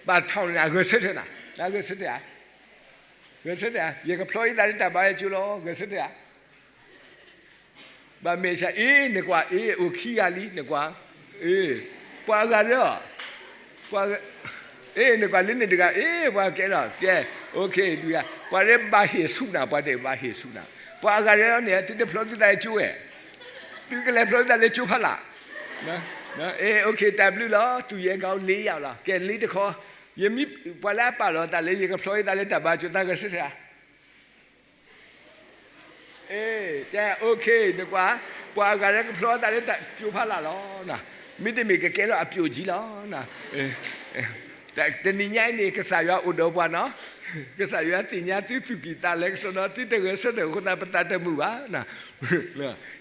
အဂဲၤဆၢထၢၣ်နၤ, ဂဲၤဆၢထၢၣ်ဧါ, ဂဲၤဆၢထၢၣ်ဧါ, ယကဖျီယသးလၢတၢ်ဘါယွၤကၠိလီၤ, ဂဲၤဆၢထၢၣ်ဧါ ဘၣ်မဲာ်ဆှး အ့ နကွၢ် အ့ အိၣ်ခံဂၤလံ နကွၢ်, အ့ ပှၤအဂၤရၢ, အ့ နကွၢ်လၢန့ၣ်တဂၤ အ့ ပှၤကဲလီၤ ကဲ, ဒုးဂၤ ပှၤရၢဘၣ်ဟ့ၣ်ဆူၣ်နၤ ပှၤတဲဘၣ်ဟ့ၣ်ဆူၣ်နၤ, ပှၤအဂၤရၢန့ၣ် သုတဖျီသုသးလၢကၠိဝဲ, သုကလဲၤဖျီသုသးလၢကၠိဖးလာ်, အ့ တၢ်ဘျုးလီၤ သူၣ်ယဲၢ်ဂၤလ့ယၤလီၤ ကဲလ့တခီ, ယမ့ၢ်ပှၤလၢအပာ်လီၤသးလၢယကဖျီယသးလၢတၢ်ဘါကၠိ သးဂဲၤဆၢထၢၣ်ဧါ ကဲ OK နကွၢ်, ပှၤအဂၤလၢကဖျီသးလၢတၢ်ကၠိဖးလၢ်လီၤ. မ့တမ့ၢ်ကကဲလီၤအပျိၣ်ကံလီၤ. တနံၤညါအံၤန့ၣ် ကစၢ်ယွၤအိၣ်ဒီးပှၤနီၤ, ကစၢ်ယွၤသ့ၣ်ညါသုသူၣ်ကံၢ်သးလဲကစီဒီ သုတဂဲၤဆၢထၢၣ်အဃိသတး ပသးတမုာ်ဘၣ်.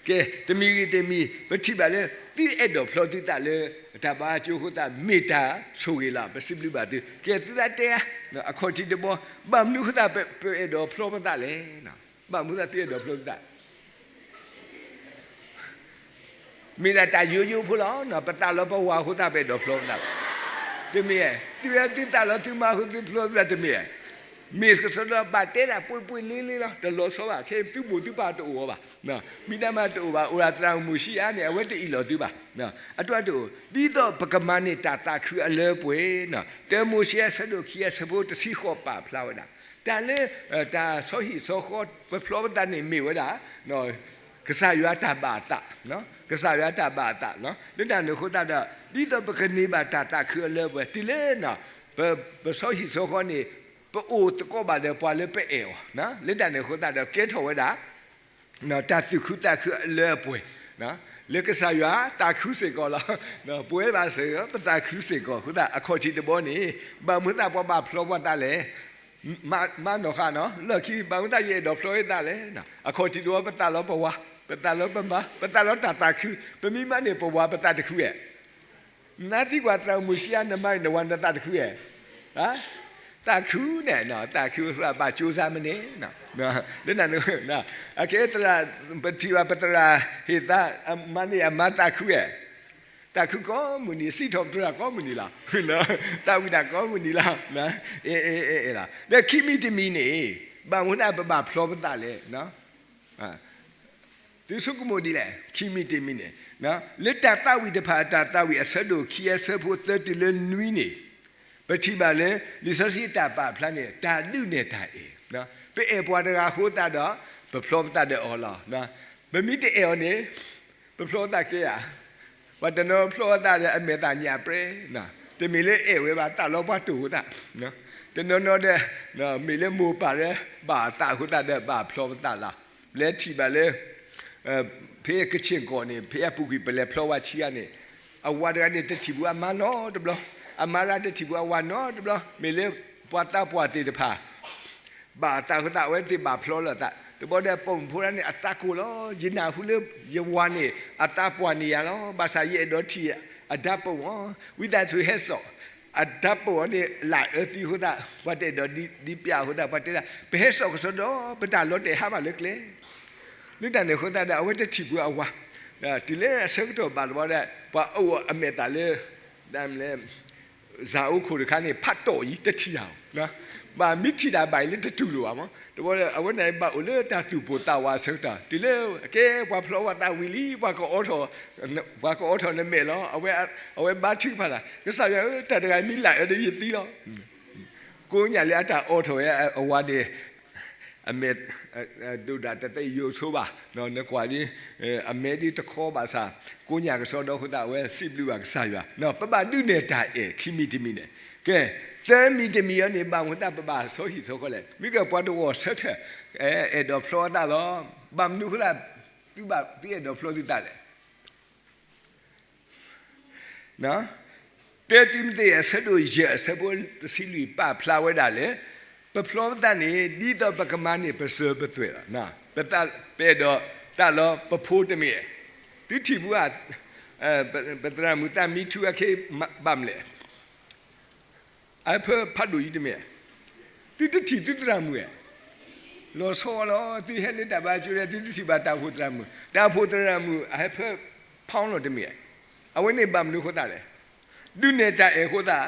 ကဲ တမံၤဂ့ၤတမံၤ ပထံၣ်ဘၣ်လၢ သုအဲၣ်ဒိးဖျီသုသးလၢ တၢ်ဘါကၠိအဃိသတး မ့ၢ်တၢ်ဆိၣ်ဂ့ၤလီၤ. ပစံးဘျုးဘၣ်သု. ကဲ သုသးတဲဧါ, အခီၣ်ထံးတဘီ, ဘၣ်မနုၤအဃိသတး ပအဲၣ်ဒိးဖျီပသးလဲၣ်. ဘၣ်မနုၤဃိသတးသုအဲၣ်ဒိးဖျီသုသး မ့ၢ်ဒၣ်တၢ်ယိယိဖိလီၤ. ပသးလီၤပဝၤအဃိသတး ပအဲၣ်ဒိးဖျီပသးလီၤ. တမ့ၢ်, သုဝဲသုသးလီၤသုမါအဃိသုဖျီသုသး တမ့ၢ်ဧါ. မ့ၢ်ကစီဒီဘၣ်တဲဒၣ်ပှ့ၤပှ့ၤလ့လ့လီၤ. တလီၤဆီဘၣ် ခဲအံၤသုမိၢ်သုပၢ်တအိၣ်အီၤဘၣ်, မံၤတၢ်မါတအိၣ်ဘၣ်, အိၣ်ဒၣ်သရၣ်မိၤၡံအါန့ၣ် အဝဲတအ့ၣ်လိာ်သုဘၣ်. အတအိၣ်, ဒ်သိးပကမၤန့ၢ်တၢ်သးခုအလၢအပှဲၤ, တၢမိၤၡ့အဆၢဒိၣ်ခံအဆၢဖိတဆံဃိးပာ်ဖျါဝဲဒၣ် တၢ်လၢ တၢ်ဆီဟံၣ်ဆီဃီ ပဖျီပသးန့ၣ်မ့ၢ်ဝဲဒၣ် ကစၢ်ယွၤတၢ်ဘၣ်အသး, ကစၢ်ယွၤတၢ်ဘၣ်အသး, လၢတၢ်န့ၣ်အဃိသတးဒီး ဒ်သိးပကန့ၢ်ဘၣ်တၢ်သးခုအလၢအပှဲၤ တုၤလၢ ပဆီဟံၣ်ဆီဃီန့ၣ် ပအိၣ်သကိးဘၣ်ဒီးပှၤလၢပအဲၣ်အီၤ, လၢတၢ်န့ၣ်အဃိသတးဒီး ကဲထီၣ်ဝဲဒၣ် တၢ်သူၣ်ခုသးခုအလၢအပှဲၤ, လၢကစၢ်ယွၤသးခုစ့ၢ်ကီးလီၤ. ပဝဲဘၣ်စ့ၢ်ကီး ပသးခုစ့ၢ်ကီးအဃိသတး အခီၣ်ထံးတဘီန့ၣ် ဘၣ်မနုၤသးပှၤဘၣ်ဖျီပှၤသးလဲၣ်. မါနီၢ်ဃာ်နီၤ လၢခံ ဘၣ်မနုၤသးယအဲၣ်ဒိးဖျီယသးလဲၣ်. အခီၣ်ထံးတဘီ ပသးလီၤပဝၤ, ပသးလီၤပမါ, ပသးလီၤတၢ်သးခု, ပမ့ၢ်မၤန့ၢ်ပဝၤ ပသးတခုဧါ. နသံကွၢ်သရၣ်မိၤၡံအါ နမၤန့ၢ်နဝၤ နသးတခုဧါ. သးခုန့ၣ် သးခုအဃိ ဘၣ်ကၠိစါမ့ၢ်န့ၣ် လၢနၤ အကဲသရၣ် ပထံၣ်ဘၣ်ပသရၣ်ဟ့ၣ်သး မၤန့ၢ်အမါသးခုဧါ. သးခုကိးမုၢ်နံၤ စံးထီၣ်ပတြၢၤကိးမုၢ်နံၤလီၤ. သးဝံၣ်တၢ်ကိးမုၢ်နံၤလီၤ. ဒီးခံမံၤတမံၤန့ၣ် ဘၣ်မနုၤသးပဘၣ်ဖျီပသးလဲၣ်. သုဆိကမိၣ်ဒ်လဲၣ် ခံမံၤတမံၤန့ၣ်, လၢတၢ်သးဝံၣ်တဖၣ် တၢ်သးဝံၣ်အဆၢဒိၣ်ခံအဆၢဖိသၢတုၤလၢနွံန့ၣ် ပထံၣ်ဘၣ်လၢ လံာ်စီဆှံတၢ်ပာ်ဖျါန့ၣ် တၢ်ဒုးနဲၣ်တၢ်အဲၣ်, ပအဲၣ်ပှၤတဂၤအဃိသတးဒီး ပဖျီပသးဒီးအီၤလီၤ. ပမ့ၢ်တအဲၣ်အီၤန့ၣ် ပဖျီပသးကဲဧါ. ပှၤတနီၤဖျီပသးဒီးအမဲာ်သၣ်ညၣ်ပြဲ, တမ့ၢ်လၢအဲၣ်ဝဲဘၣ် သးလီၤပှၤတိၢ်အဃိသတး, တနီၤနီၤဒီး မ့ၢ်လၢမိၢ်ပၢ်လၢဘၣ်သးအဃိသတးဒီး ဘၣ်ဖျီပသးလီၤ. ပလဲၤထံၣ်ဘၣ်လၢ ဖဲကခ့ၣ်ကီၢ်န့ၣ် ဖဲအပူၤကွံာ် ပလဲၤဖျီဝဲဆံးဂၤန့ၣ် အဝၤတဂၤန့ၣ် တထံၣ်ပူၤအမါနီတဘျီ, အမါတဂၤတထံၣ်ပူၤအဝၤနီတဘျီ, မ့ၢ်လၢပှၤသးပှၢ်သ့ၣ်တဖၣ် ဘၣ်သးအဃိသတး အဝဲသ့ၣ်ဘၣ်ဖျီလီၤသး, တဘျီဒီးပိာ်မုၣ်ဖိတဂၤန့ၣ် အသးကိၢ်လီၤ, ယနၢ်ဟူလၢယဝၤန့ၣ် အသးပှၢ်န့ၢ်ယၤလီၤ, ဘၣ်ဆၣ်ယအဲၣ်ဒိးထံၣ်အဓာတ်ပုံအီၤ, ဝံသးစူၤဟဲစိာ်, အဓာတ်ပုံအီၤန့ၣ် လၢအၢသံအဃိသတး ပှၤတအဲၣ်ဒိးဒံးပျးအဃိသတး ပှၤတဲဒၣ် ပဟဲစိာ်ကစီဒီ ပတၢ်လီၤတဲာ်ဟါဘၣ်လၢကျဲ လၢတၢ်န့ၣ်အဃိသတးဒီး အဝဲတထံၣ်ပူၤအဝၤ, တုၤလၢအဆၢကတီၢ်ဘၣ်တဘျီဒီး ပှၤအိၣ်အမဲာ်သၣ်လၢ ဒ်လဲၣ် စၢအိခိၣ်တခါန့ၣ် ဖးတီၢ်အံၤ တထံၣ်တၢ်အီၤ, ဘၣ်မ့ၢ်ထံၣ်တၢ်ဘၣ်အံၤလၢတတူၢ်လိာ်ဘၣ်မး, တဘျီဒီး အဝဲန့ၣ်ဘၣ်အိၣ်လၢတၢ်သူၣ်ပိၢ်သးဝးအဆၢကတီၢ် တုၤလၢအကဲပှၤဖျီဝဲသးဝံၤလံ ပှၤကအိးထီၣ်, ပှၤကအိးထီၣ်နမဲာ်လီၤ, အဝဲဘါထုကဖၣ်လၢ ကစၢ်ယွၤဧၢ တၢ်တဂၤမ့ၢ်လၢအၢဒီးယသံလီၤ. ကိးညၣ်လၢအတၢ်အိးထီၣ်ဝဲအဝၤန့ၣ် အမဲာ် ဒိၣ်ဒၣ်တသ့ယိာ်ဆိဘၣ်, နကွၢ်ဒ် အမဲာ်ဒ်တခီဘၣ်ဆၣ် ကိးညၣ်ကစီဒီအဃိသတး အဝဲစံးဘျုးဘၣ်ကစၢ်ယွၤ, ပဘၣ်ဒုးနဲၣ်တၢ်အဲၣ် ခံမံၤတမံၤန့ၣ်, ကဲ သၢမံၤတမံၤအံၤန့ၣ် ဘၣ်မနုၤသးပဘၣ်ဆီဟံၣ်ဆီဃီလဲၣ်, မ့ၢ်ကပှၤတဂီၢ်ဆၢထၢၣ် အဲၣ်ဒိးဖျီသးလီၤ, ဘၣ်မနုၤအဃိသတး သုဘၣ်သုအဲၣ်ဒိးဖျီသုသးလဲၣ် တၢတံၤမသ့း အဆၢဒိၣ်ယဲၢ် အဆၢဖိတဆံလွံၢ် ပာ်ဖျါဝဲဒၣ်လၢ ပဖျီပသးန့ၣ် ဒ်သိးပကမၤန့ၢ်ပစၢၤပသွဲၣ်လီၤ. ပအဲၣ်ဒိးသးလီၤပဖိတမ့ၢ်ဧါ, သုထံၣ်ပူၤဧါ, ပသရၣ်မုၣ်သးမံထူအခ့ ဘၣ်မနုၤလဲၣ် အဟဲဖၢဖးဒိၣ်အံၤတမ့ၢ်ဧါ, သုတထံၣ်သုသရၣ်မုၣ်ဧါ, လီၤဆီလီၤ, သုဟဲလၢတၢ်ဘါကၠိဒီး သုတထံၣ်ဘၣ်တၢ်အိၣ်ဖှိၣ်သရၣ်မုၣ်, တၢ်အိၣ်ဖှိၣ်သရၣ်မုၣ် အဟဲဖၢဖီလီၤတမ့ၢ်ဧါ, အဝဲန့ၣ်ဘၣ်မနုၤအဃိသတးလဲၣ်, ဒုးနဲၣ်တၢ်အဲၣ်အဃိသတး,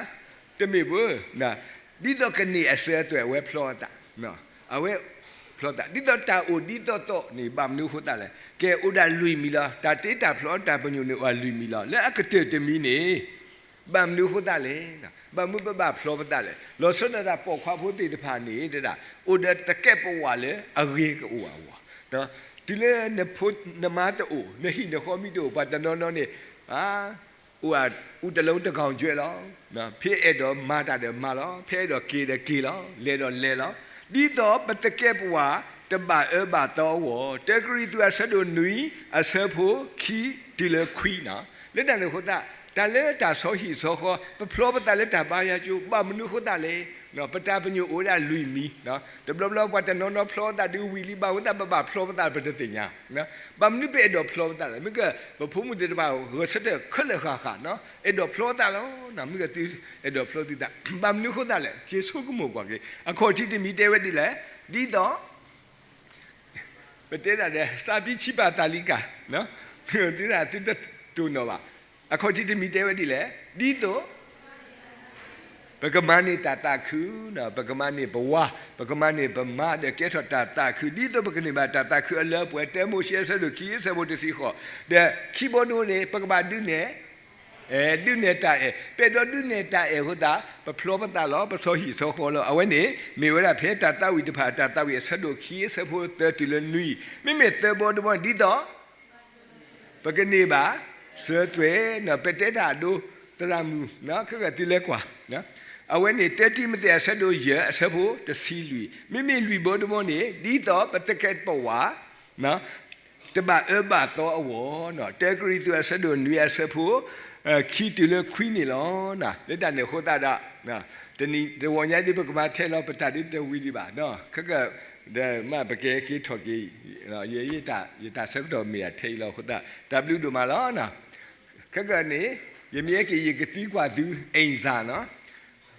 တမ့ၢ်ဘၣ်, ဒ်သိးကန့ၢ်အစၢၤအသွဲၣ် အဝဲဖျီသး, အဝဲဖျီသး ဒ်သိးတၢ်အိၣ်ဒ်သိးသိးန့ၣ် ဘၣ်မနုၤအဃိသတးလဲၣ်, ကဲအိၣ်ဒၣ်လွံၢ်မံၤလီၤ, တၢ်တ့တၢ်ဖျီတၢ်ပညိၣ်န့ၣ်အိၣ်ဒၣ်လွံၢ်မံၤလီၤ, လၢအကတၢၢ်တမံၤန့ၣ် ဘၣ်မနုၤအဃိသတးလဲၣ်, ဘၣ်မနုၤပဘၣ်ဖျီပသးလဲၣ်, လီၤဆီဒၣ်တၢ်ပိာ်ခွါဖိသ့ၣ်တဖၣ်န့ၣ် တဒၣ် အိၣ်ဒီးသကဲးပဝးလၢအဂ့ၤကအိၣ်အဂီၢ်, တုၤလၢနဖိနမါတအိၣ် နဟံၣ်နဃီမ့ၢ်တအိၣ် ပှၤတနီၤနီၤန့ၣ် အိၣ်အူတလုံးတကောင်ကျွဲလီၤ, ဖဲအဲၣ်ဒိးမၤတၢ်ဒီးမၤလီၤ, ဖဲအဲၣ်ဒိးက့ၤဒီးက့ၤလီၤ, လဲၤဒီးလဲၤလီၤ, ဒ်သိးပသကဲးပဝး တဘၣ်အၢဘၣ်သီအဂီၢ်, တၢကရံၣ်သူးအဆၢဒိၣ်နွံ အဆၢဖိခံတုၤလၢခွံနီၤ. လၢတၢ်န့ၣ်အဃိသတး တၢ်လၢတၢ်ဆီဟံၣ်ဆီဃီ ပဖျီပသးလၢတၢ်ဘါယွၤကၠိ ဘၣ်မနုၤအဃိသတးလဲၣ်. ပတၢ်ပညိၣ်အိၣ်ဝဲဒၣ်လွံၢ်မံၤ, တဘျီဘျီပှၤတနီၤနီၤဖျီပသးဒုးဝံၤလံ ဘၣ်အဃိသတး ပဘၣ်ဖျီပသးပတသ့ၣ်ညါ, ဘၣ်မနုၤပအဲၣ်ဒိးဖျီပသးလဲၣ်. မ့ၢ်ကပဖိမုၣ်သ့ၣ်တဖၣ်ဂဲၤဆၢထၢၣ်ခဲလၢာ်ဃၣ်ဃၣ်နီၤ, အဲၣ်ဒိးဖျီသးလီၤ. မ့ၢ်ကသုအဲၣ်ဒိးဖျီသုသး ဘၣ်မနုၤအဃိသတးလဲၣ်. က့ၤဆိကမိၣ်ကွၢ်က့ၤ အခီၣ်ထံးတမံၤတဲဝဲဒ်လဲၣ်, ဒ်သိး ပတဲဒၣ်ဒီး စၢ်ပံဆံးပာ်သးလံကၤ, သုဒၣ်သုတတိၢ်နီၣ်ဘၣ်. အခီၣ်ထံးတမံၤတဲဝဲဒ်လဲၣ်, ဒ်သိး ပကမၤန့ၢ်တၢ်သးခု, ပကမၤန့ၢ်ပဝၤ, ပကမၤန့ၢ်ပမါ ဒီးကဲထီၣ်တၢ်သးခု ဒ်သိးပကန့ၢ်ဘၣ်တၢ်သးခုအလၢအပှဲၤ, တၢမိၤၡ့အဆၢဒိၣ်ခံ အဆၢဖိတဆံဃိး, ဒီးခံဘီတဘီန့ၣ် ပကဘၣ်ဒုးနဲၣ် အဲၣ်, ဒုးနဲၣ်တၢ်အဲၣ်. ပအဲၣ်ဒိးဒုးနဲၣ်တၢ်အဲၣ်အဃိသတး ပဖျီပသးလီၤ, ပဆီဟံၣ်ဆီဃီလီၤ. အဝဲန့ၣ် မ့ၢ်ဝဲဒၣ်ဖဲတၢ်သးဝံၣ်တဖၣ် တၢ်သးဝံၣ်အဆၢဒိၣ်ခံ အဆၢဖိသၢတုၤလၢနွံ, မ့မ့ၢ်သၢဘီတဘီန့ၣ် ဒ်သိး ပကန့ၢ်ဘၣ်စၢၤသွဲၣ်နီၤ, ပတဲတၢ်အဒိ သရၣ်မုၣ် ခဲကသုလဲၤကွၢ်, အဝဲန့ၣ် တၢတံၤမသ့း အဆၢဒိၣ်ယဲၢ် အဆၢဖိတဆံလွံၢ်, မ့မ့ၢ်လွံၢ်ဘီတဘီန့ၣ် ဒ်သိးပသကဲးပဝး တဘၣ်အၢဘၣ်သီအဂီၢ်, တၢကရံၣ်သူး အဆၢဒိၣ်နွံ အဆၢဖိ ခံတုၤလၢခွံန့ၣ်လီၤ. လၢတၢ်န့ၣ်အဃိသတးဒီး တနံၤတဝီညါဒ်ပကမၤထဲလီၤ ပတၢ်ဒ်တဝံၤဒံးဘၣ်, ခဲက ဒီးမ့ၢ်ပကဟဲက့ၤထီၣ်က့ၤ, ယတၢ်ဆၢကတီၢ်မ့ၢ်အထဲအံၤလီၤအဃိသတး တၢ်ဘျုးဒိၣ်မးလီၤ. ခဲကနံၣ် ယမ့ၢ်ဟဲက့ၤ ယကသံကွၢ်သု အ့ၣ်စၢ်နီၤ,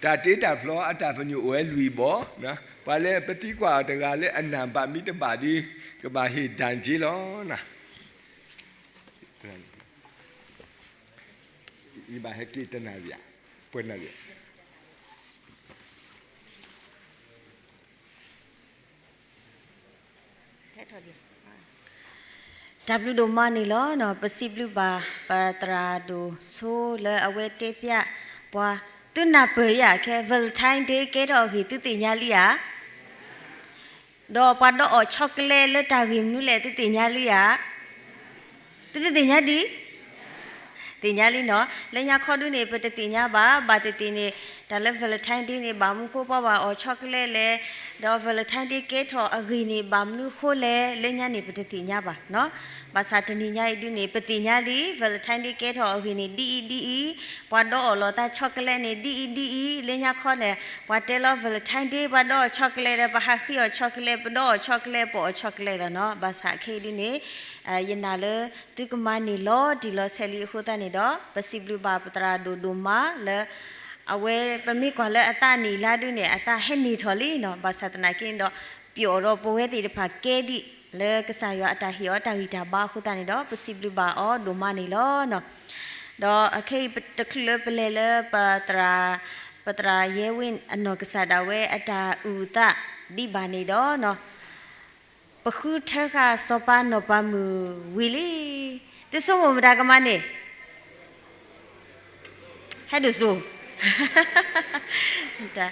တၢ်တ့တၢ်ဖျီအတၢ်ပညိၣ်အိၣ်ဝဲလွံၢ်ဘီ, ပှၤလၢပသံကွၢ်အီၤတဂၤလၢအနၢ်ဘၣ်မ့ၢ်တဘၣ်ဒီး ကဘၣ်ဟ့ၣ်ဒၣ်က့လီၤ. ယဘၣ်ဟဲက့ၤတနၣ်ရံၣ်, ပှဲၤနၣ်ရံၣ်. တၢ်ဘျုးဒိၣ်မးန့ၣ်လီၤ. ပစံးဘျုးဘၣ် ပသရၣ်ဒိၣ်စိလၢအဝဲတဲဖျါပှၤ, သုနၢ်ပၢၢ်ဧါ, ခဲ Valentine Day ကဲထီၣ်အဂ့ၢ် သုသ့ၣ်ညါလံဧါ. ဒီးပှၤဒီးအီၣ် chocolate လၢတၢ်ဂ့ၢ်မနုၤလဲၣ် သုသ့ၣ်ညါလံဧါ. သုတသ့ၣ်ညါဒံး, သ့ၣ်ညါလံနီၤ. လၢညါခီဒုန့ၣ် ပတသ့ၣ်ညါဘၣ်, ဘၣ်သ့ၣ်သ့ၣ်န့ၣ် တၢ်လၢ Valentine Day န့ၣ် ဘၣ်မနုၤဃိပှၤဘၣ်အီၣ် chocolate လဲၣ်, ဒီး Valentine Day ကဲထီၣ်အဂ့ၢ်န့ၣ် ဘၣ်မနုၤဃိလဲၣ်, လၢညါန့ၣ် ပတသ့ၣ်ညါဘၣ်နီၤ. ဘၣ်ဆၣ်တနံၤညါအံၤဒုန့ၣ် ပသ့ၣ်ညါလံ, Valentine Day ကဲထီၣ်အဂ့ၢ်န့ၣ် ဒ်အံၤဒ်အံၤ, ပှၤဒီးအီၣ်လိာ်သး chocolate န့ၣ် ဒ်အံၤဒ်အံၤ, လၢညါခီန့ၣ် ပှၤတဲလီၤ Valentine Day ပှၤဒီးအီၣ် chocolate ဒီး ပဟးဃံအီၣ် chocolate, ပဒီးအီၣ် chocolate, ပအီၣ် chocolate လီၤနီၤ. ဘၣ်ဆၣ်ခဲအံၤဒုန့ၣ် ယနာ်လၢသုကမၤန့ၢ်လီၤတံၢ်လီၤဆဲးလံအဃိသတးန့ၣ်ဒီး ပစံးဘျုးဘၣ်ပသရၣ်ဒိၣ်ဒိၣ်မးလၢ အဝဲပမ့ၢ်ကွၢ်လၢအသးနံၣ်အလါဒုန့ၣ် အသးဟဲနံၣ်ထီၣ်လံနီၤ. ဘၣ်ဆၣ်သနာ်က့န့ၣ်ဒီး ပျီၣ်ဒီးပဝဲသ့ၣ်တဖၣ်ကဲဒံး လၢကစၢ်ယွၤအတၢ်ဟ့ၣ်အီၤတၢ်ဂံၢ်တၢ်ဘါအဃိသတးန့ၣ်ဒီး ပစံးဘျုးဘၣ်အီၤဒိၣ်မးန့ၣ်လီၤ. ဒီးအခဲအံၤတချုးလၢပလဲၤလၢပသရၣ်, ပသရၣ်ယဲဝ့ၢ်အနီၢ်ကစၢ်ဒၣ်ဝဲအတၢ်အုၣ်အသးဒံးဘၣ်န့ၣ်ဒီး ပဃုထၢဃာ်စီၤပၤနီၢ်ပၤမုၣ်ဝံၤလံ. သုဆိကမိၣ်မတၤကမၤန့ၢ်, ဟဲဒိၣ်စိ, တၢ်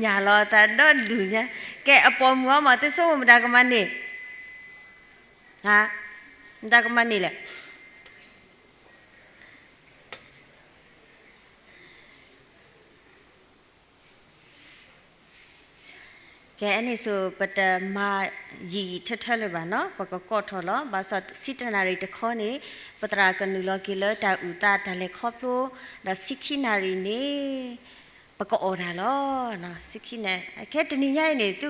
ညၣ်လီၤသးဒီဒူၣ်ညါ, ကဲအပိာ်မုၣ်အီၤမး သုဆိကမိၣ်မတၤကမၤန့ၢ်, မတၤကမၤန့ၢ်လဲၣ်. ကဲအန့ၣ်ဆိ ပတမၤယံာ်ယံာ်ထၢထၢလၢၤဘၣ်နီၤ, ပကကိးထီၣ်လီၤ. ဘၣ်ဆၣ်ဆံတနၣ်ရံၣ်တခီန့ၣ် ပသရၣ်ကနုာ်လီၤက့ၤလၢတၢ်အုၣ်သးတၢ်လဲၤခီဖျိ, ဒီးဆံခံနၣ်ရံၣ်န့ၣ် ပကအီၣ်တၢ်လီၤ. ဆံခံနၣ်ရံၣ်, ခဲတနံၤညါအံၤန့ၣ် သု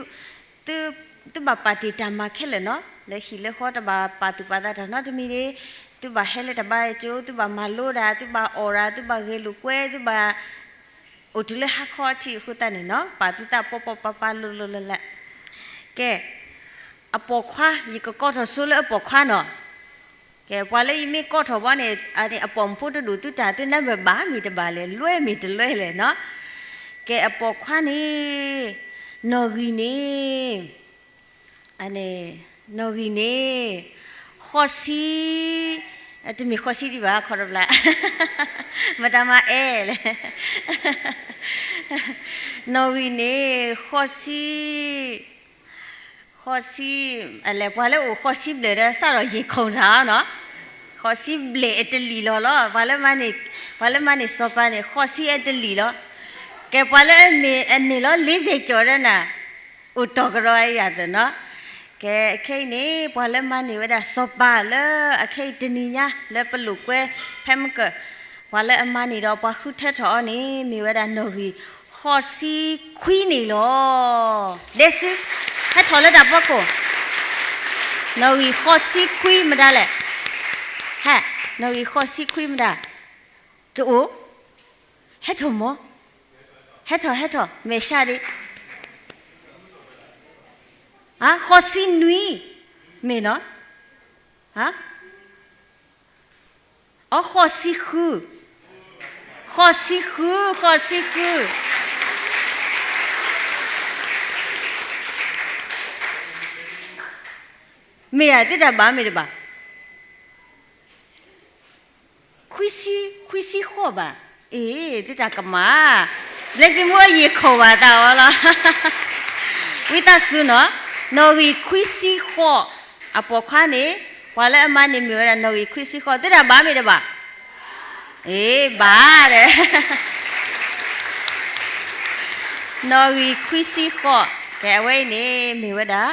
သုဘၣ်ပာ်တ့ၢ်တၢ်မၤခဲလၢာ်နီၤ, လၢဟံၣ်လၢဃီတဘၣ်ပာ်သူၣ်ပာ်သးတၢ်နီတမံၤန့ၣ်, သုဘၣ်ဟဲလၢတၢ်ဘါယွၤကၠိ, သုဘၣ်မၤလိတၢ်, သုဘၣ်အီၣ်တၢ်, သုဘၣ်ဂဲၤလိာ်ကွဲ, သုဘၣ် အိၣ်တုၤလၢဟါခီထံးအဃိသတးန့ၣ်နီၤ, ပာ်သုသးပီပီပၤပၤလိၤလိၤလၢ်လၢ်. ကဲ, အပိာ်ခွါ, ယကကိးထီၣ်ဆိလၢအပိာ်ခွါနီၤ. ကဲ, ပှၤလၢယမ့ၢ်ကိးထီၣ်ဘီန့ၣ်, အပိာ်မုၣ်ဖိတဒူၣ်သုတၢ်သုနၢ်ဘၣ်မ့ၢ်တဘၣ်လဲၣ်, လွဲမ့ၢ်တလွဲလဲၣ်နီၤ. ကဲ, အပိာ်ခွါန့ၣ်, နီၣ်ဂံၢ်န့ၣ် အန့ၣ်, နီၣ်ဂံၢ်န့ၣ်, ဃိးဆံ, တမ့ၢ်ဃိးဆံဒံးဘၣ်, ခီတဘျီ, မတၤမၤအဲၣ်လဲၣ်, နီၣ်ဂံၢ်န့ၣ်, ဃိးဆံ, ဃိးဆံ, အလဲၤပှၤလၢအိၣ်ဃိးဆံဘျဲၣ်ဒီး စးထီၣ်ယ့ၢ်ခိၣ်တၢ်နီၤ, ဃိးဆံဘျဲၣ်အတလံာ်လီၤလီၤ, ပှၤလၢမၤန့ၢ်, ပှၤလၢမၤန့ၢ်စီၤပၤန့ၣ် ဃိးဆံအတလံာ်လီၤ. ကဲပှၤလၢအန့ၢ်လီၤ လေးဆယ်ကျော်ဒီးနၤ, အိၣ်တီၢ်ကဒီးအယၤသ့ၣ်နီၤ. ကဲ ခဲအံၤန့ၣ် ပှၤလၢမၤန့ၢ်ဝဲဒၣ်စီၤပၤလၢအခဲအံၤတနံၤညါလၢပလိာ်ကွဲ ဖဲမကၢၢ် ပှၤလၢအမၤန့ၢ်ဒီးပှၤဃုထၢထီၣ်အီၤန့ၣ် မ့ၢ်ဝဲဒၣ်နီၣ်ဂံၢ်ဃိးဆံခွံန့ၣ်လီၤ. ဒဲစု ဟဲထီၣ်လၢတၢ်ဖီခိၣ်, နီၣ်ဂံၢ်ဃိးဆံခွံမတၤလဲၣ်, ဟဲ, နီၣ်ဂံၢ်ဃိးဆံခွံမတၤ, တအိၣ်, ဟဲထီၣ်မၢ်, ဟဲထီၣ် ဟဲထီၣ် မဲာ်ဆှးဒံး, ဃိးဆံနွံ, မ့ၢ်နီၤ, အ ဃိးဆံဃု, ဃိးဆံဃု, ဃိးဆံဃု, မ့ၢ်ဧါ, သုတၢ်ဘၣ်မ့ၢ်တဘၣ် ခွံဆံ, ခွံဆံဃိးဘၣ်, အ့ သုတၢ်ကမၣ်, ဘျဲစံမူအယံာ်ခိၣ်ဘၣ်တၢ်အီၤလီၤ, ဝံသးစူၤနီၤ, နီၣ်ဂံၢ်ခွံဆံဃိး, အပိာ်ခွါန့ၣ်, ပှၤလၢအမၤန့ၢ်မ့ၢ်ဝဲဒၣ်နီၣ်ဂံၢ်ခွံဆံဃိး, သုတၢ်ဘၣ်မ့ၢ်တဘၣ်, အ့ ဘၣ်ဒီး နီၣ်ဂံၢ်ခွံဆံဃိး, ကဲ အဝဲအံၤန့ၣ် မ့ၢ်ဝဲဒၣ်,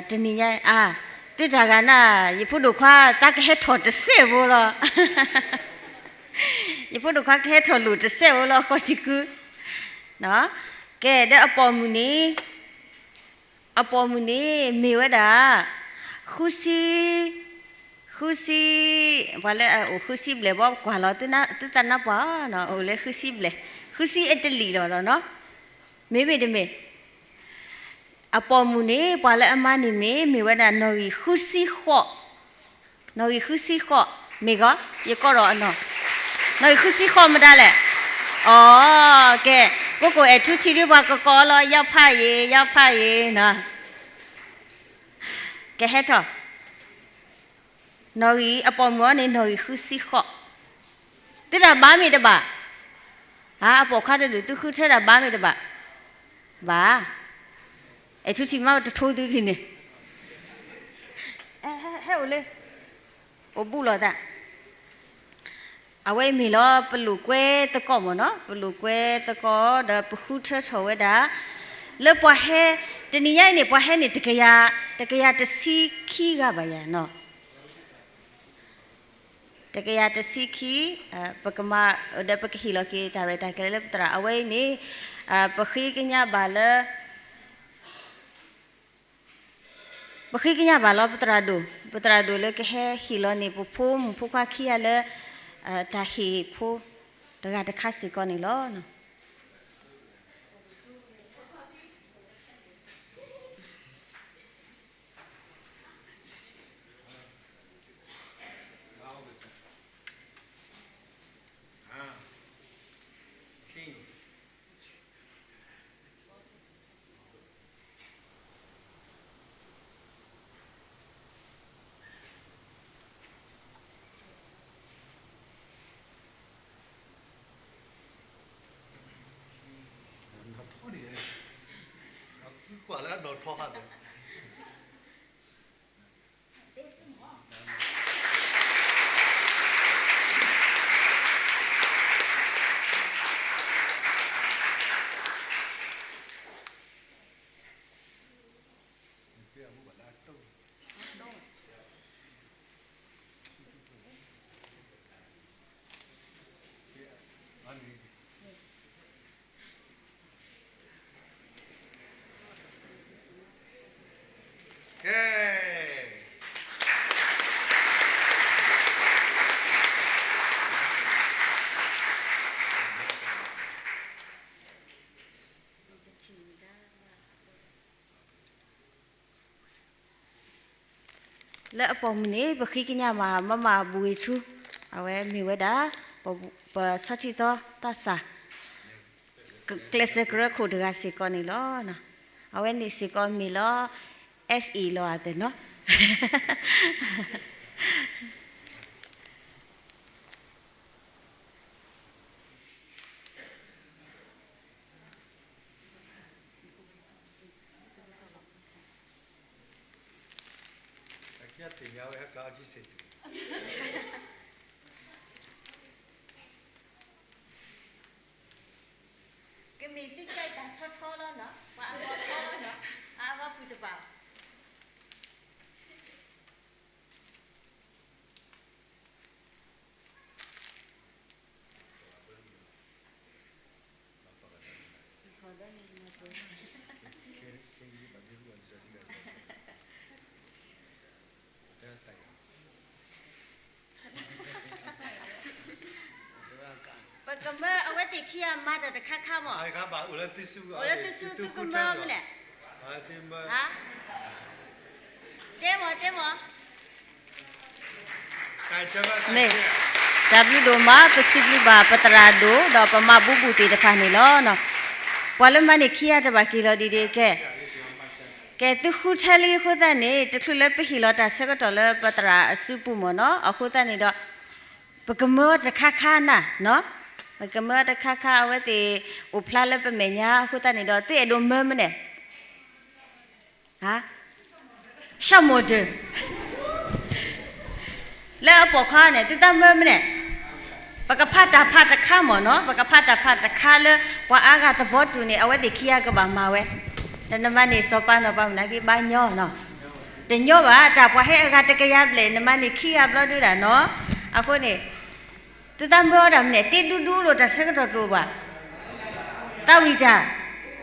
တနံၤညါအံၤ, သုတၢ်ဂၤန့ၣ် ယဖိဒိၣ်ခွါ သးကဟဲထီၣ်တစဲးဖိလီၤ, ယဖိဒိၣ်ခွါကဟဲထီၣ်လိာ်တစဲးဖိလီၤ ဃိးဆံဃု, ကဲ ဒီးအပိာ်မုၣ်န့ၣ်, အပိာ်မုၣ်န့ၣ် မ့ၢ်ဝဲဒၣ်, ဃုဆံ, ဃုဆံ, ပှၤလၢအအိၣ်ဃုဆံဘျဲၣ်ဘီ ကွၢ်လီၤသုသးနါပှၢ်, အိၣ်လၢဃုဆံဘျဲၣ်, ဃုဆံအတလံာ်လီၤနီၤ, မ့မ့ၢ်တမ့ၢ်, အပိာ်မုၣ်န့ၣ် ပှၤလၢအမၤန့ၢ်မ့ၢ် မ့ၢ်ဝဲဒၣ်နီၣ်ဂံၢ်ဃုဆံဃိး, နီၣ်ဂံၢ်ဃုဆံဃိး, မ့ၢ်ဂီၤ, ယကိးဒီးအနီၢ်, နီၣ်ဂံၢ်ဃုဆံဃိးမတၤလဲၣ်, အ ကဲ, ကိးကိးအဲၣ်ထူထံဒ်ပှၤကကိးလီၤ ယီဖးယံၤ ယီဖးယံၤနီၤ, ကဟဲထီၣ် နီၣ်ဂံၢ်အပိာ်မုၣ်အီၤန့ၣ် နီၣ်ဂံၢ်ဃုဆံဃိး, သုတၢ်ဘၣ်မ့ၢ်တဘၣ်, အပိာ်ခွါတဒူၣ် သုဃုထၢတၢ်ဘၣ်မ့ၢ်တဘၣ်, ဘၣ်, အဲၣ်ထူထံမးတထိသုထံၣ်န့ၣ်, ဟဲအိၣ်လၢ, အိၣ်ဘူးလိာ်သး အဝဲအံၤမ့ၢ်လီၤ ပလိာ်ကွဲသကိးမ့ၢ်နီၤ, ပလိာ်ကွဲသကိးဒီးပဃုထၢထီၣ်ဝဲဒၣ်, လၢပှၤဟဲ, တနံၤညါအံၤန့ၣ် ပှၤဟဲန့ၣ် တကယၤ, တကယၤတဆံခံဂၤဘၣ်ယၤနီၤ, တကယၤတဆံခံ, ပကမၤ, ဒီးပကဟ့ၣ်လီၤက့ၤတၢ်ရဲၣ်တၢ်ကျဲၤလၢပသရၣ် အဝဲအံၤန့ၣ်, ပဃ့ကညးဘၣ်လၢ ပဃ့ကညးဘၣ်လီၤ ပသရၣ်ဒိၣ်, ပသရၣ်ဒိၣ်လၢကဟဲဟ့ၣ်လီၤန့ၢ် ပဖိမုၣ်ဖိခွါခံဂၤလၢ တၢ်ဟ့ၣ်ဖိ တဂၤတခါစ့ၢ်ကီးန့ၣ်လီၤ. လၢအပိာ်မုၣ်န့ၣ် ပဃ့ကညးမး မမၣ်ဘူၣ်ဂ့ၤထူ, အဝဲမ့ၢ်ဝဲဒၣ် ပဆီၣ်ထံသီသးစၢ် ကျဲးစၢးကရၢခိၣ်တဂၤစ့ၢ်ကီးန့ၣ်လီၤ. အဝဲန့ၣ်စ့ၢ်ကီးမ့ၢ်လီၤ F A လီၤအသးနီၤ. ကမ့ၢ်သုကဲတၢ်ထီထီလီၤနီၤ, ပှၤအဂီၢ်ထီလီၤနီၤ, အဂီၢ်ဖုၣ်တဘၣ်. ပကမၢအဝဲသ့ၣ်ခံဂၤမၤတၢ်တခါခါမး, အိၣ်လၢသုစုသုကမၢမနုၤလဲၣ်, တဲမး တဲမး မ့ၢ်, တၢ်ဘျုးဒိၣ်မး ပစံးဘျုးဘၣ်ပသရၣ်ဒိၣ် ဒီးပမၤဘူၣ်ဘူၣ်သ့ၣ်တဖၣ်န့ၣ်လီၤ. ပှၤလၢမၤန့ၢ်ခံဂၤတဘၣ်က့ၤလီၤဒ်ဒ်ကဲ, ကဲသုဃုထၢလံအဃိသတးန့ၣ် တချုးလၢပဟ့ၣ်လီၤတၢ်ဆၢကတီၢ်လၢပသရၣ်အစုပူၤမ့ၢ်နီၤ, အဃိသတးန့ၣ်ဒီး ပကမၢအီၤတခါခါနၤ, ပကမၢအီၤတခါခါ အဝဲသ့ၣ်အိၣ်ဖျါလၢပမဲာ်ညါအဃိသတးန့ၣ်ဒီး သုအဲၣ်ဒိးမၢမနုၤလဲၣ် ရှီၣ်မိၣ်ဒၢၣ်, လၢအပိာ်ခွါန့ၣ် သုတၢ်မၢမနုၤလဲၣ်, ပကဖးတၢ်ဖးတခါမ့ၢ်နီၤ, ပကဖးတၢ်ဖးတခါလၢ ပှၤအါဂၤသဘီတူၢ်န့ၣ် အဝဲသ့ၣ်ခံဂၤကဘၣ်မၤဝဲ, တနမၤန့ၢ်စီၤပၤနီၤ ပှၤမနုၤက့ဘၣ်ညီနီၤ, တညီဘၣ်, တၢ်ပှၤဟဲအဂၤတကယၤဘျဲၣ် နမၤန့ၢ်ခံဂၤဘျီဒုဒၣ်နီၤ, အဃိန့ၣ် သုတၢ်မၢအီၤဒၣ်မနုၤလဲၣ်, တ့ဒူဒူလိာ်တၢ်ဆၢကတီၢ်တအိၣ်ဘၣ်, သးဝံၣ်တၢ်,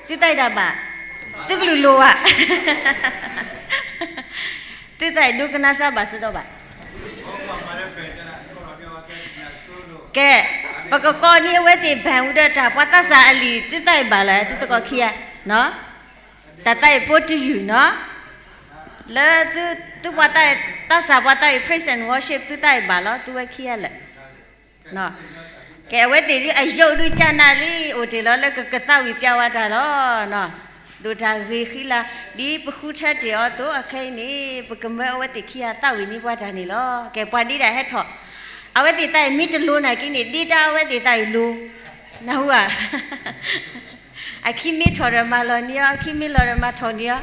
သုသးအံၤတၢ်ဘၣ်, သုကလုၢ်လိာ်ဘၣ်, သုသးအံၤဒိကနၣ်စၢ်ဘၣ်စ့ၢ်ဒီးဘၣ်, ကဲ, ပကကိးန့ၢ်အဝဲသ့ၣ်ဘၣ်ဝံၤဒီးတၢ် ပှၤသးစၢ်အလံာ် သုသးအံၤဘၣ်လၢ သုသကိးခံဂၤ, တၢ်သးအံၤဖိတယုၢ်နီၤ, လၢသုပှၤသးစၢ်ပှၤသးအံၤ praise and worship သုသးအံၤဘၣ်လီၤ သုဝဲခံဂၤလၢာ် ကဲ အဝဲသ့ၣ်ဒ်အယိာ်ဒုးကနၣ်လံ အိၣ်တ့ၢ်လီၤလၢကကသးဝံၣ်ပျဲဝဲတၢ်လီၤ. ဒိၣ်တၢ်ဂ့ၤဃံလၤ ဒ်ပဃုထၢတ့ၢ်အီၤအသိးအခဲအံၤန့ၣ် ပကမၢအဝဲသ့ၣ်ခံဂၤသးဝံၣ်န့ၢ်ပှၤတၢ်န့ၣ်လီၤ. ကဲ ပှၤဒ်ဒၣ်ဟဲထီၣ် အဝဲသ့ၣ်သးအံၤမ့ၢ်တလိၤနာ်က့န့ၣ် ဒ်တၢ်အဝဲသ့ၣ်သးအံၤလိၤ နၢ်ဟူဧါ အခံမ့ၢ်ထီၣ်ဒီးမၤလီၤန့ၢ်အီၤ အခံမ့ၢ်လီၤဒီးမၤထီၣ်န့ၢ်အီၤ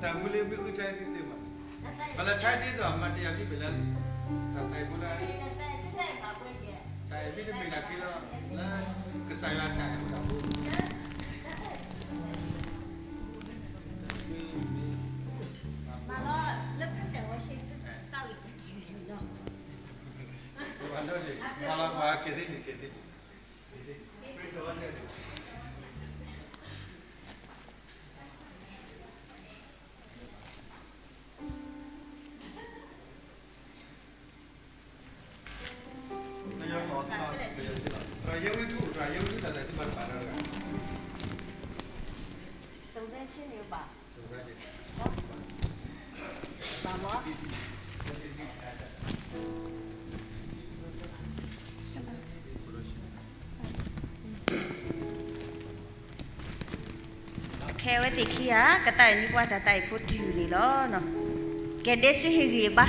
တၢ်မူလၢမ့ၢ်ဃုထၢသ့သ့မး မၤလၢထါဒ်သိးမၤတယၤမ့ၢ်ပလၢ တၢ်သးဖိလၢ တၢ်အဲၣ်မ့ၢ်တမ့ၢ်နာ်က့လီၤ လၢကစၢ်ယွၤတၢ်အဲၣ်မ့ၢ်တၢ်ဖိ မၤလီၤလၢ praise and worship သးဝံၣ်တၢ်န့ၣ်လီၤ မၤလီၤပှၤကဲသ့ၣ်န့ၣ်ကဲသ့ၣ် ခဲအဝဲသ့ၣ်ခံဂၤ ကသးဝံၣ်န့ၢ်ပှၤတၢ်သးအံၤဖိတယုၢ်န့ၣ်လီၤ. ကဲဒဲဆူဟ့ၣ်ဂံၢ်ဘါ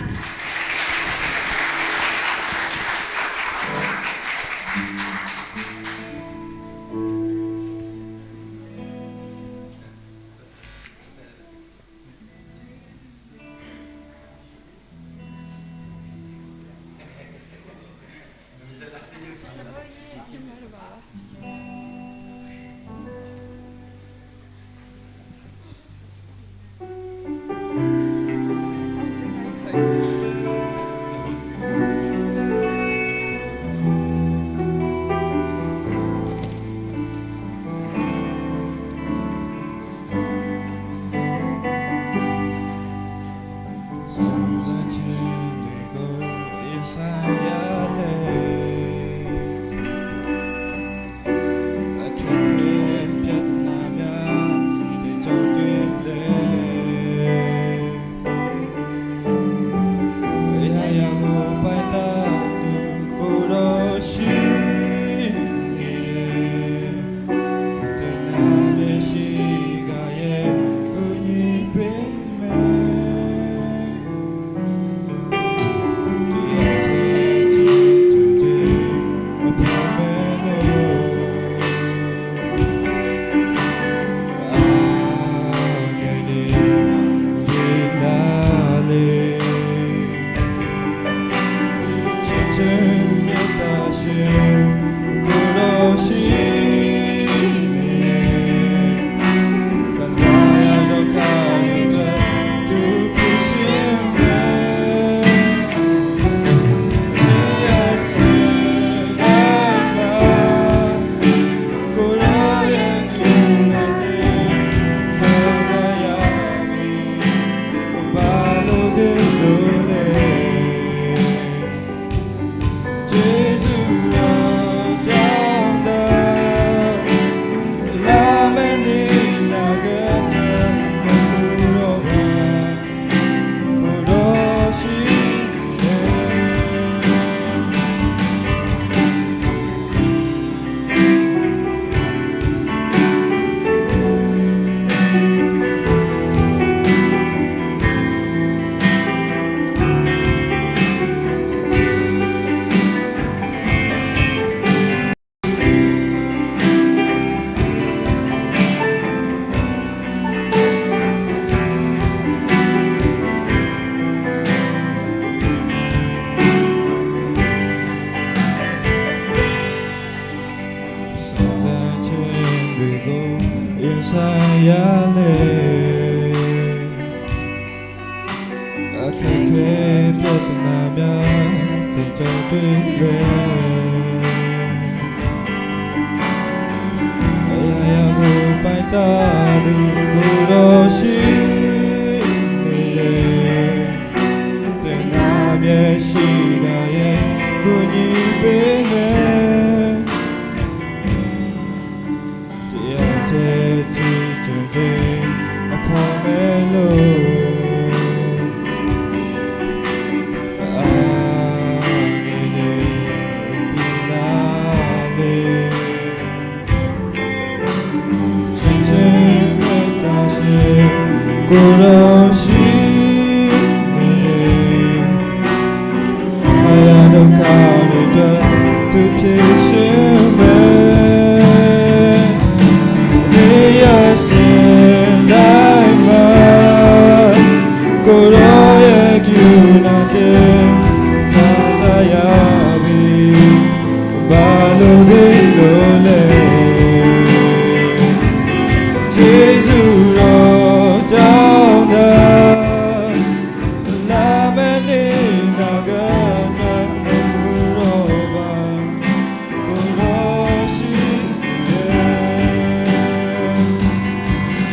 Yes, I am. ယစါယၤလဲၣ်, အခက်ခဲပြဿနာများ သင်ကြောင့်တွေ့လဲၣ်. အရာရာကိုပိုင်တားသူကိုယ်တော်ရှိနေတယ်. သင်နာမည်ရှိတာရဲ့ ကူညီပေးမယ်. တရားထဲထိကြုံတွေ့အဖို့မဲ့လို့ အာနေနေပြီလားလေ. ချစ်ခြင်းမေတ္တာရှင် ကိုယ်တော်ရှိနေတယ်. ဆရာဒုက္ခတွေအတွက် သူဖြေရှင်းမယ်. နေ့ရက်စဉ်တိုင်းမှာ ကိုယ်တော်ရဲ့ကရုဏာတင်ခံစားရပြီ. ဘာလို့ဒီလိုလဲ. ကျေးဇူးတော်ကြောင့်သာ လာမယ့်နေ့နာဂတ်အတွက် မပူတော့ပါ. ကိုယ်တော်ရှိတယ်.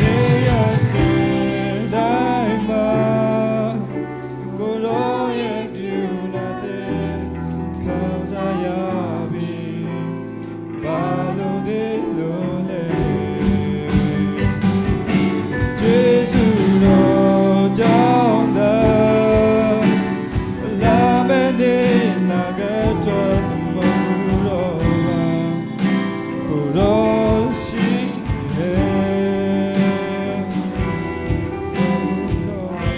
နေ့ရက်စဉ်တိုင်းမှာ ကိုယ်တော်ရဲ့ကရုဏာတင်ခံစားရပြီ. ဘာလို့ဒီလိုလဲ. ကျေးဇူးတော်ကြောင့်သာ လာမယ့်နေ့နာဂတ်အတွက် မပူတော့ပါ. ကိုယ်တော်ရှိတယ်. မပူတော့ပါ.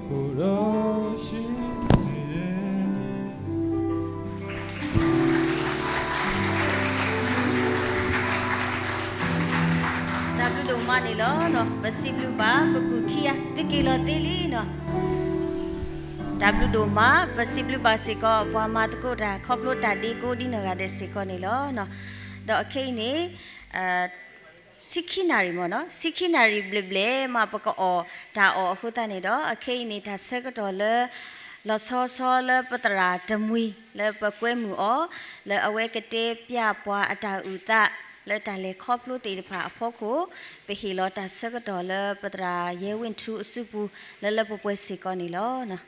ကိုယ်တော်ရှိတယ်. တၢ်ဘျုးဒိၣ်မးန့ၣ်လီၤ. ပစံးဘျုးဘၣ် ပပုၢ်ခံဂၤ သုက့ၤလီၤသ့လံနီၤ. တၢ်ဘျုးဒိၣ်မး ပစံးဘျုးဘၣ်စ့ၢ်ကီး ပှၤမၤသကိးတၢ် ခီဖျိတၢ်ဒ့ကိးဒ်နီၢ်ဂၤဒဲးစ့ၢ်ကီးန့ၣ်လီၤ. ဒီးအခဲအံၤန့ၣ် ဆံခံနၣ်ရံၣ်မ့ၢ်နီၤ, ဆံခံနၣ်ရံၣ်ဘျဲၣ်ဘျဲၣ်မး ပကအီၣ်တၢ်အီၣ်အဃိသတးန့ၣ်ဒီး အခဲအံၤန့ၣ် တၢ်ဆၢကတီၢ်လၢ လီၤဆီဆီလၢပသရၣ်တမှံၤ လၢပကွဲမုာ်အီၤ လၢအဝဲကတဲပျၢ်ပှၤအတၢ်အုၣ်သး လၢတၢ်လဲၤခီဖျိသ့ၣ်တဖၣ်အဖီခိၣ် ပဟ့ၣ်လီၤတၢ်ဆၢကတီၢ်လၢပသရၣ်ယဲဝ့ၢ်ထူအစုပူၤ လၢလၢပှဲၤပှဲၤစ့ၢ်ကီးန့ၣ်လီၤ.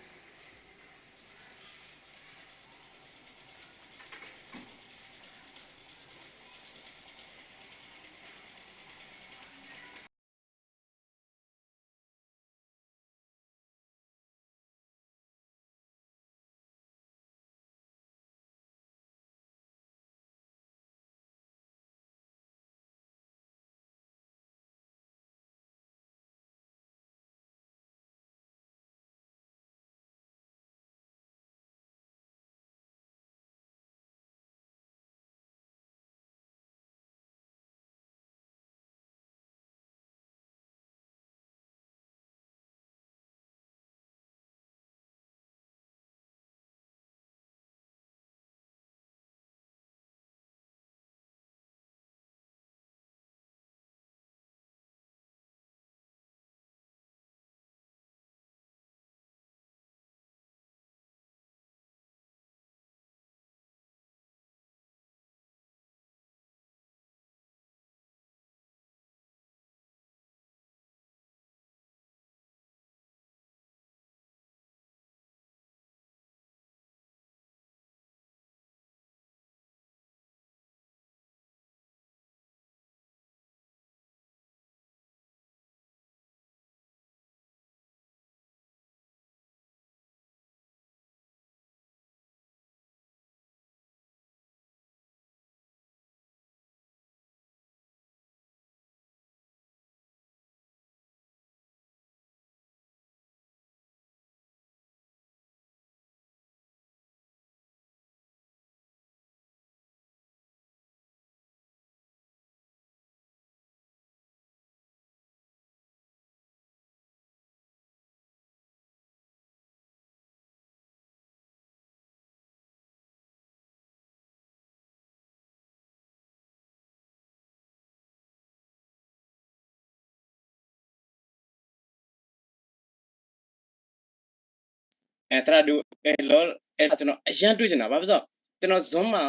သရၣ်ဒိၣ်အဲၣ်လီၤအဲၣ်လီၤ ကျွန်တော်အရမ်းတွေ့ချင်တာ ဘာဖြစ်လို့ ကျွန်တော် Zoom မှာ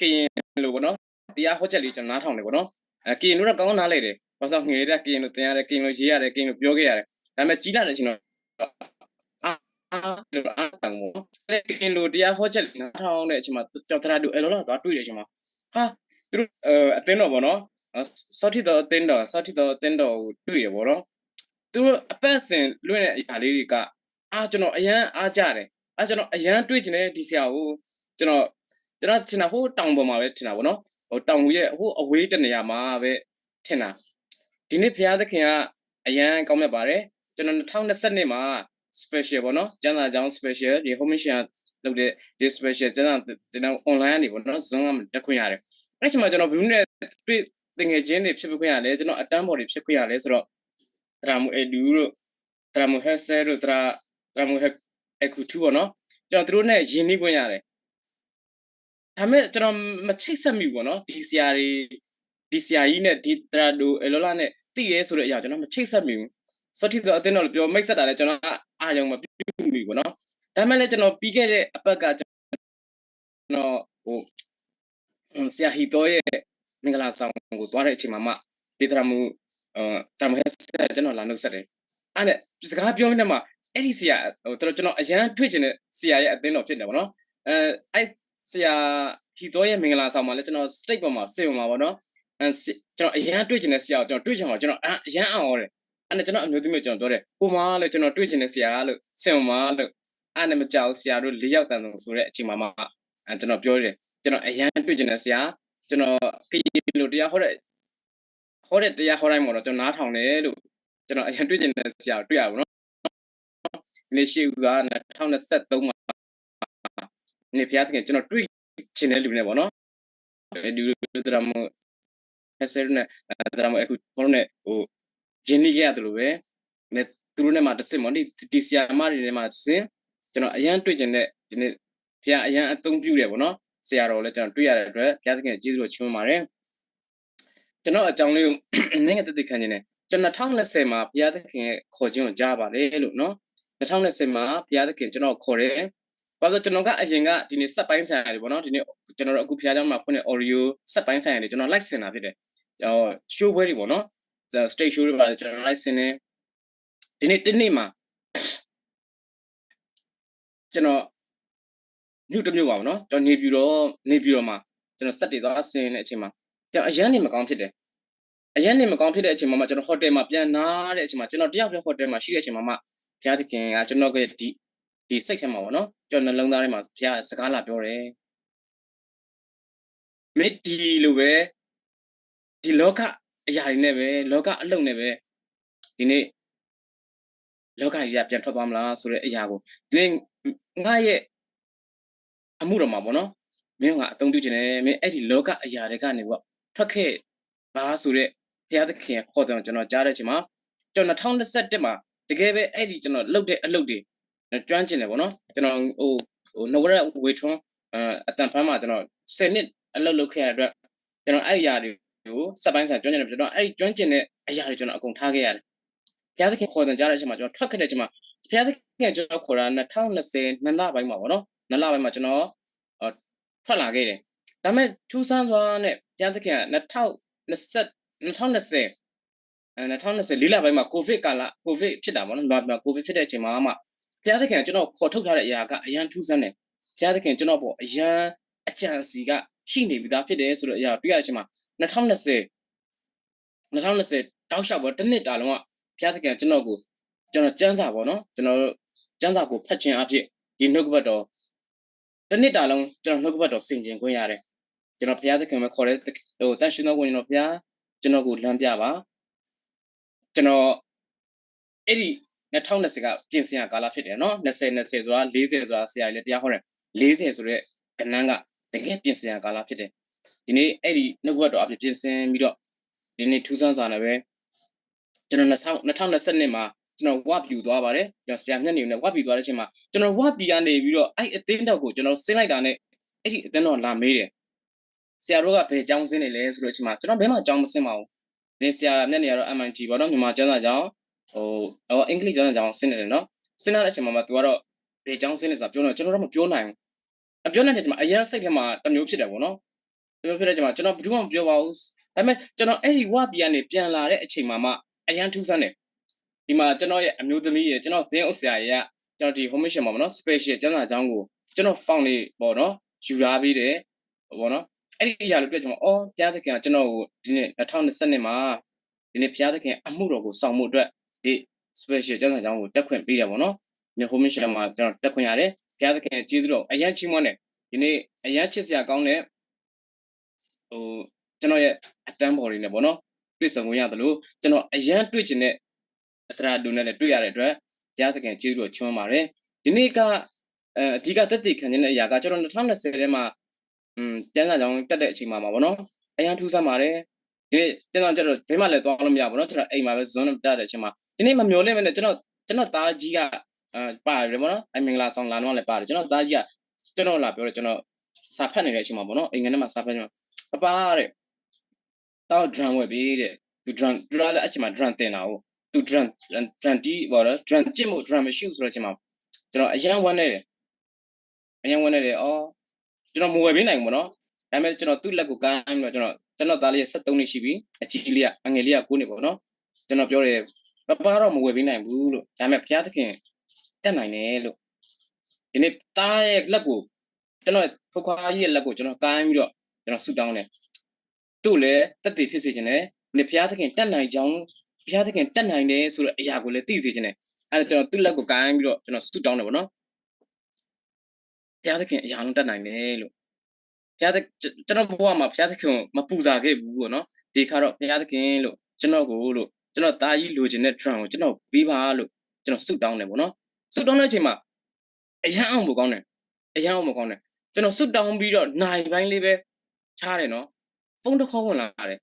ကရင်လိုပေါ့နော် တရားဟောချက်လေး ကျွန်တော်နားထောင်တယ်ပေါ့နော် အဲ ကရင်လိုတော့ကောင်းနားလဲတယ် ဘာလို့ဆို ငယ်တည်းကရင်လိုသင်ရတယ် ကရင်လိုရေးရတယ် ကရင်လိုပြောခဲ့ရတယ် ဒါပေမဲ့ကြီးလာတဲ့အချိန်တော့ အားအားလို့အားတောင်ပေါ့နော် ကရင်လိုတရားဟောချက်လေးနားထောင်တဲ့အချိန်မှာကျွန်တော်သရၣ်ဒိၣ်အဲၣ်လီၤလီၤသွားတွေ့တဲ့အချိန်မှာ ဟာ သူတို့အဲအသင်းတော်ပေါ့နော် စောထီးသောအသင်းတော် စောထီးသောအသင်းတော်ကိုတွေ့တယ်ပေါ့နော် သူတို့အပတ်စဉ်လွှင့်တဲ့အရာလေးတွေက အာကျွန်တော်အရမ်းအားကြတယ် အာကျွန်တော်အရမ်းတွေ့ချင်တယ်ဒီဆရာကို ကျွန်တော်ကျွန်တော်ထင်တာဟိုတောင်ပေါ်မှာပဲထင်တာပေါ့နော် ဟိုတောင်ရဲ့ဟိုအဝေးတနေရာမှာပဲထင်တာ ဒီနေ့ဘုရားသခင်ကအရမ်းကောင်းမြတ်ပါတယ် ကျွန်တော်နှစ်ထောင်နှစ်ဆယ့်နှစ်မှာ special ပေါ့နော်ကျမ်းစာကျောင်း special ဒီ home mission လုပ်တဲ့ဒီ special ကျမ်းစာသင်တန်း online ကနေပေါ့နော် Zoom ကနေတက်ခွင့်ရတယ်အဲ့ချိန်မှာကျွန်တော်ဘယ်လိုနဲ့တွေ့တငယ်ချင်းတွေဖြစ်ခွင့်ရလဲကျွန်တော်အတန်းဖော်တွေဖြစ်ခွင့်ရလဲဆိုတော့ သရၣ်မုၣ်အဲၣ်ဒူတို့ သရၣ်မုၣ်ဟဲဆဲတို့ သရၣ်မုၣ်ဟဲအဲၣ်ခူထူပေါ့နော် ကျွန်တော်သူတို့နဲ့ရင်းနှီးခွင့်ရတယ်ဒါပေမဲ့ကျွန်တော်မချိတ်ဆက်မိဘူးပေါ့နော်ဒီဆရာတွေဒီဆရာကြီးနဲ့ဒီသရၣ်ဒိၣ်အဲၣ်လီၤလီၤနဲ့သိတယ်ဆိုတဲ့အရာကျွန်တော်မချိတ်ဆက်မိဘူးစောထီးသောအသင်းတော်လို့ပြောမိတ်ဆက်တာလဲကျွန်တော်အာရုံမပြုမိဘူးပေါ့နော်ဒါပေမဲ့လည်းကျွန်တော်ပြီးခဲ့တဲ့အပတ်ကကျွန်တော်ဟို ဆရာဟီသောရဲ့မင်္ဂလာဆောင်ကိုသွားတဲ့အချိန်မှာမှဒေသရမူတရမူဟဲဆက်ကျွန်တော်လာနှုတ်ဆက်တယ်အဲ့နဲ့စကားပြောနေမှာအဲ့ဒီဆရာဟိုကျွန်တော်ကျွန်တော်အရန်တွေ့ချင်တဲ့ဆရာရဲ့အသင်းတော်ဖြစ်တယ်ပေါ့နော်အဲအဲ့ဆရာဟီသောရဲ့မင်္ဂလာဆောင်မှာလည်းကျွန်တော် stage ပေါ်မှာစင်ဝင်မှာပေါ့နော်အဲကျွန်တော်အရန်တွေ့ချင်တဲ့ဆရာကိုကျွန်တော်တွေ့ချင်မှာကျွန်တော်အရန်အံ့ဩတယ်အဲ့နဲ့ကျွန်တော်အမျိုးသမီးကိုကျွန်တော်ပြောတယ်ဟိုမှာလို့ကျွန်တော်တွေ့ချင်တဲ့ဆရာလို့စင်ဝင်မှာလို့အဲ့နဲ့မကြောက်ဆရာတို့လေးယောက်တန်ဆိုတဲ့အချိန်မှာမှကျွန်တော်ပြောတယ်ကျွန်တော်အရန်တွေ့ချင်တဲ့ဆရာကျွန်တော်ကရင်လိုတရားဟောတဲ့ဟောတဲ့တရားဟောတိုင်းမှာတော့ကျွန်တော်နားထောင်တယ်လို့ကျွန်တော်အရန်တွေ့ချင်တဲ့ဆရာကိုတွေ့ရပါတော့ဒီနေ့ရှေ့ဦးစွာနှစ်ထောင်နှစ်ဆယ့်သုံးမှာနေဖျားသခင်ကျွန်တော်တွေ့ချင်တဲ့လူနဲ့ပေါ့နော်ဒီသရမဟဲဆဲနဲ့သရမအခုဘောနဲ့ဟိုရင်းနှီးခဲ့ရတယ်လို့ပဲမသူတို့နဲ့မှတစ်စင်ပေါ့ဒီဒီဆရာမတွေနဲ့မှတစ်စင်ကျွန်တော်အရန်တွေ့ချင်တဲ့ဒီနေ့ဖျားအရန်အသုံးပြုတယ်ပေါ့နော်ဆရာတော်လည်းကျွန်တော်တွေ့ရတဲ့အတွက်ဖျားသခင်ကျေးဇူးတော်ချီးမွမ်းပါတယ်ကျွန်တော်အကြောင်းလေးကိုနည်းငယ်သက်သေခံခြင်းနဲ့ကျွန်တော်နှစ်ထောင်နှစ်ဆယ်မှာဘုရားသခင်ရဲ့ခေါ်ခြင်းကိုကြားပါတယ်လို့နော်နှစ်ထောင်နှစ်ဆယ်မှာဘုရားသခင်ကျွန်တော်ခေါ်တယ်ဘာလို့ကျွန်တော်ကအရင်ကဒီနေ့စက်ပိုင်းဆိုင်ရာတွေပေါ့နော်ဒီနေ့ကျွန်တော်တို့အခုဘုရားကျောင်းမှာဖွင့်တဲ့ audio စက်ပိုင်းဆိုင်ရာတွေကျွန်တော်လိုက်ဆင်တာဖြစ်တယ်ကျွန်တော် show ပွဲတွေပေါ့နော် stage show တွေပါတယ်ကျွန်တော်လိုက်ဆင်တယ်ဒီနေ့တနေ့မှာကျွန်တော်မြို့တစ်မြို့ပါပေါ့နော်ကျွန်တော်နေပြည်တော်နေပြည်တော်မှာကျွန်တော်စက်တွေသွားဆင်တဲ့အချိန်မှာကျွန်တော်အရမ်းနေမကောင်းဖြစ်တယ်အရမ်းနေမကောင်းဖြစ်တဲ့အချိန်မှာမှကျွန်တော် hotel မှာပြန်လာတဲ့အချိန်မှာကျွန်တော်တယောက်တည်း hotel မှာရှိတဲ့အချိန်မှာမှဘုရားသခင်ကကျွန်တော်ကဒီဒီစိတ်ထဲမှာပေါ့နော်ကျွန်တော်နှလုံးသားထဲမှာဘုရားစကားလာပြောတယ်မင်းဒီလိုပဲဒီလောကအရာတွေနဲ့ပဲလောကအလုပ်နဲ့ပဲဒီနေ့လောကကြီးကပြန်ထွက်သွားမလားဆိုတဲ့အရာကိုဒီနေ့ငါရဲ့အမှုတော်မှာပေါ့နော်မင်းငါအသုံးပြုခြင်းနဲ့မင်းအဲ့ဒီလောကအရာတွေကနေပေါ့ထွက်ခဲ့ပါဆိုတဲ့ဘုရားသခင်ခေါ်တယ်ကျွန်တော်ကြားတဲ့အချိန်မှာကျွန်တော်နှစ်ထောင်နှစ်ဆယ့်တစ်မှာတကယ်ပဲအဲ့ဒီကျွန်တော်လုပ်တဲ့အလုပ်တွေကျွန်တော်ကျွမ်းကျင်တယ်ပေါ့နော်ကျွန်တော်ဟိုဟိုနဝရဝေထွန်းအတန်ဖမ်းမှာကျွန်တော်ဆယ်နှစ်အလုပ်လုပ်ခဲ့ရတဲ့အတွက်ကျွန်တော်အဲ့ဒီအရာတွေကိုစက်ပိုင်းဆိုင်ရာကျွမ်းကျင်တယ်ကျွန်တော်အဲ့ဒီကျွမ်းကျင်တဲ့အရာတွေကျွန်တော်အကုန်ထားခဲ့ရတယ်ဘုရားသခင်ခေါ်တယ်ကြားတဲ့အချိန်မှာကျွန်တော်ထွက်ခဲ့တဲ့အချိန်မှာဘုရားသခင်ကျွန်တော်ခေါ်တာနှစ်ထောင်နှစ်ဆယ်နှစ်လပိုင်းမှာပေါ့နော်နှစ်လပိုင်းမှာကျွန်တော်ထွက်လာခဲ့တယ်ဒါပေမဲ့ထူးဆန်းစွာနဲ့ဘုရားသခင်ကနှစ်ထောင်နှစ်ဆယ်နှစ်ထောင်နှစ်ဆယ်အဲနှစ်ထောင်နှစ်ဆယ်လေးလပိုင်းမှာ covid ကာလ covid ဖြစ်တာပေါ့နော်လွန်ပြန် covid ဖြစ်တဲ့အချိန်မှာမှဘုရားသခင်ကကျွန်တော်ခေါ်ထုတ်ထားတဲ့အရာကအရန်ထူးဆန်းတယ်ဘုရားသခင်ကျွန်တော်ပေါ်အရန်အကြံစီကရှိနေပြီးသားဖြစ်တယ်ဆိုတဲ့အရာတွေ့ရတဲ့အချိန်မှာနှစ်ထောင်နှစ်ဆယ်နှစ်ထောင်နှစ်ဆယ်တောက်လျှောက်ပေါ့တစ်နှစ်တာလုံးကဘုရားသခင်ကကျွန်တော်ကိုကျွန်တော်စံစာပေါ့နော်ကျွန်တော်စံစာကိုဖတ်ခြင်းအဖြစ်ဒီနှုတ်ကပတ်တော်တစ်နှစ်တာလုံးကျွန်တော်နှုတ်ကပတ်တော်ဆင်ခြင်ခွင့်ရတယ်ကျွန်တော်ဘုရားသခင်ပဲခေါ်တဲ့ဟိုတန်ရှင်သောဝိညာဉ်တော်ဘုရားကျွန်တော်ကိုလမ်းပြပါကျွန်တော်အဲ့ဒီနှစ်ထောင်နှစ်ဆယ်ကပြင်ဆင်ရကာလဖြစ်တယ်နော်နှစ်ဆယ်နှစ်ဆယ်ဆိုတာလေးဆယ်ဆိုတာဆရာကြီးလည်းတရားဟောတယ်လေးဆယ်ဆိုတဲ့ကဏ္ဍကတကယ်ပြင်ဆင်ရကာလဖြစ်တယ်ဒီနေ့အဲ့ဒီနှုတ်ကပတ်တော်အပြင်ပြင်ဆင်ပြီးတော့ဒီနေ့ထူးဆန်းစာနဲ့ပဲကျွန်တော်နှစ်ထောင်နှစ်ဆယ်နှစ်မှာကျွန်တော်ဝပြည်သွားပါတယ်ကျွန်တော်ဆရာမျက်နှာနဲ့ဝပြည်သွားတဲ့အချိန်မှာကျွန်တော်ဝပြည်ကနေပြီးတော့အဲ့အသင်းတော်ကိုကျွန်တော်ဆင်းလိုက်တာနဲ့အဲ့ဒီအသင်းတော်လာမေးတယ်ဆရာတို့ကဘယ်ကျောင်းဆင်းနေလဲဆိုတဲ့အချိန်မှာကျွန်တော်ဘယ်မှကျောင်းမဆင်းပါဘူးဒီဆရာမျက်နှာကတော့ MIT ပေါ့နော်မြန်မာကျောင်းသားကျောင်းဟိုအင်္ဂလိပ်ကျောင်းသားကျောင်းဆင်းနေတယ်နော်ဆင်းလာတဲ့အချိန်မှာမှသူကတော့ ဘယ်ကျောင်းဆင်းနေစပြောနေ ကျွန်တော်တော့မပြောနိုင်ဘူး မပြောနိုင်တဲ့အချိန်မှာ အရမ်းစိတ်ထဲမှာတစ်မျိုးဖြစ်တယ်ပေါ့နော် တစ်မျိုးဖြစ်တဲ့အချိန်မှာ ကျွန်တော်ဘယ်သူမှမပြောပါဘူး ဒါပေမဲ့ကျွန်တော်အဲ့ဒီဝပြည်ကနေပြန်လာတဲ့အချိန်မှာမှအရမ်းထူးဆန်းတယ် ဒီမှာကျွန်တော်ရဲ့အမျိုးသမီးရယ်ကျွန်တော်သင်းအုပ်ဆရာရယ်ကကျွန်တော်ဒီ home mission မှာပေါ့နော် special ကျမ်းစာကျောင်းကိုကျွန်တော် found နေပေါ့နော်ယူထားပေးတယ်ပေါ့နော်အဲ့ဒီအရာတွေတွေ့ကျွန်တော်အော်ဘုရားသခင်ကကျွန်တော်ကိုဒီနေ့နှစ်ထောင်နှစ်ဆယ့်နှစ်မှာဒီနေ့ဘုရားသခင်အမှုတော်ကိုဆောင်ဖို့အတွက်ဒီ special ကျမ်းစာကျောင်းကိုတက်ခွင့်ပေးတယ်ပေါ့နော်ဒီနေ့ home mission မှာကျွန်တော်တက်ခွင့်ရတယ်ဘုရားသခင်ရဲ့ကျေးဇူးတော်အရမ်းချီးမွမ်းတယ်ဒီနေ့အရမ်းချစ်စရာကောင်းတဲ့ဟိုကျွန်တော်ရဲ့အတန်းပေါ်တွေနဲ့ပေါ့နော်တွေ့ဆုံခွင့်ရသလိုကျွန်တော်အရမ်းတွေ့ချင်တဲ့အသရၣ်ဒိုနဲ့လည်းတွေ့ရတဲ့အတွက်ဘုရားသခင်ကျေးဇူးတော်ချီးမွမ်းပါတယ်ဒီနေ့ကအဓိကသက်သေခံခြင်းတဲ့အရာကကျွန်တော်နှစ်ထောင်နှစ်ဆယ့်ထဲမှာကျမ်းစာကြောင်းတက်တဲ့အချိန်မှာပါပေါ့နော်အရမ်းထူးဆန်းပါတယ်ဒီနေ့ကျွန်တော်ကျတော့ဘယ်မှလည်းသွားလို့မရဘူးပေါ့နော်ကျွန်တော်အိမ်မှာပဲ zone နဲ့တက်တဲ့အချိန်မှာဒီနေ့မမျှော်လင့်ပဲနဲ့ကျွန်တော်ကျွန်တော်သားကြီးကအဲပါတယ်ပေါ့နော်အမင်္ဂလာဆောင်လာတော့လည်းပါတယ်ကျွန်တော်သားကြီးကကျွန်တော်လာပြောတော့ကျွန်တော်စာဖတ်နေတဲ့အချိန်မှာပေါ့နော်အိမ်ငယ်ထဲမှာစာဖတ်နေတော့ပပတဲ့တောက် drum ဝယ်ပြီတဲ့သူ drum သူလည်းအချိန်မှာ drum တင်တာကိုသူ drum drum တီးပေါ့နော် drum ကြည့်မှု drum မရှိဘူးဆိုတော့အချိန်မှာကျွန်တော်အရမ်းဝမ်းနေတယ်အရမ်းဝမ်းနေတယ်အော်ကျွန်တော်မဝယ်ပေးနိုင်ဘူးပေါ့နော်ဒါပေမဲ့ကျွန်တော်သူ့လက်ကိုကိုင်းပြီးတော့ကျွန်တော်ကျွန်တော်သားလေးက73နှစ်ရှိပြီအကြီးလေးကအငယ်လေးက9နှစ်ပေါ့နော်ကျွန်တော်ပြောတယ်ပပတော့မဝယ်ပေးနိုင်ဘူးလို့ဒါပေမဲ့ဘုရားသခင်တတ်နိုင်တယ်လို့ဒီနေ့သားရဲ့လက်ကိုကျွန်တော်ဖိခွါကြီးရဲ့လက်ကိုကျွန်တော်ကိုင်းပြီးတော့ကျွန်တော်ဆုတောင်းတယ်သူ့လည်းသက်သေဖြစ်စေချင်တယ်နင်ဘုရားသခင်တတ်နိုင်ကြောင်းဘုရားသခင်တတ်နိုင်တယ်ဆိုတဲ့အရာကိုလည်းသိစေချင်တယ်အဲဒါကျွန်တော်သူ့လက်ကိုကိုင်းပြီးတော့ကျွန်တော်ဆုတောင်းတယ်ပေါ့နော်ဘုရားသခင်အရာလုံးတတ်နိုင်တယ်လို့ဘုရားသခင်ကျွန်တော်ဘဝမှာဘုရားသခင်ကိုမပူဇော်ခဲ့ဘူးပေါ့နော်ဒီခါတော့ဘုရားသခင်လို့ကျွန်တော်ကိုလို့ကျွန်တော်သားကြီးလိုချင်တဲ့ drum ကိုကျွန်တော်ပေးပါလို့ကျွန်တော်ဆုတောင်းတယ်ပေါ့နော်ဆုတောင်းတဲ့အချိန်မှာအရမ်းအောင်ဖို့ကောင်းတယ်အရမ်းအောင်ဖို့ကောင်းတယ်ကျွန်တော်ဆုတောင်းပြီးတော့နိုင်ပိုင်းလေးပဲချားတယ်နော်ဖုန်းတစ်ခေါက်ဝင်လာတယ်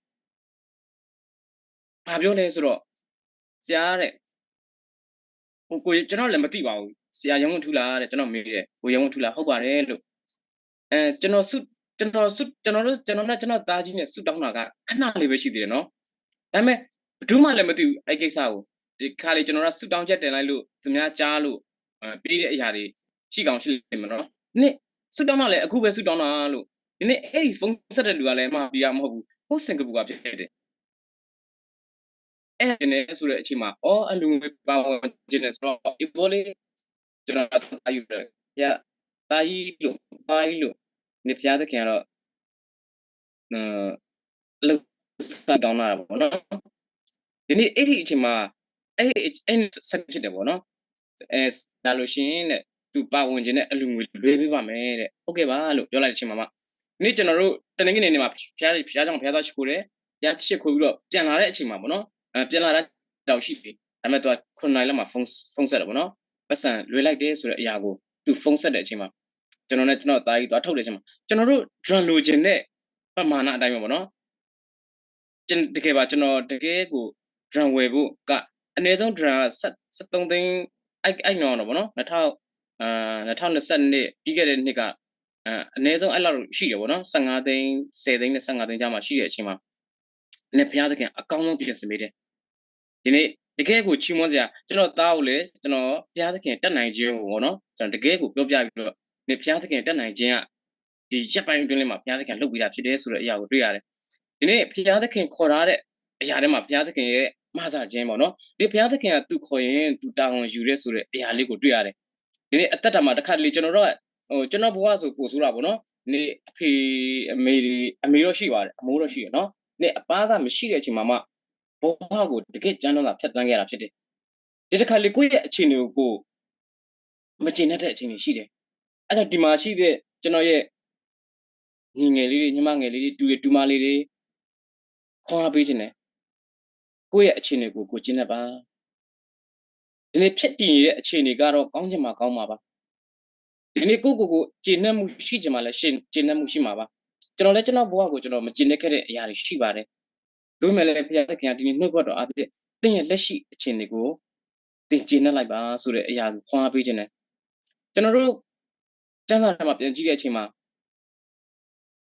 ဘာပြောလဲဆိုတော့ဆရာတဲ့ကိုကိုကျွန်တော်လည်းမသိပါဘူးဆရာရုံးဝင်းထူလာတဲ့ကျွန်တော်မေးတယ်ကိုရုံးဝင်းထူလာဟုတ်ပါတယ်လို့အဲကျွန်တော်ဆုကျွန်တော်ဆုကျွန်တော်တို့ကျွန်တော်နဲ့ကျွန်တော်သားကြီးနဲ့ဆုတောင်းတာကခဏလေးပဲရှိသေးတယ်နော်ဒါပေမဲ့ဘယ်သူမှလည်းမသိဘူးအဲ့ကိစ္စကိုဒီခါလေးကျွန်တော်ကဆုတောင်းချက်တင်လိုက်လို့သူများကြားလို့အဲပေးတဲ့အရာတွေရှိကောင်းရှိလိမ့်မယ်နော်ဒီနေ့ဆုတောင်းတော့လည်းအခုပဲဆုတောင်းတာလို့ဒီနေ့အဲ့ဒီဖုန်းဆက်တဲ့လူကလည်းမြန်မာပြည်ကမဟုတ်ဘူးဟိုစင်ကာပူကဖြစ်တယ်အဲ့ဒါနဲ့ဆိုတဲ့အချိန်မှာအော်အလူငွေပါဝင်ခြင်းနဲ့ဆိုတော့ဒီပေါ်လေးကျွန်တော်သားယူတယ်ရသားကြီးလို့သားကြီးလို့နေဘုရားသခင်ကတော့အလုပ်စတောင်းလာတာပေါ့နော်ဒီနေ့အဲ့ဒီအချိန်မှာအဲ့ဒီအဲ့ဒီဆက်ဖြစ်တယ်ပေါ့နော်အဲဒါလို့ရှိရင်တဲ့သူပါဝင်ခြင်းနဲ့အလူငွေလွဲပေးပါမယ်တဲ့ဟုတ်ကဲ့ပါလို့ပြောလိုက်တဲ့အချိန်မှာမှနေ့ကျွန်တော်တို့တနင်္ဂနွေနေ့မှာဘုရားဘုရားကြောင့်ဘုရားသားရှိခိုးတယ်ဘုရားရှိခိုးပြီးတော့ပြန်လာတဲ့အချိန်မှာပေါ့နော်အဲပြန်လာတာတော့ရှိပြီဒါပေမဲ့သူကခုနှစ်နာရီလောက်မှာဖုန်းဖုန်းဆက်တယ်ပေါ့နော်ပတ်စံလွဲလိုက်တယ်ဆိုတဲ့အရာကိုသူဖုန်းဆက်တဲ့အချိန်မှာကျွန်တော်နဲ့ကျွန်တော်သားကြီးသွားထုတ်တဲ့အချိန်မှာကျွန်တော်တို့ drum လိုချင်တဲ့ပမာဏအတိုင်းပဲပေါ့နော်ကျွန်တကယ်ပါကျွန်တော်တကယ်ကို drum ဝယ်ဖို့ကအနည်းဆုံး drum 73သိန်းအဲ့အဲ့နော်တော့ပေါ့နော်2000အာ2022ပြီးခဲ့တဲ့နှစ်ကအနည်းဆုံးအဲ့လောက်ရှိတယ်ပေါ့နော်15သိန်း10သိန်းနဲ့15သိန်းကြားမှာရှိတဲ့အချိန်မှာနဲ့ဘုရားသခင်အကောင်းဆုံးပြင်ဆင်ပေးတယ်ဒီနေ့တကယ်ကိုချီးမွမ်းစရာကျွန်တော်သားကိုလည်းကျွန်တော်ဘုရားသခင်တတ်နိုင်ခြင်းကိုပေါ့နော်ကျွန်တော်တကယ်ကိုပြောပြပြီးတော့နေဘုရားသခင်တတ်နိုင်ခြင်းကဒီရက်ပိုင်းအတွင်းလေးမှာဘုရားသခင်လုပ်ပေးတာဖြစ်တယ်ဆိုတဲ့အရာကိုတွေ့ရတယ်ဒီနေ့ဘုရားသခင်ခေါ်ထားတဲ့အရာထဲမှာဘုရားသခင်ရဲ့မဆာခြင်းပေါ့နော်ဒီဘုရားသခင်ကသူခေါ်ရင်သူတာဝန်ယူရဲဆိုတဲ့အရာလေးကိုတွေ့ရတယ်ဒီနေ့အသက်တာမှာတစ်ခါတလေကျွန်တော်တို့ဟိုကျွန်တော်ဘဝဆိုပို့ဆိုတာပေါ့နော်နေအဖေအမေတွေအမေတော့ရှိပါတယ်အမိုးတော့ရှိတယ်နော်နေအပါကမရှိတဲ့အချိန်မှာမှဘဝကိုတကယ်ကျမ်းတော့တာဖြတ်သန်းခဲ့ရတာဖြစ်တယ်ဒီတစ်ခါလေကိုယ့်ရဲ့အခြေအနေကိုမကျေနပ်တဲ့အခြေအနေရှိတယ်အဲ့တော့ဒီမှာရှိတဲ့ကျွန်တော်ရဲ့ညီငယ်လေးတွေညီမငယ်လေးတွေတူရတူမလေးတွေခွန်အားပေးခြင်းနဲ့ကိုယ့်ရဲ့အခြေအနေကိုကိုကျေနပ်ပါဒီနေ့ဖြစ်တည်နေတဲ့အခြေအနေကတော့ကောင်းချင်မှကောင်းမှာပါဒီနေ့ကိုကိုကိုကျေနပ်မှုရှိချင်မှလည်းရှင်ကျေနပ်မှုရှိမှာပါကျွန်တော်လည်းကျွန်တော်ဘဝကိုကျွန်တော်မကျေနပ်ခဲ့တဲ့အရာတွေရှိပါတယ်သို့မဲ့လည်းဘုရားသခင်ကဒီနေ့နှုတ်ကပတ်တော်အားဖြင့်သင်ရဲ့လက်ရှိအခြေအနေကိုသင်ကျေနပ်လိုက်ပါဆိုတဲ့အရာကိုခွန်အားပေးခြင်းနဲ့ကျွန်တော်တို့ကျမ်းစာထဲမှာပြန်ကြည့်တဲ့အချိန်မှာ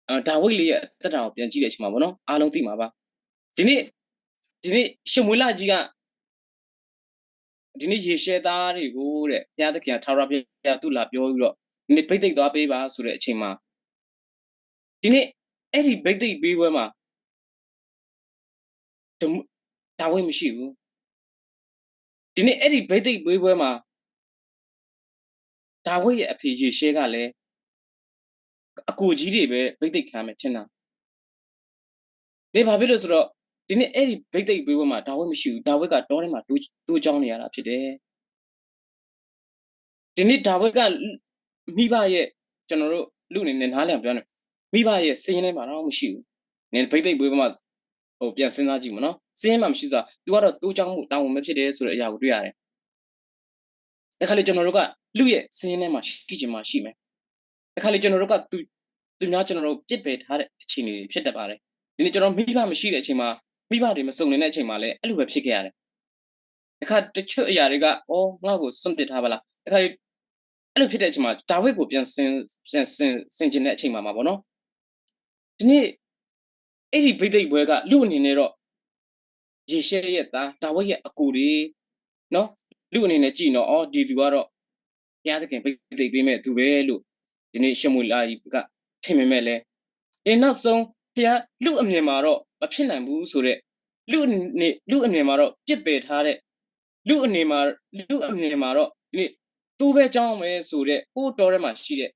အဲဒါဝိဒ်လေးရဲ့အသက်တာကိုပြန်ကြည့်တဲ့အချိန်မှာပေါ့နော်အားလုံးသိမှာပါဒီနေ့ဒီနေ့ရှမူလကြီးက ဒီး ဒီးန့ၣ်ယ့ၡဲအသးတဂ့ၤဧိၤဒီး ဘုရားသခင် ထာဝရဘုရား သူ့လာပြောပြီးတော့ ဒီးန့ၣ်ဘိသိက်သွားပေးပါဆိုတဲ့အချိန်မှာ ဒီးန့ၣ် အဲဒီဘိသိက်ပေးပွဲမှာ ဒါဝိဒ်မရှိဘူး. ဒီးန့ၣ် အဲဒီဘိသိက်ပေးပွဲမှာ ဒါဝိဒ်ရဲ့အဖေယေရှဲကလည်း အကိုကြီးတွေပဲ ဘိသိက်ခံရမယ် ထင်တာ. ဒီးဘာဖြစ်လို့ဆိုတော့ ဒီးန့ၣ် အဲဒီဘိသိက်ပေးပွဲမှာ ဒါဝိဒ်မရှိဘူး. ဒါဝိဒ်က တောထဲမှာ သိုး သိုးကျောင်းနေရတာဖြစ်တယ်. ဒီးန့ၣ် ဒါဝိဒ်က မိဘရဲ့ ကျွန်တော်တို့ လူအနေနဲ့ နားလည်အောင်ပြောရင် မိဘရဲ့ စာရင်းထဲမှာတော့ မရှိဘူး. နင် ဘိသိက်ပွဲမှာ ဟို ပြန်စဉ်းစားကြည့်ပေါ့နော်. စာရင်းမှာ မရှိဆိုတာ သူကတော့ သိုးကျောင်းမှု တာဝန်ပဲဖြစ်တယ်ဆိုတဲ့အရာကို တွေ့ရတယ်. တခါလေ ကျွန်တော်တို့က လူရဲ့ စာရင်းထဲမှာ ရှိချင်မှ ရှိမယ်. တခါလေ ကျွန်တော်တို့က သူ သူများ ကျွန်တော်တို့ ပစ်ပယ်ထားတဲ့ အခြေအနေတွေ ဖြစ်တတ်ပါတယ်. ဒီနေ့ ကျွန်တော် မိဘမရှိတဲ့အချိန်မှာ မိဘတွေ မစုံလင်တဲ့အချိန်မှာလည်း အဲ့လိုပဲ ဖြစ်ခဲ့ရတယ်. တခါ တချို့အရာတွေက အော် ငါ့ကို စွန့်ပစ်ထားပါလား. တခါလေ အဲ့လိုဖြစ်တဲ့အချိန်မှာ ဒါဝိဒ်ကို ပြန်ဆင် ပြန်ဆင် ဆင်ခြင်တဲ့အချိန်မှာ မှာပေါ့နော်. ဒီနေ့ အဲ့ဒီဘိသိက်ပွဲက လူအနေနဲ့တော့ ယေရှဲရဲ့သား ဒါဝိဒ်ရဲ့အကိုတွေနော်, လူအနေနဲ့ကြည့်နော်, အော် ဒီသူကတော့ ဘုရားသခင် ဘိသိက်ပေးမဲ့သူပဲလို့ ဒီနေ့ရှမူလအက ထင်ပေမဲ့လည်း ဒီနောက်ဆုံး ဘုရား လူအမြင်မှာတော့ မဖြစ်နိုင်ဘူးဆိုတဲ့ လူအနေ လူအမြင်မှာတော့ ပစ်ပယ်ထားတဲ့ လူအနေမှာ လူအမြင်မှာတော့ ဒီနေ့ သိုးပဲကျောင်းပဲဆိုတဲ့ ဟိုးတောထဲမှာရှိတဲ့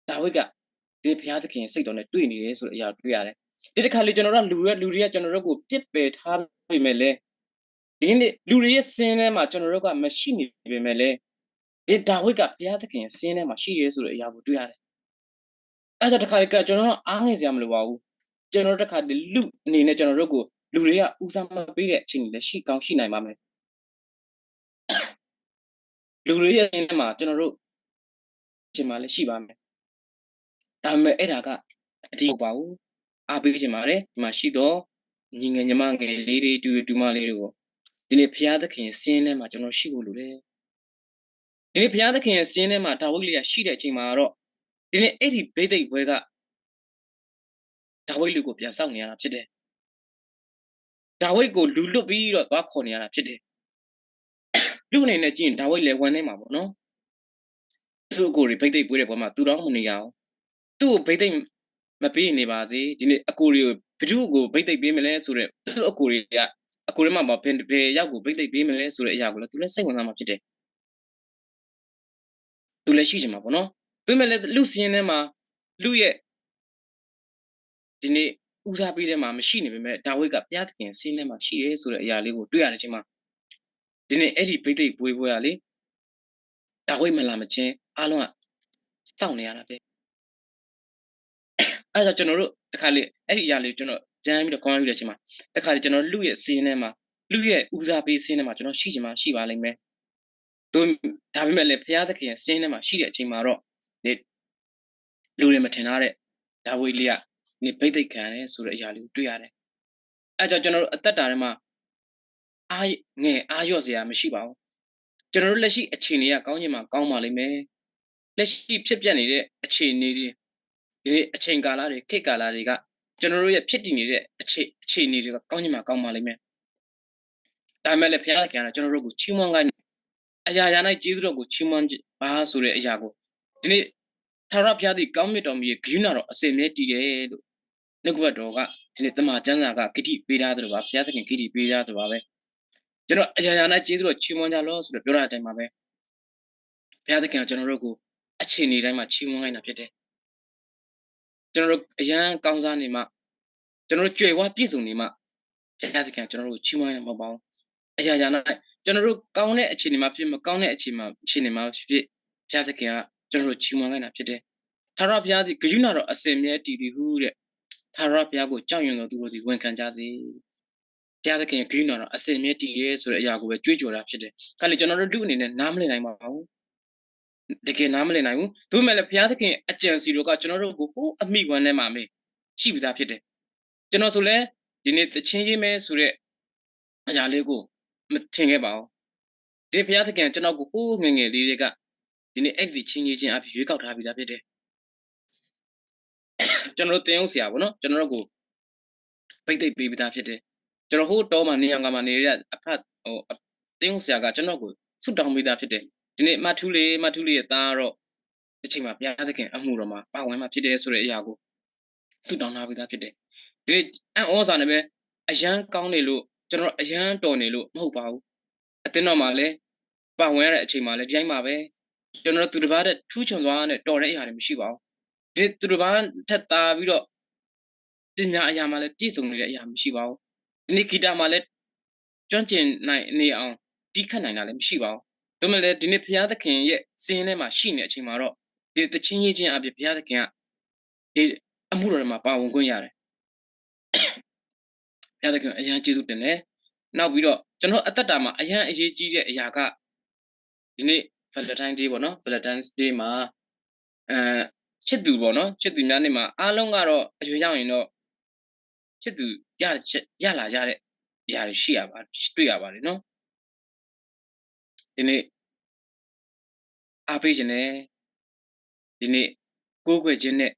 ဒါဝိဒ်က ဒီဘုရားသခင်စိတ်တော်နဲ့တွေ့နေတယ်ဆိုတဲ့အရာကိုတွေ့ရတယ်. ဒီတစ်ခါလေ ကျွန်တော်တို့က လူတွေ လူတွေက ကျွန်တော်တို့ကို ပစ်ပယ်ထားပေမဲ့လည်း ဒီနေ့ လူတွေရဲ့ စာရင်းထဲမှာ ကျွန်တော်တို့က မရှိနေပေမဲ့လည်း ဒီဒါဝိဒ်က ဘုရားသခင်ရဲ့ စာရင်းထဲမှာ ရှိတယ်ဆိုတဲ့အရာကို တွေ့ရတယ်. အဲ့ဒါကြောင့် တစ်ခါလေ ကျွန်တော်တို့ အားငယ်စရာမလိုပါဘူး. ကျွန်တော်တို့ တစ်ခါလေ လူအနေနဲ့ ကျွန်တော်တို့ကို လူတွေက ဦးစားမပေးတဲ့ အချိန်တွေလည်း ရှိကောင်းရှိနိုင်ပါမယ်. လူတွေရဲ့ စာရင်းထဲမှာ ကျွန်တော်တို့ ချင်မှာလည်း ရှိပါမယ်. ဒါပေမဲ့ အဲ့ဒါက အဓိက မဟုတ်ပါဘူး. အားပေးချင်ပါတယ်. ဒီမှာရှိသော ညီငယ်ညီမငယ်လေးတွေ တူတူမလေးတွေကို ဒီနေ့ ဘုရားသခင်ရဲ့ စာရင်းထဲမှာ ကျွန်တော် ရှိဖို့လိုတယ်. ဒီနေ့ ဘုရားသခင်ရဲ့ စာရင်းထဲမှာ ဒါဝိဒ်လေးက ရှိတဲ့အချိန်မှာတော့ ဒီနေ့ အဲ့ဒီဘိသိက်ပွဲက ဒါဝိဒ်လူကို ပြန်စောင့်နေရတာဖြစ်တယ်. ဒါဝိဒ်ကို လူလွတ်ပြီးတော့ သွားခေါ်နေရတာဖြစ်တယ်. လူအနေနဲ့ကြည့်ရင် ဒါဝိဒ်လည်း ဝမ်းနည်းမှာပေါ့နော်. သူ့အကိုတွေ ဘိသိက်ပွဲတဲ့ပွဲမှာ သူတော့မနေရဘူး. သူ့ကို ဘိသိက်မပေးနေပါစေ. ဒီနေ့ အကိုတွေကို ဘယ်သူ့ကို ဘိသိက်ပေးမလဲဆိုတဲ့ သူ့အကိုတွေက အကိုတွေမှာ ဘယ် ဘယ်ယောက်ကို ဘိသိက်ပေးမလဲဆိုတဲ့အရာကိုလည်း သူလည်း စိတ်ဝင်စားမှာဖြစ်တယ်. သူလည်း ရှိချင်မှာပေါ့နော်. ဒါပေမဲ့လည်း လူ့စာရင်းထဲမှာ လူ့ရဲ့ ဒီနေ့ ဦးစားပေးထဲမှာ မရှိနေပေမဲ့ ဒါဝိဒ်က ဘုရားသခင် စာရင်းထဲမှာ ရှိတယ်ဆိုတဲ့အရာလေးကို တွေ့ရတဲ့အချိန်မှာ ဒီနေ့ အဲ့ဒီဘိသိက်ပွဲပွဲကလေ ဒါဝိဒ်မလာမချင်း အားလုံးက စောင့်နေရတာပဲ. အဲ့ဒါကြောင့် ကျွန်တော်တို့ တစ်ခါလေ အဲ့ဒီအရာလေးကို ကျွန်တော် ပြန်ပြီးတော့ comment ပြီးတဲ့အချိန်မှာ တစ်ခါလေ ကျွန်တော် လူ့ရဲ့ စာရင်းထဲမှာ လူ့ရဲ့ ဦးစားပေး စာရင်းထဲမှာ ကျွန်တော် ရှိချင်မှ ရှိပါလိမ့်မယ်. ဒါပေမဲ့လည်း ဘုရားသခင်ရဲ့ စာရင်းထဲမှာ ရှိတဲ့အချိန်မှာတော့ ဒီ လူတွေ မထင်ထားတဲ့ ဒါဝိဒ်လေးက ဒီနေ့ ဘိသိက်ခံရတယ်ဆိုတဲ့အရာလေးကို တွေ့ရတယ်. အဲ့ဒါကြောင့် ကျွန်တော်တို့ အသက်တာထဲမှာ အားငယ်အားလျော့စရာ မရှိပါဘူး. ကျွန်တော်တို့ လက်ရှိ အခြေအနေက ကောင်းချင်မှ ကောင်းပါလိမ့်မယ်. လက်ရှိ ဖြစ်ပျက်နေတဲ့ အခြေအနေတွေ ဒီနေ့ အချိန်ကာလတွေ ခေတ်ကာလတွေက ကျွန်တော်တို့ရဲ့ ဖြစ်တည်နေတဲ့ အခြေ အခြေအနေတွေက ကောင်းချင်မှ ကောင်းပါလိမ့်မယ်. ဒါပေမဲ့လည်း ဘုရားသခင်ကတော့ ကျွန်တော်တို့ကို ချီးမွမ်းခိုင်းတယ်. အရာရာ၌ ကျေးဇူးတော်ကို ချီးမွမ်းပါဆိုတဲ့အရာကို ဒီနေ့ ထာဝရဘုရားသည် ကောင်းမြတ်တော်မူ၍ ကရုဏာတော် အစဉ်အမြဲတည်တယ်လို့ နှုတ်ကပတ်တော်က ဒီနေ့ သမ္မာကျမ်းစာက ကတိပေးထားသလိုပါ, ဘုရားသခင် ကတိပေးထားသလိုပါပဲ. ကျွန်တော် အရာရာ၌ ကျေးဇူးတော် ချီးမွမ်းကြလော့ဆိုတော့ ပြောထားတဲ့အတိုင်းပါပဲ. ဘုရားသခင်က ကျွန်တော်တို့ကို အခြေအနေတိုင်းမှာ ချီးမွမ်းခိုင်းတာဖြစ်တယ်. ကျွန်တော်တို့ အရမ်းကောင်းစားနေမှ၊ ကျွန်တော်တို့ ကြွယ်ဝပြည့်စုံနေမှ ဘုရားသခင်က ကျွန်တော်တို့ကို ချီးမွမ်းခိုင်းတာ မဟုတ်ပါဘူး. အရာရာ၌ ကျွန်တော်တို့ ကောင်းတဲ့အခြေအနေမှာဖြစ်ဖြစ်၊ မကောင်းတဲ့အခြေမှာ အခြေအနေမှာဖြစ်ဖြစ်၊ ဘုရားသခင်က ကျွန်တော်တို့ ချီးမွမ်းခိုင်းတာဖြစ်တယ်. ထာဝရဘုရားသည် ကရုဏာတော် အစဉ်အမြဲတည်သည်ဟုတဲ့၊ ထာဝရဘုရားကို ကြောက်ရွံ့သောသူတို့သည် ဝန်ခံကြစေ. ဘုရားသခင်ရဲ့ ကရုဏာတော် အစဉ်အမြဲတည်တယ်ဆိုတဲ့အရာကိုပဲ ကြွေးကြော်တာဖြစ်တယ်. ခါလေ ကျွန်တော်တို့ လူ့အနေနဲ့ နားမလည်နိုင်ပါဘူး. တကယ်နားမလည်နိုင်ဘူး. ဒါပေမဲ့လည်း ဘုရားသခင်ရဲ့ အကြံစည်တော်က ကျွန်တော်တို့ကို ဟိုးအမိဝမ်းထဲမှာပဲ ရှိပြီးသားဖြစ်တယ်. ကျွန်တော်ဆိုလည်း ဒီနေ့ သီချင်းရေးမယ်ဆိုတဲ့ အရာလေးကို မထင်ခဲ့ပါဘူး. ဒီဘုရားသခင်က ကျွန်တော်ကို ဟိုးငယ်ငယ်လေးတည်းက ဒီနေ့ အဲ့ဒီသီချင်းရေးခြင်းအပြင် ရွေးကောက်ထားပြီးသားဖြစ်တယ်. ကျွန်တော်တို့ သင်းအုပ်ဆရာပေါ့နော်, ကျွန်တော်တို့ကို ဘိသိက်ပေးပြီးသားဖြစ်တယ်. ကျွန်တော် ဟိုးတောမှာ နေရာငါမှာ နေတဲ့ အဖတ် ဟို အ သ့ၣ်ညိၣ်စရာက ကျွန်တော်ကို ဆုတောင်းပေးတာဖြစ်တယ်. ဒီနေ့ မထူလီ မထူလီရဲ့သားကတော့ တစ်ချိန်မှာ ဘုရားသခင်အမှုတော်မှာ ပါဝင်မှာဖြစ်တယ်ဆိုတဲ့အရာကို ဆုတောင်းထားပေးတာဖြစ်တယ်. ဒီနေ့ အံ့ဩစရာနဲ့ပဲ အရမ်းကောင်းနေလို့ ကျွန်တော်အရမ်းတော်နေလို့ မဟုတ်ပါဘူး. အသင်းတော်မှာလည်း ပါဝင်ရတဲ့အချိန်မှာလည်း ဒီတိုင်းပါပဲ. ကျွန်တော်သူတစ်ပါးထက် ထူးချွန်စွာနဲ့ တော်တဲ့အရာတွေ မရှိပါဘူး. ဒီနေ့ သူတစ်ပါးထက်သာပြီးတော့ ပညာအရာမှာလည်း ပြည့်စုံနေတဲ့အရာ မရှိပါဘူး. ဒီနေ့ ဂီတမှာလည်း ကျွမ်းကျင်နိုင်နေအောင် တီးခတ်နိုင်တာလည်း မရှိပါဘူး. သို့မဲ့လည်း ဒီနေ့ ဘုရားသခင်ရဲ့ စာရင်းထဲမှာ ရှိနေတဲ့အချိန်မှာတော့ ဒီသီချင်းရေးခြင်းအပြင် ဘုရားသခင်က ဒီအမှုတော်ထဲမှာ ပါဝင်ခွင့်ရတယ်. ဘုရားသခင် အရမ်းကျေးဇူးတင်တယ်. နောက်ပြီးတော့ ကျွန်တော်အသက်တာမှာ အရမ်းအရေးကြီးတဲ့အရာက ဒီနေ့ Valentine Day ပေါ့နော်, Valentine's Day မှာ အဲ ချစ်သူပေါ့နော်, ချစ်သူများနေ့မှာ အားလုံးကတော့ အရွယ်ရောက်ရင်တော့ ချစ်သူရရလာကြတဲ့အရာတွေ ရှိရပါတွေ့ရပါတယ်နော်. ဒီနေ့ အားပေးခြင်းနဲ့ ဒီနေ့ ကိုးကွယ်ခြင်းနဲ့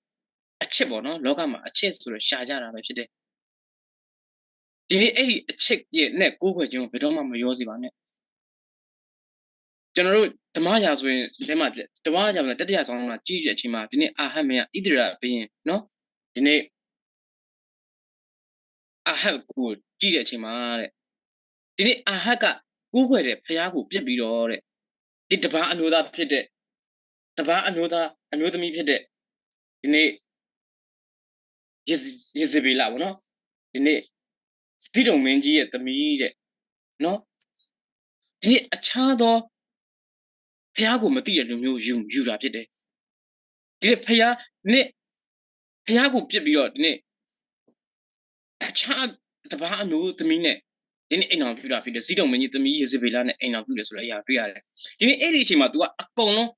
အချစ်ပေါ့နော်, လောကမှာ အချစ်ဆိုတော့ ရှာကြတာပဲဖြစ်တယ်. ဒီနေ့ အဲ့ဒီအချစ်ရဲ့နဲ့ ကိုးကွယ်ခြင်းကို ဘယ်တော့မှ မရောစေပါနဲ့. ကျွန်တော်တို့ ဓမ္မရာဇဝင်ထဲမှာ ဓမ္မရာဇဝင် တတိယဆောင်မှာ ကြည့်တဲ့အချိန်မှာ ဒီနေ့ အာဟပ်မင်းက ဣသရေလဘုရင်နော်, ဒီနေ့ အာဟပ်ကို ကြည့်တဲ့အချိန်မှာတဲ့ ဒီနေ့ အာဟပ်က ကိုးကွယ်တဲ့ ဘုရားကို ပစ်ပြီးတော့တဲ့ ဒီတပါးအမျိုးသားဖြစ်တဲ့ တပါးအမျိုးသား အမျိုးသမီးဖြစ်တဲ့ ဒီနေ့ ယဇ်- ယဇ်ဗေလပေါ့နော်, ဒီနေ့ ဇိဒုန်မင်းကြီးရဲ့သမီးတဲ့နော်, ဒီနေ့ အခြားသော ဘုရားကို မသိတဲ့လူမျိုးကို ယူ- ယူတာဖြစ်တယ်. ဒီနေ့ ဘုရား- ဒီနေ့ ဘုရားကို ပစ်ပြီးတော့ ဒီနေ့ အခြားတပါးအမျိုးသမီးနဲ့ ဒီနေ့ အိမ်ထောင်ပြုတာဖြစ်တယ်. ဇိဒုန်မင်းကြီးသမီး ယဇ်ဗေလနဲ့ အိမ်ထောင်ပြုတယ်ဆိုတဲ့အရာကို တွေ့ရတယ်. ဒီနေ့ အဲ့ဒီအချိန်မှာ သူက အကုန်လုံး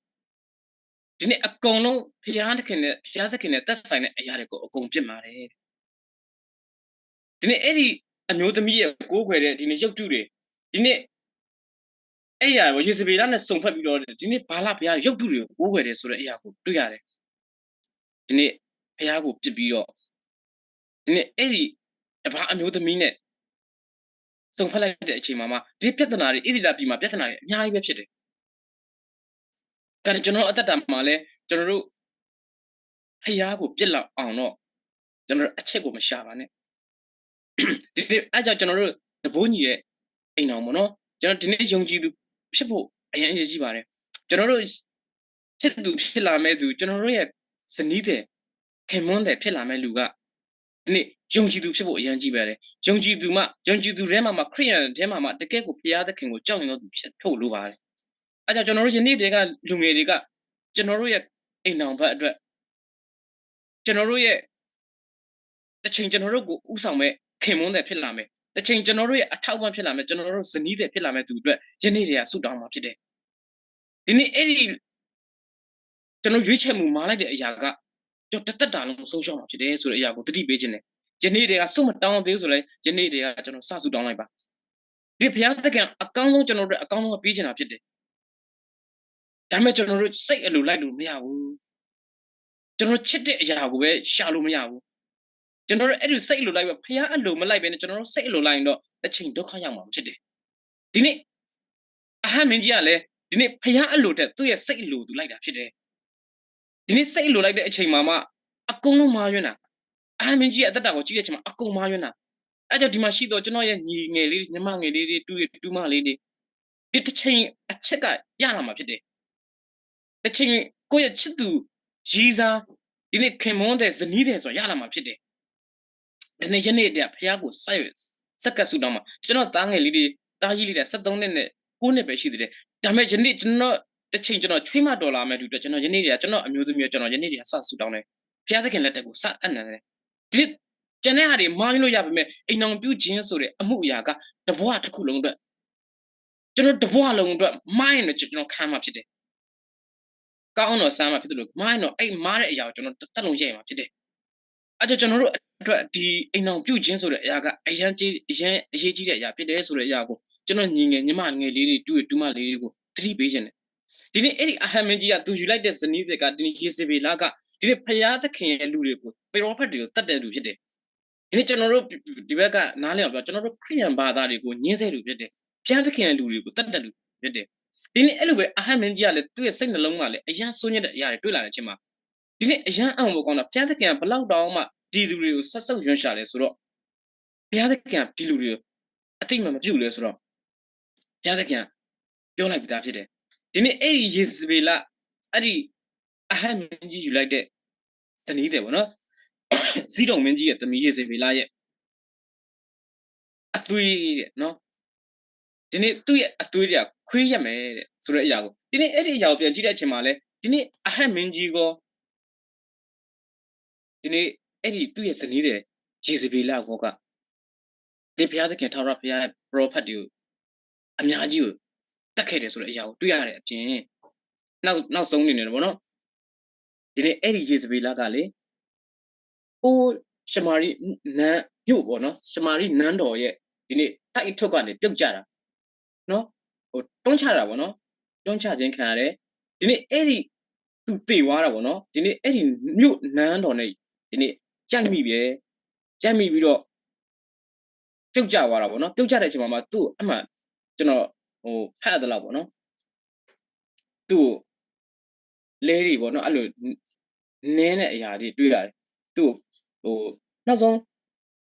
ဒီနေ့ အကုန်လုံး ဘုရားသခင်နဲ့ ဘုရားသခင်နဲ့ သက်ဆိုင်တဲ့အရာတွေကို အကုန်ပစ်မှာတယ်. ဒီနေ့ အဲ့ဒီအမျိုးသမီးရဲ့ ကိုးကွယ်တဲ့ ဒီနေ့ ရုပ်တုတွေ ဒီနေ့ အဲ့ဒီအရာကို ယဇ်ဗေလနဲ့ စုံဖက်ပြီးတော့ ဒီနေ့ ဗာလဘုရားရုပ်တုတွေကို ကိုးကွယ်တယ်ဆိုတဲ့အရာကို တွေ့ရတယ်. ဒီနေ့ ဘုရားကို ပစ်ပြီးတော့ ဒီနေ့ အဲ့ဒီတပါးအမျိုးသမီးနဲ့ စုံဖက်လိုက်တဲ့အချိန်မှာမှ ဒီပြဿနာတွေ ဣသရေလပြည်မှာ ပြဿနာတွေ အများကြီးပဲဖြစ်တယ်. ကဲ ကျွန်တော်တို့ အသက်တာမှာလည်း ကျွန်တော်တို့ ဘုရားကို ပစ်လောက်အောင်တော့ ကျွန်တော်တို့ အချက်ကို မရှာပါနဲ့. ဒီနေ့ အဲကြောင့် ကျွန်တော်တို့ သဘောညီတဲ့ အိမ်ထောင်ပေါ့နော်. ကျွန်တော် ဒီနေ့ ယုံကြည်သူ ဖြစ်ဖို့ အရမ်းအရေးကြီးပါတယ်. ကျွန်တော်တို့ ချစ်သူဖြစ်လာမဲ့သူ ကျွန်တော်တို့ရဲ့ ဇနီးသည် ခင်မွန်းသည် ဖြစ်လာမဲ့လူက ဒီနေ့ ယုံကြည်သူ ဖြစ်ဖို့ အရမ်းကြီးပါတယ်. ယုံကြည်သူမှ ယုံကြည်သူထဲမှာမှ ခရစ်ယာန်ထဲမှာမှ တကယ့်ကို ဘုရားသခင်ကို ကြောက်ရွံ့သောသူ ဖြစ်ဖို့ လိုပါတယ်. အဲကြောင့် ကျွန်တော်တို့ ယနေ့တည်းက လူငယ်တွေက ကျွန်တော်တို့ရဲ့ အိမ်ထောင်ဘက်အတွက် ကျွန်တော်တို့ရဲ့ တစ်ချိန် ကျွန်တော်တို့ကို ဦးဆောင်မဲ့ ခင်မွန်းသည် ဖြစ်လာမယ်. တစ်ချိန် ကျွန်တော်တို့ရဲ့ အထောက်အပံ့ ဖြစ်လာမယ်. ကျွန်တော်တို့ ဇနီးသည် ဖြစ်လာမဲ့သူအတွက် ယနေ့တည်းက ဆုတောင်းမှာ ဖြစ်တယ်. ဒီနေ့ အဲ့ဒီ ကျွန်တော် ရွေးချယ်မှု မှားလိုက်တဲ့အရာက ကျွန်တော် တစ်သက်တာလုံး ဆုံးရှုံးမှာ ဖြစ်တယ်ဆိုတဲ့အရာကို သတိပေးခြင်းနဲ့ ယနေ့တည်းက ဆုမတောင်းသေးဘူးဆိုလည်း ယနေ့တည်းက ကျွန်တော် စဆုတောင်းလိုက်ပါ. ဒီဘုရားသခင် အကောင်းဆုံး ကျွန်တော်တို့ အကောင်းဆုံး ပေးချင်တာ ဖြစ်တယ်. ဒါပေမဲ့ ကျွန်တော်တို့ စိတ်အလိုလိုက်လို့ မရဘူး. ကျွန်တော်တို့ ချစ်တဲ့အရာကိုပဲ ရှာလို့ မရဘူး. ကျွန်တော်တို့ အဲ့ဒီစိတ်အလိုလိုက်ပဲ ဘုရားအလိုမလိုက်ပဲနဲ့ ကျွန်တော်တို့ စိတ်အလိုလိုက်ရင်တော့ တစ်ချိန် ဒုက္ခရောက်မှာ ဖြစ်တယ်. ဒီနေ့ အာဟပ်မင်းကြီးကလည်း ဒီနေ့ ဘုရားအလိုထက် သူ့ရဲ့စိတ်အလိုသူ လိုက်တာဖြစ်တယ်. ဒီနေ့ စိတ်အလိုလိုက်တဲ့အချိန်မှာမှ အကုန်လုံး မှားယွင်းတာ. အာဟပ်မင်းကြီးရဲ့ အသက်တာကို ကြည့်တဲ့အချိန်မှာ အကုန် မှားယွင်းတာ. အဲဒါကြောင့် ဒီမှာရှိသော ကျွန်တော်ရဲ့ ညီငယ်လေးတွေ ညီမငယ်လေးတွေ တူတွေ တူမလေးတွေ ဒီတစ်ချိန် အချက်က ရလာမှာ ဖြစ်တယ်. တစ်ချိန် ကိုယ့်ရဲ့ချစ်သူ ရင်းစား ဒီနေ့ ခင်မွန်းသည် ဇနီးသည်ဆိုတာ ရလာမှာ ဖြစ်တယ်. ဒီနေ့ ယနေ့တည်းက ဘုရားကို စ- စက္ကန့်ဆုတောင်းမှာ ကျွန်တော့်သားငယ်လေးတွေ သားကြီးလေးတွေ ဆယ့်သုံးနှစ်နဲ့ ကိုးနှစ်ပဲ ရှိသေးတယ်. ဒါပေမဲ့ ယနေ့ ကျွန်တော့် တစ်ချိန် ကျွန်တော် ချွေးမတော်လာမယ် တူအတွက် ကျွန်တော် ယနေ့တည်းက ကျွန်တော့်အမျိုးသမီးကို ကျွန်တော် ယနေ့တည်းက စဆုတောင်းတယ်. ဘုရားသခင်လက်ထက်ကို စအပ်နေတယ်. ဒီကျန်တဲ့ဟာတွေ မှားယွင်းလို့ရပေမဲ့ အိမ်ထောင်ပြုခြင်းဆိုတဲ့ အမှုအရာက တဘဝတစ်ခုလုံးအတွက် ကျွန်တော် တဘဝလုံးအတွက် မှားယွင်းတယ် ကျွန်တော် ခံမှာဖြစ်တယ်. ကောင်းအောင်တော့ စားမှာဖြစ်သလို မှားယွင်းတော့ အဲ့မှားတဲ့အရာကို ကျွန်တော် တစ်သက်လုံး ရပ်ရမှာဖြစ်တယ်. အဲကြောင့် ကျွန်တော်တို့အတွက် ဒီအိမ်ထောင်ပြုခြင်းဆိုတဲ့အရာက အရမ်းကြီး- အရမ်းအရေးကြီးတဲ့အရာ ဖြစ်တယ်ဆိုတဲ့အရာကို ကျွန်တော့်ညီငယ် ညီမငယ်လေးတွေ တူတွေ တူမလေးတွေကို သတိပေးချင်တယ်. ဒီနေ့ အဲ့ဒီအာဟပ်မင်းကြီးက သူယူလိုက်တဲ့ ဇနီးသည်က ဒီနေ့ ယေဇေဘေလက ဒီနေ့ ဘုရားသခင်ရဲ့လူတွေကို ပရောဖက်တွေကို သတ်တဲ့လူဖြစ်တယ်. ဒီနေ့ ကျွန်တော်တို့ ဒီဘက်က နားလည်အောင်ပြော ကျွန်တော်တို့ ခရစ်ယာန်ဘာသာတွေကို ညှင်းဆဲသူဖြစ်တယ်. ဘု ဘုရားသခင်အလိုတွေကို သက်တမ်းလုပ်တယ်။ ဒီနေ့ အဲ့လိုပဲ အာဟပ်မင်းကြီးကလည်း သူ့ရဲ့စိတ်နှလုံးမှာလည်း အရမ်းစိုးရိမ်တဲ့အရာတွေ တွေ့လာတဲ့အချိန်မှာ ဒီနေ့ အရမ်းအံ့ဩဖို့ကောင်းတာ ဘုရားသခင်က ဘယ်လောက်တောင်မှ ဒီသူတွေကို စက်ဆုပ်ယွံရှာလဲဆိုတော့ ဘုရားသခင်က ဒီလူတွေကို အသိအမှတ်မပြုဘူးလဲဆိုတော့ ဘုရားသခင်က ပြောလိုက်ပြီးသားဖြစ်တယ်။ ဒီနေ့ အဲ့ဒီယေဇဗေလ အဲ့ဒီအာဟပ်မင်းကြီးယူလိုက်တဲ့ ဇနီးသည်ပေါ့နော်။ ဇိဒိန်မင်းကြီးရဲ့သမီး ယေဇဗေလရဲ့ အသွေးတဲ့နော်။ ဒီနေ့သူ့ရဲ့အသွေးတွေကခွေးယက်မယ်တဲ့ဆိုတဲ့အရာကို ဒီနေ့အဲ့ဒီအရာကိုပြန်ကြည့်တဲ့အချိန်မှာလဲ ဒီနေ့အာဟပ်မင်းကြီးက ဒီနေ့အဲ့ဒီသူ့ရဲ့ဇနီးသည်ယေဇဗေလအဂီၢ်က ဒီဘုရားသခင်ထာဝရဘုရားရဲ့ပရောဖက်တွေကို အများကြီးကို သတ်ခဲ့တယ်ဆိုတဲ့အရာကိုတွေ့ရတဲ့အပြင် နောက်နောက်ဆုံးအနေနဲ့ပေါ့နော်။ ဒီနေ့အဲ့ဒီယေဇဗေလကလေ ဟိုရှမာရိနန်းမြို့ပေါ့နော် ရှမာရိနန်းတော်ရဲ့ ဒီနေ့တိုက်ထုတ်ကနေပြုတ်ကျတာနော် ဟိုတွန်းချတာပေါ့နော် တွန်းချခြင်းခံရတယ်။ ဒီနေ့အဲ့ဒီသူသေသွားတာပေါ့နော် ဒီနေ့အဲ့ဒီမြို့နန်းတော်နဲ့ ဒီနေ့ရိုက်မိပဲရိုက်မိပြီးတော့ ပြုတ်ကျသွားတာပေါ့နော် ပြုတ်ကျတဲ့အချိန်မှာမှသူ့အမှန်ကျွန်တော်ဟိုဖတ်ရသလောက်ပေါ့နော် သူ့ကို လဲတွေပေါ့နော် အဲ့လိုနဲတဲ့အရာတွေတွေ့ရတယ်။ သူ့ဟိုနောက်ဆုံ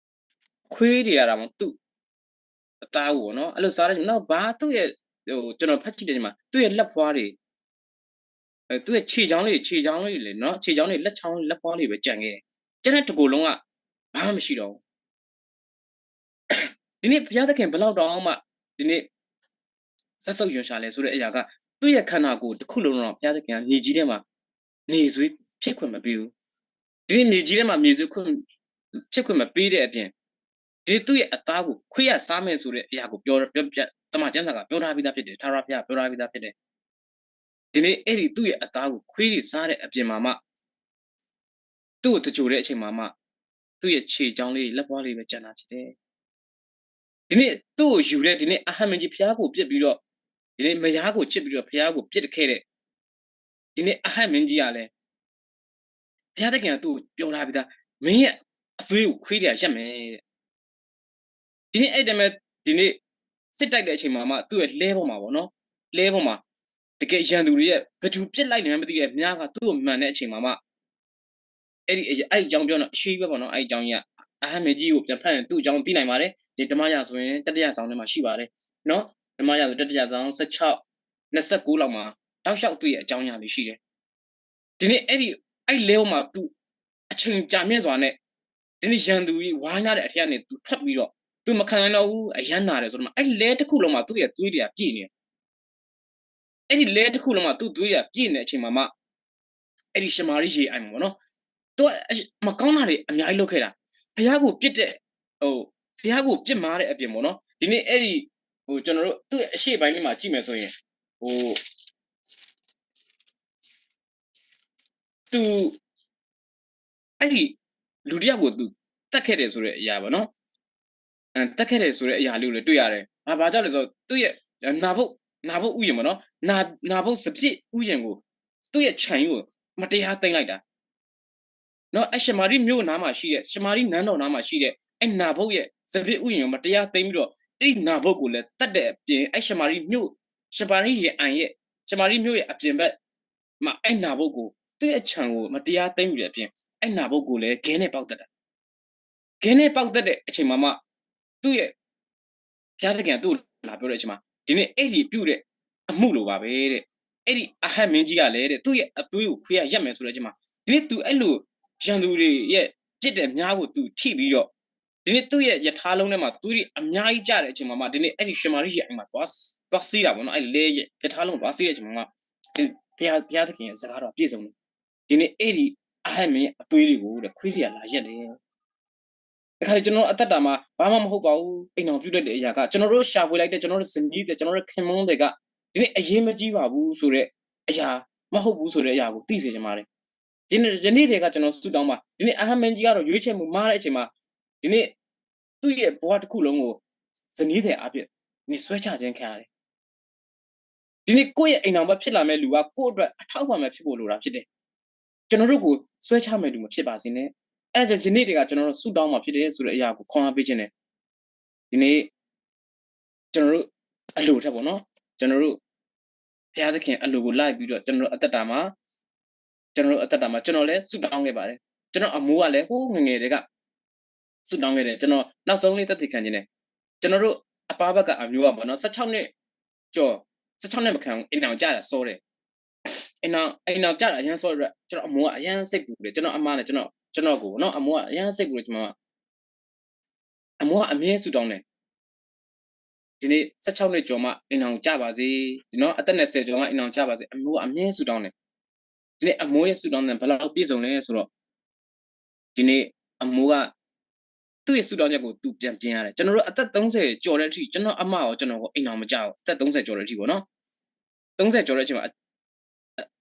းခွေးတွေရတာပေါ့ သူ့အသားကိုပေါ့နော် အဲ့လိုစားတဲ့နောက်ဘာသူ့ရဲ့ဟိုကျွန်တော်ဖတ်ကြည့်တဲ့ချိန်မှာသူ့ရဲ့လက်ဖွားတွေအဲသူ့ရဲ့ခြေချောင်းလေးခြေချောင်းလေးလေနော်ခြေချောင်းလေးလက်ချောင်းလက်ဖွားလေးပဲကြံခဲ့တယ်ကျန်တဲ့တစ်ကိုယ်လုံးကဘာမှမရှိတော့ဘူးဒီနေ့ဘုရားသခင်ဘယ်လောက်တောင်မှဒီနေ့ စက်ဆုပ်ယွံရှာလဲဆိုတဲ့အရာကသူ့ရဲ့ခန္ဓာကိုယ်တစ်ခုလုံးတော့ဘုရားသခင်ကမြေကြီးထဲမှာမြေဆွေးဖြစ်ခွင့်မပေးဘူးဒီနေ့မြေကြီးထဲမှာမြေဆွေးခွင့်ဖြစ်ခွင့်မပေးတဲ့အပြင်ဒီနေ့သူ့ရဲ့အသားကိုခွေးရစားမယ်ဆိုတဲ့အရာကိုပြောပြောပြတမန်ကျမ်းစာကပြောထားပြီးသားဖြစ်တယ်ထာဝရဘုရားပြောထားပြီးသားဖြစ်တယ်ဒီနေ့အဲ့ဒီသူ့ရဲ့အသားကိုခွေးတွေစားတဲ့အပြင်မှာမှသူ့ကိုတကြိုတဲ့အချိန်မှာမှသူ့ရဲ့ခြေချောင်းလေးလက်ပွားလေးပဲကျန်တာဖြစ်တယ်ဒီနေ့သူ့ကိုယူတဲ့ဒီနေ့အာဟပ်မင်းကြီးဘုရားကိုပြစ်ပြီးတော့ဒီနေ့မယားကိုချစ်ပြီးတော့ဘုရားကိုပြစ်တခဲတဲ့ဒီနေ့အာဟပ်မင်းကြီးကလည်းဘုရားသခင်ကသူ့ကိုပြောထားပြီးသားမင်းရဲ့အသွေးကိုခွေးတွေကယက်မယ်တဲ့ဒီနေ့အဲ့တည်းမဲ့ဒီနေ့စစ်တိုက်တဲ့အချိန်မှာမှသူ့ရဲ့လဲပေါ်မှာပေါ့နော်လဲပေါ်မှာတကယ်ရန်သူတွေရဲ့ဘယ်သူပြစ်လိုက်နေမှမသိတဲ့မြားကသူ့ကိုမှန်တဲ့အချိန်မှာမှအဲ့ဒီအဲ့အကြောင်းပြောတော့အရှိပဲပေါ့နော်အဲ့အကြောင်းကြီးကအဟမ်းမင်းကြီးကိုပြန်ဖတ်ရင်သူ့အကြောင်းသိနိုင်ပါတယ်ဒီဓမ္မရာဆိုရင်တတိယဆောင်ထဲမှာရှိပါတယ်နော်ဓမ္မရာဆိုတတိယဆောင်16 29လောက်မှာတောက်လျှောက်သူ့ရဲ့အကြောင်းအရာတွေရှိတယ်ဒီနေ့အဲ့ဒီအဲ့လဲပေါ်မှာသူအချိန်ကြာမြင့်စွာနဲ့ဒီနေ့ရန်သူကြီးဝါညါတဲ့အထက်ကနေသူထွက်ပြီးတော့သူမခံနိုင်တော့ဘူးအရမ်းနာတယ်ဆိုတော့အဲ့လဲတစ်ခုလုံးမှာသူ့ရဲ့သွေးတွေကပြည့်နေတယ်အဲ့ဒီလဲတစ်ခုလုံးမှာသူ့သွေးတွေကပြည့်နေတဲ့အချိန်မှာမှအဲ့ဒီရှမာရိရေအိုင်ပေါ့နော်သူကမကောင်းတာတွေအများကြီးလုပ်ခဲ့တာဘုရားကိုပြစ်တဲ့ဟိုဘုရားကိုပြစ်မှားတဲ့အပြင်ပေါ့နော်ဒီနေ့အဲ့ဒီဟိုကျွန်တော်တို့သူ့အရှေ့ပိုင်းလေးမှာကြည့်မယ်ဆိုရင်ဟိုသူအဲ့ဒီလူတစ်ယောက်ကိုသူတတ်ခဲ့တယ်ဆိုတဲ့အရာပေါ့နော်အဲတတ်ခဲ့တယ်ဆိုတဲ့အရာလေးကိုလည်းတွေ့ရတယ်။ဘာဘာကြောင့်လဲဆိုတော့သူ့ရဲ့နာဖို့နာဖို့ဥယျာဉ်ပေါ့နော်။နာနာဖို့စပြစ်ဥယျာဉ်ကိုသူ့ရဲ့ခြံကိုမတရားသိမ်းလိုက်တာ။နော်အရှမာရိမြို့နားမှာရှိတဲ့ရှမာရိနန်းတော်နားမှာရှိတဲ့အဲ့နာဖို့ရဲ့စပြစ်ဥယျာဉ်ကိုမတရားသိမ်းပြီးတော့အဲ့ဒီနာဖို့ကိုလည်းတတ်တဲ့အပြင်အဲ့ရှမာရိမြို့ရှမာရိရဲ့အိမ်ရဲ့ရှမာရိမြို့ရဲ့အပြင်ဘက်မှာအဲ့နာဖို့ကိုသူ့ရဲ့ခြံကိုမတရားသိမ်းယူတဲ့အပြင်အဲ့နာဖို့ကိုလည်းဂဲနဲ့ပေါက်တတ်တာဂဲနဲ့ပေါက်တတ်တဲ့အချိန်မှာမှသူ့ရဲ့ဘုရားသခင်ကသူ့ကိုလာပြောတဲ့အချိန်မှာဒီနေ့အဲ့ဒီပြုတ်တဲ့အမှုလိုပါပဲတဲ့အဲ့ဒီအဟတ်မင်းကြီးကလည်းတဲ့သူ့ရဲ့အသွေးကိုခွေးကရက်မယ်ဆိုတဲ့အချိန်မှာဒီနေ့သူအဲ့လိုရန်သူတွေရဲ့ပြစ်တဲ့များကိုသူထိပြီးတော့ဒီနေ့သူ့ရဲ့ယထာလုံးထဲမှာသွေးတွေအများကြီးကျတဲ့အချိန်မှာမှဒီနေ့အဲ့ဒီရှမာရိရဲ့အိမ်မှာသွားသွားစီးတာပေါ့နော်အဲ့လဲရထားလုံးသွားစီးတဲ့အချိန်မှာမှဘုရားဘုရားသခင်ရဲ့စကားတော်ပြည့်စုံတယ်ဒီနေ့အဲ့ဒီအဟတ်မင်းအသွေးတွေကိုတဲ့ခွေးတွေကလာရက်တယ်တခါလေကျွန်တော်အသက်တာမှာဘာမှမဟုတ်ပါဘူးအိမ်တော်ပြုတ်လိုက်တဲ့အရာကကျွန်တော်တို့ရှာဖွေလိုက်တဲ့ကျွန်တော်တို့ဇနီးတဲ့ကျွန်တော်တို့ခင်မုန်းတွေကဒီနေ့အရေးမကြီးပါဘူးဆိုတဲ့အရာမဟုတ်ဘူးဆိုတဲ့အရာကိုသိစေချင်ပါတယ်ဒီနေ့ယနေ့တွေကကျွန်တော်ဆူတောင်းပါဒီနေ့အဟတ်မင်းကြီးကတော့ရွေးချယ်မှုမှားတဲ့အချိန်မှာဒီနေ့သူ့ရဲ့ဘဝတစ်ခုလုံးကိုဇနီးတဲ့အဖြစ်နေဆွဲချခြင်းခံရတယ်ဒီနေ့ကိုယ့်ရဲ့အိမ်တော်ဘက်ဖြစ်လာမဲ့လူကကိုယ့်အတွက်အထောက်အပံ့ပဲဖြစ်ဖို့လိုတာဖြစ်တယ်ကျွန်တော်တို့ကိုဆွဲချမဲ့လူမဖြစ်ပါစေနဲ့အဲ့ဒါကြောင့်ယနေ့တွေကကျွန်တော်တို့ဆူတောင်းမှာဖြစ်တယ်ဆိုတဲ့အရာကိုခွန်အားပေးခြင်းနဲ့ဒီနေ့ကျွန်တော်တို့ အလိၤထဲပေါ့နော်. ကျွန်တော်တို့ ဘုရားသခင်အလိုကိုလိုက်ပြီးတော့ ကျွန်တော်တို့အသက်တာမှာ ကျွန်တော်တို့အသက်တာမှာ ကျွန်တော်လည်းဆုတောင်းခဲ့ပါတယ်. ကျွန်တော်အမိုးကလည်း ဟိုးငယ်ငယ်တည်းက ဆုတောင်းခဲ့တယ်. ကျွန်တော်နောက်ဆုံးလေးသက်သေခံခြင်းနဲ့ ကျွန်တော်တို့အပၢ်ဘက်ကအမျိုးကပေါ့နော် ဆယ့်ခြောက်နှစ်ကျော် ဆယ့်ခြောက်နှစ်မခံဘူး အိမ်ထောင်ကျတာစောတယ်. အိမ်ထောင်အိမ်ထောင်ကျတာအရမ်းစောတဲ့အတွက် ကျွန်တော်အမိုးကအရမ်းစိတ်ပူတယ်. ကျွန်တော်အမနဲ့ကျွန်တော်ကျွန်တော်ကိုပေါ့နော် အမိုးကအရမ်းစိတ်ပူတယ်. ကျွန်တော် အမိုးကအမြဲဆုတောင်းတယ်. ဒီနေ့ ဆယ့်ခြောက်နှစ်ကျော်မှအိမ်ထောင်ကျပါစေ, ဒီနော် အသက်နှစ်ဆယ်ကျော်မှအိမ်ထောင်ကျပါစေ, အမိုးကအမြဲဆုတောင်းတယ်. ဒီနေ့အမိုးရဲ့ဆုတောင်းသံဘယ်လောက်ပြည့်စုံလဲဆိုတော့ ဒီနေ့အမိုးက သူ့ရဲ့ဆုတောင်းချက်ကိုသူပြန်ပြင်ရတယ်. ကျွန်တော်တို့အသက်သုံးဆယ်ကျော်တဲ့အထိ ကျွန်တော်အမရောကျွန်တော်ကိုအိမ်ထောင်မကျဘူး. အသက်သုံးဆယ်ကျော်တဲ့အထိပေါ့နော်. သုံးဆယ်ကျော်တဲ့အချိန်မှာ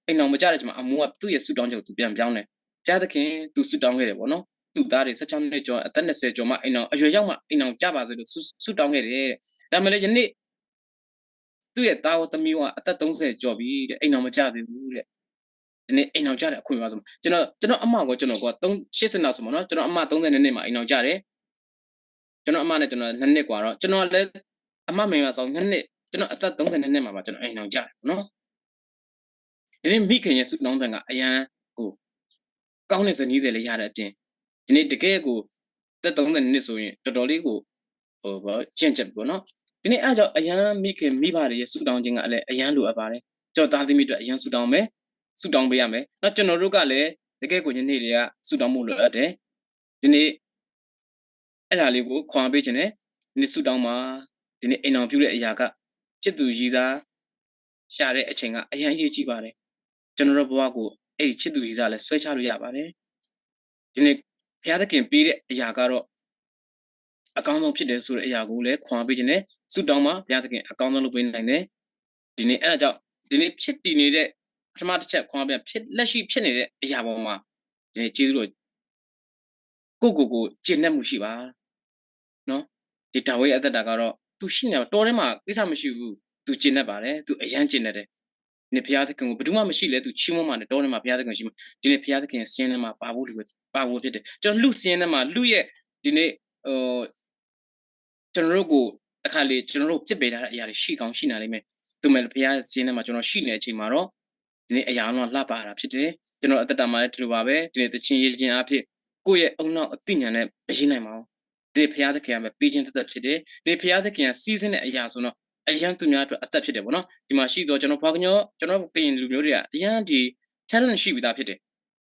အိမ်ထောင်မကျတဲ့အချိန်မှာ အမိုးကသူ့ရဲ့ဆုတောင်းချက်ကိုသူပြန်ပြောင်းတယ်. ဘုရားသခင် သူဆုတောင်းခဲ့တယ်ပေါ့နော်. သူ့သားတွေ ဆယ့်ခြောက်နှစ်ကျော် အသက်နှစ်ဆယ်ကျော်မှအိမ်ထောင် အရွယ်ရောက်မှအိမ်ထောင်ကျပါစေလို့ဆုဆုတောင်းခဲ့တယ်တဲ့. ဒါပေမဲ့လည်းယနေ့ သူ့ရဲ့သားဝသမီးဝအသက်သုံးဆယ်ကျော်ပြီတဲ့ အိမ်ထောင်မကျသေးဘူးတဲ့. ဒီနေ့အိမ်ထောင်ကျတဲ့အခွင့်အရေးပါဆိုကျွန်တော်ကျွန်တော်အမကိုကျွန်တော်ကသုံးရှစ်ဆယ်နောက်ဆိုပေါ့နော်. ကျွန်တော်အမသုံးဆယ်နှစ်နှစ်မှာအိမ်ထောင်ကျတယ်. ကျွန်တော်အမနဲ့ကျွန်တော်နှစ်နှစ်ကွာတော့ ကျွန်တော်လည်းအမမင်္ဂလာဆောင်နှစ်နှစ် ကျွန်တော်အသက်သုံးဆယ်နှစ်နှစ်မှာပါ ကျွန်တော်အိမ်ထောင်ကျတယ်ပေါ့နော်. ဒီနေ့မိခင်ရဲ့ဆုတောင်းသံကအရမ်းကိုကောင်းတဲ့ဇနီးသည်လည်းရတဲ့အပြင် ဒီနေ့တကယ်ကိုသက်သုံးဆယ်နှစ်ဆိုရင်တော်တော်လေးကိုဟိုပေါ့ကျင့်ချက်ပေါ့နော်. ဒီနေ့အဲဒါကြောင့်အရမ်းမိခင်မိဘတွေရဲ့ဆုတောင်းခြင်းကလည်းအရမ်းလိုအပ်ပါတယ်. ကျွန်တော်သားသမီးအတွက်အရမ်းဆုတောင်းမယ်, ဆုတောင်းပေးရမယ်နော်. ကျွန်တော်တို့ကလည်းတကယ်ကိုယနေ့တွေကဆုတောင်းမှုလိုအပ်တယ်. ဒီနေ့ အဲ့ဒါလေးကိုခွန်အားပေးခြင်းနဲ့ ဒီနေ့ဆုတောင်းပါ. ဒီနေ့အိမ်ထောင်ပြုတဲ့အရာကချစ်သူရင်းစားရှာတဲ့အချိန်ကအရမ်းအရေးကြီးပါတယ်. ကျွန်တော်တို့ဘဝကိုအဲ့ဒီချစ်သူရင်းစားလည်းဆွဲချလို့ရပါတယ်. ဒီနေ့ဘုရားသခင်ပေးတဲ့အရာကတော့အကောင်းဆုံးဖြစ်တယ်ဆိုတဲ့အရာကိုလည်းခွန်အားပေးခြင်းနဲ့ဆုတောင်းပါ. ဘုရားသခင်အကောင်းဆုံးလုပ်ပေးနိုင်တယ်. ဒီနေ့အဲ့ဒါကြောင့်ဒီနေ့ဖြစ်တည်နေတဲ့ပထမတစ်ချက်ခွန်အားပေးဖြစ်လက်ရှိဖြစ်နေတဲ့အရာပေါ်မှာဒီနေ့ကျေးဇူးတော် ကိုယ့်ကိုယ်ကိုကျေနပ်မှုရှိပါနော်. ဒီဒါဝိဒ်အသက်တာကတော့သူရှိနေတော့တောထဲမှာကိစ္စမရှိဘူး. သူကျေနပ်ပါတယ်. သူအရမ်းကျေနပ်တယ်. ဒီနေ့ဘုရားသခင်ကိုဘယ်သူမှမရှိလဲသူချီးမွမ်းပါတယ်. တောထဲမှာဘုရားသခင်ရှိမှဒီနေ့ဘုရားသခင်ရဲ့စင်းထဲမှာပါဖို့လူပဲပါဖို့ဖြစ်တယ်. ကျွန်တော်လူစင်းထဲမှာလူရဲ့ဒီနေ့ဟိုကျွန်တော်တို့ကိုတခါလေကျွန်တော်တို့ပြစ်ပယ်ထားတဲ့အရာတွေရှိကောင်းရှိနိုင်လိမ့်မယ်. သူမဲ့ဘုရားစင်းထဲမှာကျွန်တော်ရှိနေတဲ့အချိန်မှာတော့ ဒီနေ့အရာအလုံးလှပတာဖြစ်တယ်. ကျွန်တော်အသက်တာမှာလည်းဒီလိုပါပဲ. ဒီနေ့သချင်းရေးခြင်းအဖြစ်ကိုယ့်ရဲ့အုံနောက်အသိဉာဏ်နဲ့မရေးနိုင်ပါဘူး. ဒီနေ့ဘုရားသခင်ကပဲပေးခြင်းသက်သက်ဖြစ်တယ်. ဒီနေ့ဘုရားသခင်ကစီးဆင်းတဲ့အရာဆိုတော့အရမ်းသူများအတွက်အသက်ဖြစ်တယ်ပေါ့နော်. ဒီမှာရှိသောကျွန်တော်ဘွားကညီကျွန်တော်ကရင်လူမျိုးတွေကအရမ်းဒီ talent ရှိပြီးသားဖြစ်တယ်.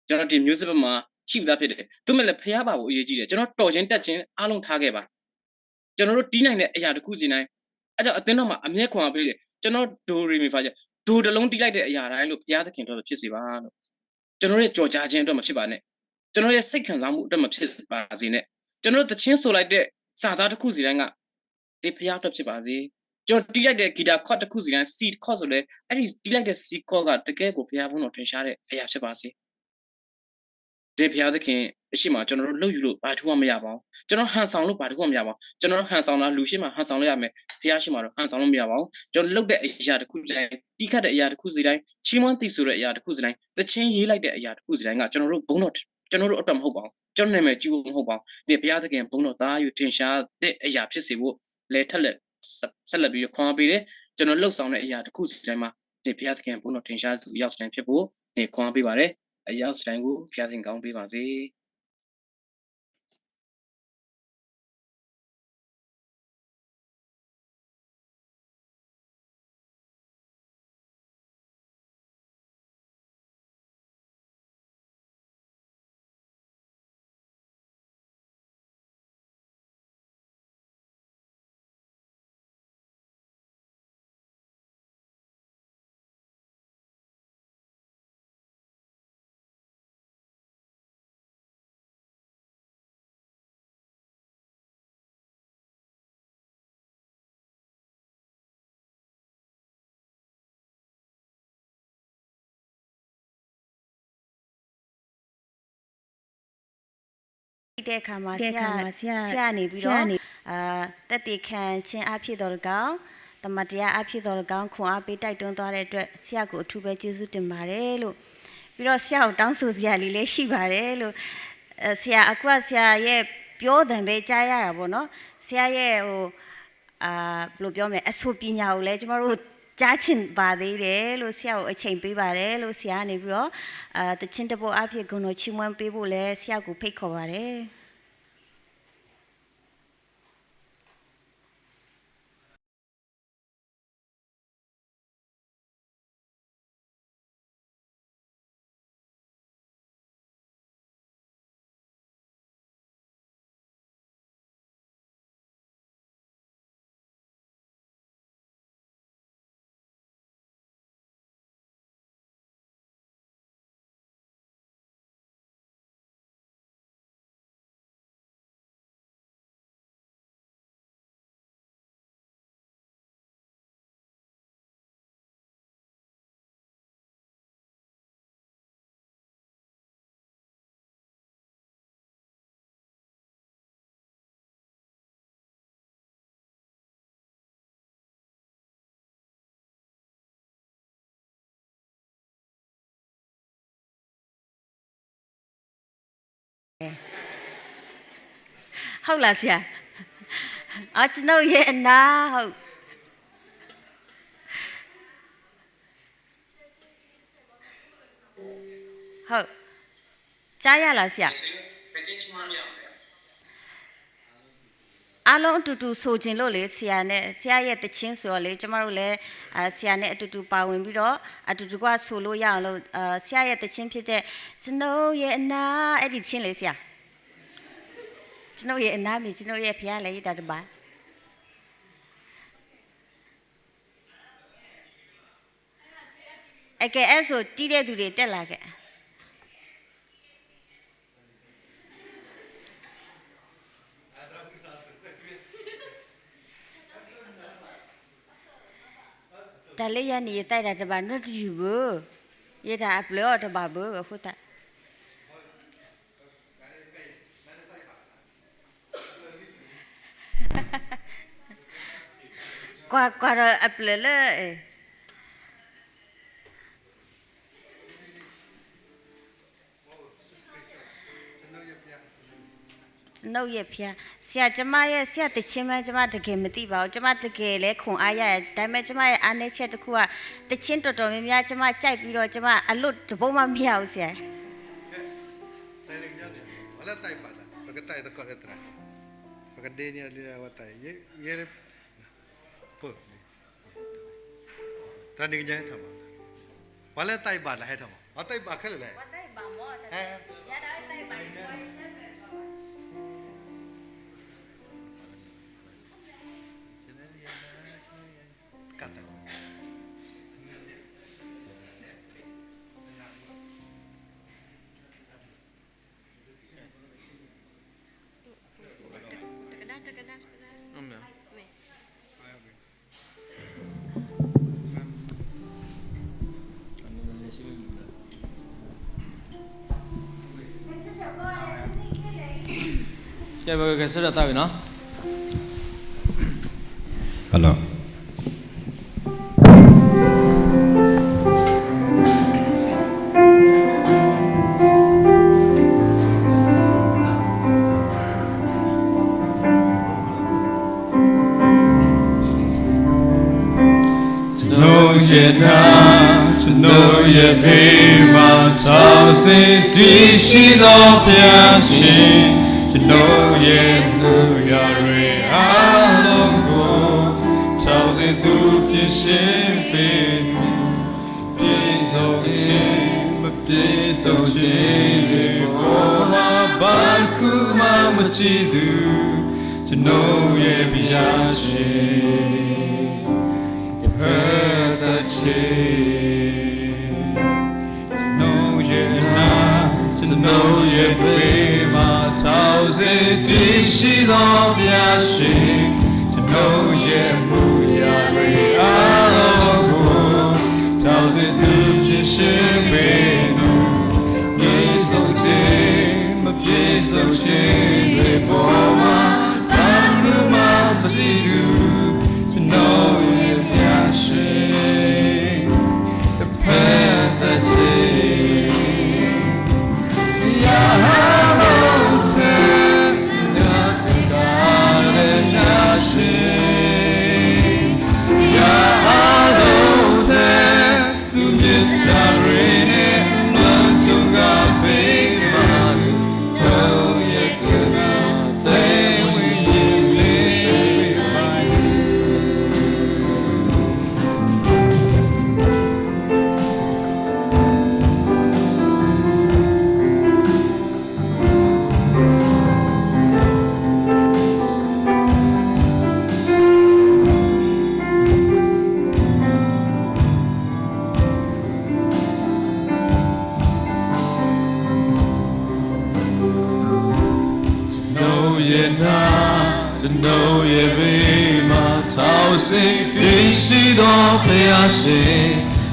ကျွန်တော်ဒီ music ဘက်မှာရှိပြီးသားဖြစ်တယ်. သူမဲ့လည်းဘုရားပါဖို့အရေးကြီးတယ်. ကျွန်တော်တော်ခြင်းတက်ခြင်းအားလုံးထားခဲ့ပါကျွန်တော်တို့တီးနိုင်တဲ့အရာတစ်ခုစီတိုင်းအဲ့ကြောင့်အသင်းတော်မှာအမြဲခွန်အားပေးတယ်. ကျွန်တော်ဒိုရီမီဖာဒိုတစ်လုံးတီးလိုက်တဲ့အရာတိုင်းလို့ဘုရားသခင်တော်ဖြစ်စေပါလို့ကျွန်တော်ရဲ့ကြော်ကြားခြင်းအတွက်မဖြစ်ပါနဲ့ကျွန်တော်ရဲ့စိတ်ခံစားမှုအတွက်မဖြစ်ပါစေနဲ့ကျွန်တော်တို့သချင်းဆိုလိုက်တဲ့စာသားတစ်ခုစီတိုင်းကဒီဘုရားအတွက်ဖြစ်ပါစေကျွန်တော်တီးလိုက်တဲ့ guitar chord တစ်ခုစီတိုင်း C chord ဆိုလဲအဲ့ဒီတီးလိုက်တဲ့ C chord ကတကယ်ကိုဘုရားဘုန်းတော်ထင်ရှားတဲ့အရာဖြစ်ပါစေ ဒီဘုရားသခင်အရှိမကျွန်တော်တို့လုပ်ယူလို့ဘာထူမှမရပါဘူးကျွန်တော်ဟန်ဆောင်လို့ဘာထူမှမရပါဘူးကျွန်တော်ဟန်ဆောင်တာလူရှိမှဟန်ဆောင်လို့ရမယ်ဘုရားရှိမှတော့ဟန်ဆောင်လို့မရပါဘူးကျွန်တော်လုပ်တဲ့အရာတစ်ခုတိုင်းတီးခတ်တဲ့အရာတစ်ခုစီတိုင်းချီးမွမ်းသီးဆိုတဲ့အရာတစ်ခုစီတိုင်းသချင်းရေးလိုက်တဲ့အရာတစ်ခုစီတိုင်းကကျွန်တော်တို့ဘုန်းတော်ကျွန်တော်တို့အတွက်မဟုတ်ပါဘူးကျွန်တော်နာမည်ကြီးဖို့မဟုတ်ပါဘူးဒီဘုရားသခင်ဘုန်းတော်သားယူထင်ရှားတဲ့အရာဖြစ်စေဖို့လဲထက်လက်ဆက်လက်ပြီးခွန်အားပေးတယ်ကျွန်တော်လှုပ်ဆောင်တဲ့အရာတစ်ခုစီတိုင်းမှာဒီဘုရားသခင်ဘုန်းတော်ထင်ရှားသူရောက်တိုင်းဖြစ်ဖို့ဒီခွန်အားပေးပါတယ်အရောက်တိုင်းကိုဘုရားသခင်ကောင်းပေးပါစေတဲခါမးဆရာဆရာနေပြီးတော့အာသက်သေခံခြင်းအဖြစ်တော်လကောက်သမတရားအဖြစ်တော်လကောက်ခွန်အားပေးတိုက်တွန်းသွားတဲ့အတွက်ဆရာကိုအထူးပဲကျေးဇူးတင်ပါတယ်လို့ပြီးတော့ဆရာကိုတောင်းဆိုစရာလေးလည်းရှိပါတယ်လို့အဲဆရာအခုကဆရာရဲ့ပြောသံပဲကြားရတာပေါ့နော်ဆရာရဲ့ဟို ဘယ်လိုပြောမလဲ အဆိုပညာကိုလည်း ကျမတို့ ကြားချင်ပါသေးတယ်လို့ ဆရာကို အချိန်ပေးပါတယ်လို့ ဆရာကနေပြီးတော့ သီချင်းတစ်ပုဒ်အားဖြင့် ဂုဏ်တော်ချီးမွမ်းပေးဖို့လည်း ဆရာကို ဖိတ်ခေါ်ပါတယ်။ ဟုတ်လားဆရာ။ အော်ကျွန်ုပ်ရဲ့အနားဟုတ် ဟုတ်ကြားရလားဆရာ။ အားလုံးအတူတူဆိုချင်လို့လေဆရာနဲ့ဆရာရဲ့သီချင်းဆိုတော့လေကျမတို့လည်းအာဆရာနဲ့အတူတူပါဝင်ပြီးတော့အတူတူကဆိုလို့ရအောင်လို့အာဆရာရဲ့သီချင်းဖြစ်တဲ့ကျွန်ုပ်ရဲ့အနာအဲ့ဒီသီချင်းလေဆရာကျွန်ုပ်ရဲ့အနာမည်ကျွန်ုပ်ရဲ့ဖျားလဲရတာတပါ အကဲအဲဆိုတီးတဲ့သူတွေတက်လာခဲ့တၢ်လၢယၤန့ၣ်ယသးဒၣ်တဘၣ်နီတယုၢ်ဘၣ် ယတၢ်အပျဲၢ်အီၤတဘၣ်ဘၣ်အဃိသတး ကွၢ်ကွၢ်ဒီးအပျဲၢ်လၢ ကျွန်ုပ်ရဲ့ဘုရား ဆရာ ကျွန်မရဲ့ ဆရာ သီချင်းမှန်း ကျွန်မ တကယ် မသိပါဘူး။ ကျွန်မ တကယ်လည်း ခွန်အား ရတယ်။ ဒါပေမဲ့ ကျွန်မရဲ့ အားနည်းချက် တစ်ခုက သီချင်း တော်တော်များများ ကျွန်မ ကြိုက်ပြီးတော့ ကျွန်မ အလွတ် တစ်ပုဒ်မှ မရဘူး ဆရာ။ ပကဒ့န့ၣ် တၢ်နံၤကညါဟဲထီၣ်မး, ပှၤလၢတၢ်အံၤဘၣ်တၢ်ဟဲထီၣ်မး, ပှၤတၢ်အံၤဘၣ်ခဲလၢာ်လဲၣ်, ပှၤတၢ်အံၤဘၣ်မး, ကတၢၢ် ကဲ ပကကဲဆၢထၢၣ်သးဝံၤနီၤ. ကျွန်ုပ်ရဲ့နာ်, ကျွန်ုပ်ရဲ့ဗိမာန်, ထောက်ဆံတည်ရှိသောဘုရားရှင်, ကျွန်ုပ်ရဲ့မူရန်တွေအားလုံးကို ထောက်ဆံသူဖြေရှင်းပေးမည်. ပြည့်စုံခြင်း, မပြည့်စုံခြင်းတွေပေါ်မှာ ဘာတစ်ခုမှမကြည့်သူ, ကျွန်ုပ်ရဲ့ဘုရားရှင်, တဖက်သက်ခြင်း. ကျွန်ုပ်ရဲ့နာ်, ကျွန်ုပ်ရဲ့ဗိမာန်, ထောက်ဆံတည်ရှိသောဘုရားရှင်, ကျွန်ုပ်ရဲ့မူရန်တွေအားလုံးကို ထောက်ဆံသူဖြေရှင်းပေးသူ, ပြည့်စုံခြင်း, မပြည့်စုံခြင်းတွေပေါ်မှာ ဘာတစ်ခုမှမကြည့်သူ, ကျွန်ုပ်ရဲ့ဘုရားရှင်, တဖက်သက်ခြင်း. ဘုရားအားလုံးထဲ ဘုရားသခင်ရဲ့ဘုရားရှင် ကျွန်တော်ရဲ့ ဗိမာန် ထောင်ဆင်း တည်ရှိသော ဘုရားရှင်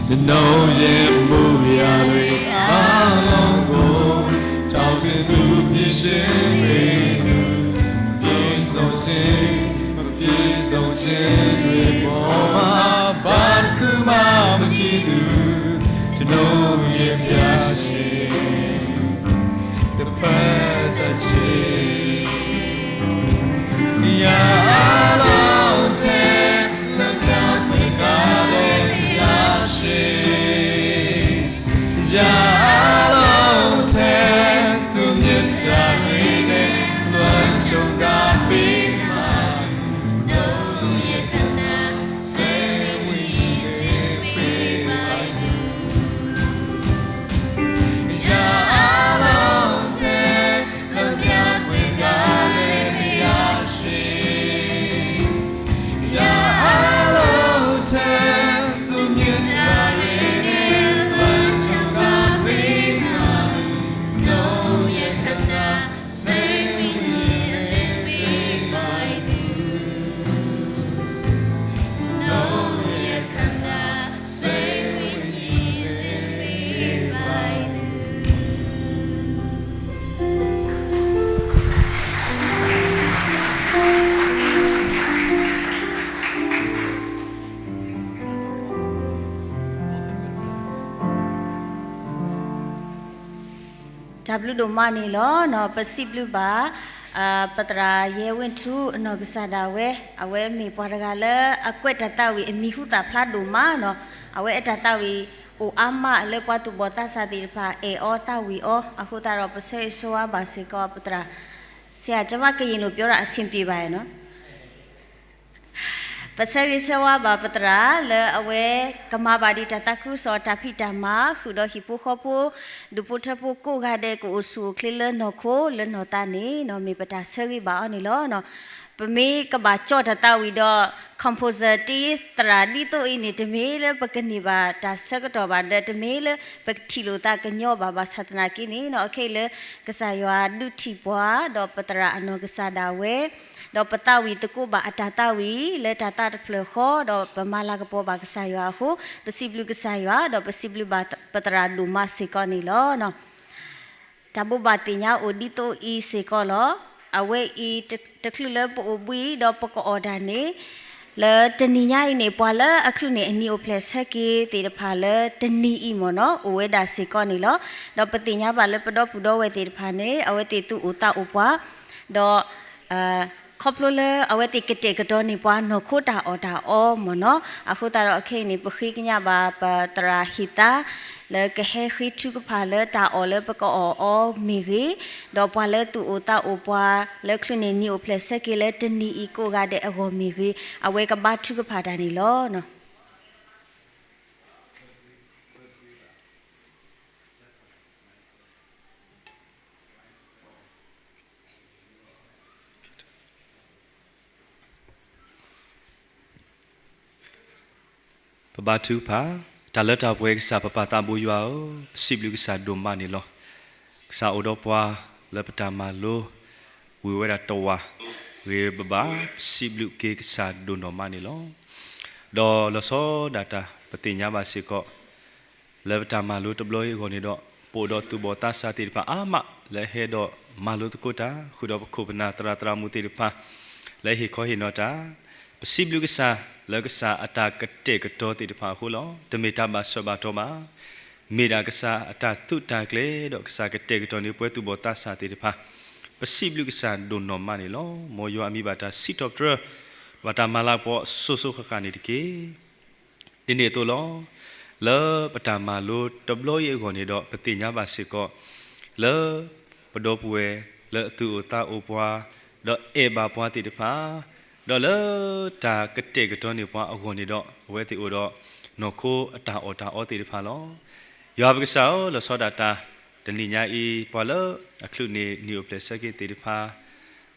ကျွန်တော်ရဲ့ မူရာတွေ အားလုံးကို ထောင်ဆင်းသူ ပြင်ဆင်ပေးသူ ပြည့်စုံခြင်း ပြည့်စုံခြင်းတွေပေါ်မှာ ဘာတစ်ခုမှ မကြည့်သူ ကျွန်တော်ရဲ့ ဘုရားရှင် တစ်ဖက်သက်ခြင်း ရာအားလုံးထဲ လွတ်မြောက်ခွင့် ကောင်းတဲ့ ဘုရားရှင် ရာအားလုံးထဲ သူ့မျက်တရာတွေနဲ့ လွှမ်းခြုံကာပေးပါ ကျွန်တော်ရဲ့ ခန္ဓာ စိတ်ဝိညာဉ် လစ်ပေးပါသူ ရာအားလုံးထဲ လွတ်မြောက်ခွင့် ကောင်းတဲ့ ဘုရားရှင် ရာအားလုံးထဲ သူ့မျက်တရာတွေနဲ့ လွှမ်းခြုံကာပေးပါသူ ကျွန်တော်ရဲ့ ခန္ဓာ စိတ်ဝိညာဉ် လစ်ပေးပါသူ ကျွန်တော်ရဲ့ ခန္ဓာ စိတ်ဝိညာဉ် လစ်ပေးပါသူ တၢ်ဘျုးဒိၣ်မးန့ၣ်လီၤ. ပစံးဘျုးဘၣ် ပသရၣ်ယဲဝ့ၢ်ထူ အနီၢ်ကစၢ်ဒၣ်ဝဲ အဝဲမ့ၢ်ပှၤတဂၤလၢအကွဲးတၢ်သးဝံၣ်အမံၤဟူသၣ်ဖျါဒိၣ်မးနီၤ. အဝဲအဲၣ်တၢ်သးဝံၣ်အိၣ်အါမးလၢပှၤသူၣ်ဘီၣ်သးစၢ်သ့ၣ်တဖၣ်အဲၣ်အီၤသးဝံၣ်အီၤ အဃိသတးဒီးပဆၢဂ့ၤဆၢဝါဘၣ်စ့ၢ်ကီးပသရၣ် ဆရာ ကျွန်မကရင်လိုပြောတာ အဆင်ပြေပါတယ်နော် ပဆၢဂ့ၤဆၢဝါဘၣ်ပသရၣ်လၢအဝဲကမၤဘၣ်ဒံးတၢ်သးခုကစီၣ်တၢ်ဖံးတၢ်မၤ ဃုာ်ဒီးဟံၣ်ဖိဃီဖိ ဒူၣ်ဖိထၢဖိကိးဂၤဒဲး ကအိၣ်ဆူၣ်အိၣ်ချ့လၢနီၢ်ခိလၢနီၢ်သးန့ၣ်နီၤ မ့ၢ်ပတၢ်ဆၢဂ့ၤဘၣ်အီၤန့ၣ်လီၤ. ပမ့ၢ်ကဘၣ်ကၠီၣ်တၢ်သးဝံၣ်ဒီး composer တ့သရၣ်ဒ်သိးအံၤန့ၣ် တမ့ၢ်လၢပကန့ၢ်ဘၣ်တၢ်ဆၢကတီၢ်ဘၣ်ဒီး တမ့ၢ်လၢပကထံၣ်လိာ်သးကညီဘၣ်ဘၣ်ဆၣ်သနာ်က့န့ၣ်နီၤ အခဲအံၤလၢကစၢ်ယွၤဒုးထံၣ်ပှၤ ဒီးပသရၣ်အနီၢ်ကစၢ်ဒၣ်ဝဲ ဒီးပသးဝံၣ်သကိးဘၣ်အတၢ်သးဝံၣ်လၢတၢ်သးတဖျၢၣ်ဃီ ဒီးပမၤလၤကပီၤဘၣ်ကစၢ်ယွၤအဃိ ပစံးဘျုးကစၢ်ယွၤ ဒီးပစံးဘျုးဘၣ်ပသရၣ်ဒိၣ်မးစ့ၢ်ကီးန့ၣ်လီၤ. တၢ်ဘိးဘၣ်သ့ၣ်ညါအိၣ်ဒ်သိးအံၤစ့ၢ်ကီးလီၤ. အဝဲအံၤတချုးလၢပအိၣ်ဘှံးဒီးပကအီၣ်တၢ်န့ၣ် လၢတနံၤညါအံၤန့ၣ် ပှၤလၢအချုးန့ၢ်အနံၤအိၣ်ဖျဲၣ်ဆၢက့ၤသ့ၣ်တဖၣ်လၢတနံၤအံၤမ့ၢ်နီၤ အိၣ်ဝဲဒၣ်စ့ၢ်ကီးန့ၣ်လီၤ. ဒီးပသ့ၣ်ညါဘၣ်လၢပဒီပုၢ်ဒီဝဲၢ်သ့ၣ်တဖၣ်န့ၣ် အဝဲသ့ၣ်သူၣ်အိၣ်သးအိၣ်ပှၤ ဒီး ခီဖျိလၢအဝဲသ့ၣ်ကတဲာ်ကတီၤန့ၢ်ပှၤနီၢ်ခိတၢ်အီၣ်တၢ်အီမ့ၢ်နီၤ အဃိသတးဒီးအခဲအံၤန့ၣ် ပဃ့ကညးဘၣ်ပသရၣ်ဟ့ၣ်သါ လၢကဟဲဃ့ထုကဖၣ်လၢတၢ်အီၣ်လၢပကအီၣ်အီၤမ့ၢ်ဂ့ၤ, ဒီးပှၤလၢသူၣ်အိၣ်သးအိၣ်ပှၤ လၢချုးန့ၢ်နံၤအိၣ်ဖျဲၣ်ဆၢက့ၤလၢတနံၤအံၤကိးဂၤဒဲးအဂီၢ်မ့ၢ်ဂ့ၤ, အဝဲကဘါထုကဖၣ်တၢ်န့ၣ်လီၤ. ပဘါထုကဖၣ်, တၢ်လၢတၢ်ပှဲၤကစၢ်ပပၢ်သးဘိယွၤဧၢ, ပစံးဘျုးကစၢ်ဒိၣ်မးန့ၣ်လီၤ. ကစၢ်အိၣ်ဒီးပှၤလၢပတၢ်မၤလိ ဝံၤဝဲဒၣ်တဝာ်, ဂ့ၤဘၣ်ဘၣ်, ပစံးဘျုးက့ၤကစၢ်ဒိၣ်နီၢ်မးန့ၣ်လီၤ. ဒီးလီၤဆီဒၣ်တၢ် ပသ့ၣ်ညါဘၣ်စ့ၢ်ကီး လၢပတၢ်မၤလိတဘျီအံၤအဂီၢ်န့ၣ်ဒီး ပအိၣ်ဒီးသူၣ်ဘီၣ်သးစၢ်သ့ၣ်တဖၣ်အါမး လၢဟဲဒီးမၤလိသကိးတၢ် ဃုာ်ဒီးပခိၣ်ပနၢ်သရၣ်သရၣ်မုၣ်သ့ၣ်တဖၣ် လၢဟ့ၣ်ခီဟ့ၣ်နီၤတၢ်, ပစံးဘျုးကစၢ် လၢကစၢ်အတၢ်ကတဲာ်ကတီၤသ့ၣ်တဖၣ်အဃိလီၤ. တမ့ၢ်တၢ်ဘၣ်ဆၢဘၣ်တီၤဘၣ်, မ့ၢ်ဒၣ်ကစၢ်အတၢ်သုးတၢ်ကျဲၤ ဒီးကစၢ်ကတဲာ်ကတီၤန့ၢ်ပှၤသူၣ်ဘီၣ်သးစၢ်သ့ၣ်တဖၣ်, ပစံးဘျုးကစၢ်ဒိၣ်နီၢ်မးန့ၣ်လီၤ. မ်ယွၤအမံၤဘၣ်တၢ်စံးထီၣ်ပတြၢၤ ဘၣ်တၢ်မၤလၤကပီၤစိၤစိၤဃၣ်ဃၣ်န့ၣ်တက့ၢ်. ဒ်န့ၣ်အသိးလီၤ. လၢပတၢ်မၤလိတဘျီအံၤအဂီၢ်န့ၣ်ဒီး ပသ့ၣ်ညါဘၣ်စ့ၢ်ကီး လၢပဒီပုၢ်ဝဲၢ်လၢအသူၣ်အိၣ်သးအိၣ်ပှၤ ဒီးအဲၣ်ဘၣ်ပှၤသ့ၣ်တဖၣ်, ဒီးလၢတၢ်ကတဲာ်ကတီၤန့ၢ်ပှၤအဂီၢ်န့ၣ်ဒီး အဝဲသ့ၣ်အိၣ်ဒီးနီၢ်ခိအတၢ်အီၣ်တၢ်အီသ့ၣ်တဖၣ်လီၤ. ယွၤပကစၢ်ဧၢ, လီၤဆီဒၣ်တၢ် တနံၤညါအံၤ ပှၤလၢအချုးန့ၢ်နံၤအိၣ်ဖျဲၣ်ဆၢက့ၤသ့ၣ်တဖၣ်,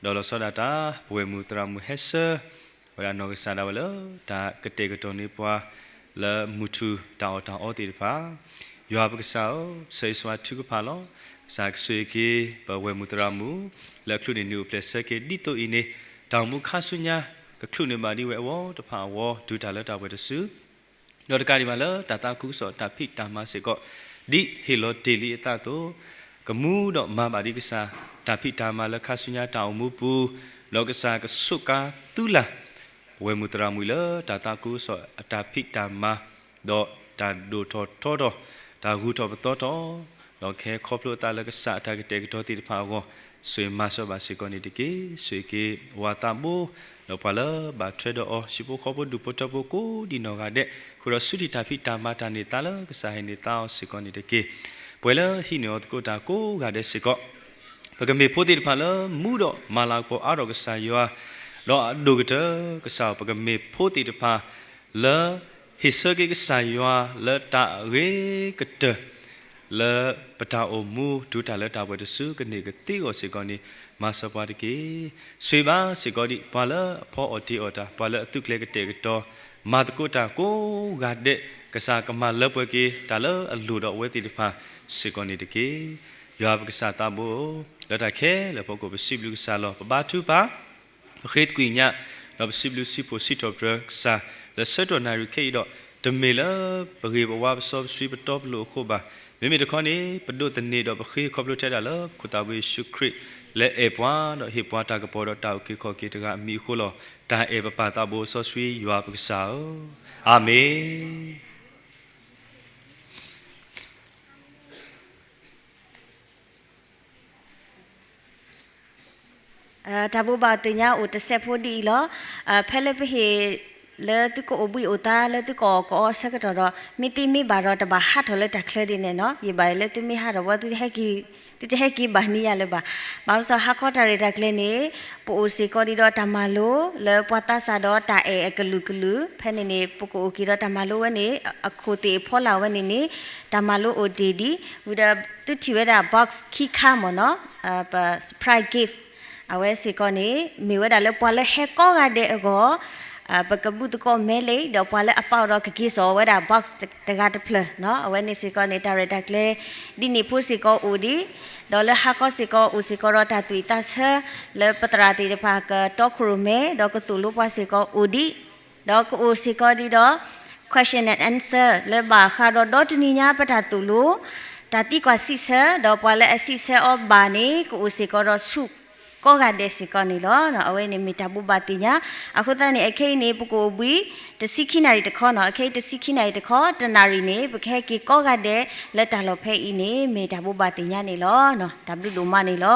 ဒီးလီၤဆီဒၣ်တၢ် ပဝဲၢ်မုၣ်သရၣ်မုၣ်ဟဲဆၢ ဝဲဒၣ်နီၢ်ကစၢ်ဒၣ်ဝဲလၢ တၢ်ကတဲာ်ကတီၤန့ၢ်ပှၤ လၢမုၢ်ထူၣ်တၢ်အီၣ်တၢ်အီသ့ၣ်တဖၣ်, ယွၤပကစၢ်ဧၢ, ဆၢဂ့ၤဆၢဝါထုကဖၣ်လီၤ. ကစၢ်ကဆိၣ်ဂ့ၤက့ၤ ပဝဲၢ်မုၣ်သရၣ်မုၣ် လၢအချုးန့ၢ်နံၤအိၣ်ဖျဲၣ်ဆၢက့ၤဒ်သိးအံၤန့ၣ်, တၢ်အိၣ်မူခါဆူညါ ကချုးန့ၢ်ဘၣ်ဒံးဝဲအဝီတဖၣ်အဂီၢ် တုၤတၢ်လၢတၢ်ပှဲၤတစု, ဒီးတကးဒံးဘၣ်လၢတၢ်သးခုကစီၣ်တၢ်ဖံးတၢ်မၤစ့ၢ်ကီး ဒ်ဟ့ၣ်လီၤတ့ၢ်လံအသးအသိး, ကမူဒီးမၤဘၣ်ဒံးကစၢ်တၢ်ဖံးတၢ်မၤလၢခါဆူညါတၢ်အိၣ်မူပူၤ, ဒီးကစၢ်ကဆိးကါသုလၢ် ပဝဲၢ်မုၢ်သရၣ်မုၣ်လၢတၢ်သးခုကစီၣ်အတၢ်ဖံးတၢ်မၤ, ဒီးတၢ်ဒိၣ်ထီၣ်ထီထီၣ်, တၢ်ဂုၤထီၣ်ပသီထီၣ်, ဒီးကဟဲခီဖျိအသးလၢကစၢ်အတၢ်ကတဲာ်ကတီၤသ့ၣ်တဖၣ်အဂီၢ်, ဆိၣ်ဂ့ၤမၤစၢၤဘၣ်စ့ၢ်ကီးန့ၣ်တက့ၢ်. ဆိၣ်ဂ့ၤက့ၤဝၤသးဘိ, ဒီးပှၤလၢဘၣ်ထွဲဒီးအီၤ ဟံၣ်ဖိဃီဖိဒူၣ်ဖိထၢဖိကိးဒံးနီၢ်ဂၤဒဲး, ဃုာ်ဒီးဆူထံၣ်တၢ်ဖံးတၢ်မၤတၢ်န့ၢ်သါလၢကစၢ်ဟ့ၣ်န့ၢ်သါအီၤစ့ၢ်ကီးန့ၣ်တက့ၢ်. ပှဲၤလၢဟံးန့ၢ်အီၤသကိးတၢ်ကိးဂၤဒဲးစ့ၢ်ကီး ပကမ့ၢ်ဖိသ့ၣ်တဖၣ်လၢမူဒီးမၤလၤကပီၤအါထီၣ်ကစၢ်ယွၤ, ဒီးအဒိၣ်ကတၢၢ်ကစၢ် ပကမ့ၢ်ဖိသ့ၣ်တဖၣ်လၢ ဟ့ၣ်ဆၢက့ၤကစၢ်ယွၤလၢတၢ်အဂ့ၤကတၢၢ် လၢပတၢ်အိၣ်မူတုၤတၢ်လၢတၢ်ပှဲၤတစုကန့ၢ်ကသ့အဂီၢ်စ့ၢ်ကီးန့ၣ် မၤစၢၤပှၤတက့ၢ်. ဆိၣ်ဂ့ၤဘၣ်စ့ၢ်ကီးဒံး ပှၤလၢအဖီအီၣ်တ့အီၣ်တၢ်, ပှၤလၢအသုးကျဲၤကတဲာ်ကတီၤ မၤသကိးတၢ်ကိးဂၤဒဲး, ကစၢ်ကမၤလၢပှဲၤက့ၤတၢ်လၢအလိၣ်ဒီးအဝဲသ့ၣ်တဖၣ်စ့ၢ်ကီးန့ၣ်တက့ၢ်. ယွၤပကစၢ်သးဘိဧၢ, လၢတၢ်ခဲလၢာ်အဖီခိၣ် ပစံးဘျုးကစၢ်လီၤ. ပဘါထုကဖၣ် ဒီးပစံးဘျုးစံးဖှိၣ်စံးထီၣ်ပတြၢၤကစၢ် လၢဆၢကတီၢ်နၣ်ရံၣ်ခဲအံၤဒီး တမ့ၢ်လၢပဂ့ၤပဝါပစီပဆှံပတီပလိၤအဃိဘၣ်. မ့မ့ၢ်တခီန့ၣ် ပဒိးသန့ၤဒီးပဃ့ခီဖျိထဲဒၣ်လၢပခိၣ်သးဘိယ့ၣ်ၡူးခရံာ် လၢအဲၣ်ပှၤဒီးဟ့ၣ်ပှၤတၢ်ကပီၤဒီးတၢ်အုၣ်က့ၤခီၣ်က့ၤတဂၤအမံၤအဃိလီၤ. တၢ်အဲၣ်ပပၢ်သးဘိစီဆှံယွၤပကစၢ်ဧၢ, အၤမ့ၣ်. တၢ်ဘိးဘၣ်သ့ၣ်ညါအိၣ်တစဲးဖိဒ်အံၤလီၤ. ဖဲလၢပဟ့ၣ် လၢသုကအိၣ်ဘှံးအိၣ်သါလၢသုကအီၣ်ကအီအဆၢကတီၢ်ဒီး မ့ၢ်သ့မ့ၢ်ဘၣ်ဒီးတဘၣ်ဟးထီၣ်လၢတၢ်ချၢဒ်န့ၣ်နီၤ. ယဘၣ်လၢသုမ့ၢ်ဟးထီၣ်ဝဲ သုတဟဲက့ၤဘၣ်န့ၢ်ယၤလၢၤဘၣ်. ဘၣ်မနုၤဃိဟါခီတၢ်ရဲၣ်တၢ်ကျဲၤန့ၣ် ပအိၣ်စ့ၢ်ကီးဒံးဒီးတၢ်မၤလိလၢပှၤသးစၢ်ဒီးတၢ်အဲၣ်အကလုာ်ကလုာ် ဖဲန့ၣ်န့ၣ် ပကအိၣ်က့ၤဒီးတၢ်မၤလိဝဲန့ၣ် အခိၣ်သ့ၣ်အဖီလာ်ဝဲန့ၣ်န့ၣ် တၢ်မၤလိအိၣ်တ့ၢ်ဒံး ဝံၤဒီးသုထံၣ်ဝဲဒၣ် box ခံခါမ့ၢ်နီၤ ပ surprise gift အဝဲစ့ၢ်ကီးန့ၣ် မ့ၢ်ဝဲဒၣ်လၢပှၤလၢဟဲကိးဂၤဒဲးအဂီၢ် ပကဘူၣ်သကိးမဲလံ ဒီးပှၤလၢအပာ်အီၤဒီးကက့ၤစိာ်ဝဲဒၣ် box တဂၤတဖျၢၣ်နီၤ. အဝဲန့ၣ်စ့ၢ်ကီးန့ၣ် တၢ်ရဲၣ်တၢ်ကျဲၤ ဒ်န့ၣ်ဖိစ့ၢ်ကီးအိၣ်ဒံး ဒီးလၢဟါခီစ့ၢ်ကီးအိၣ်စ့ၢ်ကီးဒီးတၢ်သွံၣ်သးဆၢ လၢပသရၣ်သ့ၣ်တဖၣ်ကတီခိၣ်ရိၣ်မဲ ဒီးကသိၣ်လိပှၤစ့ၢ်ကီးအိၣ်ဒံး ဒီးကအိၣ်စ့ၢ်ကီးဒံးဒီး question and answer လၢဘၣ်ဃးဒီးဒီတနံၤညါပတၢ်သိၣ်လိ တၢ်သံကွၢ်စံးဆၢ ဒီးပှၤလၢအစံးဆၢအီၤဘၣ်န့ၣ် ကအိၣ်စ့ၢ်ကီးဒီးဆူၣ်ကိးဂၤဒဲးစ့ၢ်ကီးန့ၣ်လီၤ. အဝဲန့ၣ်မ့ၢ်တၢ်ဘိးဘၣ်သ့ၣ်ညါ အဃိသတးန့ၣ် အခဲအံၤန့ၣ် ပကအိၣ်ဘှံး တဆံခံနၣ်ရံၣ်တခီနီၤ. အခဲအံၤတဆံခံနၣ်ရံၣ်တခီ တနၣ်ရံၣ်န့ၣ် ပကဟဲက့ၤကိးဂၤဒဲးလၢတၢ်လီၢ်ဖဲအံၤန့ၣ် မ့ၢ်တၢ်ဘိးဘၣ်သ့ၣ်ညါန့ၣ်လီၤ. တၢ်ဘျုးဒိၣ်မးန့ၣ်လီၤ.